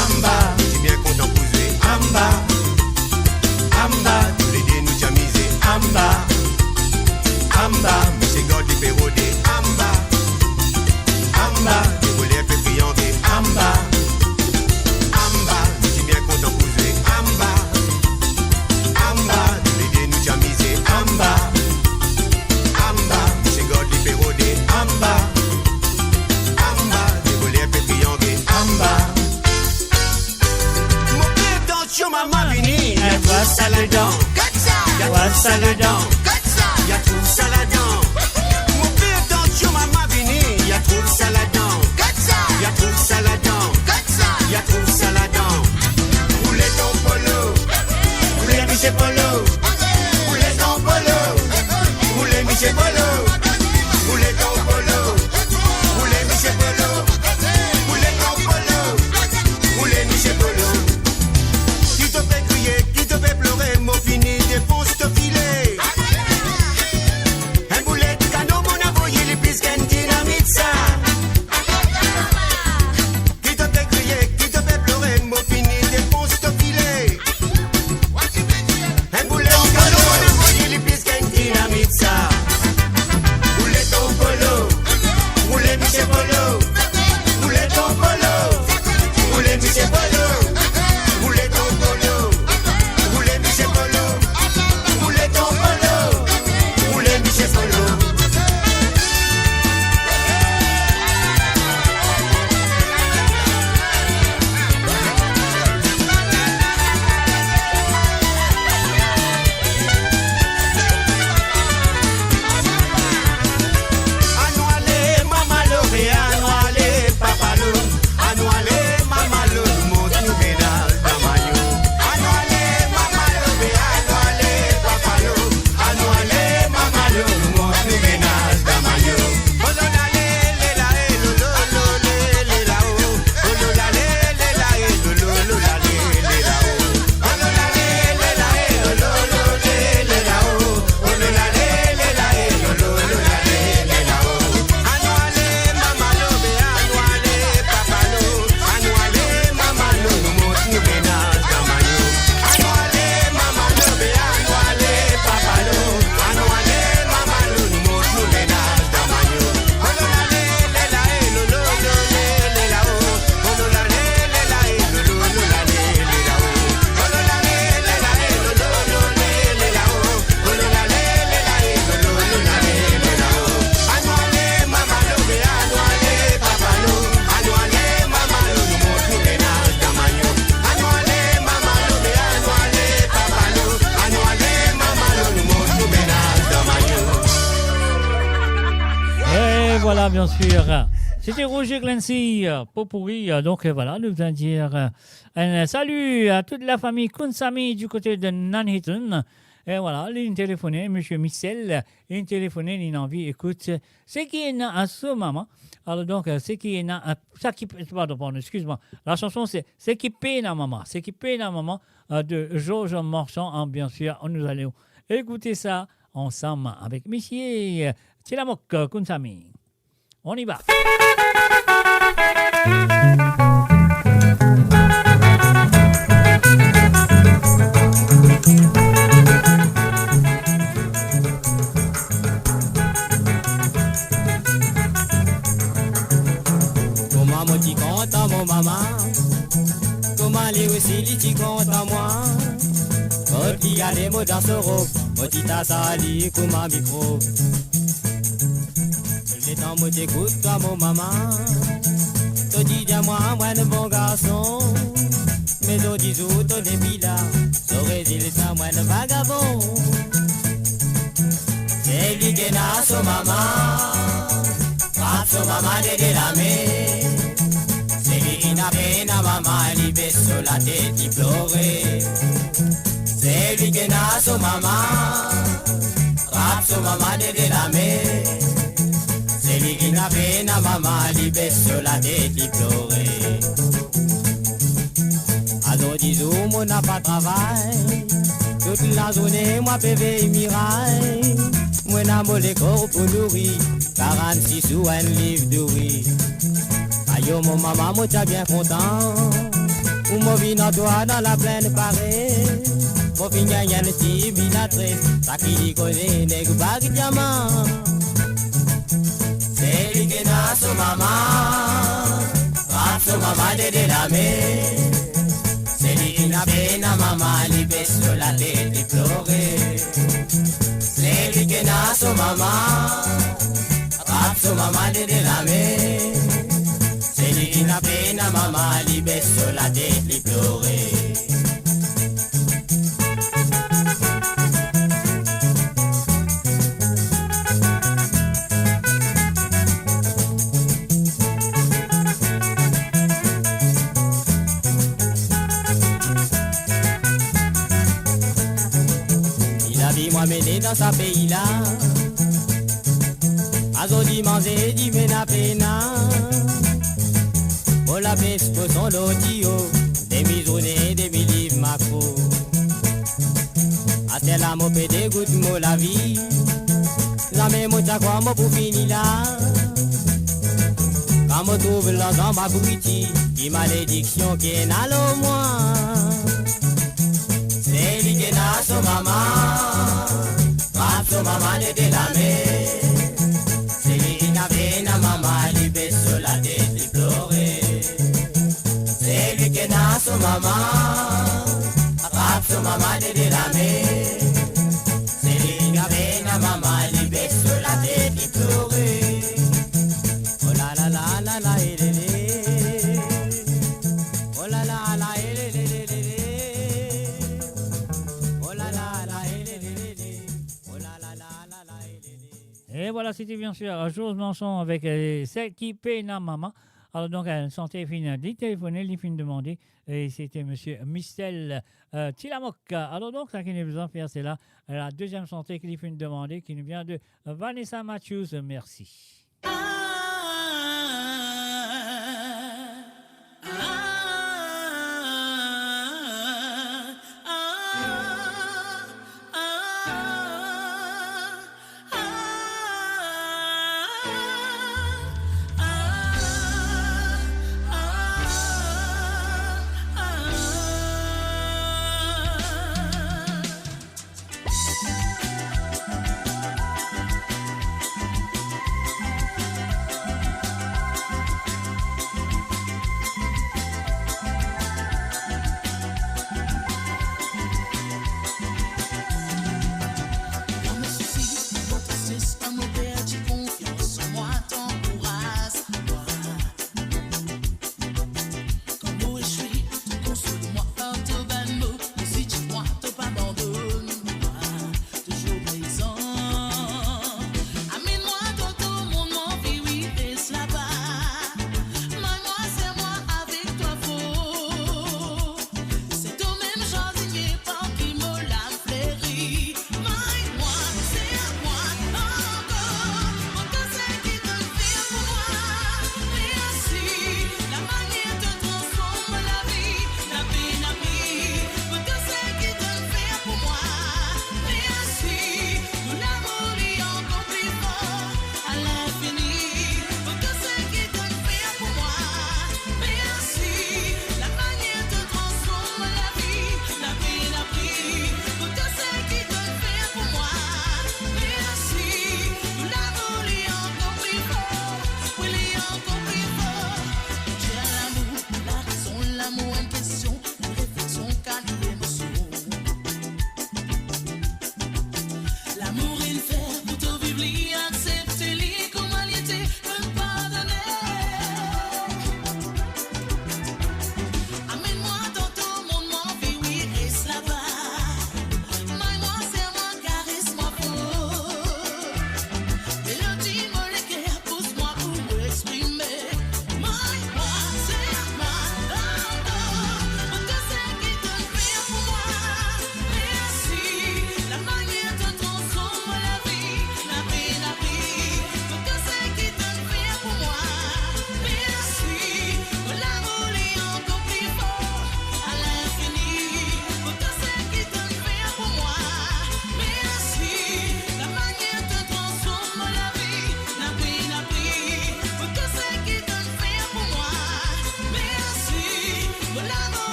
Anba, ti bien kontan pou zwe. Anba, anba, toulede nou ti amize. Anba, anba, misie gard li pe rode. Anba, anba, de voler pe kriye anba. Anba, anba, nou ti bien kontan pou zwe. Anba, anba, toulede nou ti amize. Anba, anba, misie gard li pe rode. Anba, anba, de voler pe kriye anba. Anba. Mo pe atann mama vini, li a trouv sa ladan. Kat sa. Li a trouv sa ladan. Kat sa. Li a trouv sa ladan. Mo pe atann mama vini, li a trouv sa ladan. Kat sa. Li a trouv sa ladan. Kat sa. Li a trouv sa ladan. Roule ton polo. Roule misie polo. Roule ton polo. Roule misie polo. Roule ton polo. Roule misie polo. Roule ton polo. Roule misie polo. Ki to pe kriye, ki to pe plore, mo fini defons to file. Enn boulet kanon mo avoy li plis ki enn dinamit sa. Ki to pe kriye, ki to pe plore, mo fini defons to file. Enn boulet kanon mo avoy li plis ki enn dinamit sa. Roule ton polo, roule misie polo. Roule ton polo, roule misie polo. Roule ton polo, roule misie polo. Roule ton polo, roule misie polo. Anou ale, mama lo, anou ale, papa lo. Anou ale, mama lo, nou mont nou menaz dan mayo. Anou ale, mama lo, anou ale, papa lo. Anou ale, mama lo, nou mont nou menaz dan mayo. Oh lo la le, le la e, lo lo lo le, le la o. Oh lo la le, le la e, lo lo lo la le, le la o. Oh lo la le, le la e, lo lo lo le, le la o. Oh lo la le, le la e, lo lo lo la le, le la o. Anou ale, mama lo, anou ale, papa lo. Anou ale, mama lo, nou mont nou menaz dan mayo. Anou ale, mama lo, anou ale, papa lo. Anou ale, mama lo, nou mont nou menaz dan mayo. Oh lo la le, le la e, lo lo lo le, le la o. Oh lo la le, le la e, lo lo lo la le, le la o. Oh lo la le, le la e, lo lo lo le, le la o. Et voilà, bien sûr, c'était Roger Clancy, euh, Pot Pourri. Euh, donc, euh, voilà, nou vinn dir, euh, un salut à toute la famille Kunsami du côté de Nuneaton. E vwala, li inn telefone, misie Michel, li inn telefone, li ena anvi ekout seki ena so mama. Alor donk, seki ena, seki, pardon, pardon, excuse-moi. La chanson, c'est Seki pena mama, Seki pena mama, euh, de Georges Marchand, hein, bien sûr. Nous allons écouter ça ensemble avec misie Tilamok, euh, Kunsami. On y va. Kouma mo ti kontan mo mama, kouma li osi li ti kontan mwa. Kot li ale mo dan so rob, mo ti tas ar li kouma mikrob. Kan mo ti ekout twa, mo mama, to ti dir mwa, mwa enn bon garson. Me zordi zour to nepli la, so rezilta mwa enn vagabon. Seki ena so mama, trap so mama de de lame. Seki ena pena mama, li bes so latet, li plore. Seki ena so mama, trap so mama de de lame. Seki ena pena mama, li bes so latet, li plore. Azordi zour mo napa travay, tout lazourne mwa pe vey miray. Mo ena mo lekor pou nouri, karant-sis sou enn liv douri. Ayo mo mama, mo ti a bien kontan, pou mo vinn ar twa dan laplenn pare. Mo finn gagn enn ti bilatres, sa ki li kone neg bag diaman. Seki ena so mama, trap so mama de de lame. Seki ena pena mama, li bes so latet, li plore. Seki ena so mama, trap so mama de de lame. Seki ena pena mama, li bes so latet, li plore. Li lavi mwa mene dan sa pei la. Azordi manze, dimann pena. Mo labes koson lor dio, demi zourne, demi liv makro. Aster la mo pe degout mo lavi, zame mo ti a krwar mo pou fini la. Kan mo trouv larzan, mo pou dir ki malediksion ki ena lor mwa. Seki ena so mama, trap so mama de de lame. Seki ena pena mama, li bes so latet, li plore. Seki ena so mama, trap so mama de de lame. Seki ena pena mama, li bes so latet, li plore. Oh la la la la la, eh, le, le. Oh la la la, eh, le, le, le, le, le. Oh la la la, eh, le, le, le, le. Oh la la la la la, eh, le, le. E vwala, sete bien sir Georges Manson avek, euh, Seki ena mama. Alor donk, euh, sante finn, li telefone, li finn demande, e sete misie Michel, euh, Tilamok. Alor donk, sa ki nou bizin fer, se la, la deziem sante ki li finn demande, ki nou vinn de Vanessa Matthews. Mersi.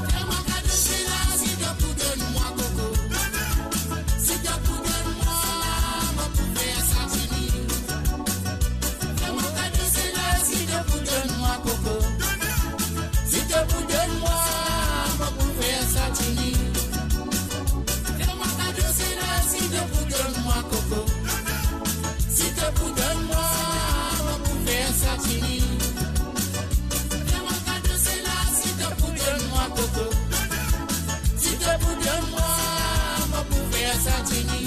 Fer mwa kado sela, si to pou donn mwa koko. Si to pou donn mwa, mo pou fer sa tini. Fer mwa kado sela, si to pou donn mwa koko. Si to pou donn mwa, mo pou fer sa tini. Fer mwa kado sela, si to pou donn mwa koko. Si to pou donn mwa, mo pou fer sa tini.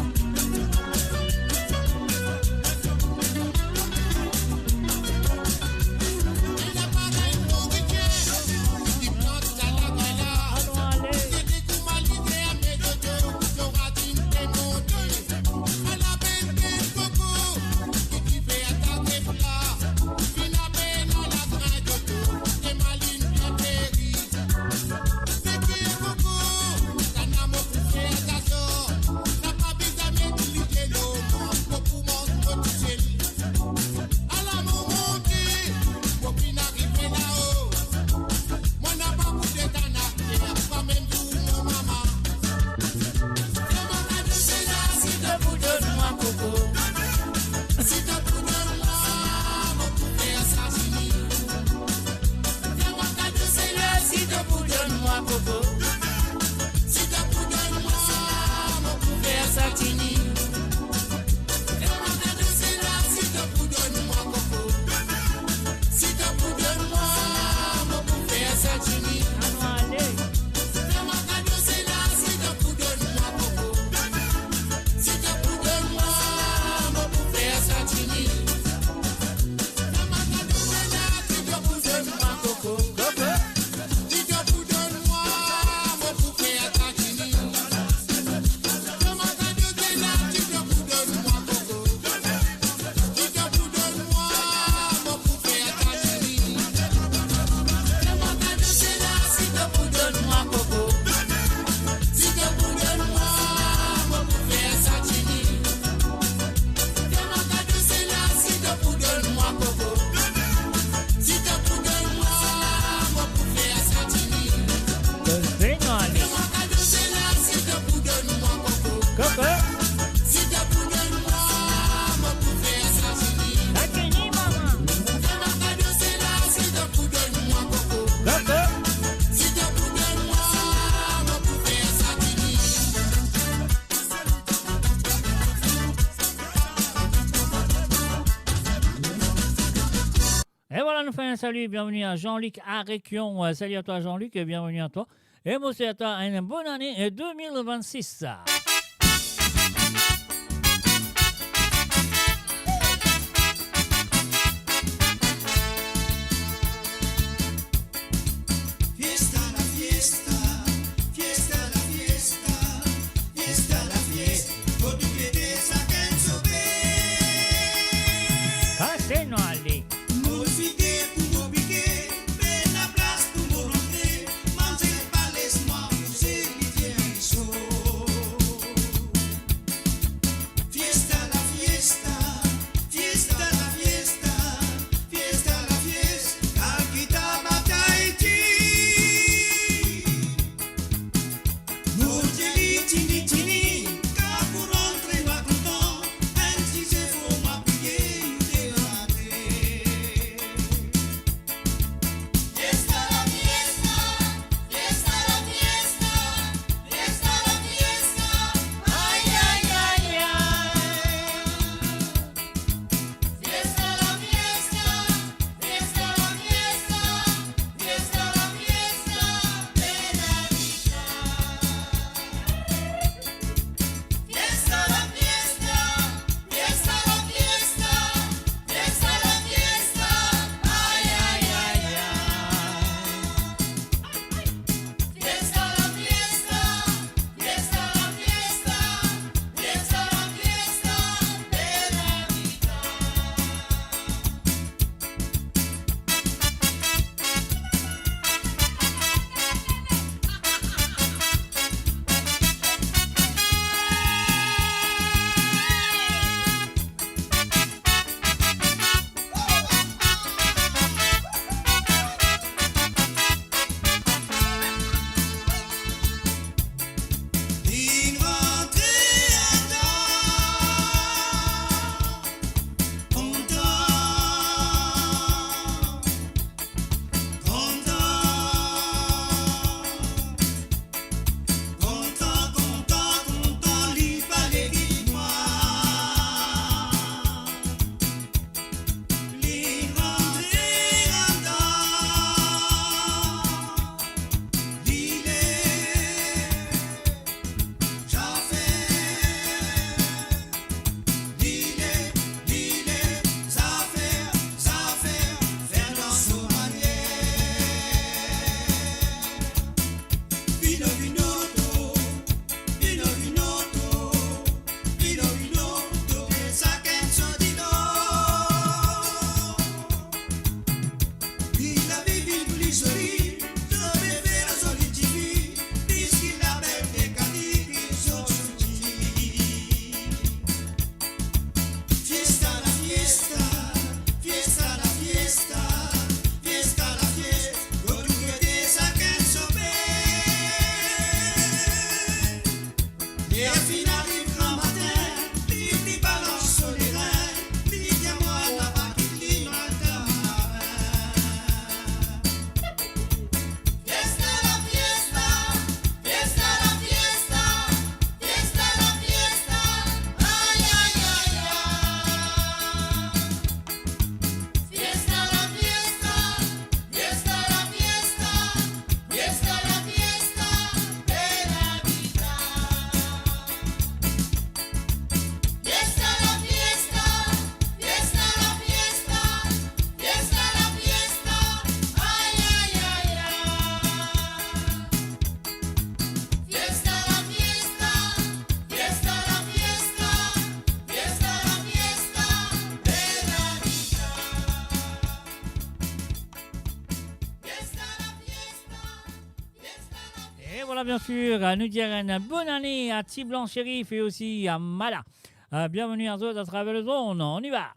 Koko. Satini, mama. Koko. E vwala, nou fer enn sali, bienveni a Jean-Luc Arequion. Euh, sali a twa, Jean-Luc, e bienveni a twa. E mo swet a twa enn bonn ane, euh, deux mille vingt-six. Fiesta, la fiesta, fiesta, la fiesta, fiesta, la fiesta, pou tou pete sakenn so pe. Kase nou ale. Mo fige pou mo pike, pena plas pou mo rantre, manze pa les mwa bouze, li dir li so. Fiesta, la fiesta, fiesta, la fiesta, fiesta, la fiesta, al kita batay ti. Mo dir li tini, tini, ka pou rantre mwa kontan, enn ti zefo mwa peye, nou de rantre. Voilà, bien sûr, nou dir enn bonne année à Ti Blanc Chérif et aussi à Mala. Euh, bienvenue à tous à travers le monde. On y va.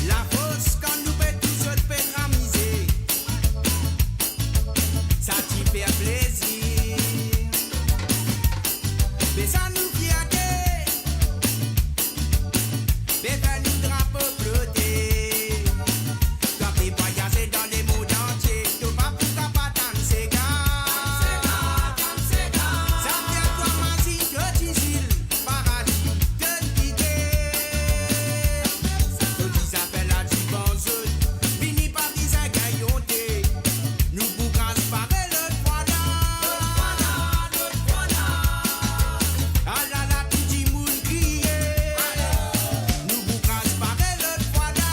Lafors kan nou pe tou zot pe amize, sa ti fer plezir. Me sa nou fierte, pe fer nou drapo flote. Twa pe vwayaze dan lemond antie, to pa pou kapav tann sega. Sa fer twa mazinn to ti zil, paradi to'nn kite. To ti zafer la divan zot, vini pa bizin gagn onte. Nou pou kraz pare lot fwa la. Alala, tou dimoun kriye. Nou pou kraz pare lot fwa la.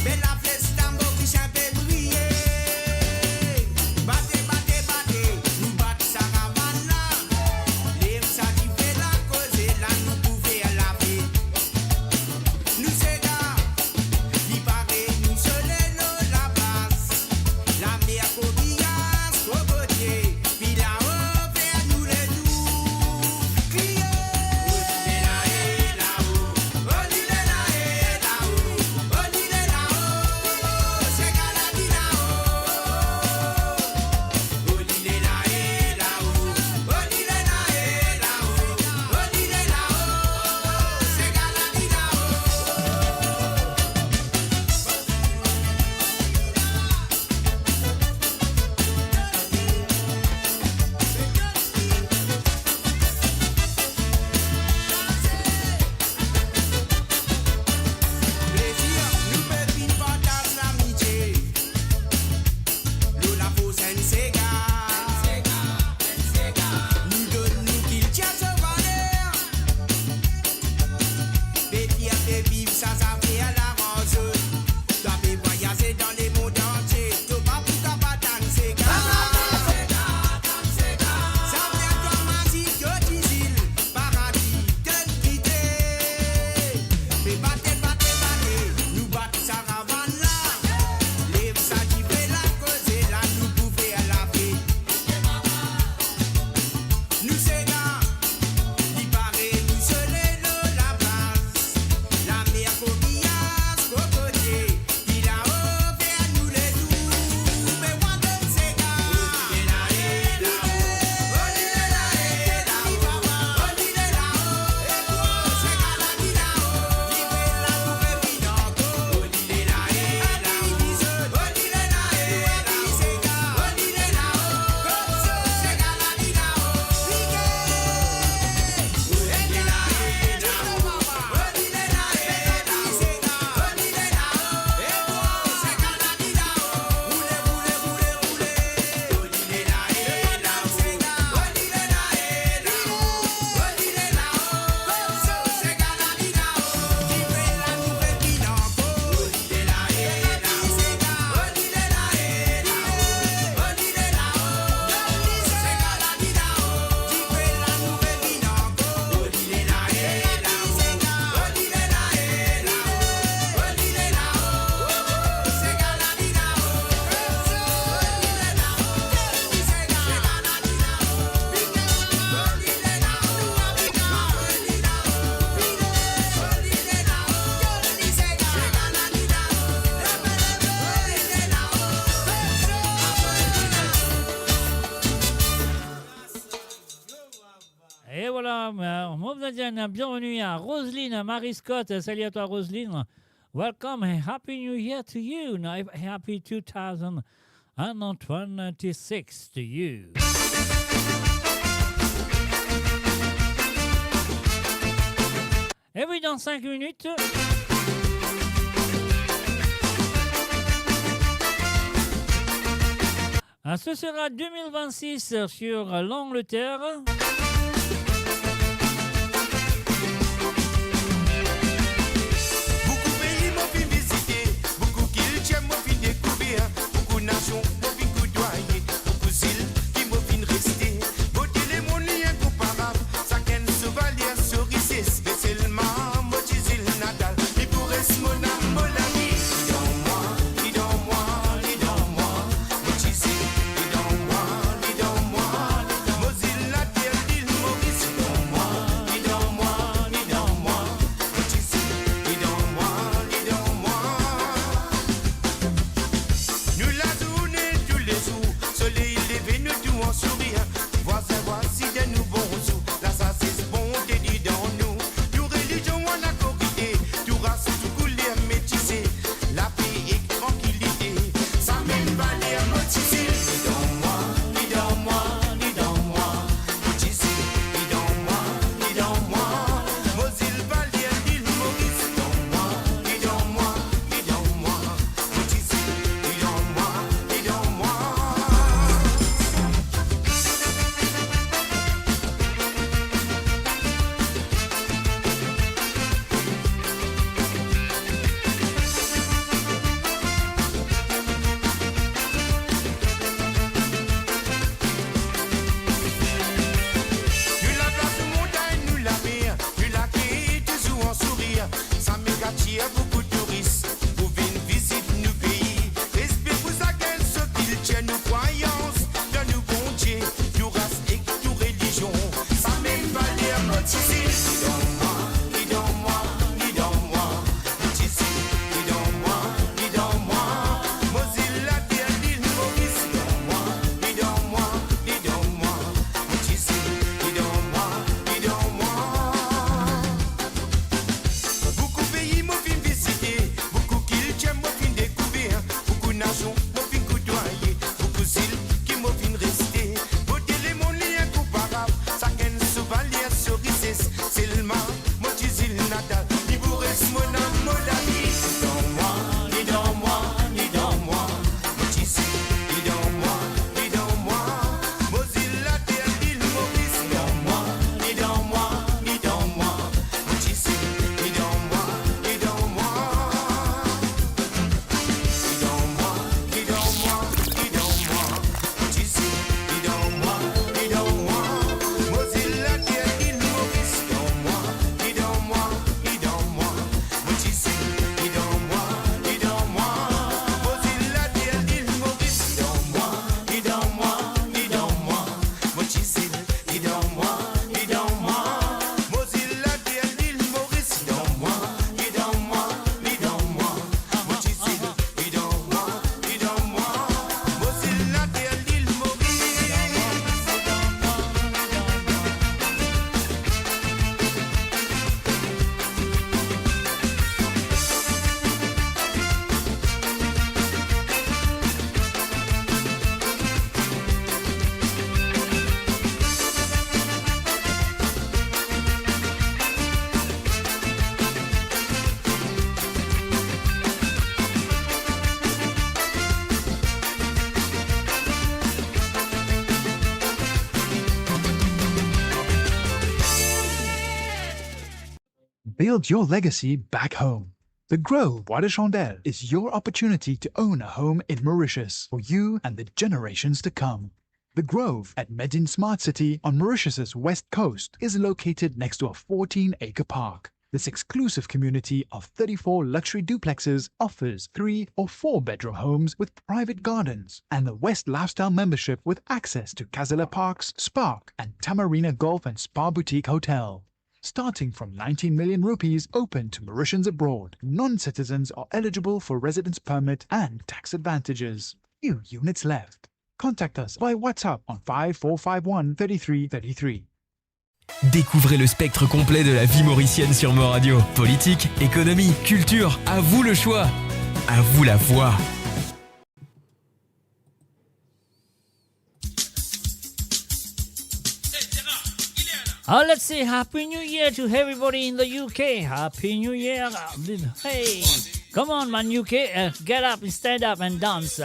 Be la fiesta Moris pe briye. Bate, bate, bate, nou bat sa ravann la. Lev sa dife la, koze la, nou pou fer lafet. Nou sega, li pare, nou sole lor laplaz. Lamer, kokias, kokotie, pi lao fer nou letour. Kriye! Plezir, nou pe vinn partaz lamitie. Lor lafors enn sega. Nou donn nou kiltir so valer. Pe fier, pe viv sa zafer la ranze. Twa pe vwayaze dan lemond antie, to pa pou kapav tann sega. Sa fer twa mazinn to ti zil, paradi to'nn kite. Pe bate, bate, bate, nou bat sa ravann la. Lev sa dife la, koze la, nou pou fer lafet. Nou sega, li pare, nou sole lor laplaz. Lamer, kokias, kokotie, pi lao fer nou letour. Be wan donn sega. Et voilà, euh, on vous dit bienvenue à Roselyne Marie Scott. Salut à toi, Roselyne. Welcome and Happy New Year to you. Now, happy two thousand and twenty-six to you. Et oui, dans cinq minutes, ah, ce sera deux mille vingt-six sur l'Angleterre. Boukou pei mo finn vizite, boukou kiltir mo finn dekouver, boukou nasion mo finn koudwaye, boukou zil ki mo finn reste. Bote lemonn li inkonparab, sakenn so valer, so rises, me selman mo ti zil natal, li pou res mo nam, mo lavi. Li dan mwa, li dan mwa, li dan mwa, mo ti zil. Li dan mwa, li dan mwa, mo zil later lil Moris. Li dan mwa, li dan mwa, li dan mwa, mo ti zil. Li dan mwa, li dan mwa. Nou lazourne toulezour, soley leve nou tou an sourir. Vwazin, vwazin, dir nou bonzour. Lasazes, bonte li dan nou. Nou relizion, nou lakorite, tou ras, tou kouler metise. Lape ek trankilite, samem valer mo ti zil. Li dan mwa, li dan mwa, li dan mwa, mo ti zil. Li dan mwa, li dan mwa, mo zil valer lil Moris. Li dan mwa, li dan mwa, li dan mwa, mo ti zil. Li dan mwa, li dan mwa. Nou laplas, nou montagn, nou lamer, nou lake touzour an sourir. Sa mega atir boukou touris pou vinn vizit nou pei. Respe pou sakenn so kiltir, nou krwayans dan nou Bondie, nou ras ek nou relizion. Samem valer mo ti zil. Li dan mwa, li dan mwa, li dan mwa, mo ti zil. Li dan mwa, li dan mwa, mo zil later lil Moris. Li dan mwa, li dan mwa, li dan mwa, mo ti zil. Li dan mwa, li dan mwa. Boukou pei mo finn vizite, boukou kiltir mo finn dekouver, boukou nasion mo finn koudwaye, boukou zil ki mo finn reste. Bote lemonn li inkonparab, sakenn so valer, so rises, selman mo ti zil natal, li pou res mo nam, mo lavi. Li dan mwa, li dan mwa, li dan mwa, mo ti zil. Li dan mwa, li dan mwa, mo zil later lil Moris. Li dan mwa, li dan mwa, li dan mwa, mo ti zil. Li dan mwa, li dan mwa. Li dan mwa, li dan mwa, li dan mwa, mo ti zil. Li dan mwa, li dan mwa, mo zil later lil Moris. Li dan mwa, li dan mwa, li dan mwa, mo ti zil. Li dan mwa, li dan mwa, mo zil later lil Moris. Li dan mwa, li dan mwa, li dan mwa, mo ti zil. Li dan mwa, li dan mwa, mo zil later lil Moris. Li dan mwa, li dan mwa, li dan mwa, mo ti zil. Li dan mwa, li dan mwa, mo zil later lil Moris. Build your legacy back home. The Grove Bois de Chandelle is your opportunity to own a home in Mauritius for you and the generations to come. The Grove at Medin Smart City on Mauritius's west coast is located next to a fourteen-acre park. This exclusive community of thirty-four luxury duplexes offers three or four-bedroom homes with private gardens and the West Lifestyle membership with access to Casella Parks, Spark, and Tamarina Golf and Spa Boutique Hotel. Starting from nineteen million rupees, open to Mauritians abroad. Non-citizens are eligible for residence permit and tax advantages. Few units left. Contact us by WhatsApp on five four five one thirty-three thirty-three. Découvrez le spectre complet de la vie mauricienne sur Mo Radio. Politique, économie, culture, à vous le choix. À vous la voix. Oh, let's say Happy New Year to everybody in the U K. Happy New Year. Hey, come on, man, U K. Uh, get up and stand up and dance.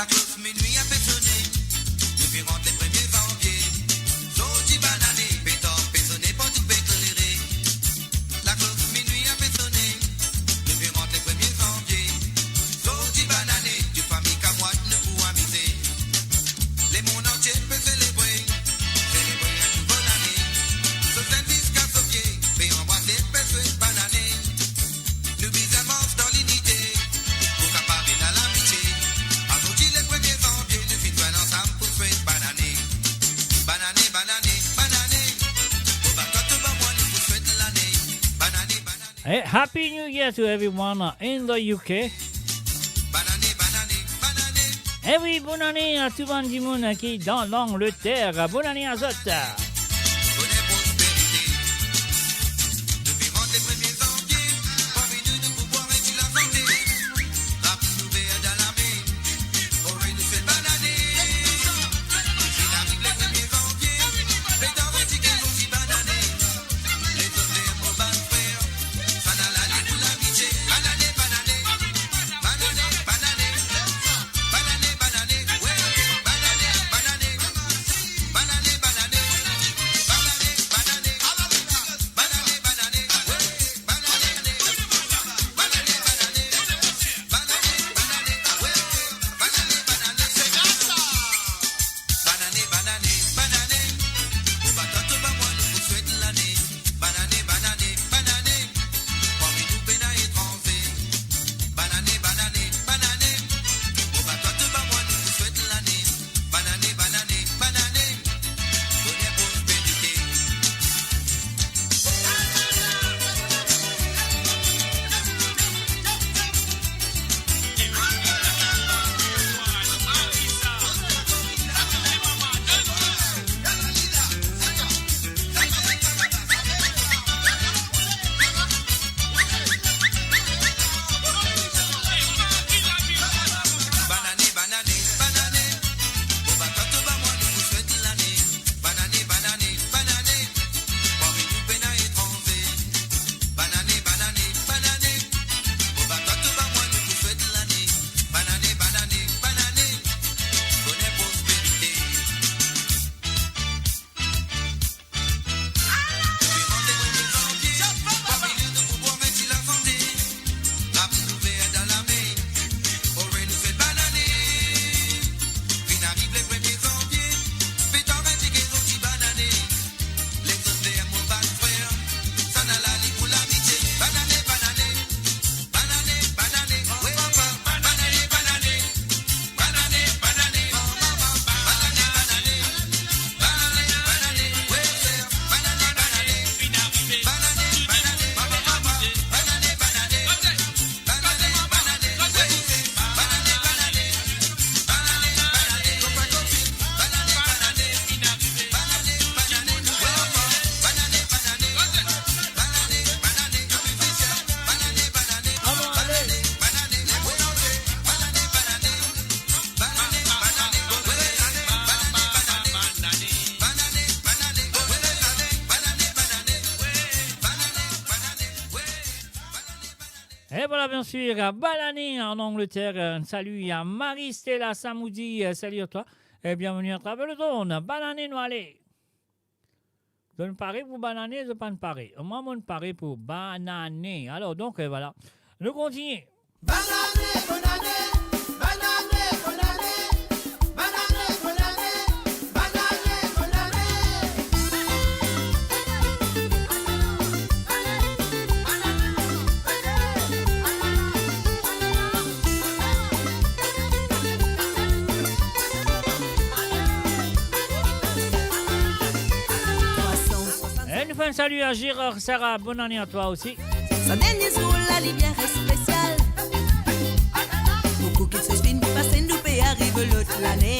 Lakloz minwi ape sone, nou finn rant le premie zanvie. Zordi banane, petar pe sone, pantouf pe klere. Lakloz minwi ape sone, nou finn rant le premie zanvie. Zordi banane, tou fami kamwad nou pou amize. Lemond antie pe selebre, selebre enn nouvo lane. So zenn ziska so vie, pe anbrase, pe swet banane. Nou bizin mars dan linite, pou kapav ena lamitie. Azordi le premie zanvie, nou finn zwenn ansam pou swet banane. Banane, banane, banane. Bon, ba twa tou ba mwa, nou pou swet lane. Banane, banane. Hey, Happy New Year to everyone, uh, in the U K. Banane, banane, banane. Eh wi, bonane a tou bann dimoun ki dan Langleter. Bonane a zot. Boner, prosperite. Nou finn rant le premie zanvie, parmi nou, nou pou bwar enn ti lasante. Rap nou ver dan lame, ore nou swet banane. Finn ariv le premie zanvie, petar pe dir zordi banane. Lezot ver mo bann frer, sa ena lali pou lamitie. Banane, banane, banane, banane, banane, banane, we, banane, banane, banane, banane, banane, banane, banane, we, banane, banane, banane, banane, we, banane, banane. Banane, banane, banane. Bon, ba twa tou ba mwa, nou pou swet lane. Banane, banane, banane. Parmi nou pena etranze. Banane, banane, banane. Bon, ba twa tou ba mwa, nou pou swet lane. Banane, banane, banane. Boner, prosperite. Banane, banane, banane. Parmi nou pena etranze. Banane, banane, banane. Bon, ba twa tou ba mwa, nou pou swet lane. Banane, banane, banane. Boner, prosperite. Et voilà, bien sûr, Banane en Angleterre. Un salut à Marie-Stella Samoudi. Euh, salut à toi. Et bienvenue à travers le drone. Banane, nou ale. Zot pare pou banane, zot pa pare. Mwa, mo pare pou banane. Alor, donk, euh, voilà. Nou kontigne. Banane, bonane, banane, bonane, banane, bonane, banane, bonane. Salut à Gérard, Sarah, bonne année à toi aussi. Sa dernie zour la, li bien res spesial. Boukou kiksoz finn pase, nou pe ariv lot lane.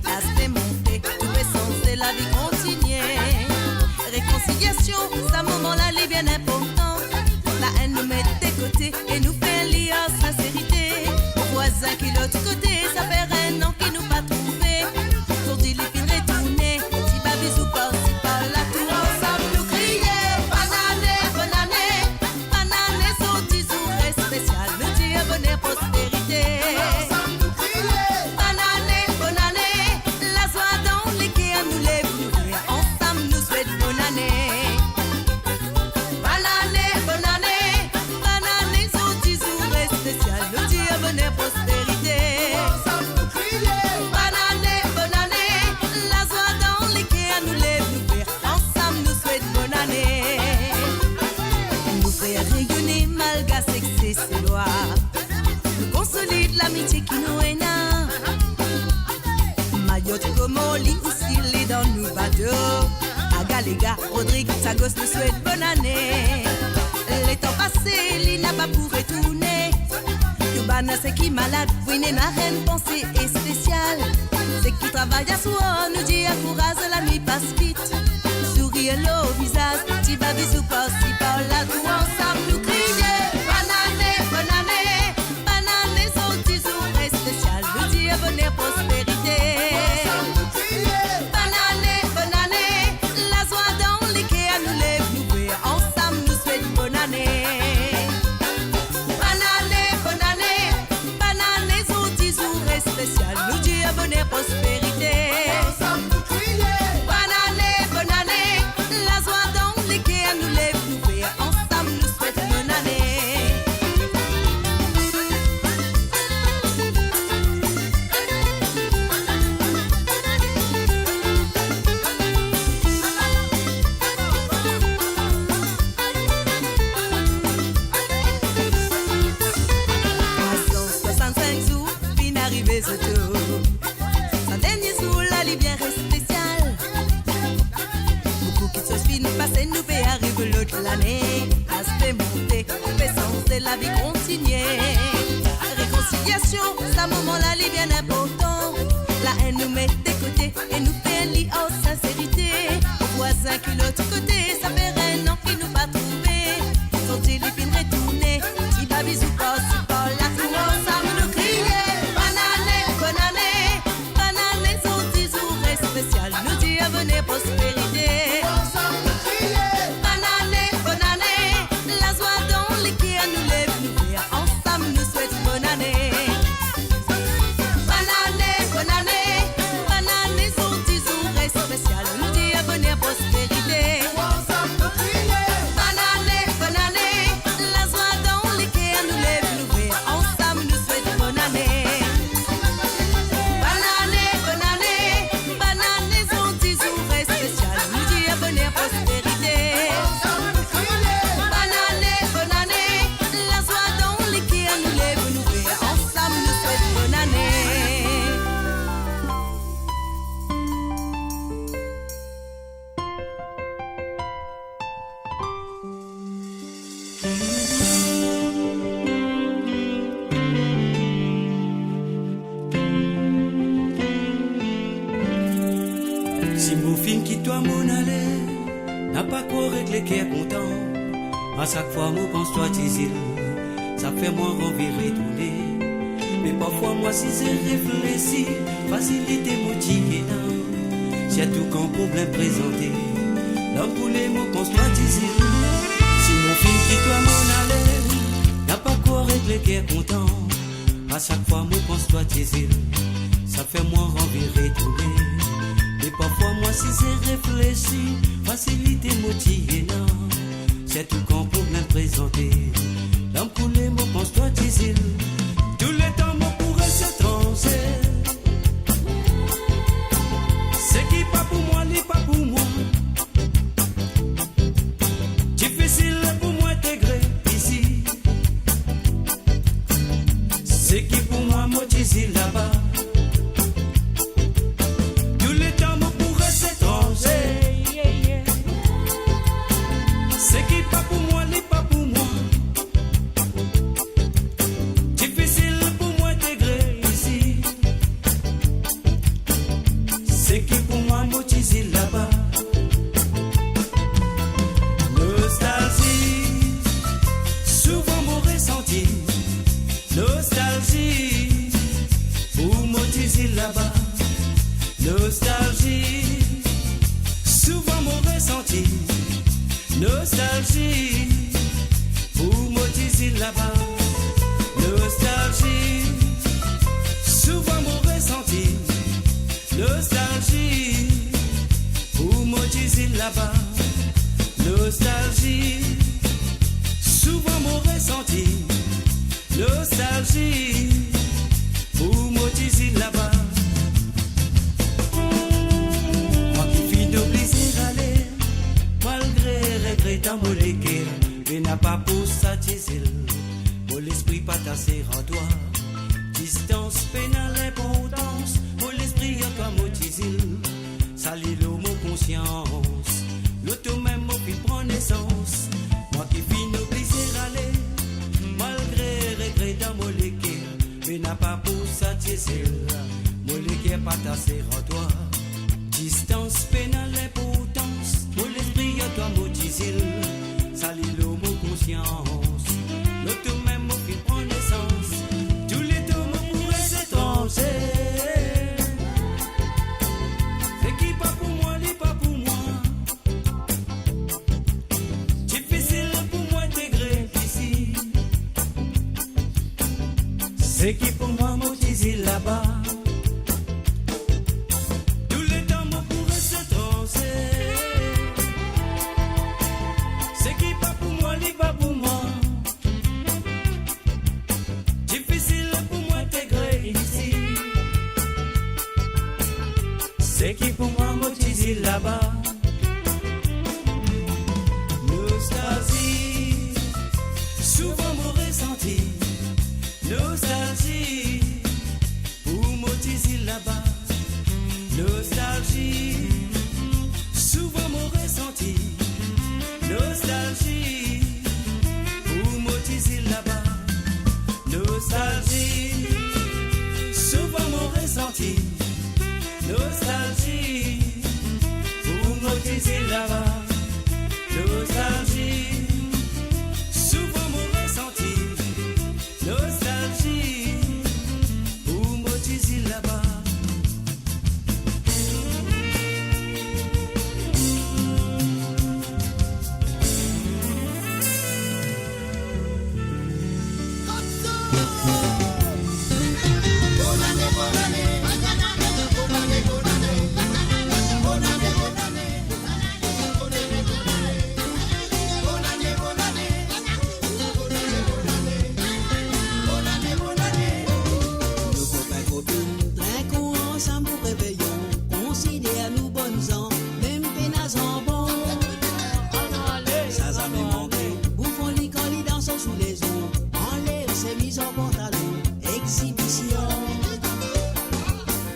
Laz pe monte, tou pe sanze, lavi kontinie. Rekonsilyasion, sa moman la, li bien inportan. Laenn nou met de kote e nou fer li ar sinserite. Mo vwazin ki lot kote, sa fer enn an ki nou pa trouve. Zordi li finn retourne, ti ba bizou par-si par-la, tou ansam nou kriye: Bonn ane, bonn ane, bonn ane, zordi zour spesial, nou dir boner, prosperite. Bonn ane, bonn ane, lazwa dan leker, nou lev nou ver, ansam nou swet bonn ane. Bonn ane, bonn ane, bonn ane, zordi zour spesial, nou dir boner, prosperite. Bonn ane, bonn ane, lazwa dan leker, nou lev nou ver, ansam nou swet bonn ane. Nou fer reyone Malgas ek Seselwa, nou konsolid lamitie ki nou ena. Mayot, Komor, li osi li dan nou bato. Aga lega, Rodrig, Sagos, nou swet bonn ane. Letan pase, li napa pou retourne. Tou bann seki malad, pou ena enn panse spesial. Seki travay aswar, nou dir kouraz, lanwit pas vit. Sourir lor vizaz, ti ba bizou par-si par-la, tou ansam nou kriye: Bonn ane, bonn ane, bonn ane, zordi zour spesial, nou dir boner, prosperite. Bonn ane, bonn ane, lazwa dan leker, nou lev nou ver, ansam nou swet bonn ane. Bonn ane, bonn ane, bonn ane, zordi zour spesial, nou dir boner, prosperite. Bonn ane, bonn ane, lazwa dan leker, nou lev nou ver, ansam nou swet bonn ane. Trwa san swasann-sink zour finn arive zour. Sa dernie zour la, li bien res spesial. Boukou kiksoz finn pase, nou pe ariv lot lane. Laz pe monte, tou pe sanze, lavi kontinie. Rekonsilyasion, sa moman la, li bien inportan. Laenn nou met de kote e nou fer li ar sinserite. Mo vwazin ki lot kote, sa fer enn an ki nou pa trouve. Zordi li finn retourne, ti ba bizou par-si par-la, tou ansam nou kriye: Bonn ane, bonn ane, bonn ane, zordi zour spesial, nou dir boner, prosperite. Bonn ane, bonn ane, lazwa dan leker, nou lev nou ver, ansam nou swet bonn ane. Bonn ane, bonn ane, bonn ane, zordi zour spesial, nou dir boner, prosperite. Bonn ane, bonn ane, lazwa dan leker, nou lev nou ver, ansam nou swet bonn ane. Bonn ane, bonn ane, bonn ane, zordi zour spesial, nou dir boner, prosperite. Bonn ane, bonn ane, lazwa dan leker, nou lev nou ver, ansam nou swet bonn ane. Si mo finn kit twa, mo'nn ale, napa kwa ek leker kontan. A sak fwa mo pans twa, Tizil, sa fer mwa anvi retourne. Me parfwa mwa size reflesi, fasilite mo ti ena. Sirtou kan problem prezante, larm koule, mo pans twa, Tizil. Si mo finn kit twa, mo'nn ale, napa kwa ek leker kontan. A sak fwa mo pans twa, Tizil, sa fer mwa anvi retourne. Me parfwa mwa size reflesi, fasilite mo ti ena. Sirtou kan problem prezante, larm koule, mo pans twa, Tizil. Tou letan mo pou res etranze. Seki pa pou mwa, li pa pou mwa. Difisil pou mwa integre isi. Seki pou mwa, mo Tizil laba. Tou letan mo pou res etranze. Yeah, yeah. Zil laba. Nostalzi, souvan mo resanti. Nostalzi, pou mo ti zil laba. Nostalzi, souvan mo resanti. Nostalzi, pou mo ti zil laba. Nostalzi, souvan mo resanti. Nostalzi, pou mo ti zil laba. Mwa ki finn oblize rale, malgre regre dan mo leker, pena pa pou sa ti zil. Mo lespri pa ta ser ar twa. Distans pena linportans, mo lespri ar twa mo ti zil. Sali lor mo konsians, lor twa mem mo finn pran nesans. Mwa ki finn oblize rale, malgre regre dan mo leker, pena pa pou sa ti zil. Mo leker pa ta ser ar twa. Distans pena linportans, mo lespri ar twa mo ti zil. Sali lor mo konsians, lor twa mem mo finn pran nesans. Touletan mo pou res etranze. Seki pa pou mwa, li pa pou mwa. Difisil pou mwa integre isi. Seki pou mwa mo ti zil laba. Touletan mo pou res etranze. Seki pa pou mwa, li pa pou mwa. Difisil pou mwa integre isi. Seki pou mwa mo ti zil laba. Nostalzi, souvan mo resanti. Nostalzi, pou mo ti zil laba. Nostalzi, souvan mo resanti. Nostalzi, pou mo ti zil laba. Nostalzi, souvan mo resanti. Nostalzi, pou mo ti zil laba. Nostalzi, souvan mo resanti. Nostalzi, pou mo ti zil laba. Nou kopin kopinn, trink ou ansam pou reveyon, konsider nou bonn zan, mem pena zanbon. Sa zame manke, bouffon li kan li dans sou lezon, anlev semiz ar pantalon, exibision.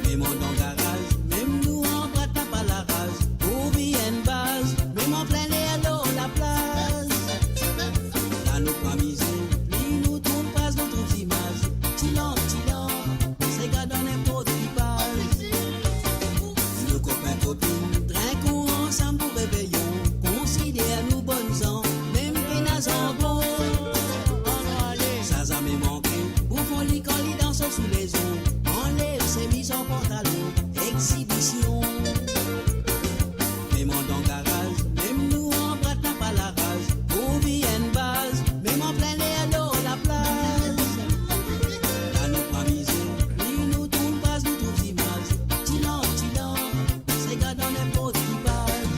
Mem andan garaz, mem nou anbra ta pa laraz, pou vinn baz, mem anplin ler lor laplaz. La nou pou amize, pli nou tourn paz, nou trouv zimaz, ti lang, ti lang, se gard dan ninport ki paz. Nou kopin kopinn, trink ou ansam pou reveyon, konsider nou bonn zan, mem pena zanbon. Sa zame manke, bouffon li kan li dans sou lezon, anlev semiz ar pantalon, exibision. Mem andan garaz, mem nou anbra ta pa laraz, pou vinn baz, mem anplin ler lor laplaz. La nou pou amize, pli nou tourn paz, nou trouv zimaz, ti lang, ti lang, se gard dan ninport ki paz.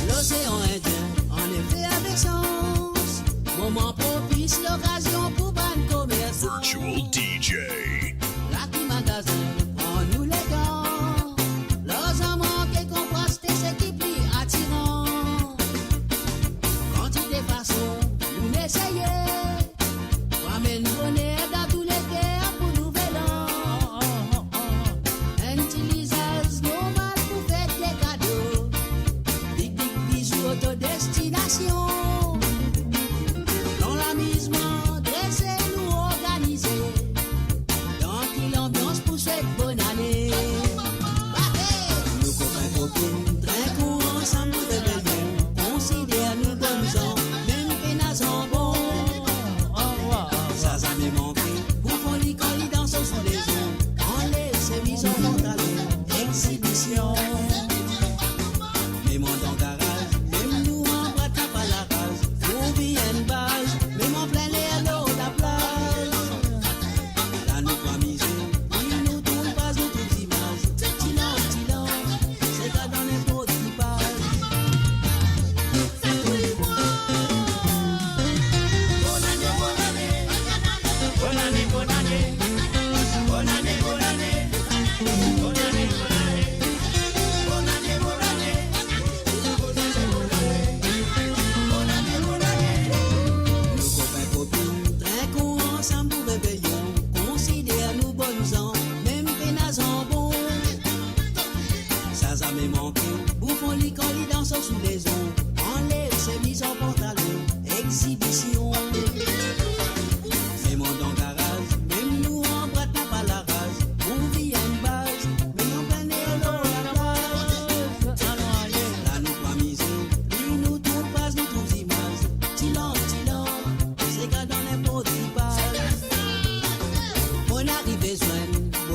Losean Indien, an efe, efersans, moman propis, lokazion pou bann komersan. Virtual D J. La ki magazin, pran nou letan. Larzan manke, kontraste, seki pli atiran. Kantite fason, nou eseye. Pou amenn boner dan tou leker pou nouvel an. Enn ti lizaz normal pou fet de kado. Piknik, bizou, oto destinasion. Dan lamizman, drese nou organize. Dan ki lanbians pou swet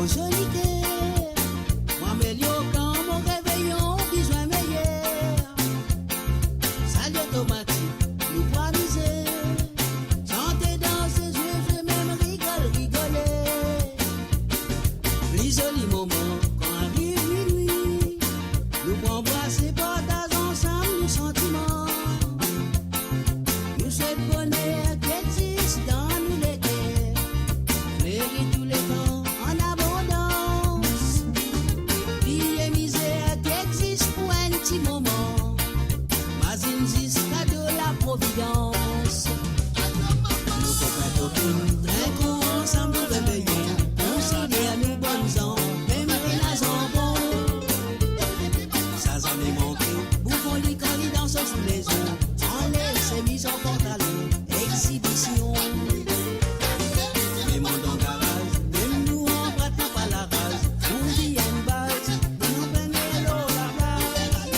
Zoli ker, mo amelior kan mo reveyon bizin meyer. Sali otomatik, nou pou amize. Sante, danse, zwe, zwe, mem rigol, rigole. Pli zoli moman kan ariv minwi. Nou pou anbrase, partaz ansam nou santiman. Nou swet boner ki exzis dan nou leker, fleri touletan an abondans. Bliye mizer ki exzis pou enn ti moman. Mazinn zis kado Laprovidans. Nou kopin kopinn, trin kour ansam pou reveyon, konsider nou bonn zan, mem pena zanbon. Sa zame manke, boufon li kan li dans sou lezon, anler semiz an pantalon, exibision. Mem andan garaz, mem nou anbra, nou pa laraz, nou vinn baz, nou pran lor laplaz.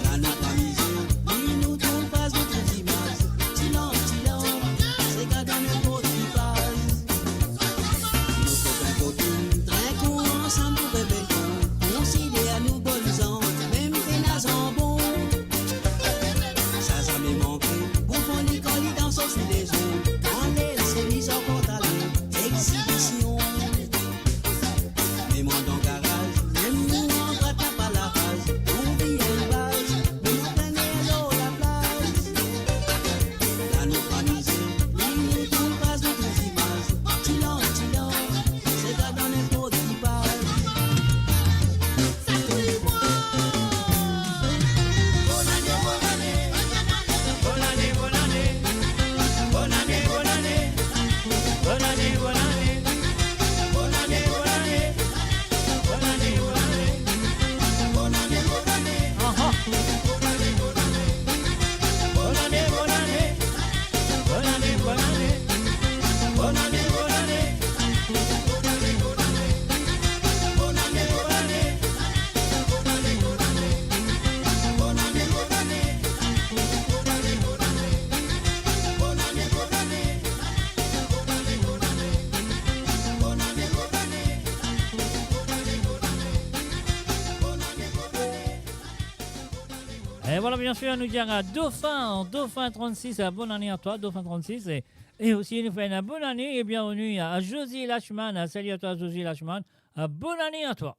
La nou pou amize, ni nou tourn paz, nou tourn zimaz, ti lanp, ti lanp, se gagn dan ninport ki paz. Nou kopin kopinn, trin kour ansam pou reveyon, konsider nou bonn zan, mem pena zanbon. Sa zame manke, boufon li kan li dans sou lezon, anler semiz an pantalon, exibision. Mem andan garaz, mem nou anbra, nou pa laraz, nou vinn baz, nou pran lor laplaz. La nou pou amize, ni nou tourn paz, nou tourn zimaz, ti lanp, ti lanp, se gagn dan ninport ki paz. E vwala, bien sir, nou dir a Dauphin, Dauphin trannsis, bonn ane a twa, Dauphin trannsis, e, e osi nou fer enn bonn ane e bienveni a Josie Lachman, salut à toi Josie Lachman, bonn ane a twa.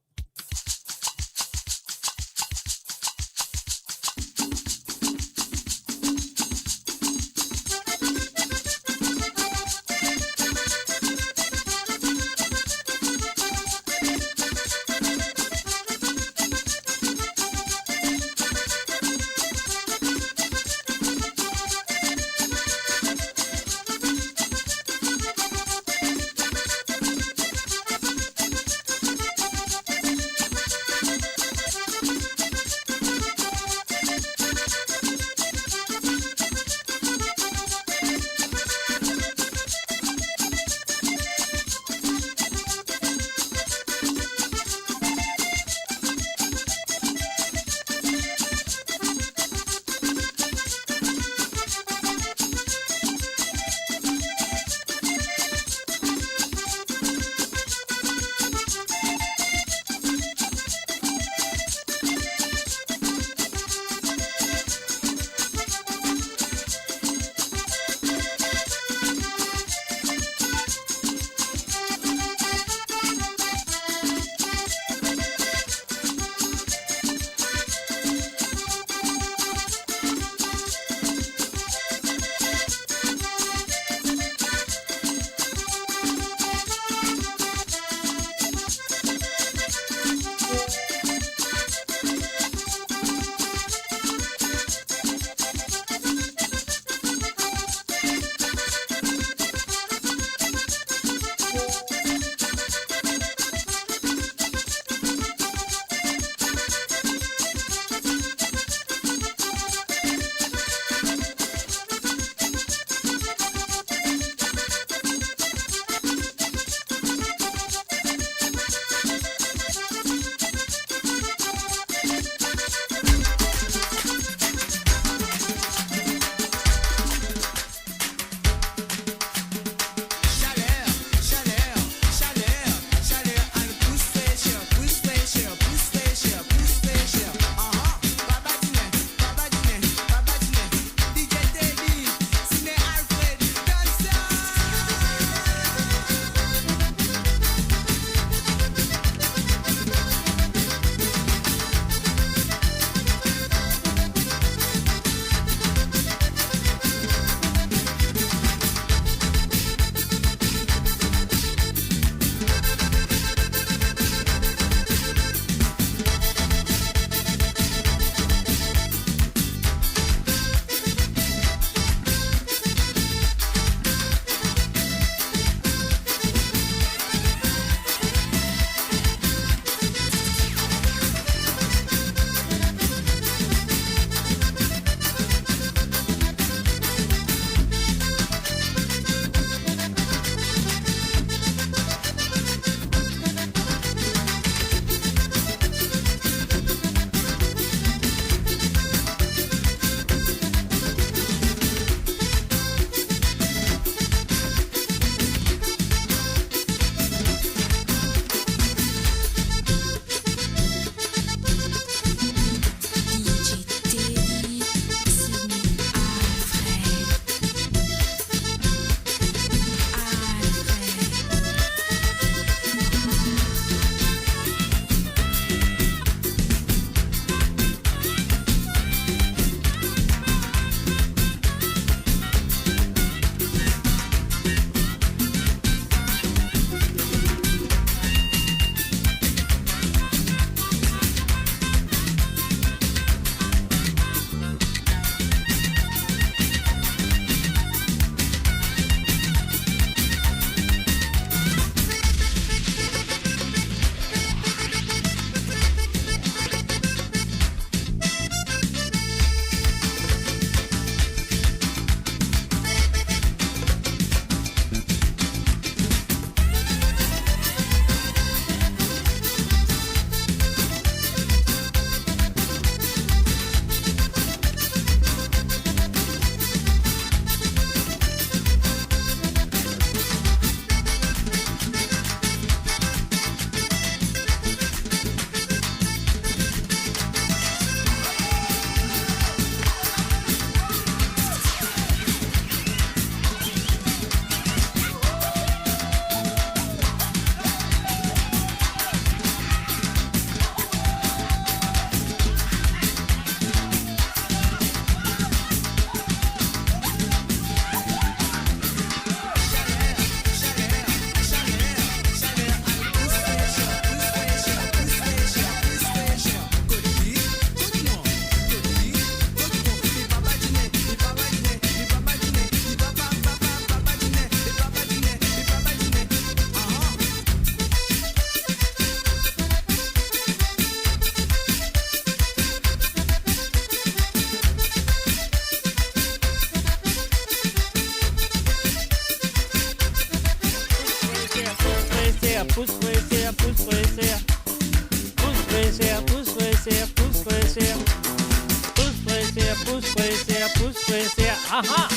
Pous freser, pous freser. Pous freser, pous freser, pous freser. Pous freser, pous freser, pous freser. Aha!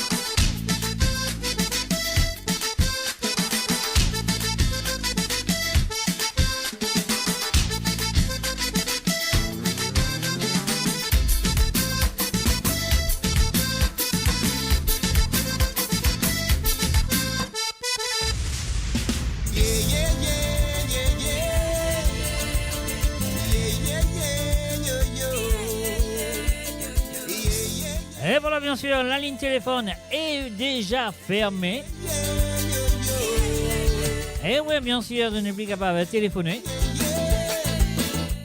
E vwala, bien sir, laligne telefon est déjà fermée. E wi, bien sir, zot nepli kapav telefone.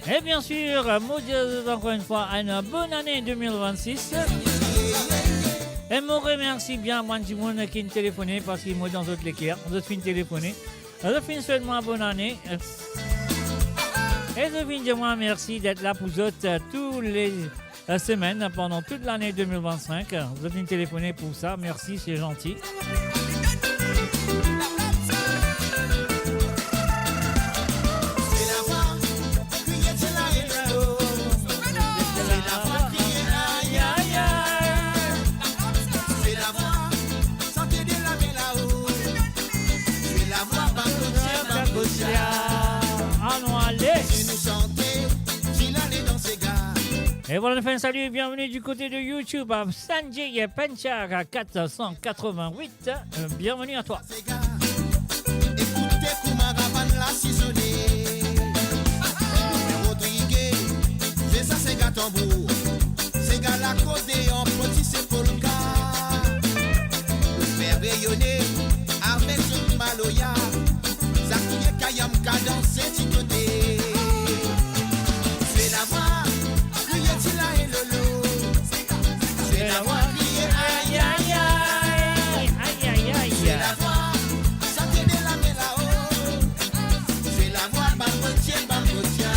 E bien sir, mo dir zot ankor enn fwa, enn bonn ane de mil vennsis. E mo remersi bien bann dimoun ki finn telefone, parski mo dan zot leker, zot finn telefone. Zot finn swet mwa bonn ane. E zot finn dir mwa mersi d'être là pour zot, euh, tous les, euh, semaines pendant toute l'année deux mille vingt-cinq. Zot finn telefone pour ça. Merci, c'est gentil. Anou ale. E vwala, nou fer enn sali, bienvenue du côté de YouTube à Sanjay Panchar à quatre cent quatre-vingt-huit. Euh, bienvenue à toi. Ekoute kouma ravann la sizone. Rodrigue, se sa sega tanbour. Sega lakoz de an poti se polka. Fer reyone avek zot maloya. Sa kriye kayam kadanse ti kote. Se lavwa kriye ti la e lolo. Se lavwa kriye ay, ay, ay. Ay, ay, ay. Se lavwa sante de lame lao. Se lavwa bann kotie, bann kotia.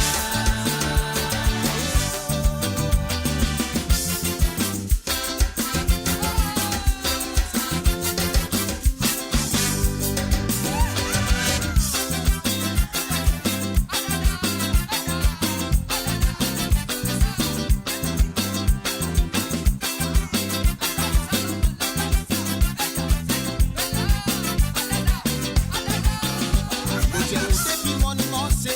Mo dir ou depi monn koumanse,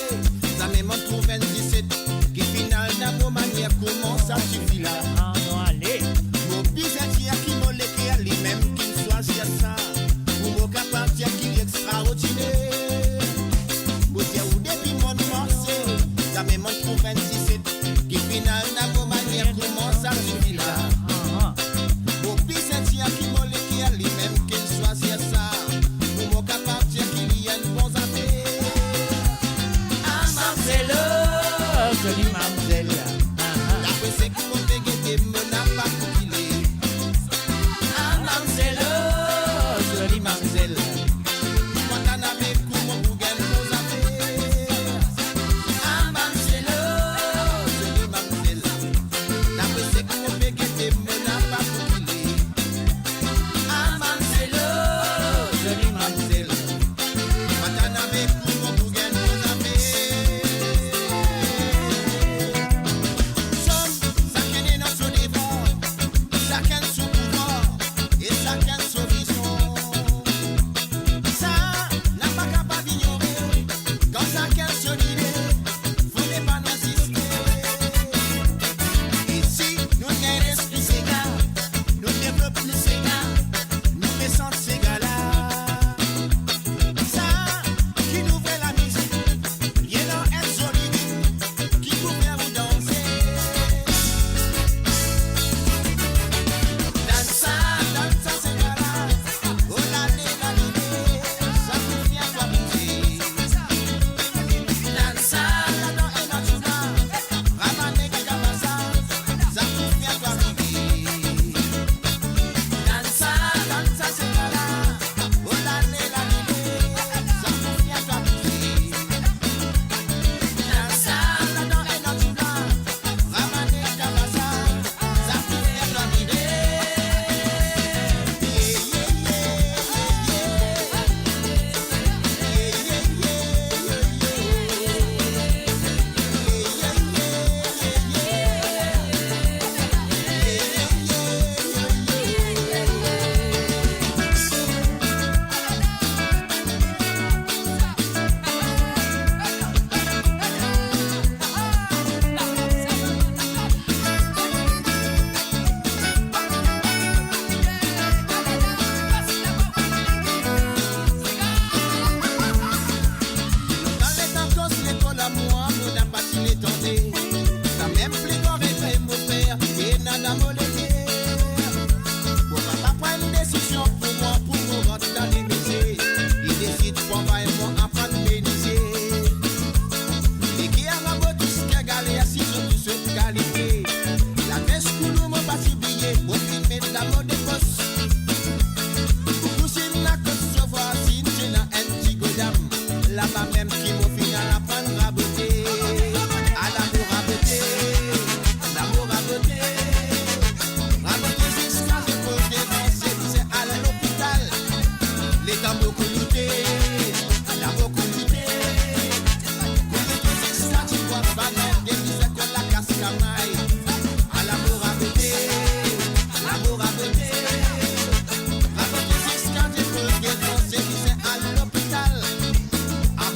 zame monn trouv enn diset ki finn al dan mo manier, kouma sa sifi la. Anou ale. Mo bizin dir ki mo leker, limem ki swazir sa. Pou mo kapav dir ki li extraordiner. Mo dir ou depi monn koumanse, zame monn trouv enn diset ki finn al dan mo manier, kouma sa sifi la. Aha. Mo bizin dir ki mo leker, limem ki swazir sa. Pou mo kapav dir ki li enn bon zafer. Ah, Marcelo.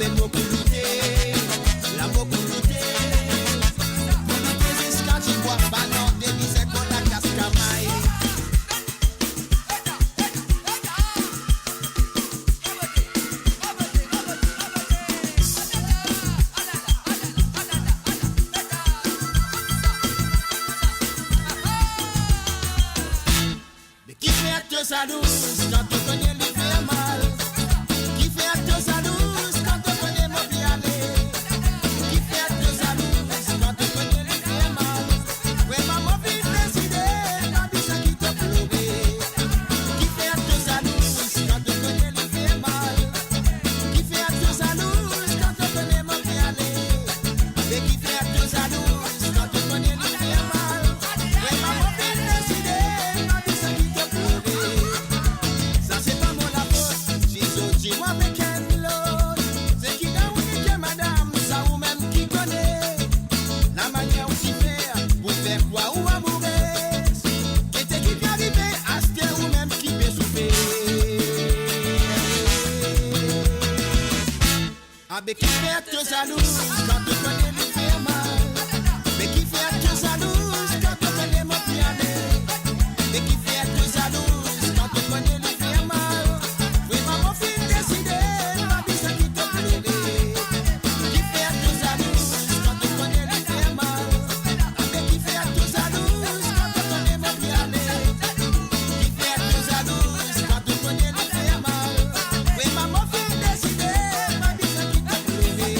Mo pou loute, la mo pou loute. Pou loute ziska dibwa, banan, demize, kola, kas, kamay. Me kifer to zalouz kan to kone li fer mal? Kifer to zalouz kan to kone mo pe ale? Kifer to zalouz kan to kone li fer mal? Vremem mo finn deside, pa bizin ki to plore. Kifer to zalouz kan to kone li fer mal? Kifer to zalouz kan to kone mo pe ale? Be kifer to zalouz kan to kone li fer mal? Vremem mo finn deside, pa bizin ki to plore. Sa se pa mo lafot si zot dir mwa pe kenn lot. Se ki dan ou nek madam, sa oumem ki kone. Lamanier ou ti fer pou fer krwar ou amourez. Gete ki pe arive, aster oumem ki pe soufer. Abe kifer to zalouz kan to kone li fer mal? Be kifer to zalouz kan to kone mo pe ale? Be kifer to zalouz kan to kone li fer mal? Vremem mo finn deside, pa bizin ki to plore. Kifer to zalouz kan to kone li fer mal? Abe kifer to zalouz kan to kone mo pe ale? Kifer to zalouz kan to kone li fer mal? Vremem mo finn deside, pa bizin ki to plore.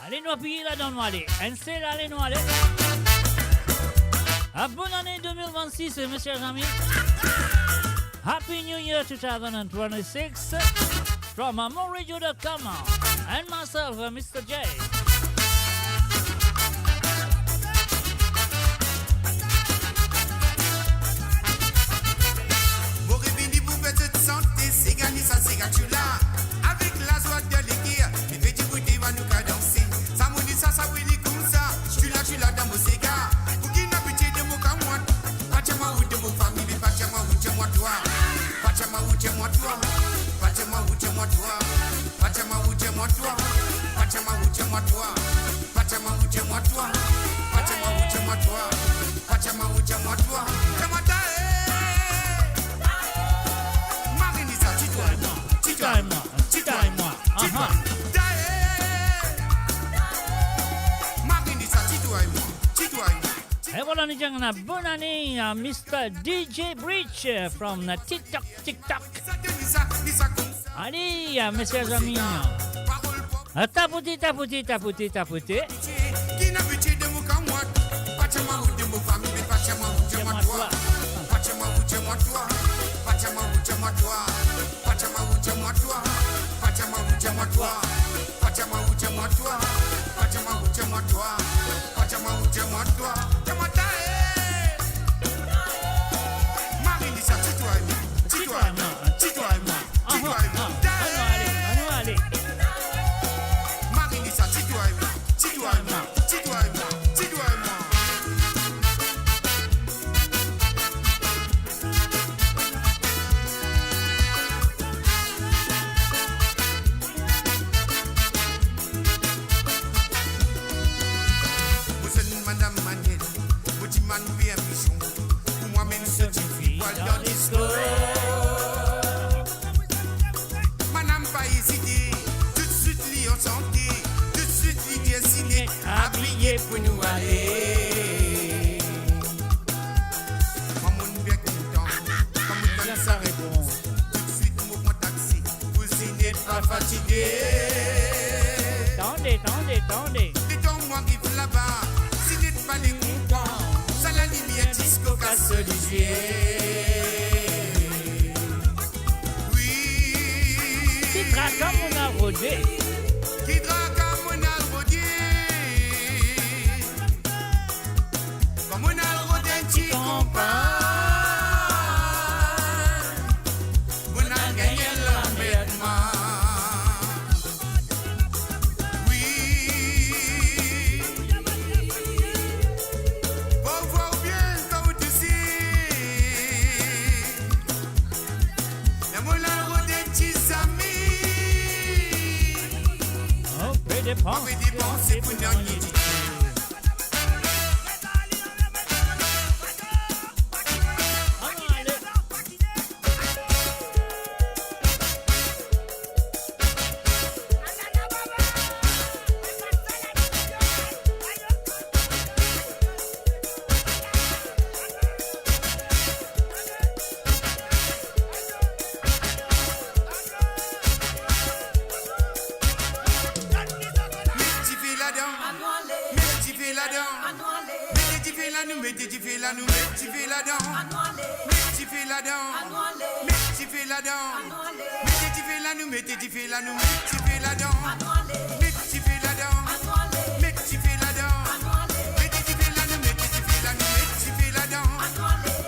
Ale, nou apiye ladan, nou ale. Enn sel, ale, nou ale. Ah, bonne année deux mille vingt-six, mes chers amis. Happy New Year two thousand twenty-six from amon radio dot com and myself, uh, Mister J. Mo revini pou fer zot sante, sega ni sa, sega tchoula. Avek lazwa dan leker, li fer dimoun devan nou kadanse. Sa mo ni sa, sa wi li koumsa, tchoula, tchoula dan mo sega. Pou ki ena pitie de mo kamwat, pa dir mwa ou de mo fami, me pa dir mwa ou, dir mwa twa. Pa dir mwa ou, dir mwa twa. Pa dir mwa ou, dir mwa twa. Pa dir mwa ou, dir mwa twa. Pa dir mwa ou, dir mwa twa. Pa dir mwa ou, dir mwa twa. Pa dir mwa ou, dir mwa twa. Pa dir mwa ou, dir mwa twa. Dir mwa twa, eh. Marinisa, ti twa e mwa. Ti twa e mwa. Ti twa e mwa. Ti twa e mwa. Aha. Twa, eh. Marinisa, ti twa e mwa. Ti twa e mwa. E vwala, nou dir bonne année à Mister D J Bridge from TikTok, TikTok. Allez, mes chers amis. Tapote, tapote, tapote, tapote. Pa dir mwa ou, dir mwa twa. Pa dir mwa ou, dir mwa twa. Pa dir mwa ou, dir mwa twa. Pa dir mwa ou, dir mwa twa. Dir mwa twa, eh. Marinisa, ti twa e mwa. Ti twa e mwa. Ti twa e mwa. Ti twa e mwa. Aha, aha. Anou ale, anou ale. Marinisa, ti twa e mwa. Ti twa e mwa. Ti twa e mwa. Ti twa e mwa. Mo zwenn madam Maniel, mo dimann permision pou mwa amenn so tifi pou al dan disko. Madam pa ezite, toutswit li ansante, toutswit li dir Zinette, abiye pou nou ale. Mwa mo'nn bien kontan kan mo tann sa repons. Toutswit mo pran taksi pou Zinette pa fatige. Tande, tande, tande. Letan mwa ariv laba, Zinette pa le kontan. Wi. Ki traka mo'nn al rode? Ki traka mo'nn al rode? Kan mo'nn al rod enn ti konpa, mo'nn al gagn enn lanmerdman. Wi. Parfwa oubien kan ou touse, ler mo'nn al rod enn ti zami. Oh, pe depanse. Pe depanse pou nanye ti. Met dife ladan, met dife ladan. Mete dife lanou, mete dife lanou, met dife ladan. Met dife ladan, met dife ladan. Mete dife lanou, mete dife lanou, met dife ladan. Met dife ladan, met dife ladan. Mete dife lanou, mete dife lanou, met dife ladan.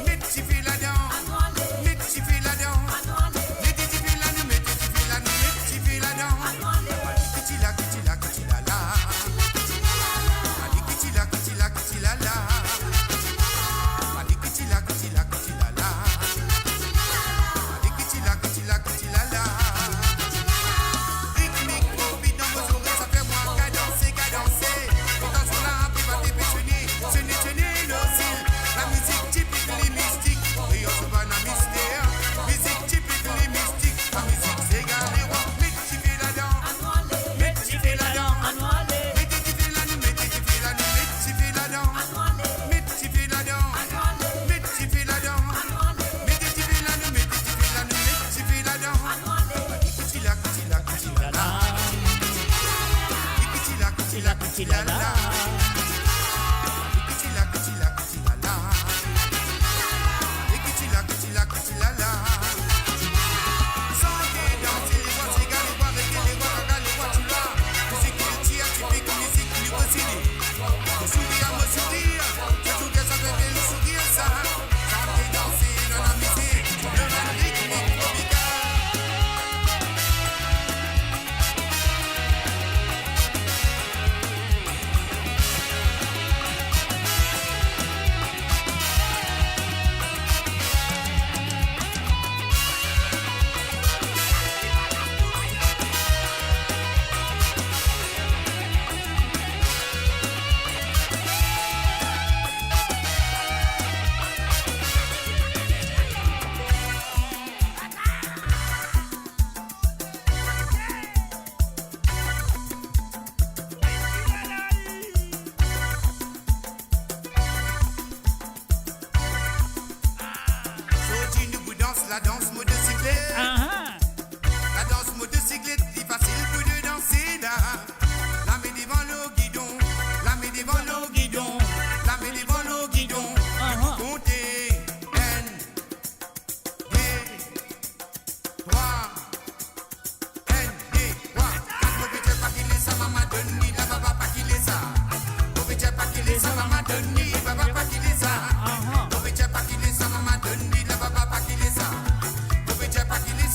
Met dife ladan, met dife ladan. Mete dife lanou, mete dife lanou, met dife ladan. Kitila, kitila, kitila la. Kitila, kitila, kitila la. Kitila, kitila, kitila la. Kitila, kitila, kitila la. Ritmik, kopi dan mo zorey, sa fer mwa kadanse, kadanse. Atansion la, pe bate, pe sone, sone, sone, losil. Lamizik tipik, li mistik. Kreol, se pa na mister. Mizik tipik, li mistik. Lamizik sega lerwa. Met dife ladan. Met dife ladan. Mete dife lanou, mete dife lanou, met dife ladan. Met dife ladan. Met dife ladan. Mete dife lanou, mete dife lanou, met dife ladan. Kitila, kitila, kitila la. Kitila, kitila, kitila la. Kitila, kitila, kitila la. Kitila, kitila, kitila la. Sante, danse, lerwa sega, lerwa rege, lerwa gaga, lerwa tchoula. Mizik kiltir tipik, mizik nou posede. Mo sourir, mo sourir, se touletan sa fer bel sourir sa. Sante, danse dan lamizik, le ritmik tropikal. Zordi nou pou dans ladans motosiklet. Aha. Ladans motosiklet, li fasil pou nou danse la. Lame devan lor gidon, lame devan lor gidon, lame devan lor gidon. Aha. Nou pou konte. Enn, de, trwa. Enn, de, trwa, kat. Mo pe dir pa kile sa, mama donn li, la baba pa kile sa. Mo pe dir pa kile sa, mama donn li, baba pa kile sa. Aha. Mo pe dir pa kile sa, mama donn li, la baba pa kile sa. Mo pe dir pa kile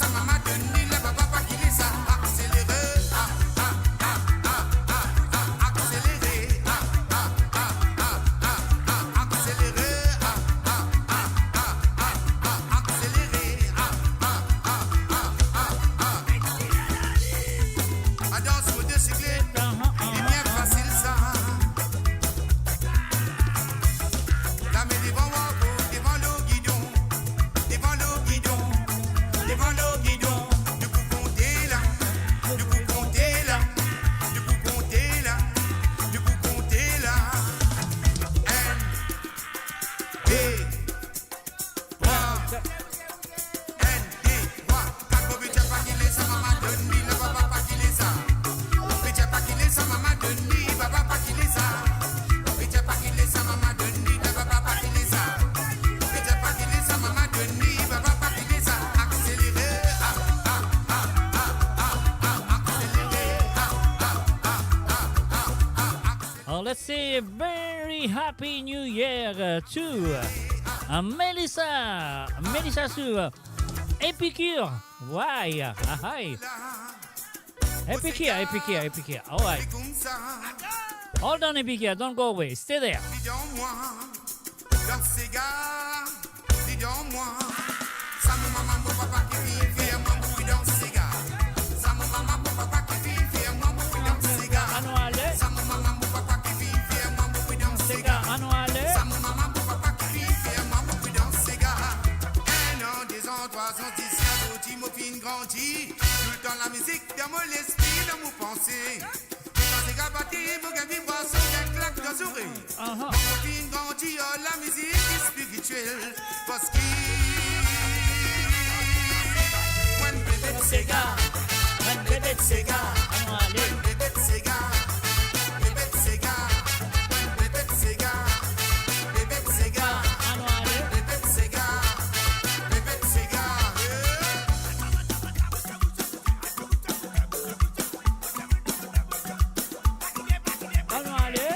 Say very happy new year to, uh, Melissa, Melissa Sou, Epicure, why, ah, hi. Epicure, Epicure, Epicure, alright. Hold on, Epicure, don't go away, stay there. Li dan mwa, dan sega, li dan mwa. Sa mo mama, mo papa ki finn fer mwa, mo pou dan sega. Sa mo mama, mo papa ki finn fer mwa, mo pou dan sega. Anou ale. Sa mo mama, mo papa ki finn fer mwa, mo pou dan sega. Anou ale. Sa mo mama, mo papa ki finn fer mwa, mo pou dan sega. Enn an, dezan, trwazan, ziska zordi mo finn grandi. Toultan lamizik dan mo lespri, dan mo panse. Kan sega bati, mo gagn vibrasion, gagn klak dan zorey. Aha. Mo finn grandi ar lamizik spiritiel. Parski mo enn bebe sega, mo enn bebe sega, mo enn bebe sega, bebe sega, mo enn bebe sega, bebe sega, bebe sega, bebe sega, eh. Anou ale.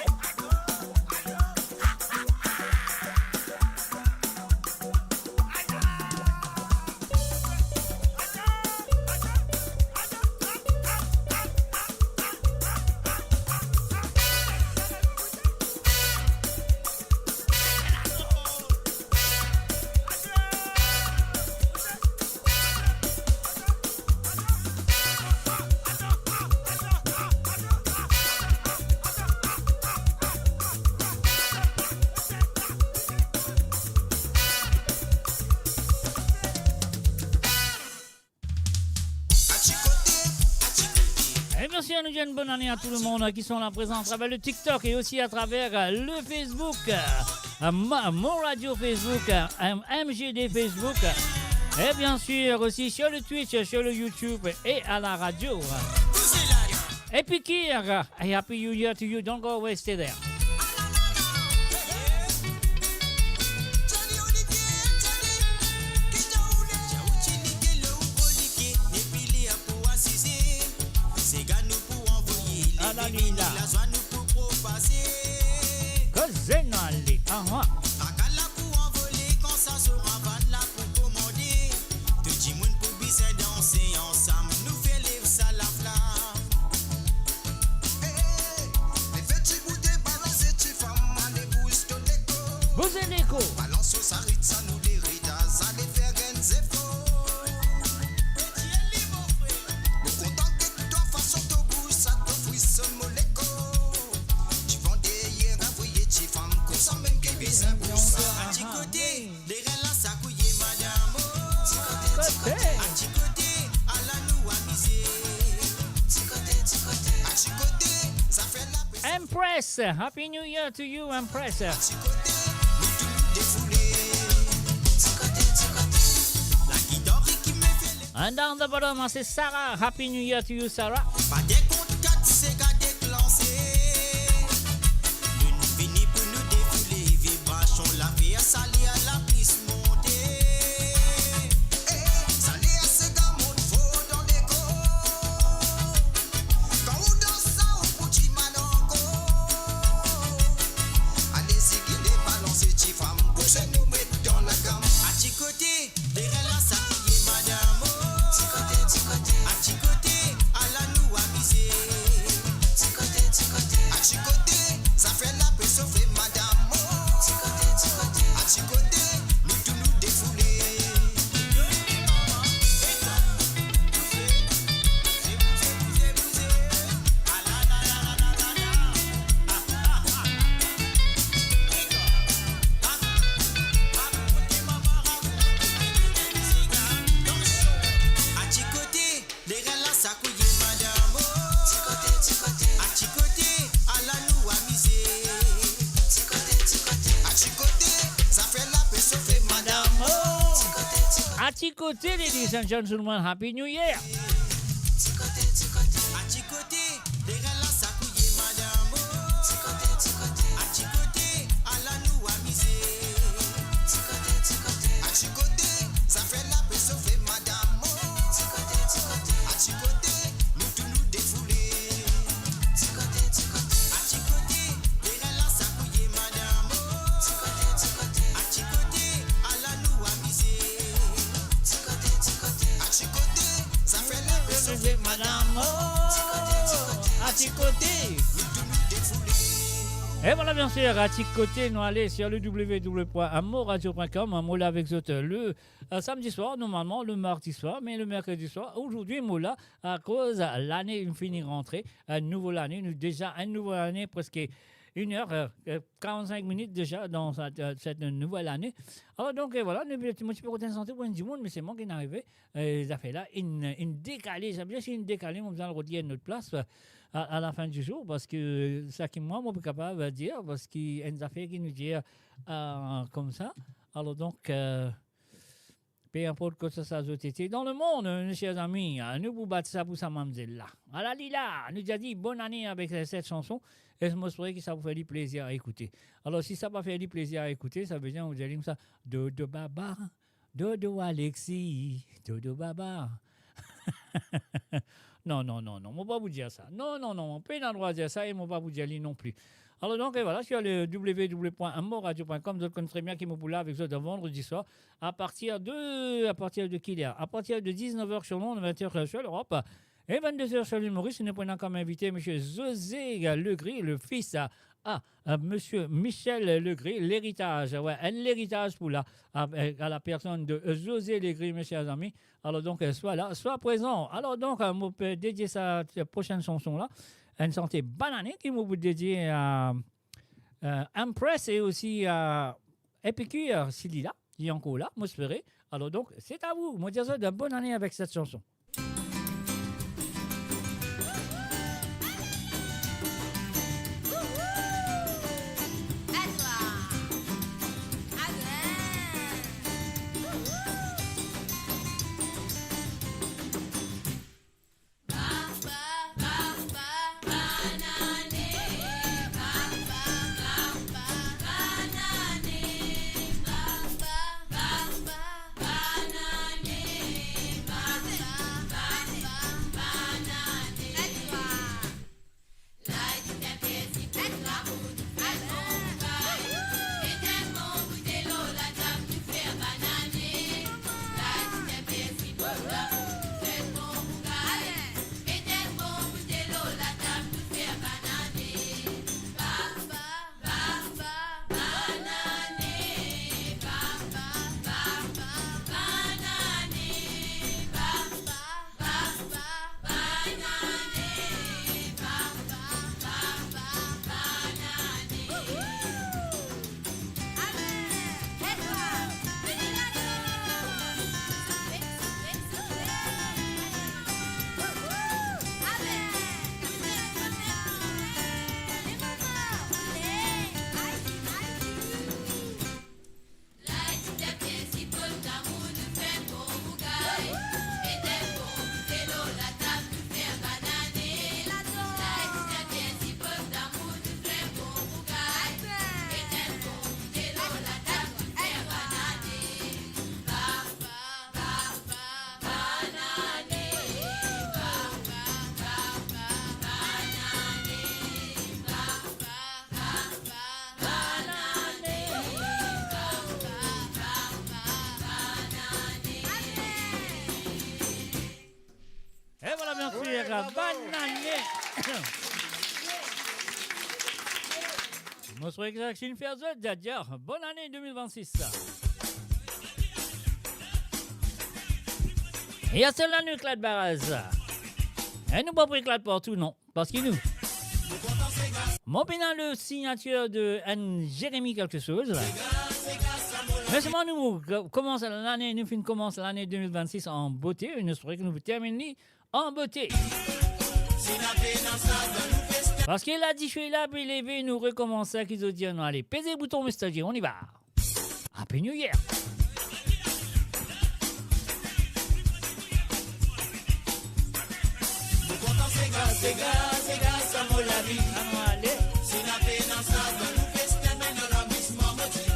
Et bien sûr, nous disons une bonne année à tout le monde qui sont là présents à travers le TikTok et aussi à travers, euh, le Facebook, euh, euh, ma-, mon radio Facebook, euh, M-, M G D Facebook, euh, et bien sûr aussi sur le Twitch, sur le YouTube et à la radio. Epicure, a happy new year to you. Don't go away, stay there. Ala lila. Koze nou ale, aha. Pou anvole, kan sa so ravan la pou komande. Tou dimoun pou bizin danse ansam, nou fer lev sa laflam. Hey, leve ti boude, balanse ti fam, ale bouz to lekor. Bouz lekor. Balans so sa rit sa, nou le ridaz, ale fer enn zefor. Mo kontan get twa, fason to bouz sa, to frisonn mo lekor. Divan deryer, avoye ti fam, koumsa mem ki bizin pou sa. Ti kote. Deryer la sa kouye madam, oh. Ti kote, ti kote. A ti kote, ala nou amize. Ti kote, ti kote. A ti kote, zafer lape. Empress, Happy New Year to you, Empress. A ti kote, nou tou nou defoule. Ti kote, ti kote. Lagidar ki me fele. And down the bottom, I say, Sarah, Happy New Year to you, Sarah. Pa de kont kat, sega deklanse. Nou, nou vini pou nou defoule, vibrasion lafer, sale a laplis monte. Eh, sale a sega mont for dan lekor. Kan ou dans sa, ou pou dimal ankor. Ale zigile, balanse ti fam, bouze nou met dan lagam. A ti kote, deryer la sa kouye madam, oh. Ti kote, ti kote. A ti kote, ala nou amize. Ti kote, ti kote. A ti kote, zafer la pe sofe madam, oh. Ti kote, ti kote. A ti kote, nou tou nou defoule. A ti kote, deryer la sa kouye madam, oh. Ti kote, ti kote. A ti kote, ala nou amize. Ti kote, ti kote. A ti kote, zafer la pe sofe madam, oh. Ti kote, ti kote. A ti kote, ladies and gentlemen, Happy New Year. Ti kote, ti kote. A ti kote, deryer la sa kouye madam, oh. Ti kote, ti kote. A ti kote, ala nou amize. Ti kote, ti kote. A ti kote, zafer la pe sofe madam, oh. Ti kote, ti kote. A ti kote, nou tou nou defoule. Ti kote, ti kote. A ti kote, Madame, oh, a ti kote. E vwala, bien sir, a ti kote, nou ale sur le w w w point amour radio point com. Mo la avek zot le, euh, samedi soir, normalman, le mardi soir, me le mercredi soir. Zordi, mo la, akoz lane inn fini rantre, enn nouvo lane, nou deza enn nouvo lane, preske enn er, euh, euh, karant-sink minit deza dan set, euh, set nouvèl lane. Alor, donk, euh, vwala, nou, mo ti pe kontan sante pou enn dimoun, me se mwa ki inn arive, euh, zafer la, inn, inn dekale, sa ve dir si inn dekale, mo bizin al rod li enn lot plas, euh, a, a la fin di zour, parski, euh, sa ki mwa, mo pa kapav dir, parski enn zafer ki nou dir, euh, koumsa. Alor, donk, euh, Pe inport kot sa, sa zot ete dan lemond, euh, mes chers amis, euh, nou pou bat sa pou sa mamzel la. Ala li la, nou dir li bonn ane avek, euh, set sanson, e mo espere ki sa pou fer li plezir a ekoute. Alor, si sa pa fer li plezir a ekoute, sa ve dir, nou dir li koumsa, dodo baba, dodo Alexis, dodo baba. Non, non, non, non, mo pa pou dir sa. Non, non, non, mo pena drwa dir sa e mo pa pou dir li non pli. Alor donk, e vwala, sur le w w w point amour radio point com, zot konn tre bien ki mo pou la avek zot dan vandredi swar, a partir de, a partir de ki ler? A partir de diznef er sur Londres, vent er sur l'Europe, e vennde er sur l'Île Maurice. Nou pou ena kom invite Misie José Legris, le fils a, a, a Misie Michel Legris, leritaz, we, enn leritaz pou la, a, a la personn de, euh, José Legris, mes chers amis. Alor donk, euh, swa la, swa prezan. Alor donk, euh, mo pe dedie sa, sa prosenn sanson la, enn sante Bonn Ane ki mo pou dedie a, euh, Empress e osi a Epicure, si li la, li ankor la, mo espere. Alor donk, se a vou. Mo dir zot bonn ane avek set sanson. E vwala, bien sir, bonn ane. Mo swete ki sa finn fer zot, dir, bonn ane de mil vennsis. E aster la nou eklat baraz. E nou pa pou eklat partou, non. Parski nou, mo pena le signatir de enn Jérémy quelque chose. Me selman nou, euh, koumans lane, nou finn koumans lane de mil vennsis an bote, nou espere ki nou pou terminn li an bote. Parski la dife la pe leve, nou rekoumans sa ki zot dir nou. Ale, peze bouton, Mister J, on y va. Happy New Year. Nou kontan sega, sega, sega, sa mo lavi. Anou ale. Si na pena sa, dan nou festin, dan nou lamiz, mo dir.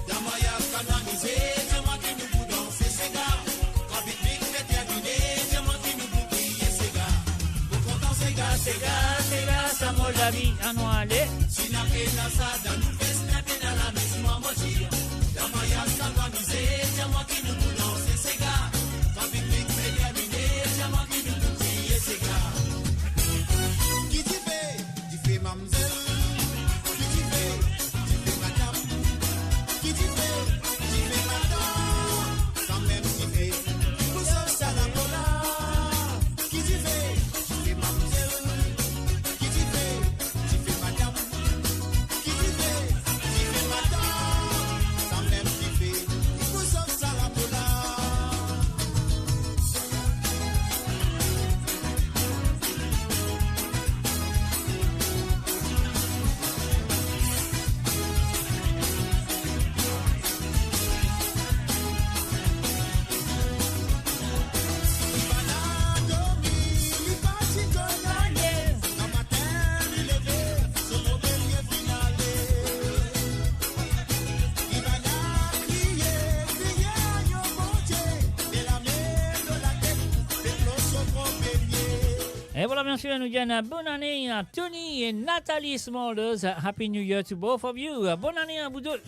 Dan mwayaz, kan nou amize, dir mwa ki nou pou danse sega. Kan piknik pe termine, dir mwa ki nou pou kriye sega. Nou kontan sega, sega, sega, sa mo lavi. Anou ale. Si na pena sa, dan nou festin, dan nou lamiz, mo dir. Dan mwayaz, kan nou amize, dir mwa ki nou pou danse sega. Kan piknik pe termine, dir mwa ki nou pou kriye E vwala, biensir, nou dir bonn ane a Tony e Nathalie Smulders. Happy New Year to both of you. Bonn ane a vous deux.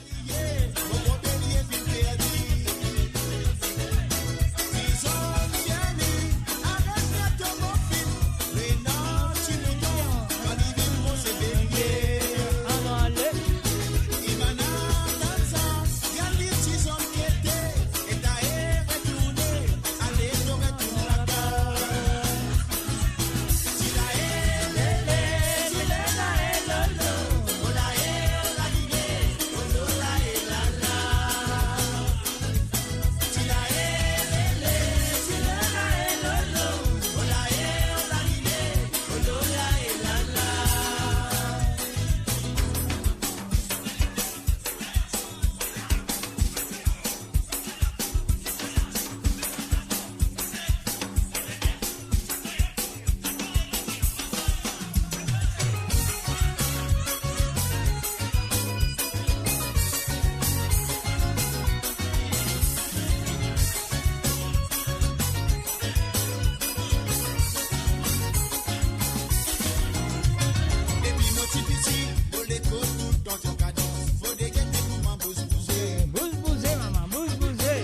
Depi mo ti piti, mo lekol toultan ti an kadans. Fode gete pou mwa bous bouze. Bous bouze, mama, bous bouze.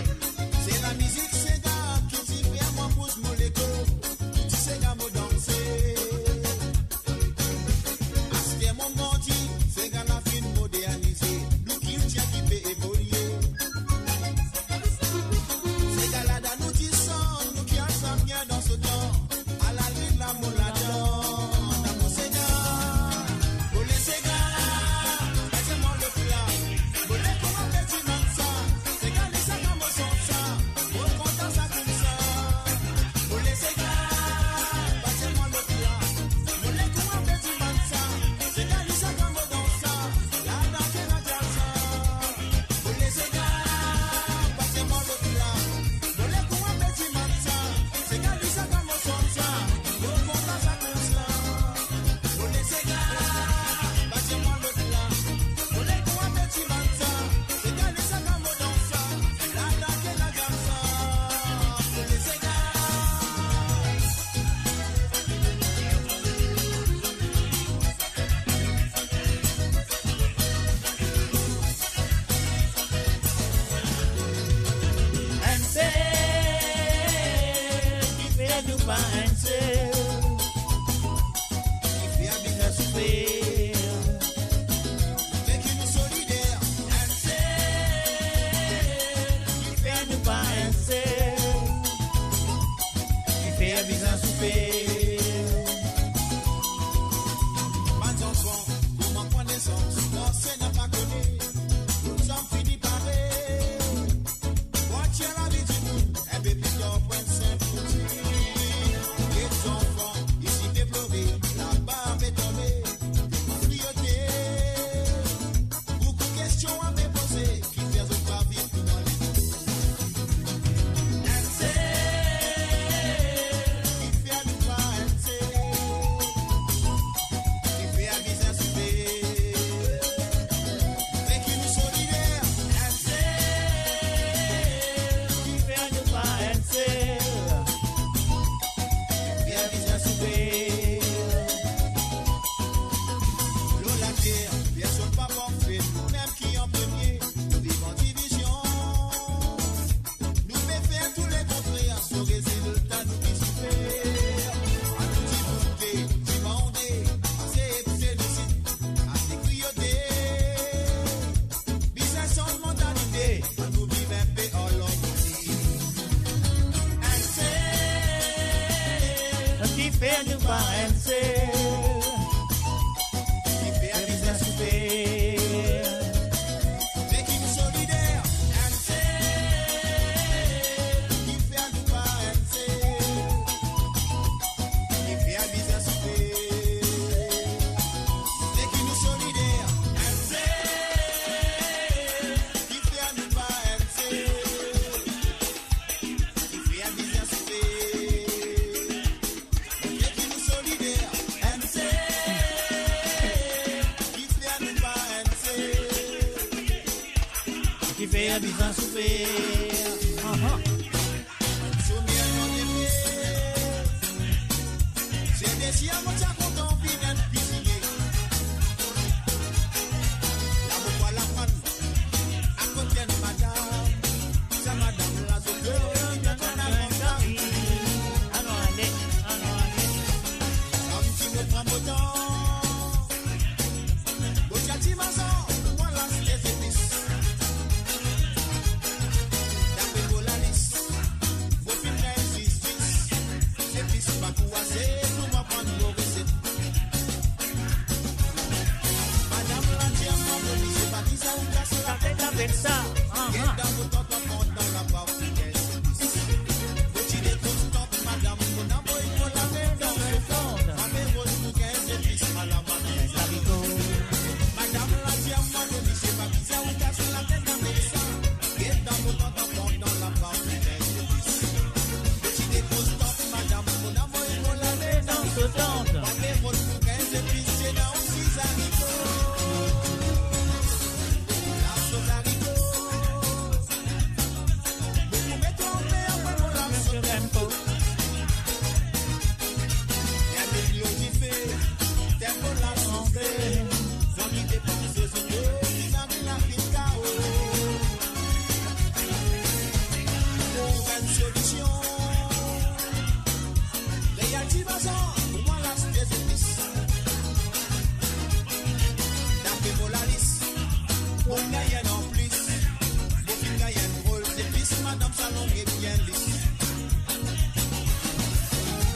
Se lamizik sega ki ti fer mwa bous mo lekol. Pou ti sega mo danse. Aster mo grandi, sega la finn modernize, nou kiltir ki pe evolie. Sega la dan nou disan, nou ki ansam bien dan so tan. Ala lwil la mo ladan, dan mo sega. Mo le sega, pa dir mwa lot la. Mo le kouma pe dimann sa, sega li sa kan mo santi sa. Mo kontan sa koumsa. Mo le sega, pa dir mwa lot la. Mo le kouma pe dimann sa, sega li sa kan mo dans sa. La dans ke la dans sa. Mo le sega, pa dir mwa lot la. Mo le kouma pe dimann sa, sega li sa kan mo santi sa. Mo kontan sa koumsa. Mo le sega, pa dir mwa lot la. Mo le kouma pe dimann sa, sega li sa kan mo dans sa. La dans ke la dans sa. Mo le sega. Enn sel, ki fer nou pa enn sel, ki fer bizin soufer. Meki nou solider, enn sel, ki fer nou pa enn sel, ki fer bizin soufer. Bann zanfan, kouma pran nesans, dan sena pa kone, nou zanfan fini pare. Bwatir lavi dimoun, enn pe pli tar pou enn sinp fouti. Get zanfan, isi pe plore, laba pe tonbe, kriye. Boukou kestion a pe poze, ki fer zot pa viv kouma lezot. Enn sel, ki fer nou pa enn sel, ki fer bizin soufer. Meki nou solider, enn sel, ki fer nou pa enn sel, ki fer bizin soufer. Lor later, personn pa parfe, nou mem ki an premie, nou viv an divizion. Nou pe fer tou lekontrer, so rezilta nou ki soufer. Anou dimoun ki dimande, ase obsenisit, ase kriye. Bizin sanz mantalite, anou viv enpe an larmoni. Enn sel, ki fer nou pa enn sel, ki fer bizin soufer. Meki nou solider, enn sel, ki fer nou pa enn sel, ki fer bizin soufer. Meki nou solider, enn sel, ki fer nou pa enn sel, ki fer bizin soufer. Meki nou solider, enn sel, ki fer nou pa enn sel, ki fer bizin soufer. Aha. Soumir nou defe, se de Si a mo ti a kontan vinn enn kwizinie, la mo pou al aprann akote enn madam. Sa madam la, zot pe met an avan sa. Anon ale, anon ale. Sa mo ti mo pran mo tan. Mo ti al dimazan pou mo al aste zepis. Dape mo lalis, mo finn gagn zis dis. Zepis pa tou ase pou mo aprann mo reset. Madam la dir mwa, mo misie, pa bizin ou kas latet avek sa. Get dan mo tanton kontan la pa fidel zepis. Mo ti dekoz tank madam, mo ena mo iko ladan. Mame roz pou gagn zepis, ala mwa gagn zariko. Madam la dir mwa, mo misie, pa bizin ou kas latet avek sa. Get dan mo tanton kontan la pa fidel zepis. Mo ti dekoz tank madam, mo ena mo iko ladan. Mame roz pou gagn zepis, ena osi zariko. La so zariko. Dape mo lalis, mo gagn anplis. Mo finn gagn drol zepis, madam sa long e bien lis.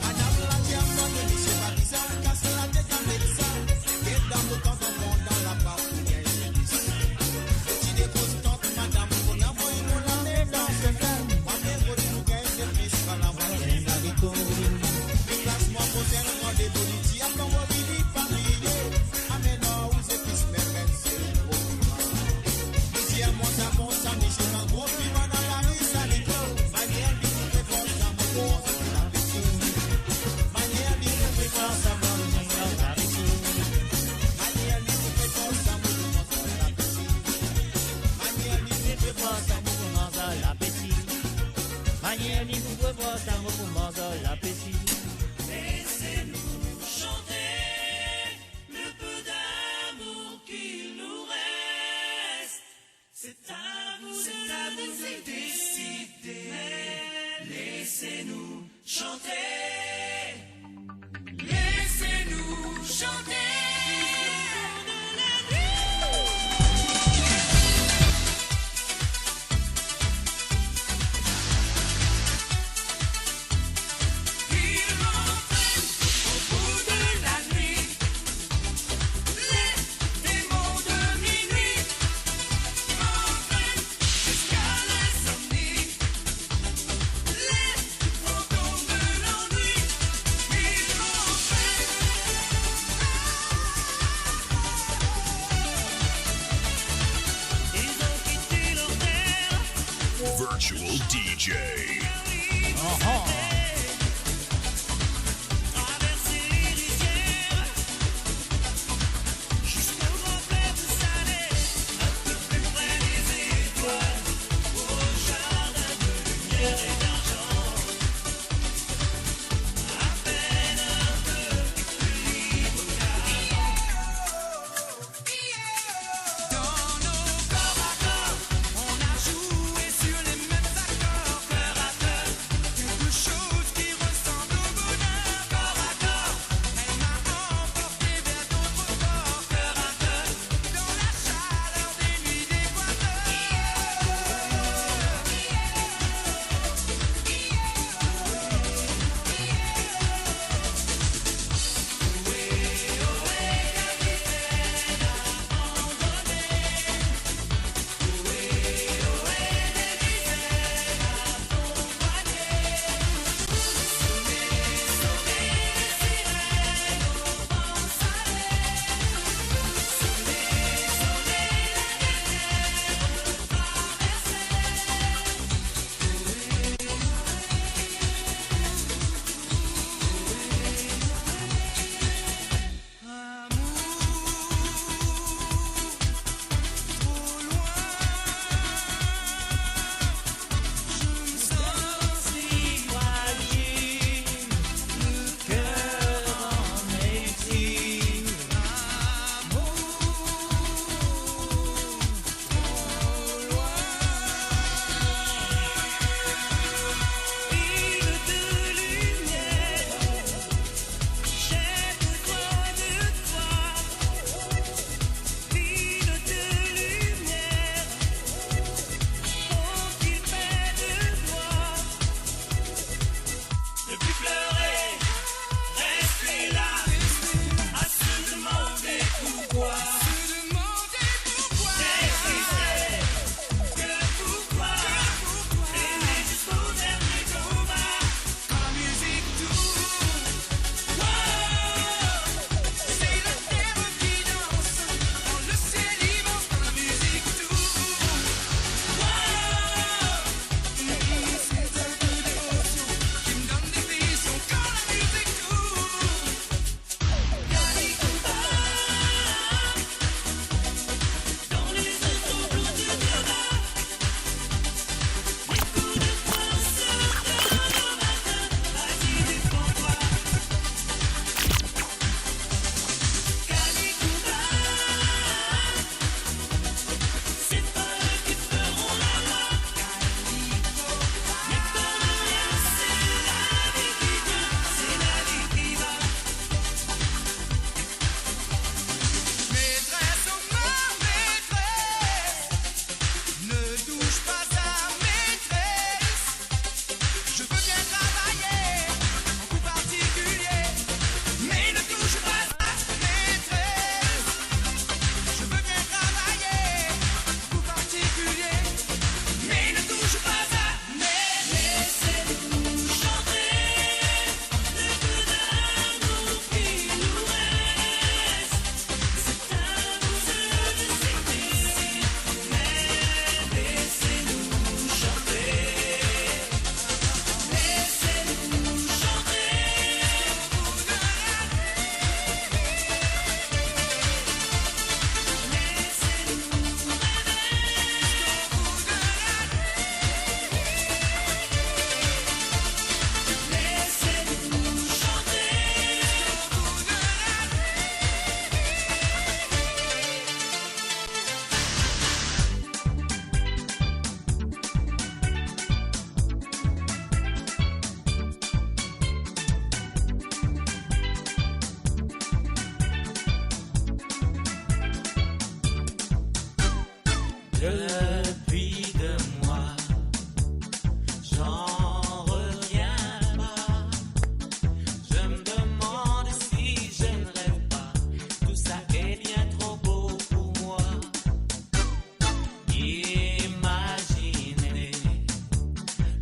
Madam la dir mwa, mo misie, pa bizin kas latet avek sa. Get dan mo tanton kontan la pa fidel zepis. Mo ti dekoz tank madam, mo ena mo iko ladan. Mame roz pou gagn zepis, ala mwa gagn zariko. Li klas mwa kozel, mwa de politik, avan mo vini famiye. Amenn ou zepis, me gagn sel gro piman. Li dir mwa sa bon sa, misie, enn gro piman dan lari, zariko. Manier li koupe for sa, mo koumans lapeti. Manier li koupe for sa, mo koumans lapeti. Manier li koupe for sa, mo koumans lapeti. Manier li koupe for sa, mo koumans lapeti. Manier li koupe for sa, mo koumans lapeti. Laissez-nous chanter le peu d'amour qu'il nous reste. C'est à vous, c'est à vous de décider. Laissez-nous chanter. Laissez-nous chanter. Virtual D J. Dans nos corps à corps, on a joué sur les mêmes accords. Cœur à cœur, quelque chose Depuis deux mois, j'en reviens pas. Je me demande si je ne rêve pas. Tout ça est bien trop beau pour moi. Imaginez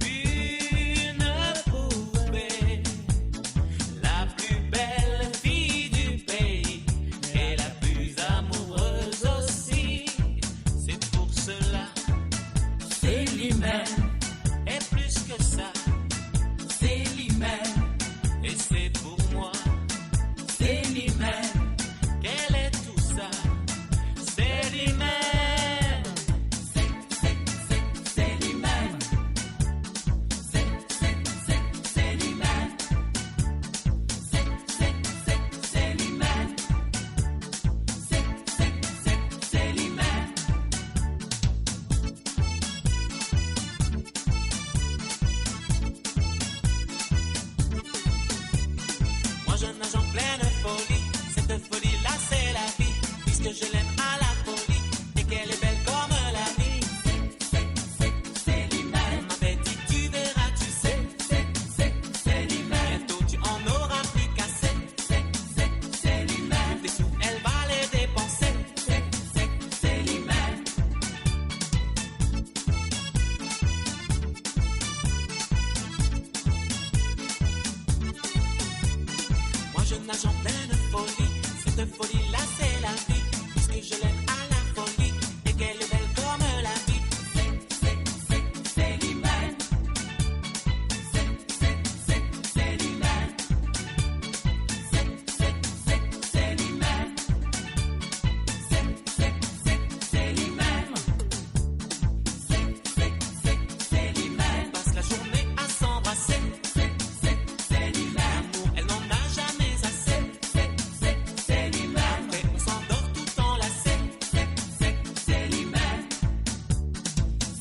une poupée, la plus belle fille du pays et la plus amoureuse aussi. C'est pour cela, Célimène. Et plus que ça, Célimène. Et c'est pour moi, Célimène. Qu'elle est tout ça, Célimène. Cé-, Cé-, Cé-, Célimène. Cé-, Cé-, Cé-, Célimène. Cé-, Cé-, Cé-, Célimène. Cé-, Cé-, Cé-, Célimène. Moi, jeune âge en pleine folie, cette folie-là, c'est la vie, puisque je l'aime à la folie et qu'elle est belle comme la vie. C'est, c'est, c'est, Célimène. Elle m'avait dit, tu verras, tu sais, c'est, c'est, Célimène. Bientôt, tu en auras plus qu'assez. C'est, c'est, Célimène. Tes sous, elle va les dépenser. C'est, c'est, Célimène. Moi, jeune âge en pleine folie, cette folie-là, c'est la vie, puisque je l'aime à la folie et qu'elle est belle comme la vie. C'est, c'est, c'est, Célimène. C'est, c'est, c'est, Célimène. C'est, c'est, c'est, Célimène. C'est, c'est, c'est, Célimène. C'est, c'est, c'est, Célimène. On passe la journée à s'embrasser. C'est, c'est, Célimène. L'amour, elle n'en a jamais assez. C'est, c'est, Célimène. Après, on s'endort tout enlacé. C'est, c'est, Célimène.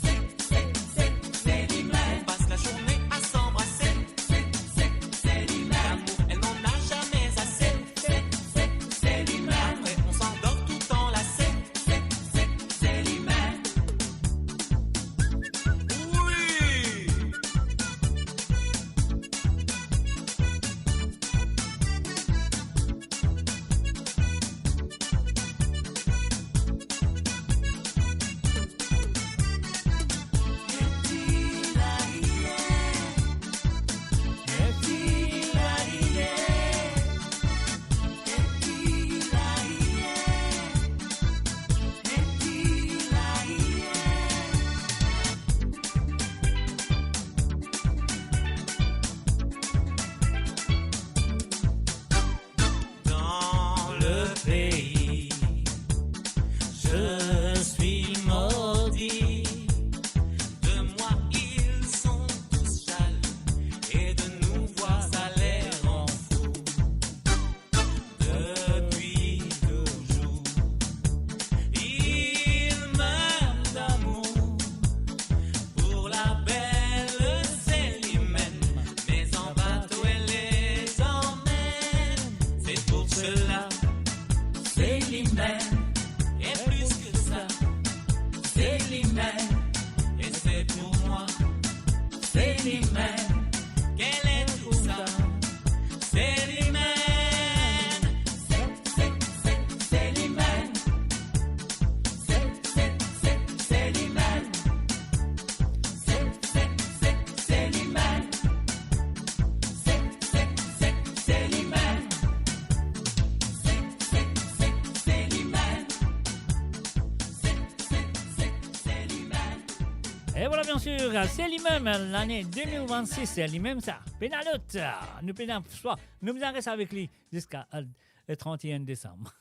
C'est, c'est, c'est, Célimène. On passe la journée à s'embrasser. C'est, c'est, Célimène. L'amour, elle n'en a jamais assez. C'est, c'est, Célimène. Après, on s'endort tout enlacé. C'est, c'est, Célimène. Oui. Dans le pays, je suis maudit. De moi, ils sont tous jaloux, et de nous voir, ça les rend fous. Depuis toujours, ils m'aiment d'amour. Pour la belle Célimène, mais en bateau elle les emmène. C'est pour cela, Célimène. Et plus que ça, Célimène. Et c'est pour moi, Célimène. Qu'elle est tout ça, Célimène. C'est, c'est, c'est, Célimène. C'est, c'est, c'est, Célimène. C'est, c'est, c'est, Célimène. C'est, c'est, c'est, Célimène. C'est, c'est, c'est, Célimène. C'est, c'est, c'est, Célimène. E vwala, bien sir, se limem, lane de mil vennsis, limem sa. Pena lot, nou pena swa, nou bizin res avek li ziska, euh, le trente et un décembre.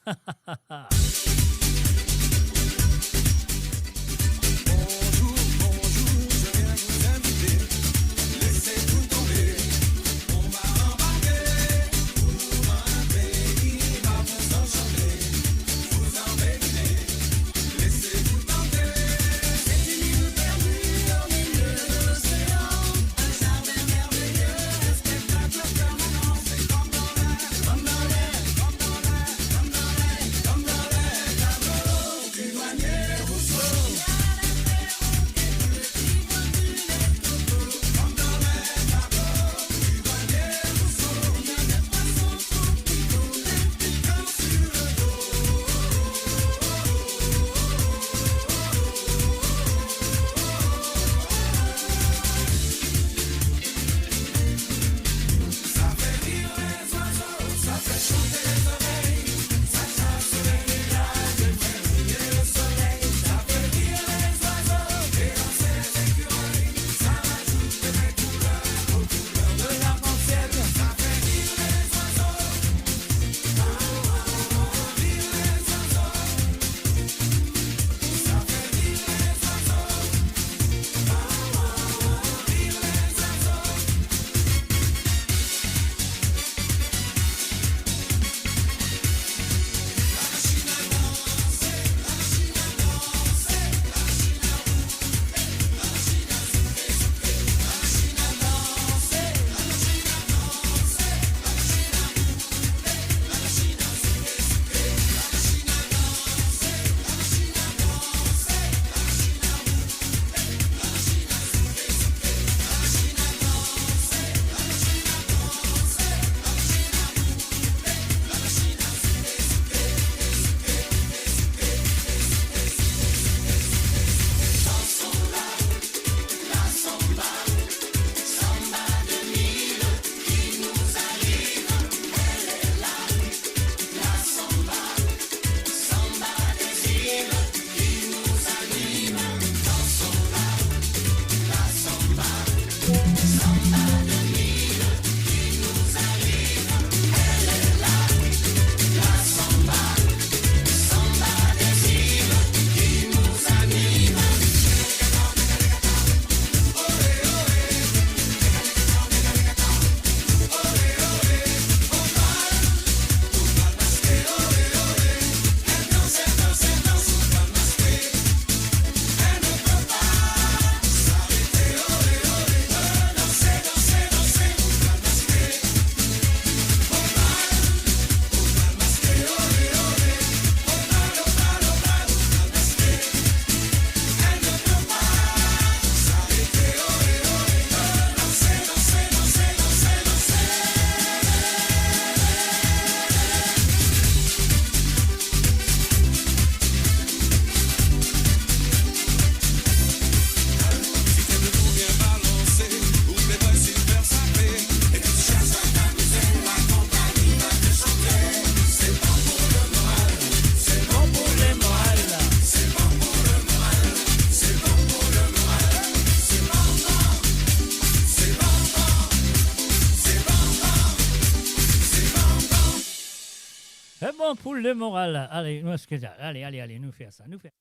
Pou le moral, ale, nou, eski, ale, ale, ale, nou fer sa, nou fer.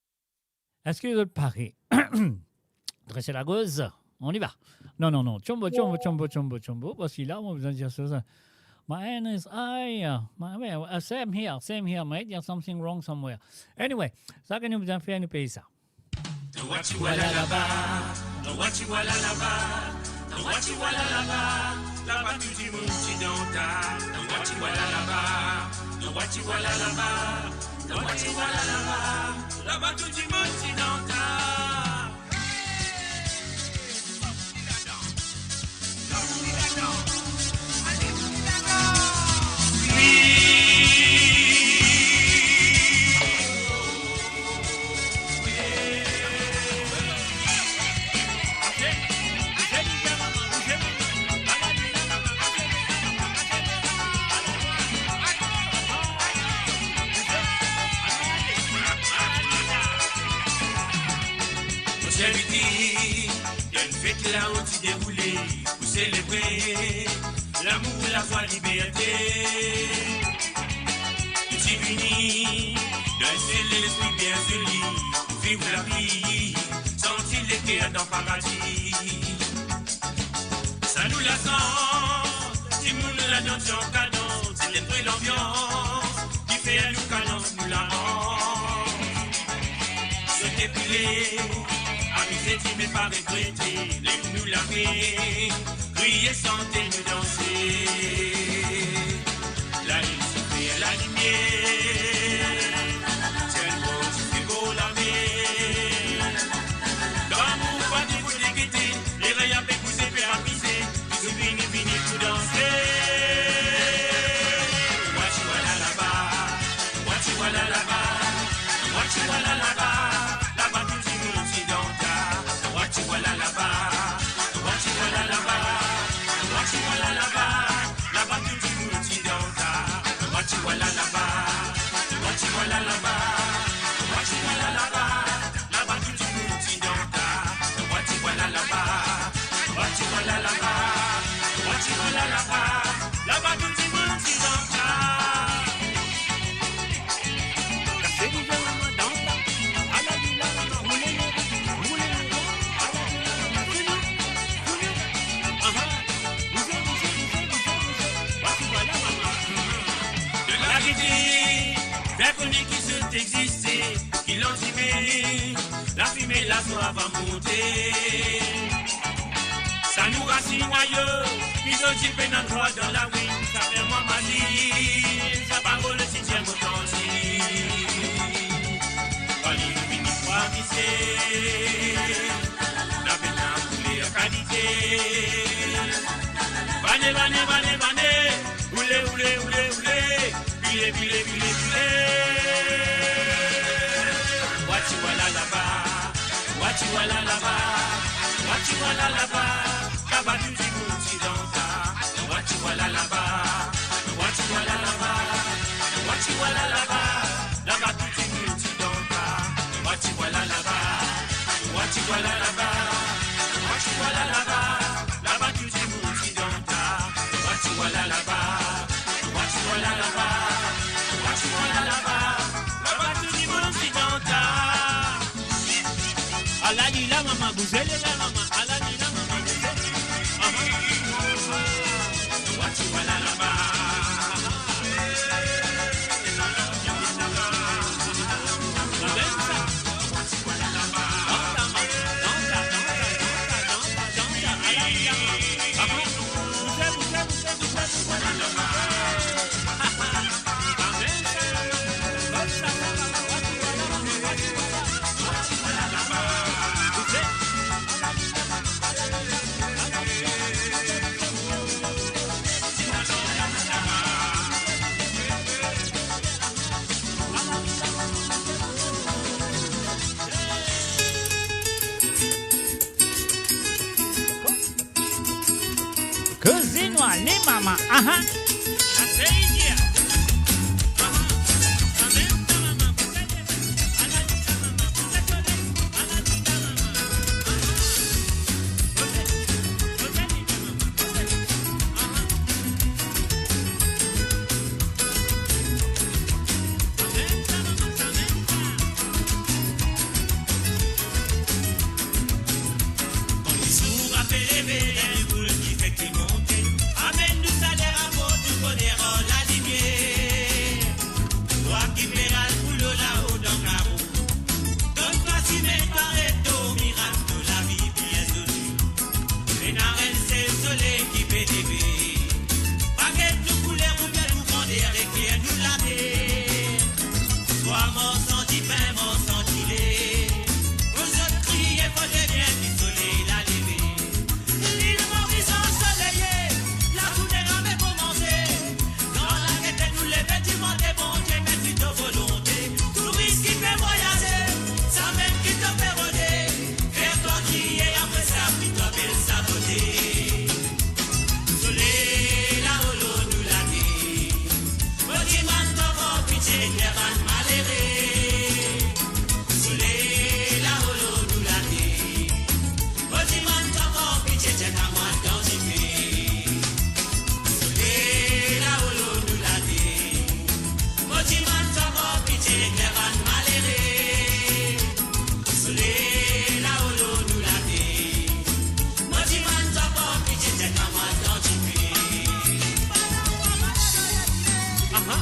Eski zot pare? Dres lagoz, on y va. Non, non, non, tchombo, tchombo, tchombo, tchombo, tchombo, parski la, mo bizin dir sa. My hand is high. My, well, uh, same here, same here, mate. There's something wrong somewhere. Anyway, sa ki nou bizin fer, nou pey sa. Wati wala laba, wati wala laba, wati wala laba, laba tou dimoun ti dan ta. Wati wala laba, wati wala laba, wati wala laba, laba tou dimoun ti dan ta. Mo serviter, enn fet la ti deroule pou selebre lamour, lafwa, liberte. Nou ti vini dan enn sel lespri bien zoli, viv lavi, santi leker dan paradi. Sa nou lazans, dimoun ladan ti an kadans, se enn bel anbians, ki fer nou kadans, nou larans. Sote, pile, amize, dime, pa regrete, lev nou lame, kriye, sante, nou danse. Lalinn sife lalimier, siel bor dife bor lamer. Dan lamour, pa dife gete, lerey pe bouze, pe amize, nou vini, vini pou danse. Wati wala laba, wati wala laba, wati wala laba, laba tou dimoun ti dan ta. Wati wala laba, wati wala laba, wati wala laba, laba tou dimoun ti dan ta. Wati wala laba, wati wala laba, wati wala laba, laba tou dimoun ti dan ta. Wati wala laba, wati wala laba, wati wala laba, laba tou dimoun ti dan ta. Lagete, fer kone ki zot existe, ki landime, lafime, lazwa va monte. Sa nou rasinn ayo, ki zot ti pena drwa dan lari, sa fer mwa mazi, sa parol ti dir mo tanzi. Bani vini pou amize, lavi ena kouler kalite. Bane, bane, bane, bane, oule, oule, oule, oule, bile, bile, bile, bile. Wati wala laba, wati wala laba, wati wala laba, laba tou dimoun ti dan ta. Wati wala laba, wati wala laba, wati wala laba, laba tou dimoun ti dan ta. Wati wala laba, wati wala laba, wati wala laba, laba tou dimoun ti dan ta. Wati wala laba, wati wala laba, wati wala laba, laba tou dimoun ti dan ta. Ala li la mama, bouze li la mama, ala li la mama, bouze li. Aha. Wati wala laba. Koze nou ale, mama, aha. Pe leve dan boul ki fek li monte, amenn nou sa lerapor tou kote ar lalimier. Twa ki pe al pou lor lao dan karo, donn twa sime, twa reto mirak, to lavi bien zoli. Ena enn sel soley ki pe leve, pa get nou kouler oubien nou grander, ekler nou later. Twa mor san dipin, mor san dile, pou zot kriye fode bien ki soley la leve. Lil Moris ansoleye, lazourne ave koumanse. Dan lagete nou leve, dimann Bondie, mersi to volonte. Touris ki pe vwayaze, samem ki to pe rode, fer twa kriye, apre sa, ki to apel sa bote. Soley lao lor nou later, mo dimann twa pran pitie, ekler bann malere. Soley lao lor nou later, mo dimann twa pran pitie, tir mwa dan dife. Soley lao lor nou later, mo dimann twa pran pitie, ekler bann malere. Soley lao lor nou later, mo dimann twa pran pitie, tir mwa dan dife. Aha.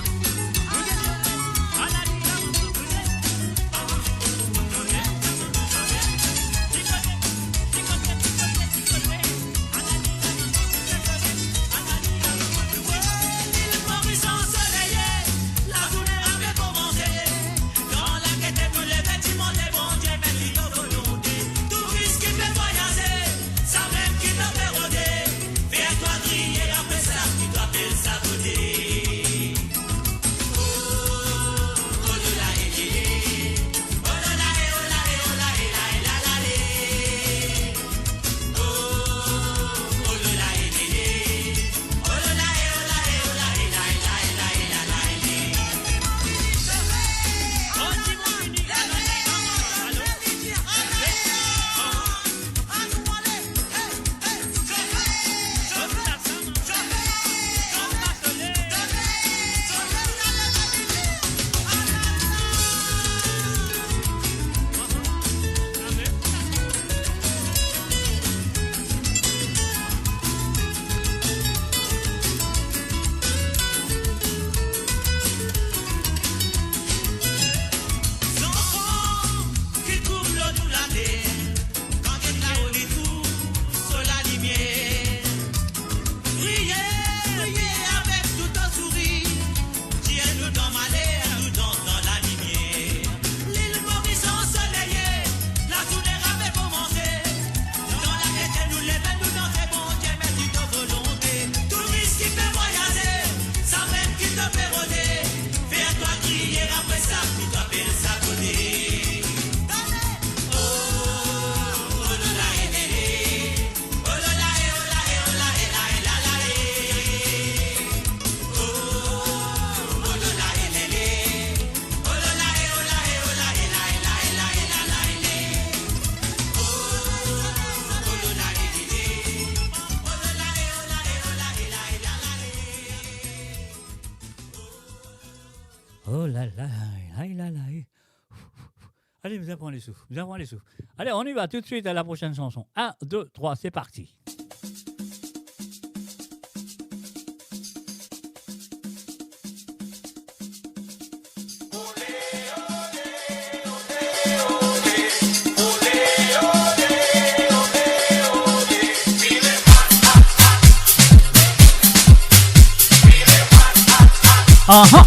Zanfan ki kour lor nou later, kan get lao li tou so lalimier. Priye, priye avek tou to sourir, dir nou dan maler, nou dan, dan lalimier. Lil Moris ansoleye, lazourne ave koumanse. Dan lagete nou leve, nou danse, Bondie, mersi to volonte. Touris ki pe vwayaze, samem ki to pe rode, fer twa kriye, apre sa, ki to apel sa bote. Oh la la, la la la. Allez, nous avons les souffles, nous avons les souffles. Allez, on y va tout de suite à la prochaine chanson. Un, deux, trois, c'est parti. Aha.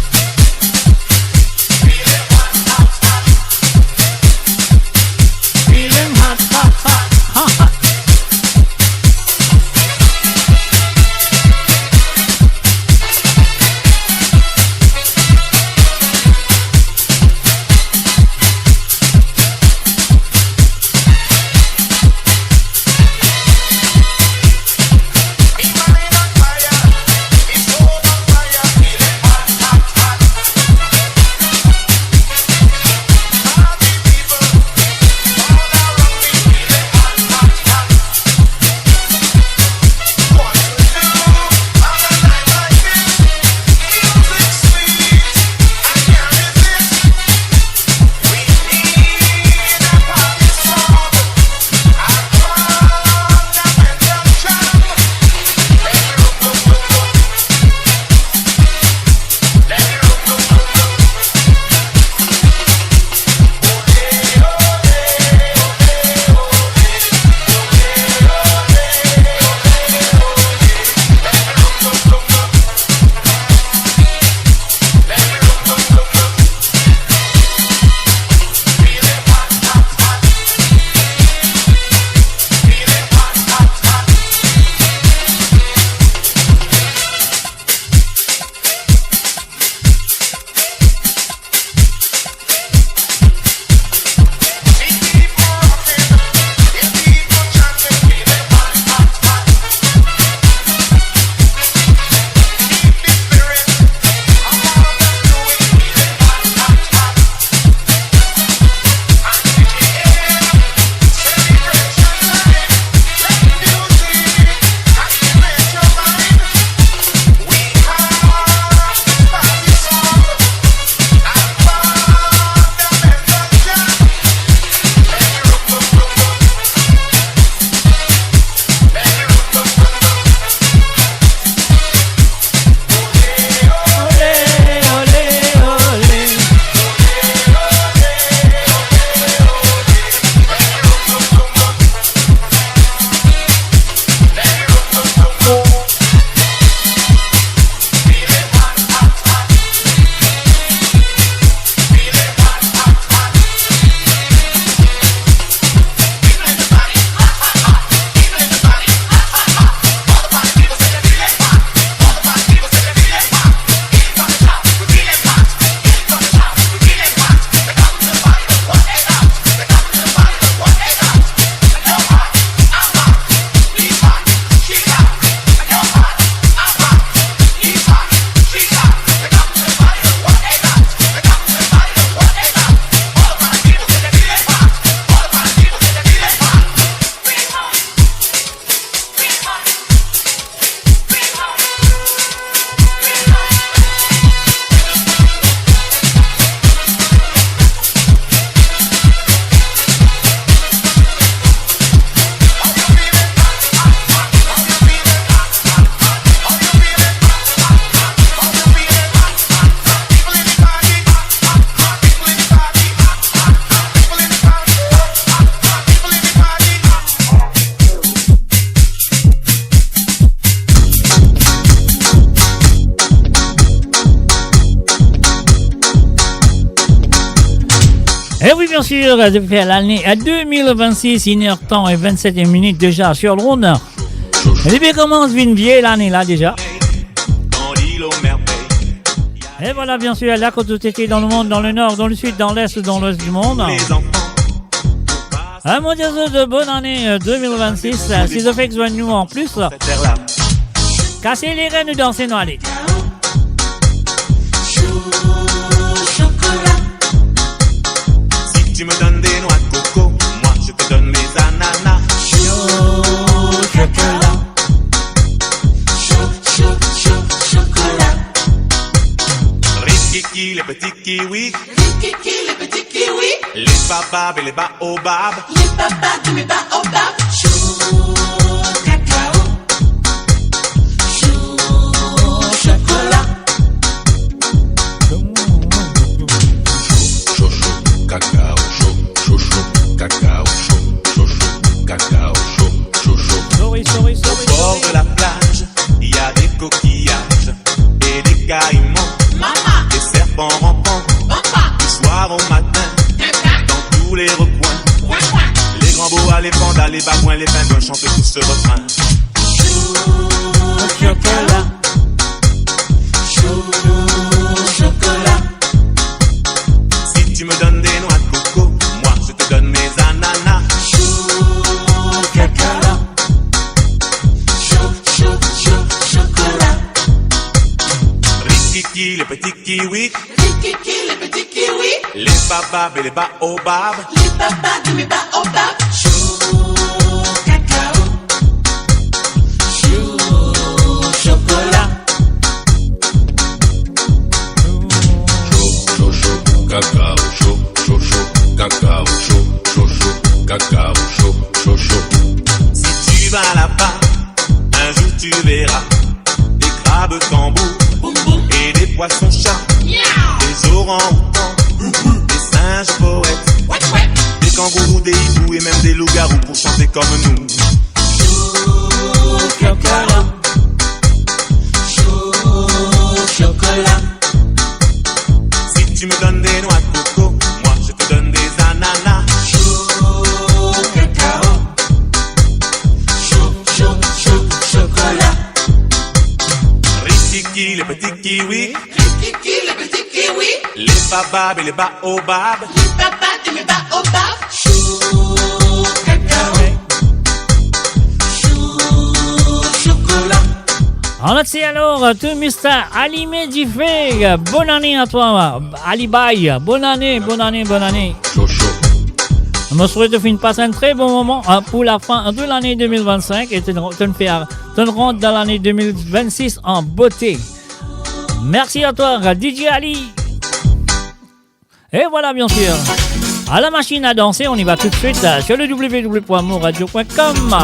E wi, bien sir, depi fer lane, a, de mil vennsis, inn er tan e vennset minit deza sir lond. Li pe koumans vinn vie lane la deza. E vwala, bien sir, la kot ou ete dan lemond, dan lenor, dan lesid, dan les ou dan lwes di mond. E, mo dir zot bonn ane, e, de mil vennsis, e, si zot fek zwenn nou anplis, kas lerla, nou danse, nou ale. Si tu me donnes des noix de coco, moi je te donne mes ananas. Chaud chocolat. Chaud, chaud, chaud chocolat. Rikiki, le petit kiwi. Rikiki, le petit kiwi. Les baobabs et les baobabs. Les baobabs et les baobabs. Chaud cacao. Chaud chocolat. Chaud, chaud, cacao, chaud, chaud, chaud, cacao, chaud, chaud, chaud, cacao, chaud, chaud, chaud. Sorry, sorry, sorry, sorry. Au bord de la plage, il y a des coquillages et des caïmans, des serpents rampants. Du soir au matin, dans tous les recoins, les grands boas, les pandas, les babouins, les pingouins chantent tous ce refrain. Chaud chocolat. Chaud chocolat. Si tu me donnes des noix de coco, moi je te donne mes ananas. Chaud chocolat. Chaud, chaud, chaud chocolat. Rikiki, le petit kiwi. Rikiki, le petit kiwi. Les baobabs et les baobabs. Les baobabs et les baobabs. Chaud cacao. Chaud chocolat. Chaud, chaud, chaud, cacao, chaud, chaud, chaud, cacao, chaud, chaud, chaud, cacao, chaud, chaud, chaud. Si tu vas là-bas, un jour tu verras des crabes tambours, boum, boum, et des poissons chats, miaou, des orangs-outans, boum, boum, des singes poètes, ouet, ouet, des kangourous, des hiboux et même des loups-garous pour chanter comme nous. Chaud chocolat. Chaud chocolat. Si tu me donnes des noix de coco, moi je te donne des ananas. Chaud cacao. Chaud, chaud, chaud chocolat. Rikiki, le petit kiwi. Rikiki, le petit kiwi. Les baobabs et les baobabs. Les baobabs et les baobabs. Chaud cacao. Chaud chocolat. Ann ete alor, tou mister Alime Dife, bonn ane a twa, Ali Bay, bonn ane, bonn ane, bonn ane. Chaud, chaud. Mo swete to finn pas enn tre bon moman, e, pou lafin de lane de mil vennsink e to, to fer, to rant dan lane de mil vennsis an bote. Mersi a twa, D J Ali. Et voilà, bien sûr. À la machine à danser, on y va tout de suite, euh, sur le w w w point moradio point com.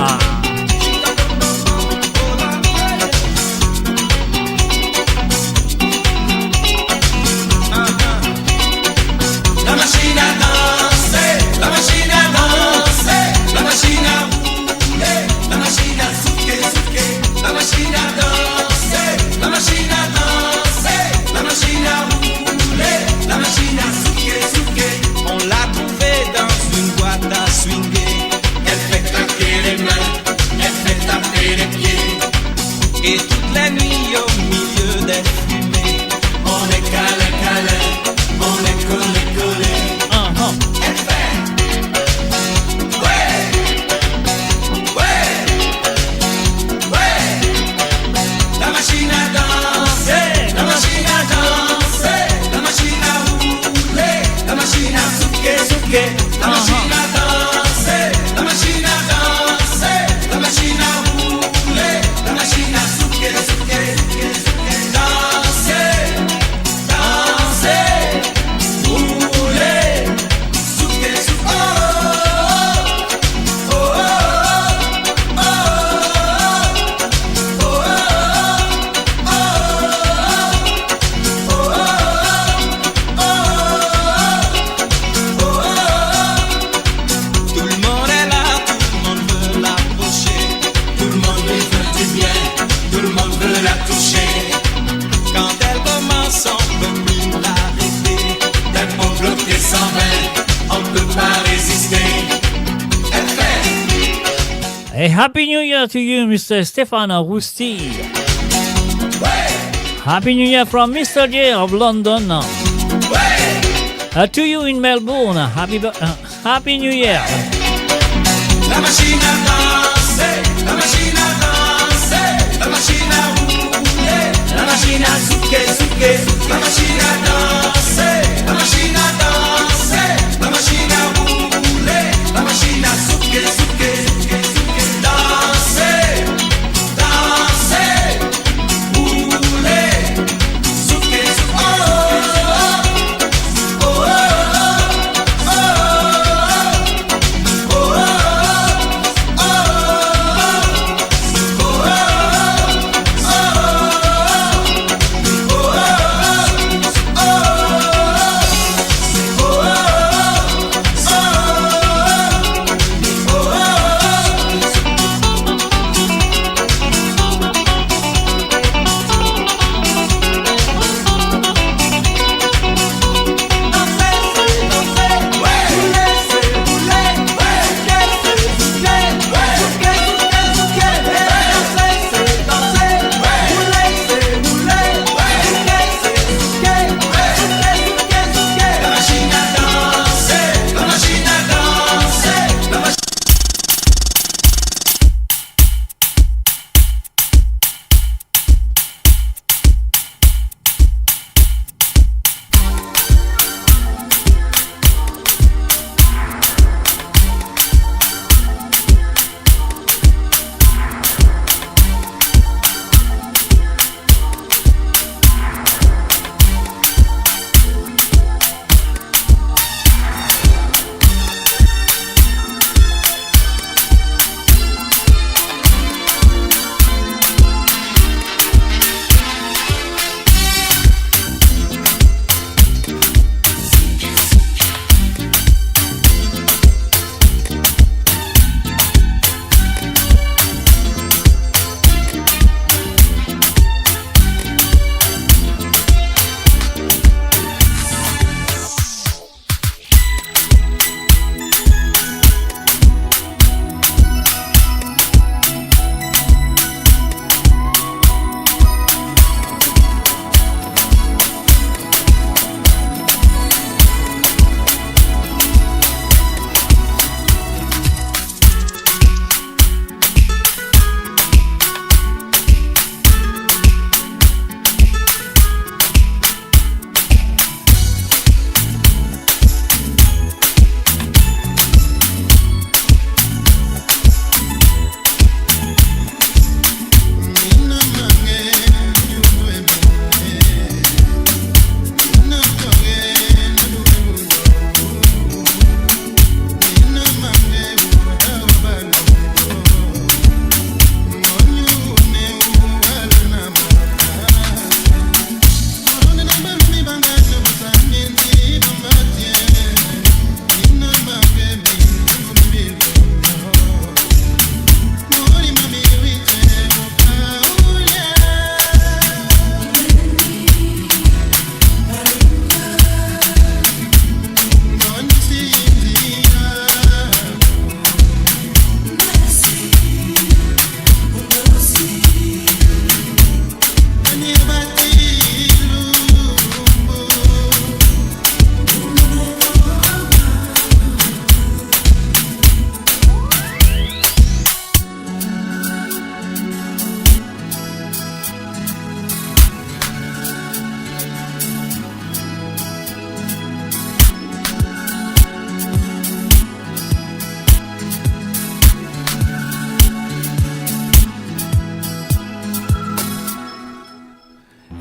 La machine à danser, la machine à danser, la machine à rouler, la machine à souquer, souquer, la machine à danser, la machine à danser, la machine à rouler, la machine à souquer, souquer. On l'a trouvée dans une boîte à swinguer. Elle fait claquer les mains. A happy new year to you, Mister Stefan Rousti. Happy new year from Mister J of London. Uh, to you in Melbourne, happy bir-, uh, happy new year. La machine à danser, la machine à danser, la machine à rouler, la machine à souquer, souquer, la machine à danser, la machine à danser, la machine à rouler, la machine à souquer, souquer, souquer, souquer, danser, danser, rouler, souquer, souquer, oh, oh, oh.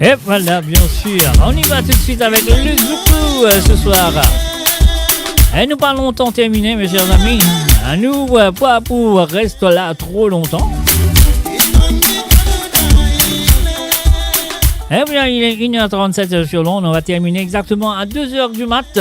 Et voilà, bien sûr. On y va tout de suite avec le Zoukou, euh, ce soir. E nou pa lontan termine, mes chers amis. Nou, euh, pa pou res la tro lontan. E bien, il est une heure trente-sept sur l'onde. On va terminer exactement à deux heures du mat.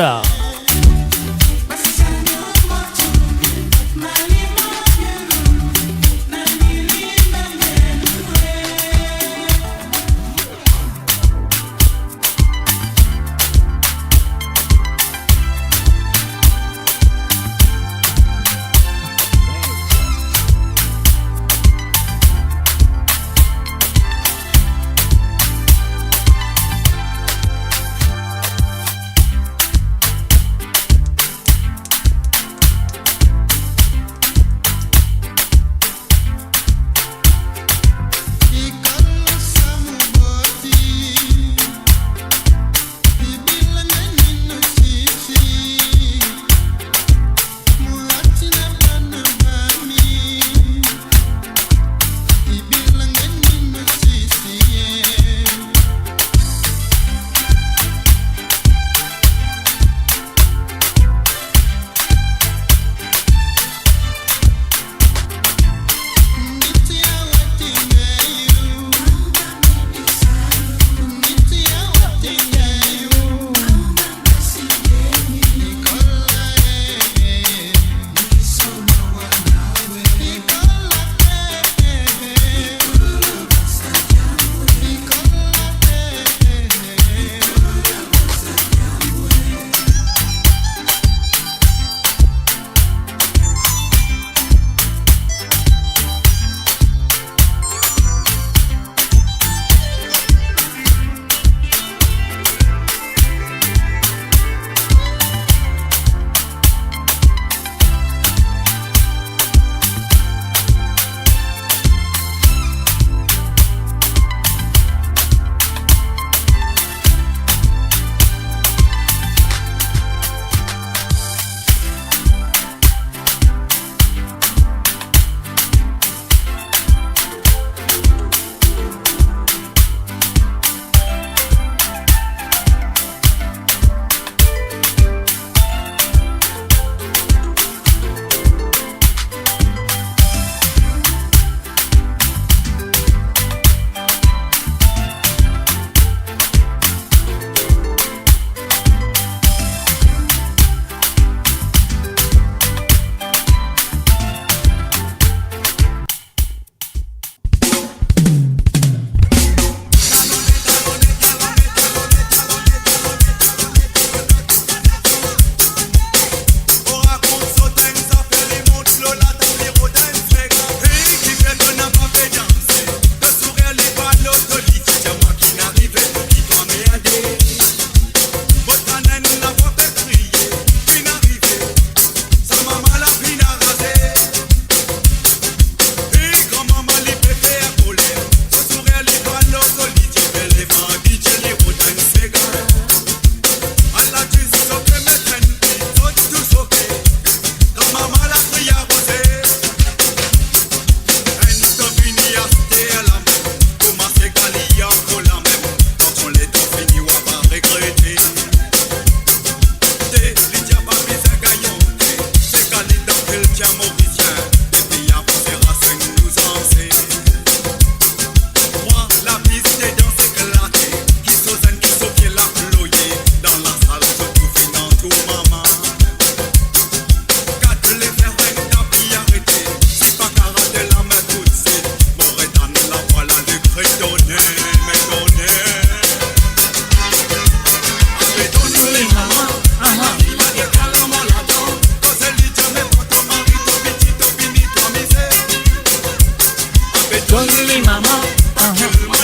Donn li mama, aha.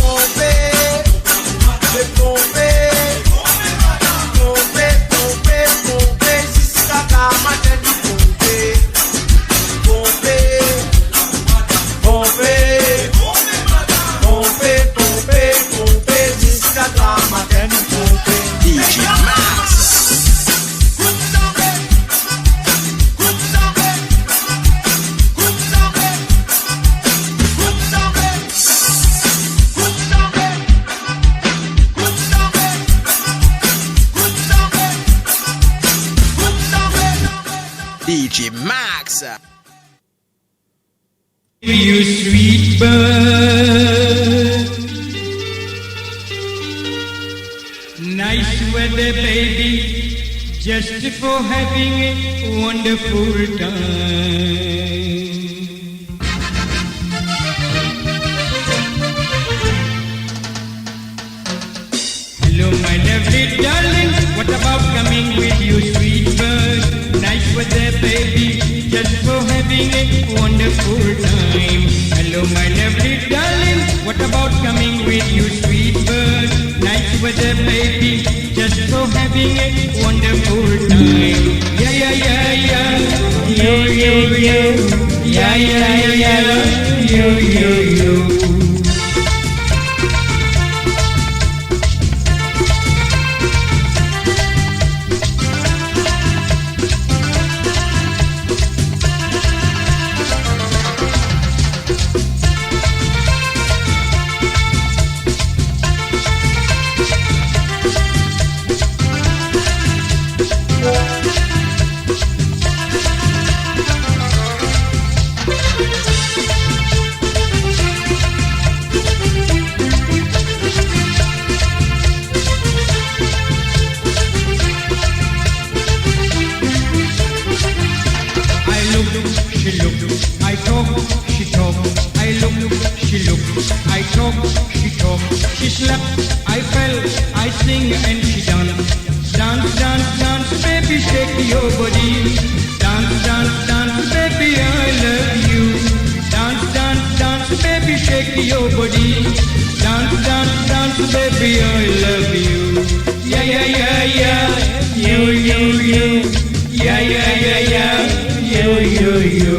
Ponpe, ponpe, ponpe, ponpe, ponpe, ziska gramatin li ponpe. Ponpe, ponpe, ponpe, ponpe, ponpe, ziska gramatin li ponpe. D J Max. D J Max. You sweet bird. Nice weather, baby, just for having a wonderful time. Hello, my lovely darling, what about coming with your sweet bird? Nice weather, baby, just for having a wonderful time. Hello, my lovely darling, what about coming with your sweet bird? Nice weather, baby, just for having a wonderful time. Yeah, yeah, yeah, yeah. Yo, yo, yo. Yeah, yeah, yeah, yeah. Yo, yo, yo. I look, she look, I talk, she talk. I look, she look, I talk, she talk. She slap, I fell, I sing and she dance. Dance, dance, dance, baby, shake your body. Dance, dance, dance, baby, I love you. Dance, dance, dance, baby, shake your body. Dance, dance, dance, baby, I love you. Yeah, yeah, yeah, yeah. You, you, you. Yeah, yeah, yeah, yeah. You, you, you.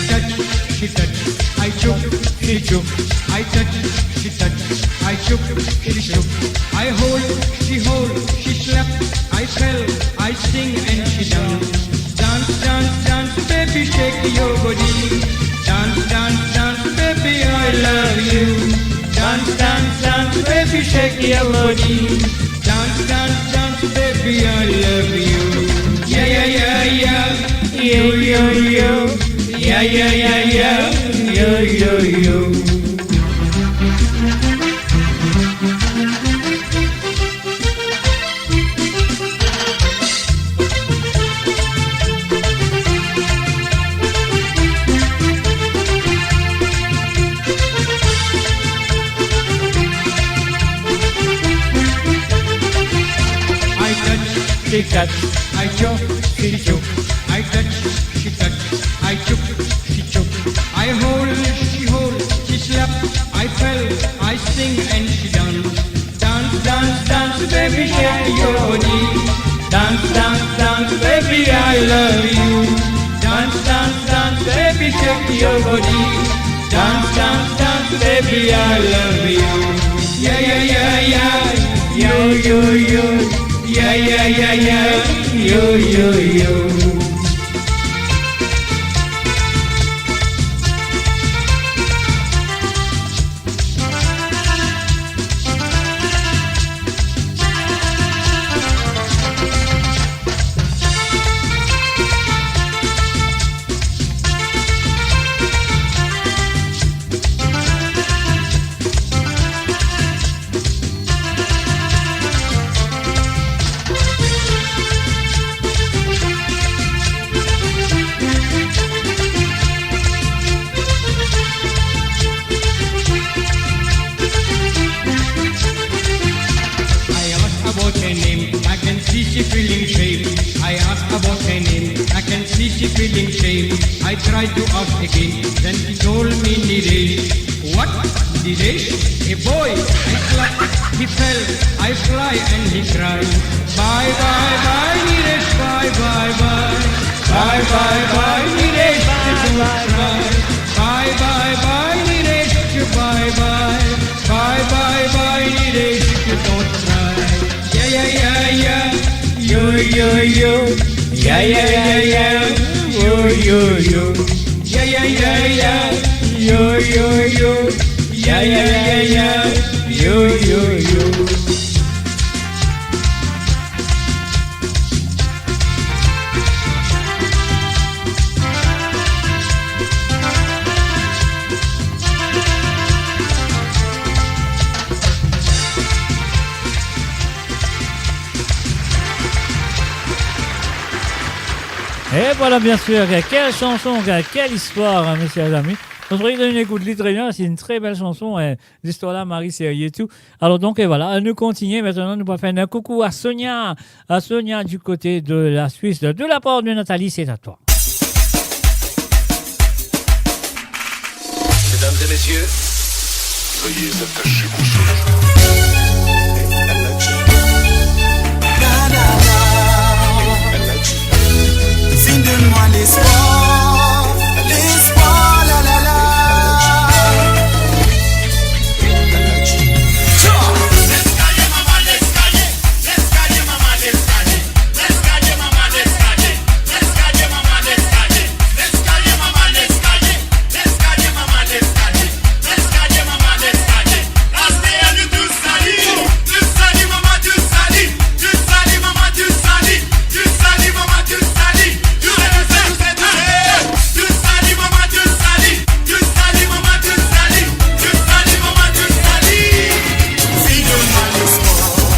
Touch, she touch, I choke, she choke. I touch, she touch, I choke, she choke. I hold, she hold, she slap, I fell, I sing and she dance. Dance, dance, dance, baby, shake your body. Dance, dance, dance, baby, I love you. Dance, dance, dance, baby, shake your body. Dance, dance, dance, baby, I love you. Yeah, yeah, yeah, yeah. Yo, yo, yo. Yeah, yeah, yeah, yeah. Yo, yo, yo. I touch, she touch, I choke, she choke. I touch, she touch, I choke, she choke. I hold, she hold, she slap, I fell, I sing and she dance. Dance, dance, dance, baby, shake your body. Dance, dance, dance, baby, I love you. Dance, dance, dance, baby, shake your body. Dance, dance, dance, baby, I love you. Yeah, yeah, yeah, yeah. Yo, yo, yo. Yeah, yeah, yeah, yeah. Yo, yo, yo. Try to act again, then he told me, "Niresh." "What? Niresh? A boy?" I clap, he fell, I fly and he cry. "Bye, bye, bye, Niresh, bye, bye, bye. Bye, bye, bye, Niresh, don't cry. Bye, bye, bye, Niresh, bye, bye. Bye, bye, bye, Niresh, don't cry." Yeah, yeah, yeah, yeah. Yo, yo, yo. Yeah, yeah, yeah, yeah. Yo, yo, yo. Yeah, yeah, yeah, yeah. Yo, yo, yo. Yeah, yeah, yeah, yeah. Yo, yo, yo. Et voilà, bien sûr, quelle chanson, quelle histoire, hein, mes chers amis. On se retrouve dans une écoute littéraire, c'est une très belle chanson, hein, l'histoire là, Marie Sérieux et tout. Alors donc, et voilà, nous continuons. Maintenant, nous allons faire un coucou à Sonia, à Sonia du côté de la Suisse, de la part de Nathalie, c'est à toi. Mesdames et messieurs, veuillez attacher vos ceintures. Finn donn mwa lespwar, lespwar, la, la, la.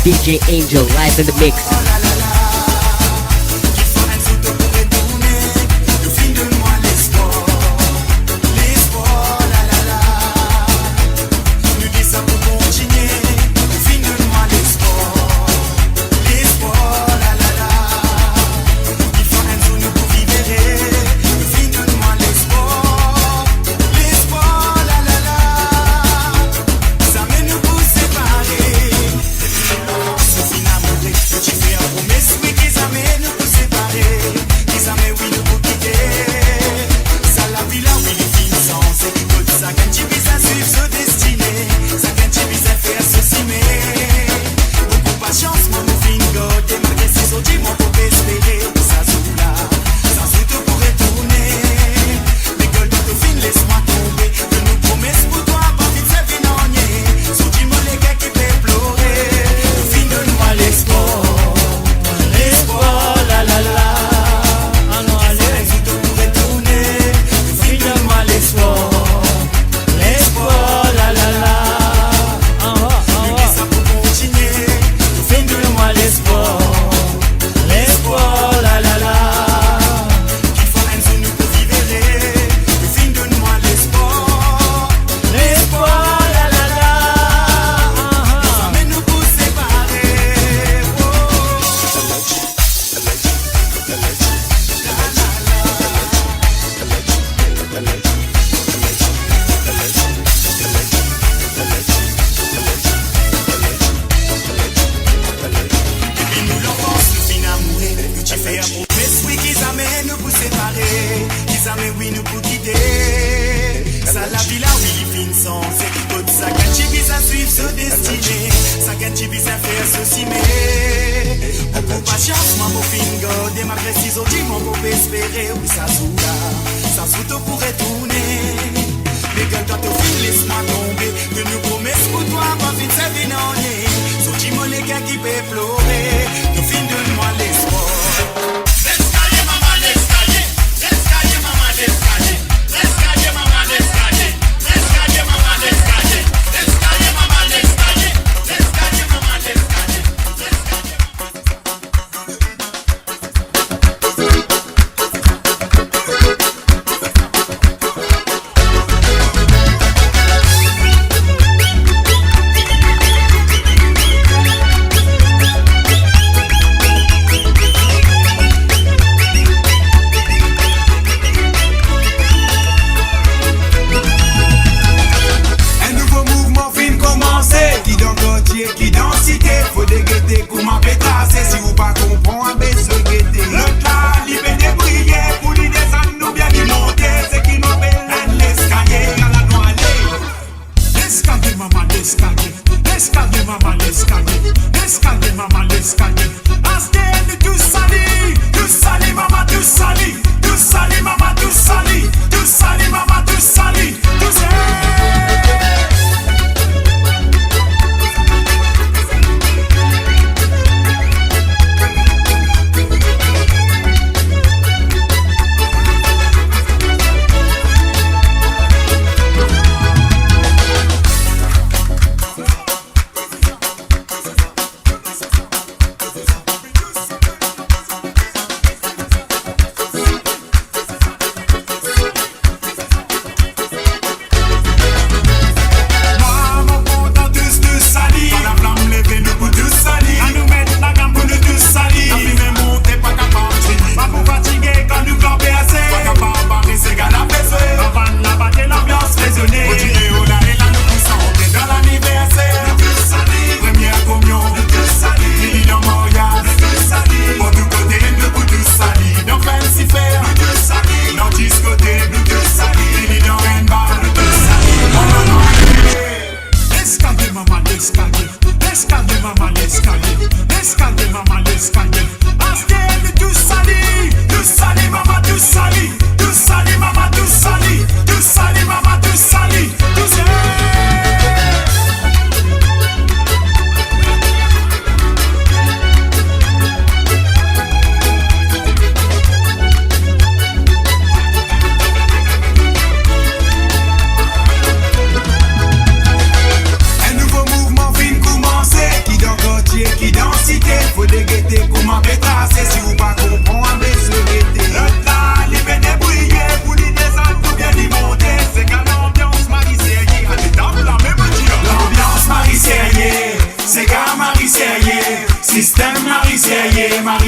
D J Angel live in the mix. Depi nou lanfans nou finn amoure, nou ti fer promes, wi, ki zame nou pou separe, ki zame, wi, nou pou kite. Sa lavi la, wi, li finn sanze. Kot sakenn ti bizin swiv so destine, sakenn ti bizin fer so sime. Boukou pasians mwa mo finn garde, malgre si zordi mo pou pe espere, wi, sa zour la, sa zour to pou retourne. Me gard twa, to finn les mwa tonbe. Donn nou promes pou twa, pa finn servi nanye. Sorti mo leker ki pe plore, to finn donn mwa lespwar.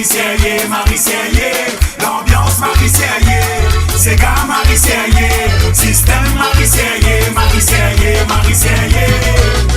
Serye, Marie Serye, lanbians Marie Serye, sega Marie Serye, sistem Marie Serye, Marie Serye, Marie Serye.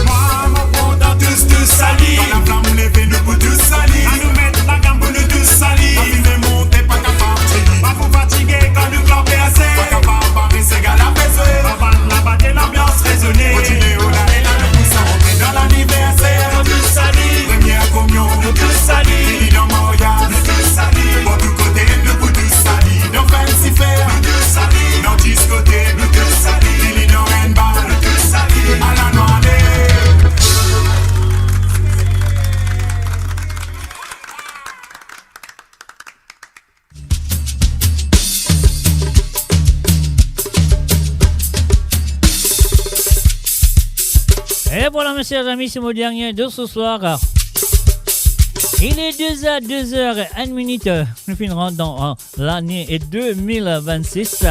Mwa, mo kontan tous, tous sali. Kan laflam leve, nou pou tous sali. Anou met lagam pou nou tous sali. Lavi pe monte, pa kapav tini. Pa pou fatige kan nou kanpe ase. Pa kapav bare, sega la pe zwe. Bann la bate, lanbians rezone. Kontinie, oh la, e la, nou pou sa rantre dan laniverser. Nou tous sali. Premie komion, nou tous sali. Vini dan maryaz, nou tous sali. Bor tou kote, nou pou tous sali. Dan festival, nou tous sali. Dan diskotek, nou tous sali. Vini dan handball, nou tous sali. Ala nou ale. Et voilà, mes chers amis, c'est mon dernier de ce soir. Il est deux heures, deux heures et une minute. Nous finirons dans, euh, l'année deux mille vingt-six.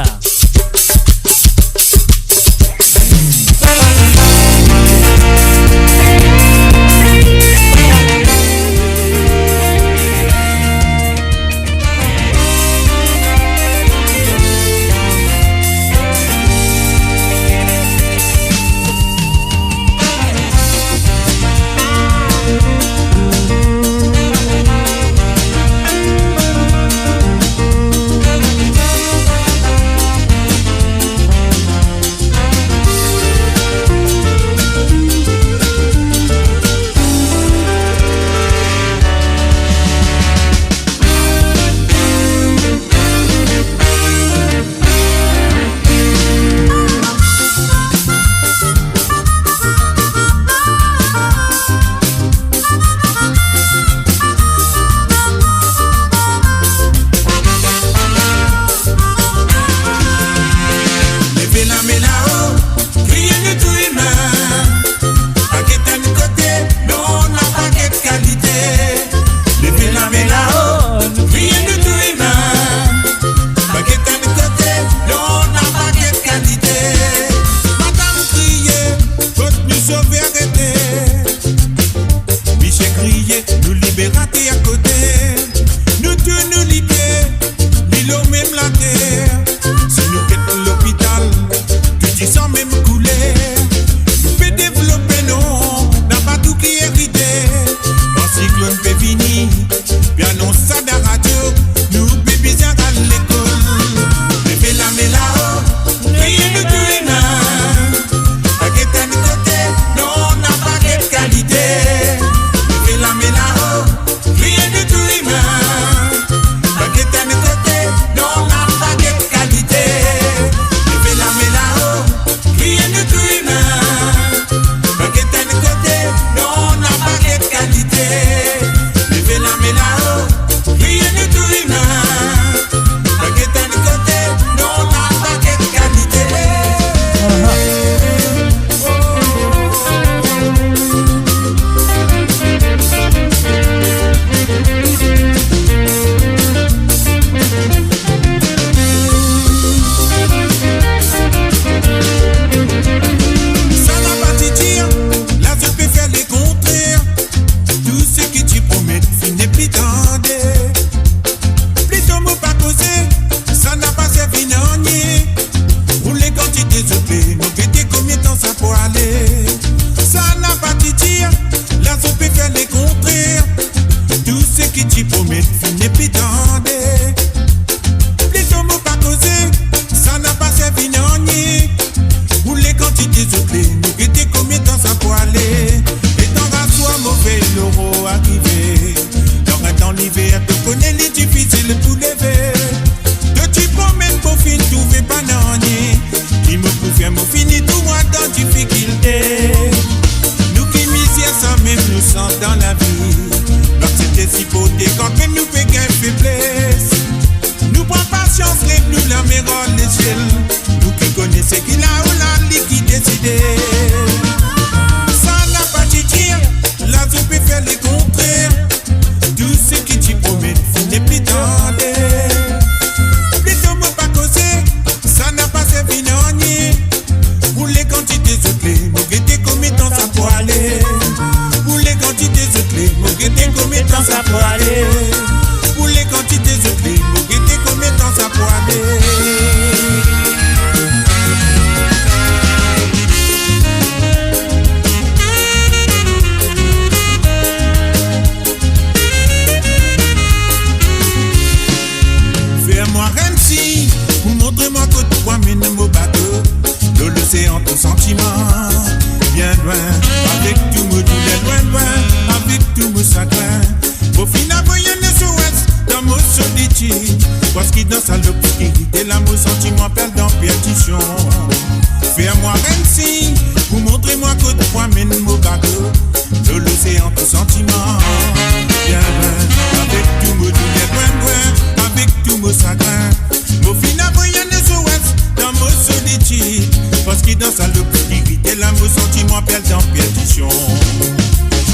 Ki dan sa lobskirite la, mo santi mwa perdi dan perdision.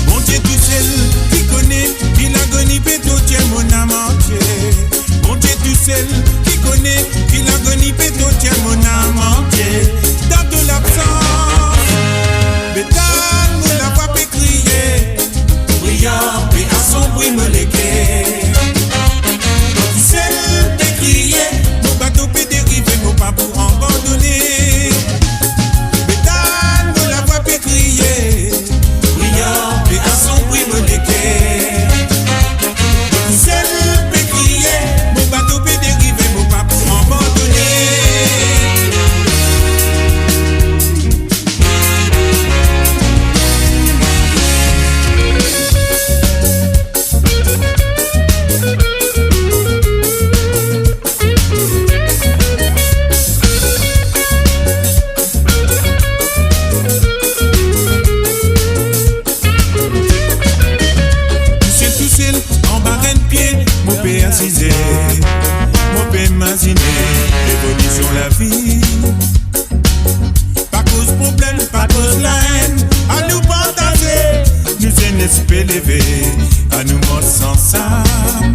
Bondie tousel ki kone ki lagoni pe tortir mo nam antie. Bondie tousel ki kone ki lagoni pe tortir mo nam antie. Dan to labsans, Bethan, mo lavwa pe kriye. Briar pe asanbri mo leker. Mo tousel pe kriye, mo bato pe derive, mo pa pou abandone. Bethan, mo lavwa pe kriye, briar pe asanbri mo leker. Mo tousel pe kriye, mo bato pe derive, mo pa pou abandone. Tousel, tousel, anba enn pie, mo pe asize, mo pe imazine evolision lavi. Pa koz problem, pa koz laenn, anou partaze. Nou zenes pe leve, anou mars ansam.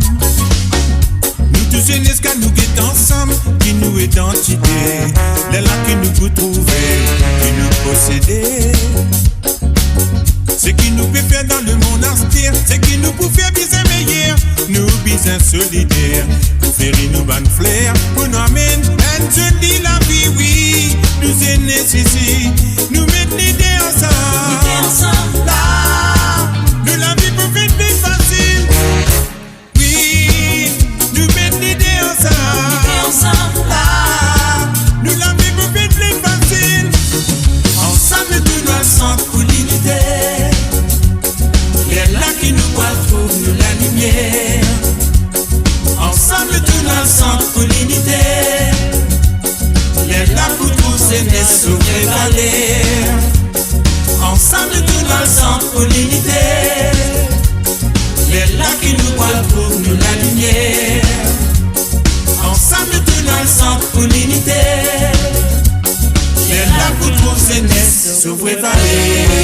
Nou tou zenes, kan nou get ansam, ki nou idantite. Lerla ki nou pou trouve, ki nou posede. Seki nou pe fer dan lemond aster, seki nou pou fer bizin meyer. Nou bizin solider pou fleri nou bann fler, pou nou amenn enn zoli lavi, wi. Nou zenes isi, nou met lide ansam. Lide ansam. La, nou lavi pou vinn pli fasil. Wi, nou met lide ansam. Lide ansam. La, nou lavi pou vinn pli fasil. Ansam nou tourn al sant pou linite. Lerla ki nou pou al trouv nou lalimier. Ansam nou tourn al sant pou linite. Lerla pou trouv zenes so vre valer. Ansam nou tourn al sant pou linite. Lerla ki nou pou al trouv nou lalimier. Ansam nou tourn al sant pou linite. Lerla pou trouv zenes so vre valer.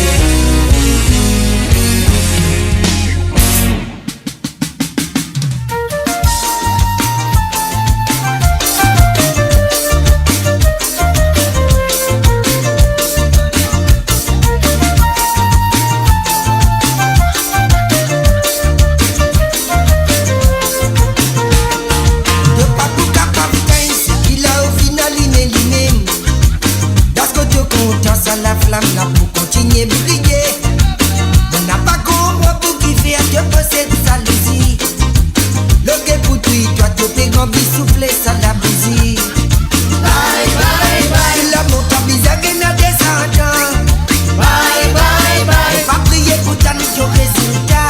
To pa pou kapav gagn seki la, ofinal li ena limem. Dasko to kontan sa laflam la pou kontinie briye. Mo napa konpran pou kifer to posed zalouzi. Loke pou twi twa, to pe ranpli soufle sa labouzi. Bye, bye, bye. Lamontan bizin gagn desandan. Bye, bye, bye. Pa priye pou tann to rezilta.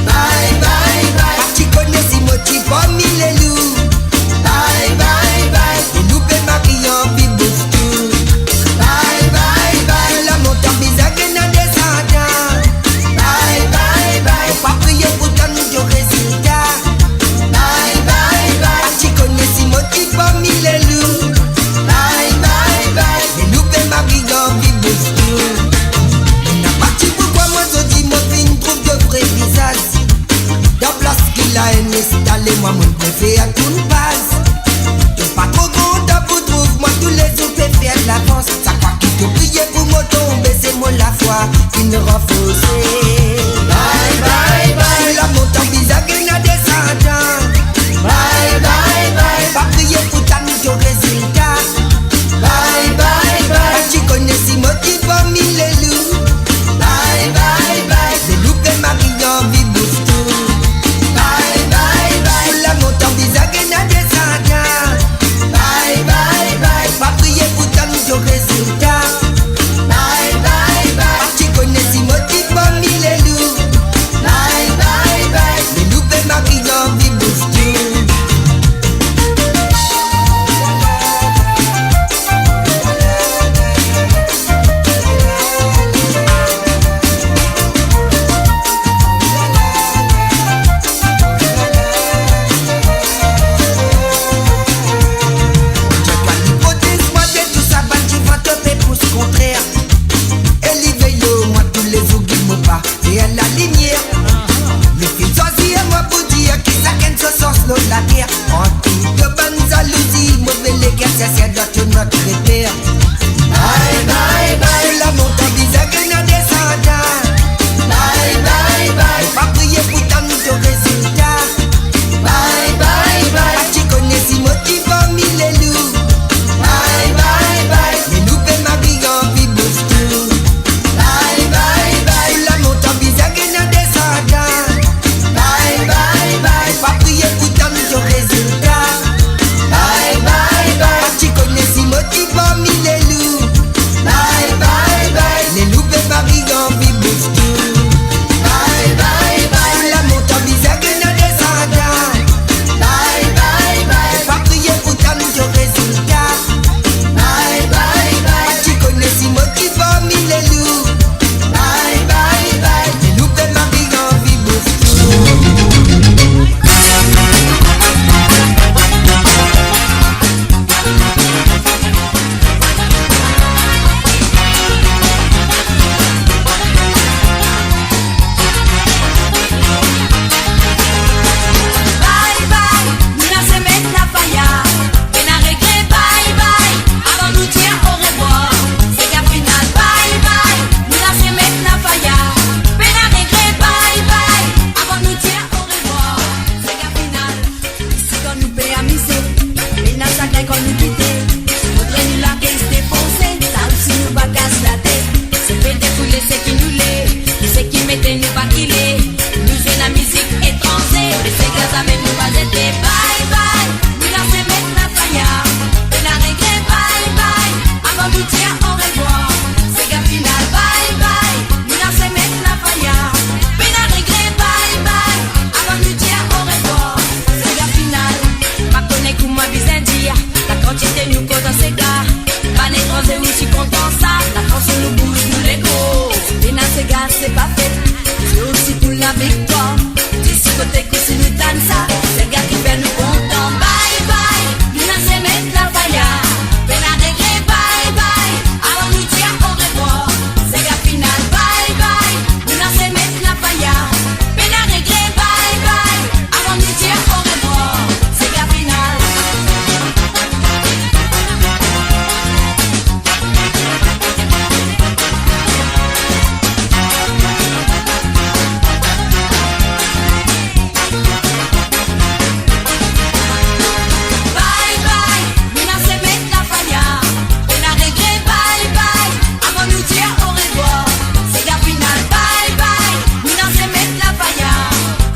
Bye, bye, bye. Pa ti kone si mo ti parmi lelou. Bye, bye, bye. Lelou pe mari anvi bouf tou. Bye, bye, bye. Lamontan bizin gagn desandan. Bye, bye, bye. Pa priye pou tann to rezilta. Bye, bye, bye. Pa ti kone si mo ti parmi lelou. Bye, bye, bye. Lelou pe mari anvi bouf tou. Mo napa ti pou krwar mwa, zodi mo finn trouv to vre vizaz. Dan plas ki laenn instale, mwa mo prefer tourn baz. To pa tro kontan pou trouv mwa, toulezour pe fer lavans. Sak fwa ki to priye pou mo tonbe, se mo lafwa finn ranforse. Bye, bye, bye. Lamontan bizin gagn desandan. Bye, bye, bye. Pa priye pou tann to rezilta. Bye, bye, bye. Pa ti kone si mo ti parmi lelou. Bye, bye, bye. Lelou pe mari anvi bouf tou. Bye, bye, bye. Lamontan bizin gagn desandan. Bye, bye, bye. Pa priye pou tann to rezilta. Bye, bye, bye. Pa ti kone si mo ti parmi Zot maltrete. Bye, bye, bye. Tou lamontan bizin gagn desandan. Bye, bye, bye. Pa priye pou tann to rezilta. Bye, bye, bye. Pa ti kone si mo ti parmi lelou. Bye, bye, bye. Lelou pe mari anvi bouf tou. Bye, bye, bye. Tou lamontan bizin gagn desandan. Bye, bye, bye. Pa priye pou tann to rezilta. Bye, bye, bye. Pa ti kone si mo ti parmi lelou. Bye, bye, bye. Lelou pe mari anvi bouf tou. Bye, bye, bye. Tou lamontan bizin gagn desandan. Bye, bye, bye. Pa priye pou tann to rezilta. Bye, bye, bye. Pa ti kone si mo ti parmi lelou. Bye, bye, bye. Lelou pe mari anvi bouf tou. Bye bye, nou lase met lafaya. Pena regret, bye bye, avan nou dir orevwar. Sega final, bye bye, nou lase met lafaya. Pena regret, bye bye, avan nou dir orevwar. Sega final. Isi kan nou pe amize, pena sagrin kan nou kite. Montre nou lakel defonse, sa osi nou pa kas latet. Se pe defoule seki nou le, seki mete nou bakile. Nou zwe lamizik etranze, me sega zame nou pa zete. Bye bye, nou lase met lafaya. Pena regret, bye bye, avan nou dir orevwar. Sega final, bye bye, nou lase met lafaya. Pena regret, bye bye, avan nou dir orevwar. Sega final. Pa kone kouma bizin dir lakantite nou kontan sega. Bann etranze osi kontan sa, lakanson nou bouz nou lekor. Pena sega se pa fet, se osi pou laviktwar. Disi kote kosi nou tann sa, sega ki fer nou kontan. Bye bye, nou lase met lafaya. Pena regret, bye bye, avan nou dir orevwar. Sega final, bye bye, nou lase met lafaya. Pena regret, bye bye, avan nou dir orevwar. Sega final. Bye bye, nou lase met lafaya. Pena regret, bye bye, avan nou dir orevwar. Sega final, bye bye, nou lase met lafaya.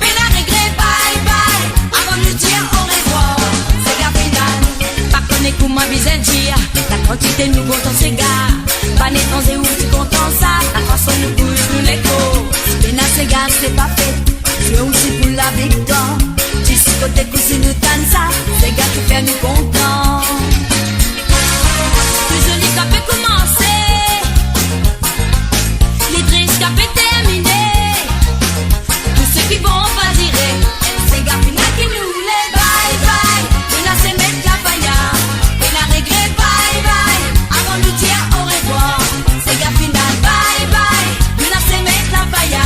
Pena regret, bye bye, avan nou dir orevwar. Sega final. Pa kone kouma bizin dir lakantite nou kontan sega. Bann etranze osi kontan sa, lakanson nou bouz nou lekor. Pena sega se pa fet, se osi pou laviktwar. Disi kote kosi nou tann sa, sega ki fer nou kontan. Touzour li kape koumanse, li tris kape termine. Tou seki bon pa dire, sega final ki nou le. Bye bye, nou lase met lafaya. Pena regret, bye bye, avan nou dir orevwar. Sega final, bye bye, nou lase met lafaya.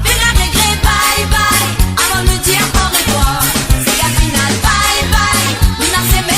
Pena regret, bye bye, avan nou dir orevwar. Sega final, bye bye, nou lase met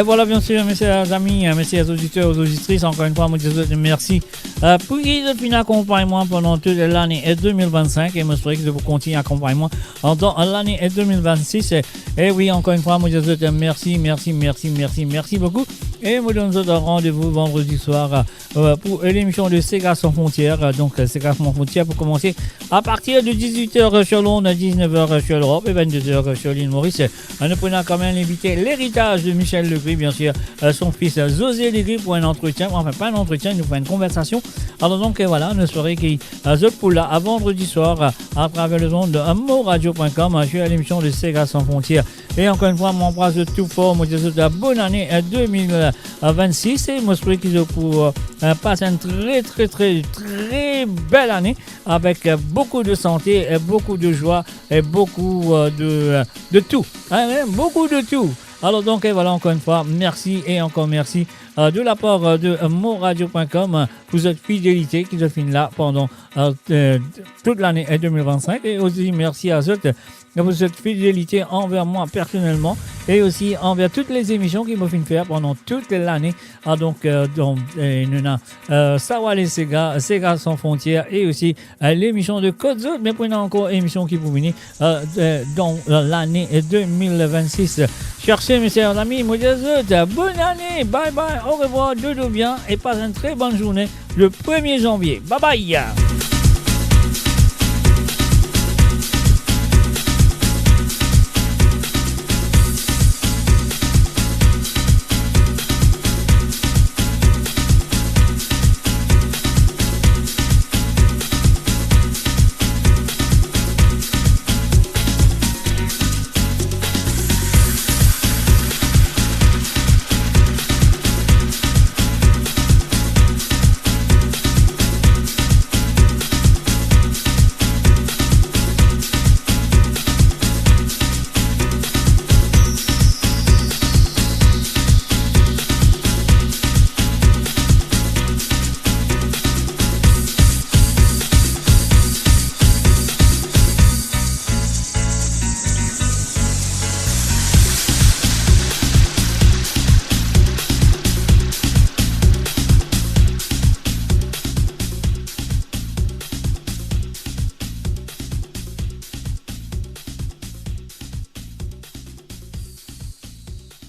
Voilà, bien sûr, mes chers amis, euh, mes chers auditeurs, auditrices, encore une fois, mo dir zot mersi, euh, pou ki zot finn akonpagn mwa pandan tout lane, euh, deux mille vingt-cinq, e mo espere ki zot pou kontign akonpagn mwa andan lane, euh, deux mille vingt-six. E, e wi, encore une fois, mo dir zot mersi, mersi, mersi, mersi, mersi beaucoup. E mo donn zot randevou vandredi soir, euh, euh, pour, euh, l'émission de Sega Sans Frontières. Euh, donc, euh, Sega Sans Frontières pour commencer à partir de dix-huit heures, euh, sur Londres, dix-neuf heures, euh, sur l'Europe et vingt-deux heures, euh, sur l'île Maurice. Euh, nous prenons quand même l'invité, l'héritage de Michel Legris, bien sûr, euh, son fils, euh, José Legris, pour un entretien, enfin, pas un entretien, il nous fait une conversation. Alors donc, euh, voilà, nou espere ki, euh, zot pou la, à vendredi soir, euh, à travers les ondes de moradio point com, euh, sur l'émission de Sega Sans Frontières. E ankor enn fwa, mo anpras zot tou for, mo dir zot, euh, bonn ane, euh, deux mille vingt-six, e mo espere ki zot pou, euh, euh, pas une très, très, très, très belle année avec, euh, beaucoup de santé, euh, beaucoup de joie et beaucoup, euh, de, euh, de tout. Hein, hein, beaucoup de tout. Alors donc, et voilà, encore une fois, merci et encore merci, euh, de la part, euh, de, euh, moradio point com, euh, pour zot fidélité ki zot finn la pandan, euh, euh, tout lane, euh, deux mille vingt-cinq. E osi, mersi a zot, euh, pour zot fidélité envers moi personnellement et aussi envers toutes les émissions ki mo finn fer pandan tout lane. Ah, donc, euh, donc, euh, nou ena, euh, Sawa les Sega, Sega Sans Frontières et aussi, euh, l'émission de Kot Zot, me pou ena ankor émission ki pou vini, euh, euh, dans, euh, l'année deux mille vingt-six. Sur ce, mes chers amis, mo dir zot, euh, bonne année, bye bye, au revoir, dodo bien et passe une très bonne journée le premier janvier. Bye bye.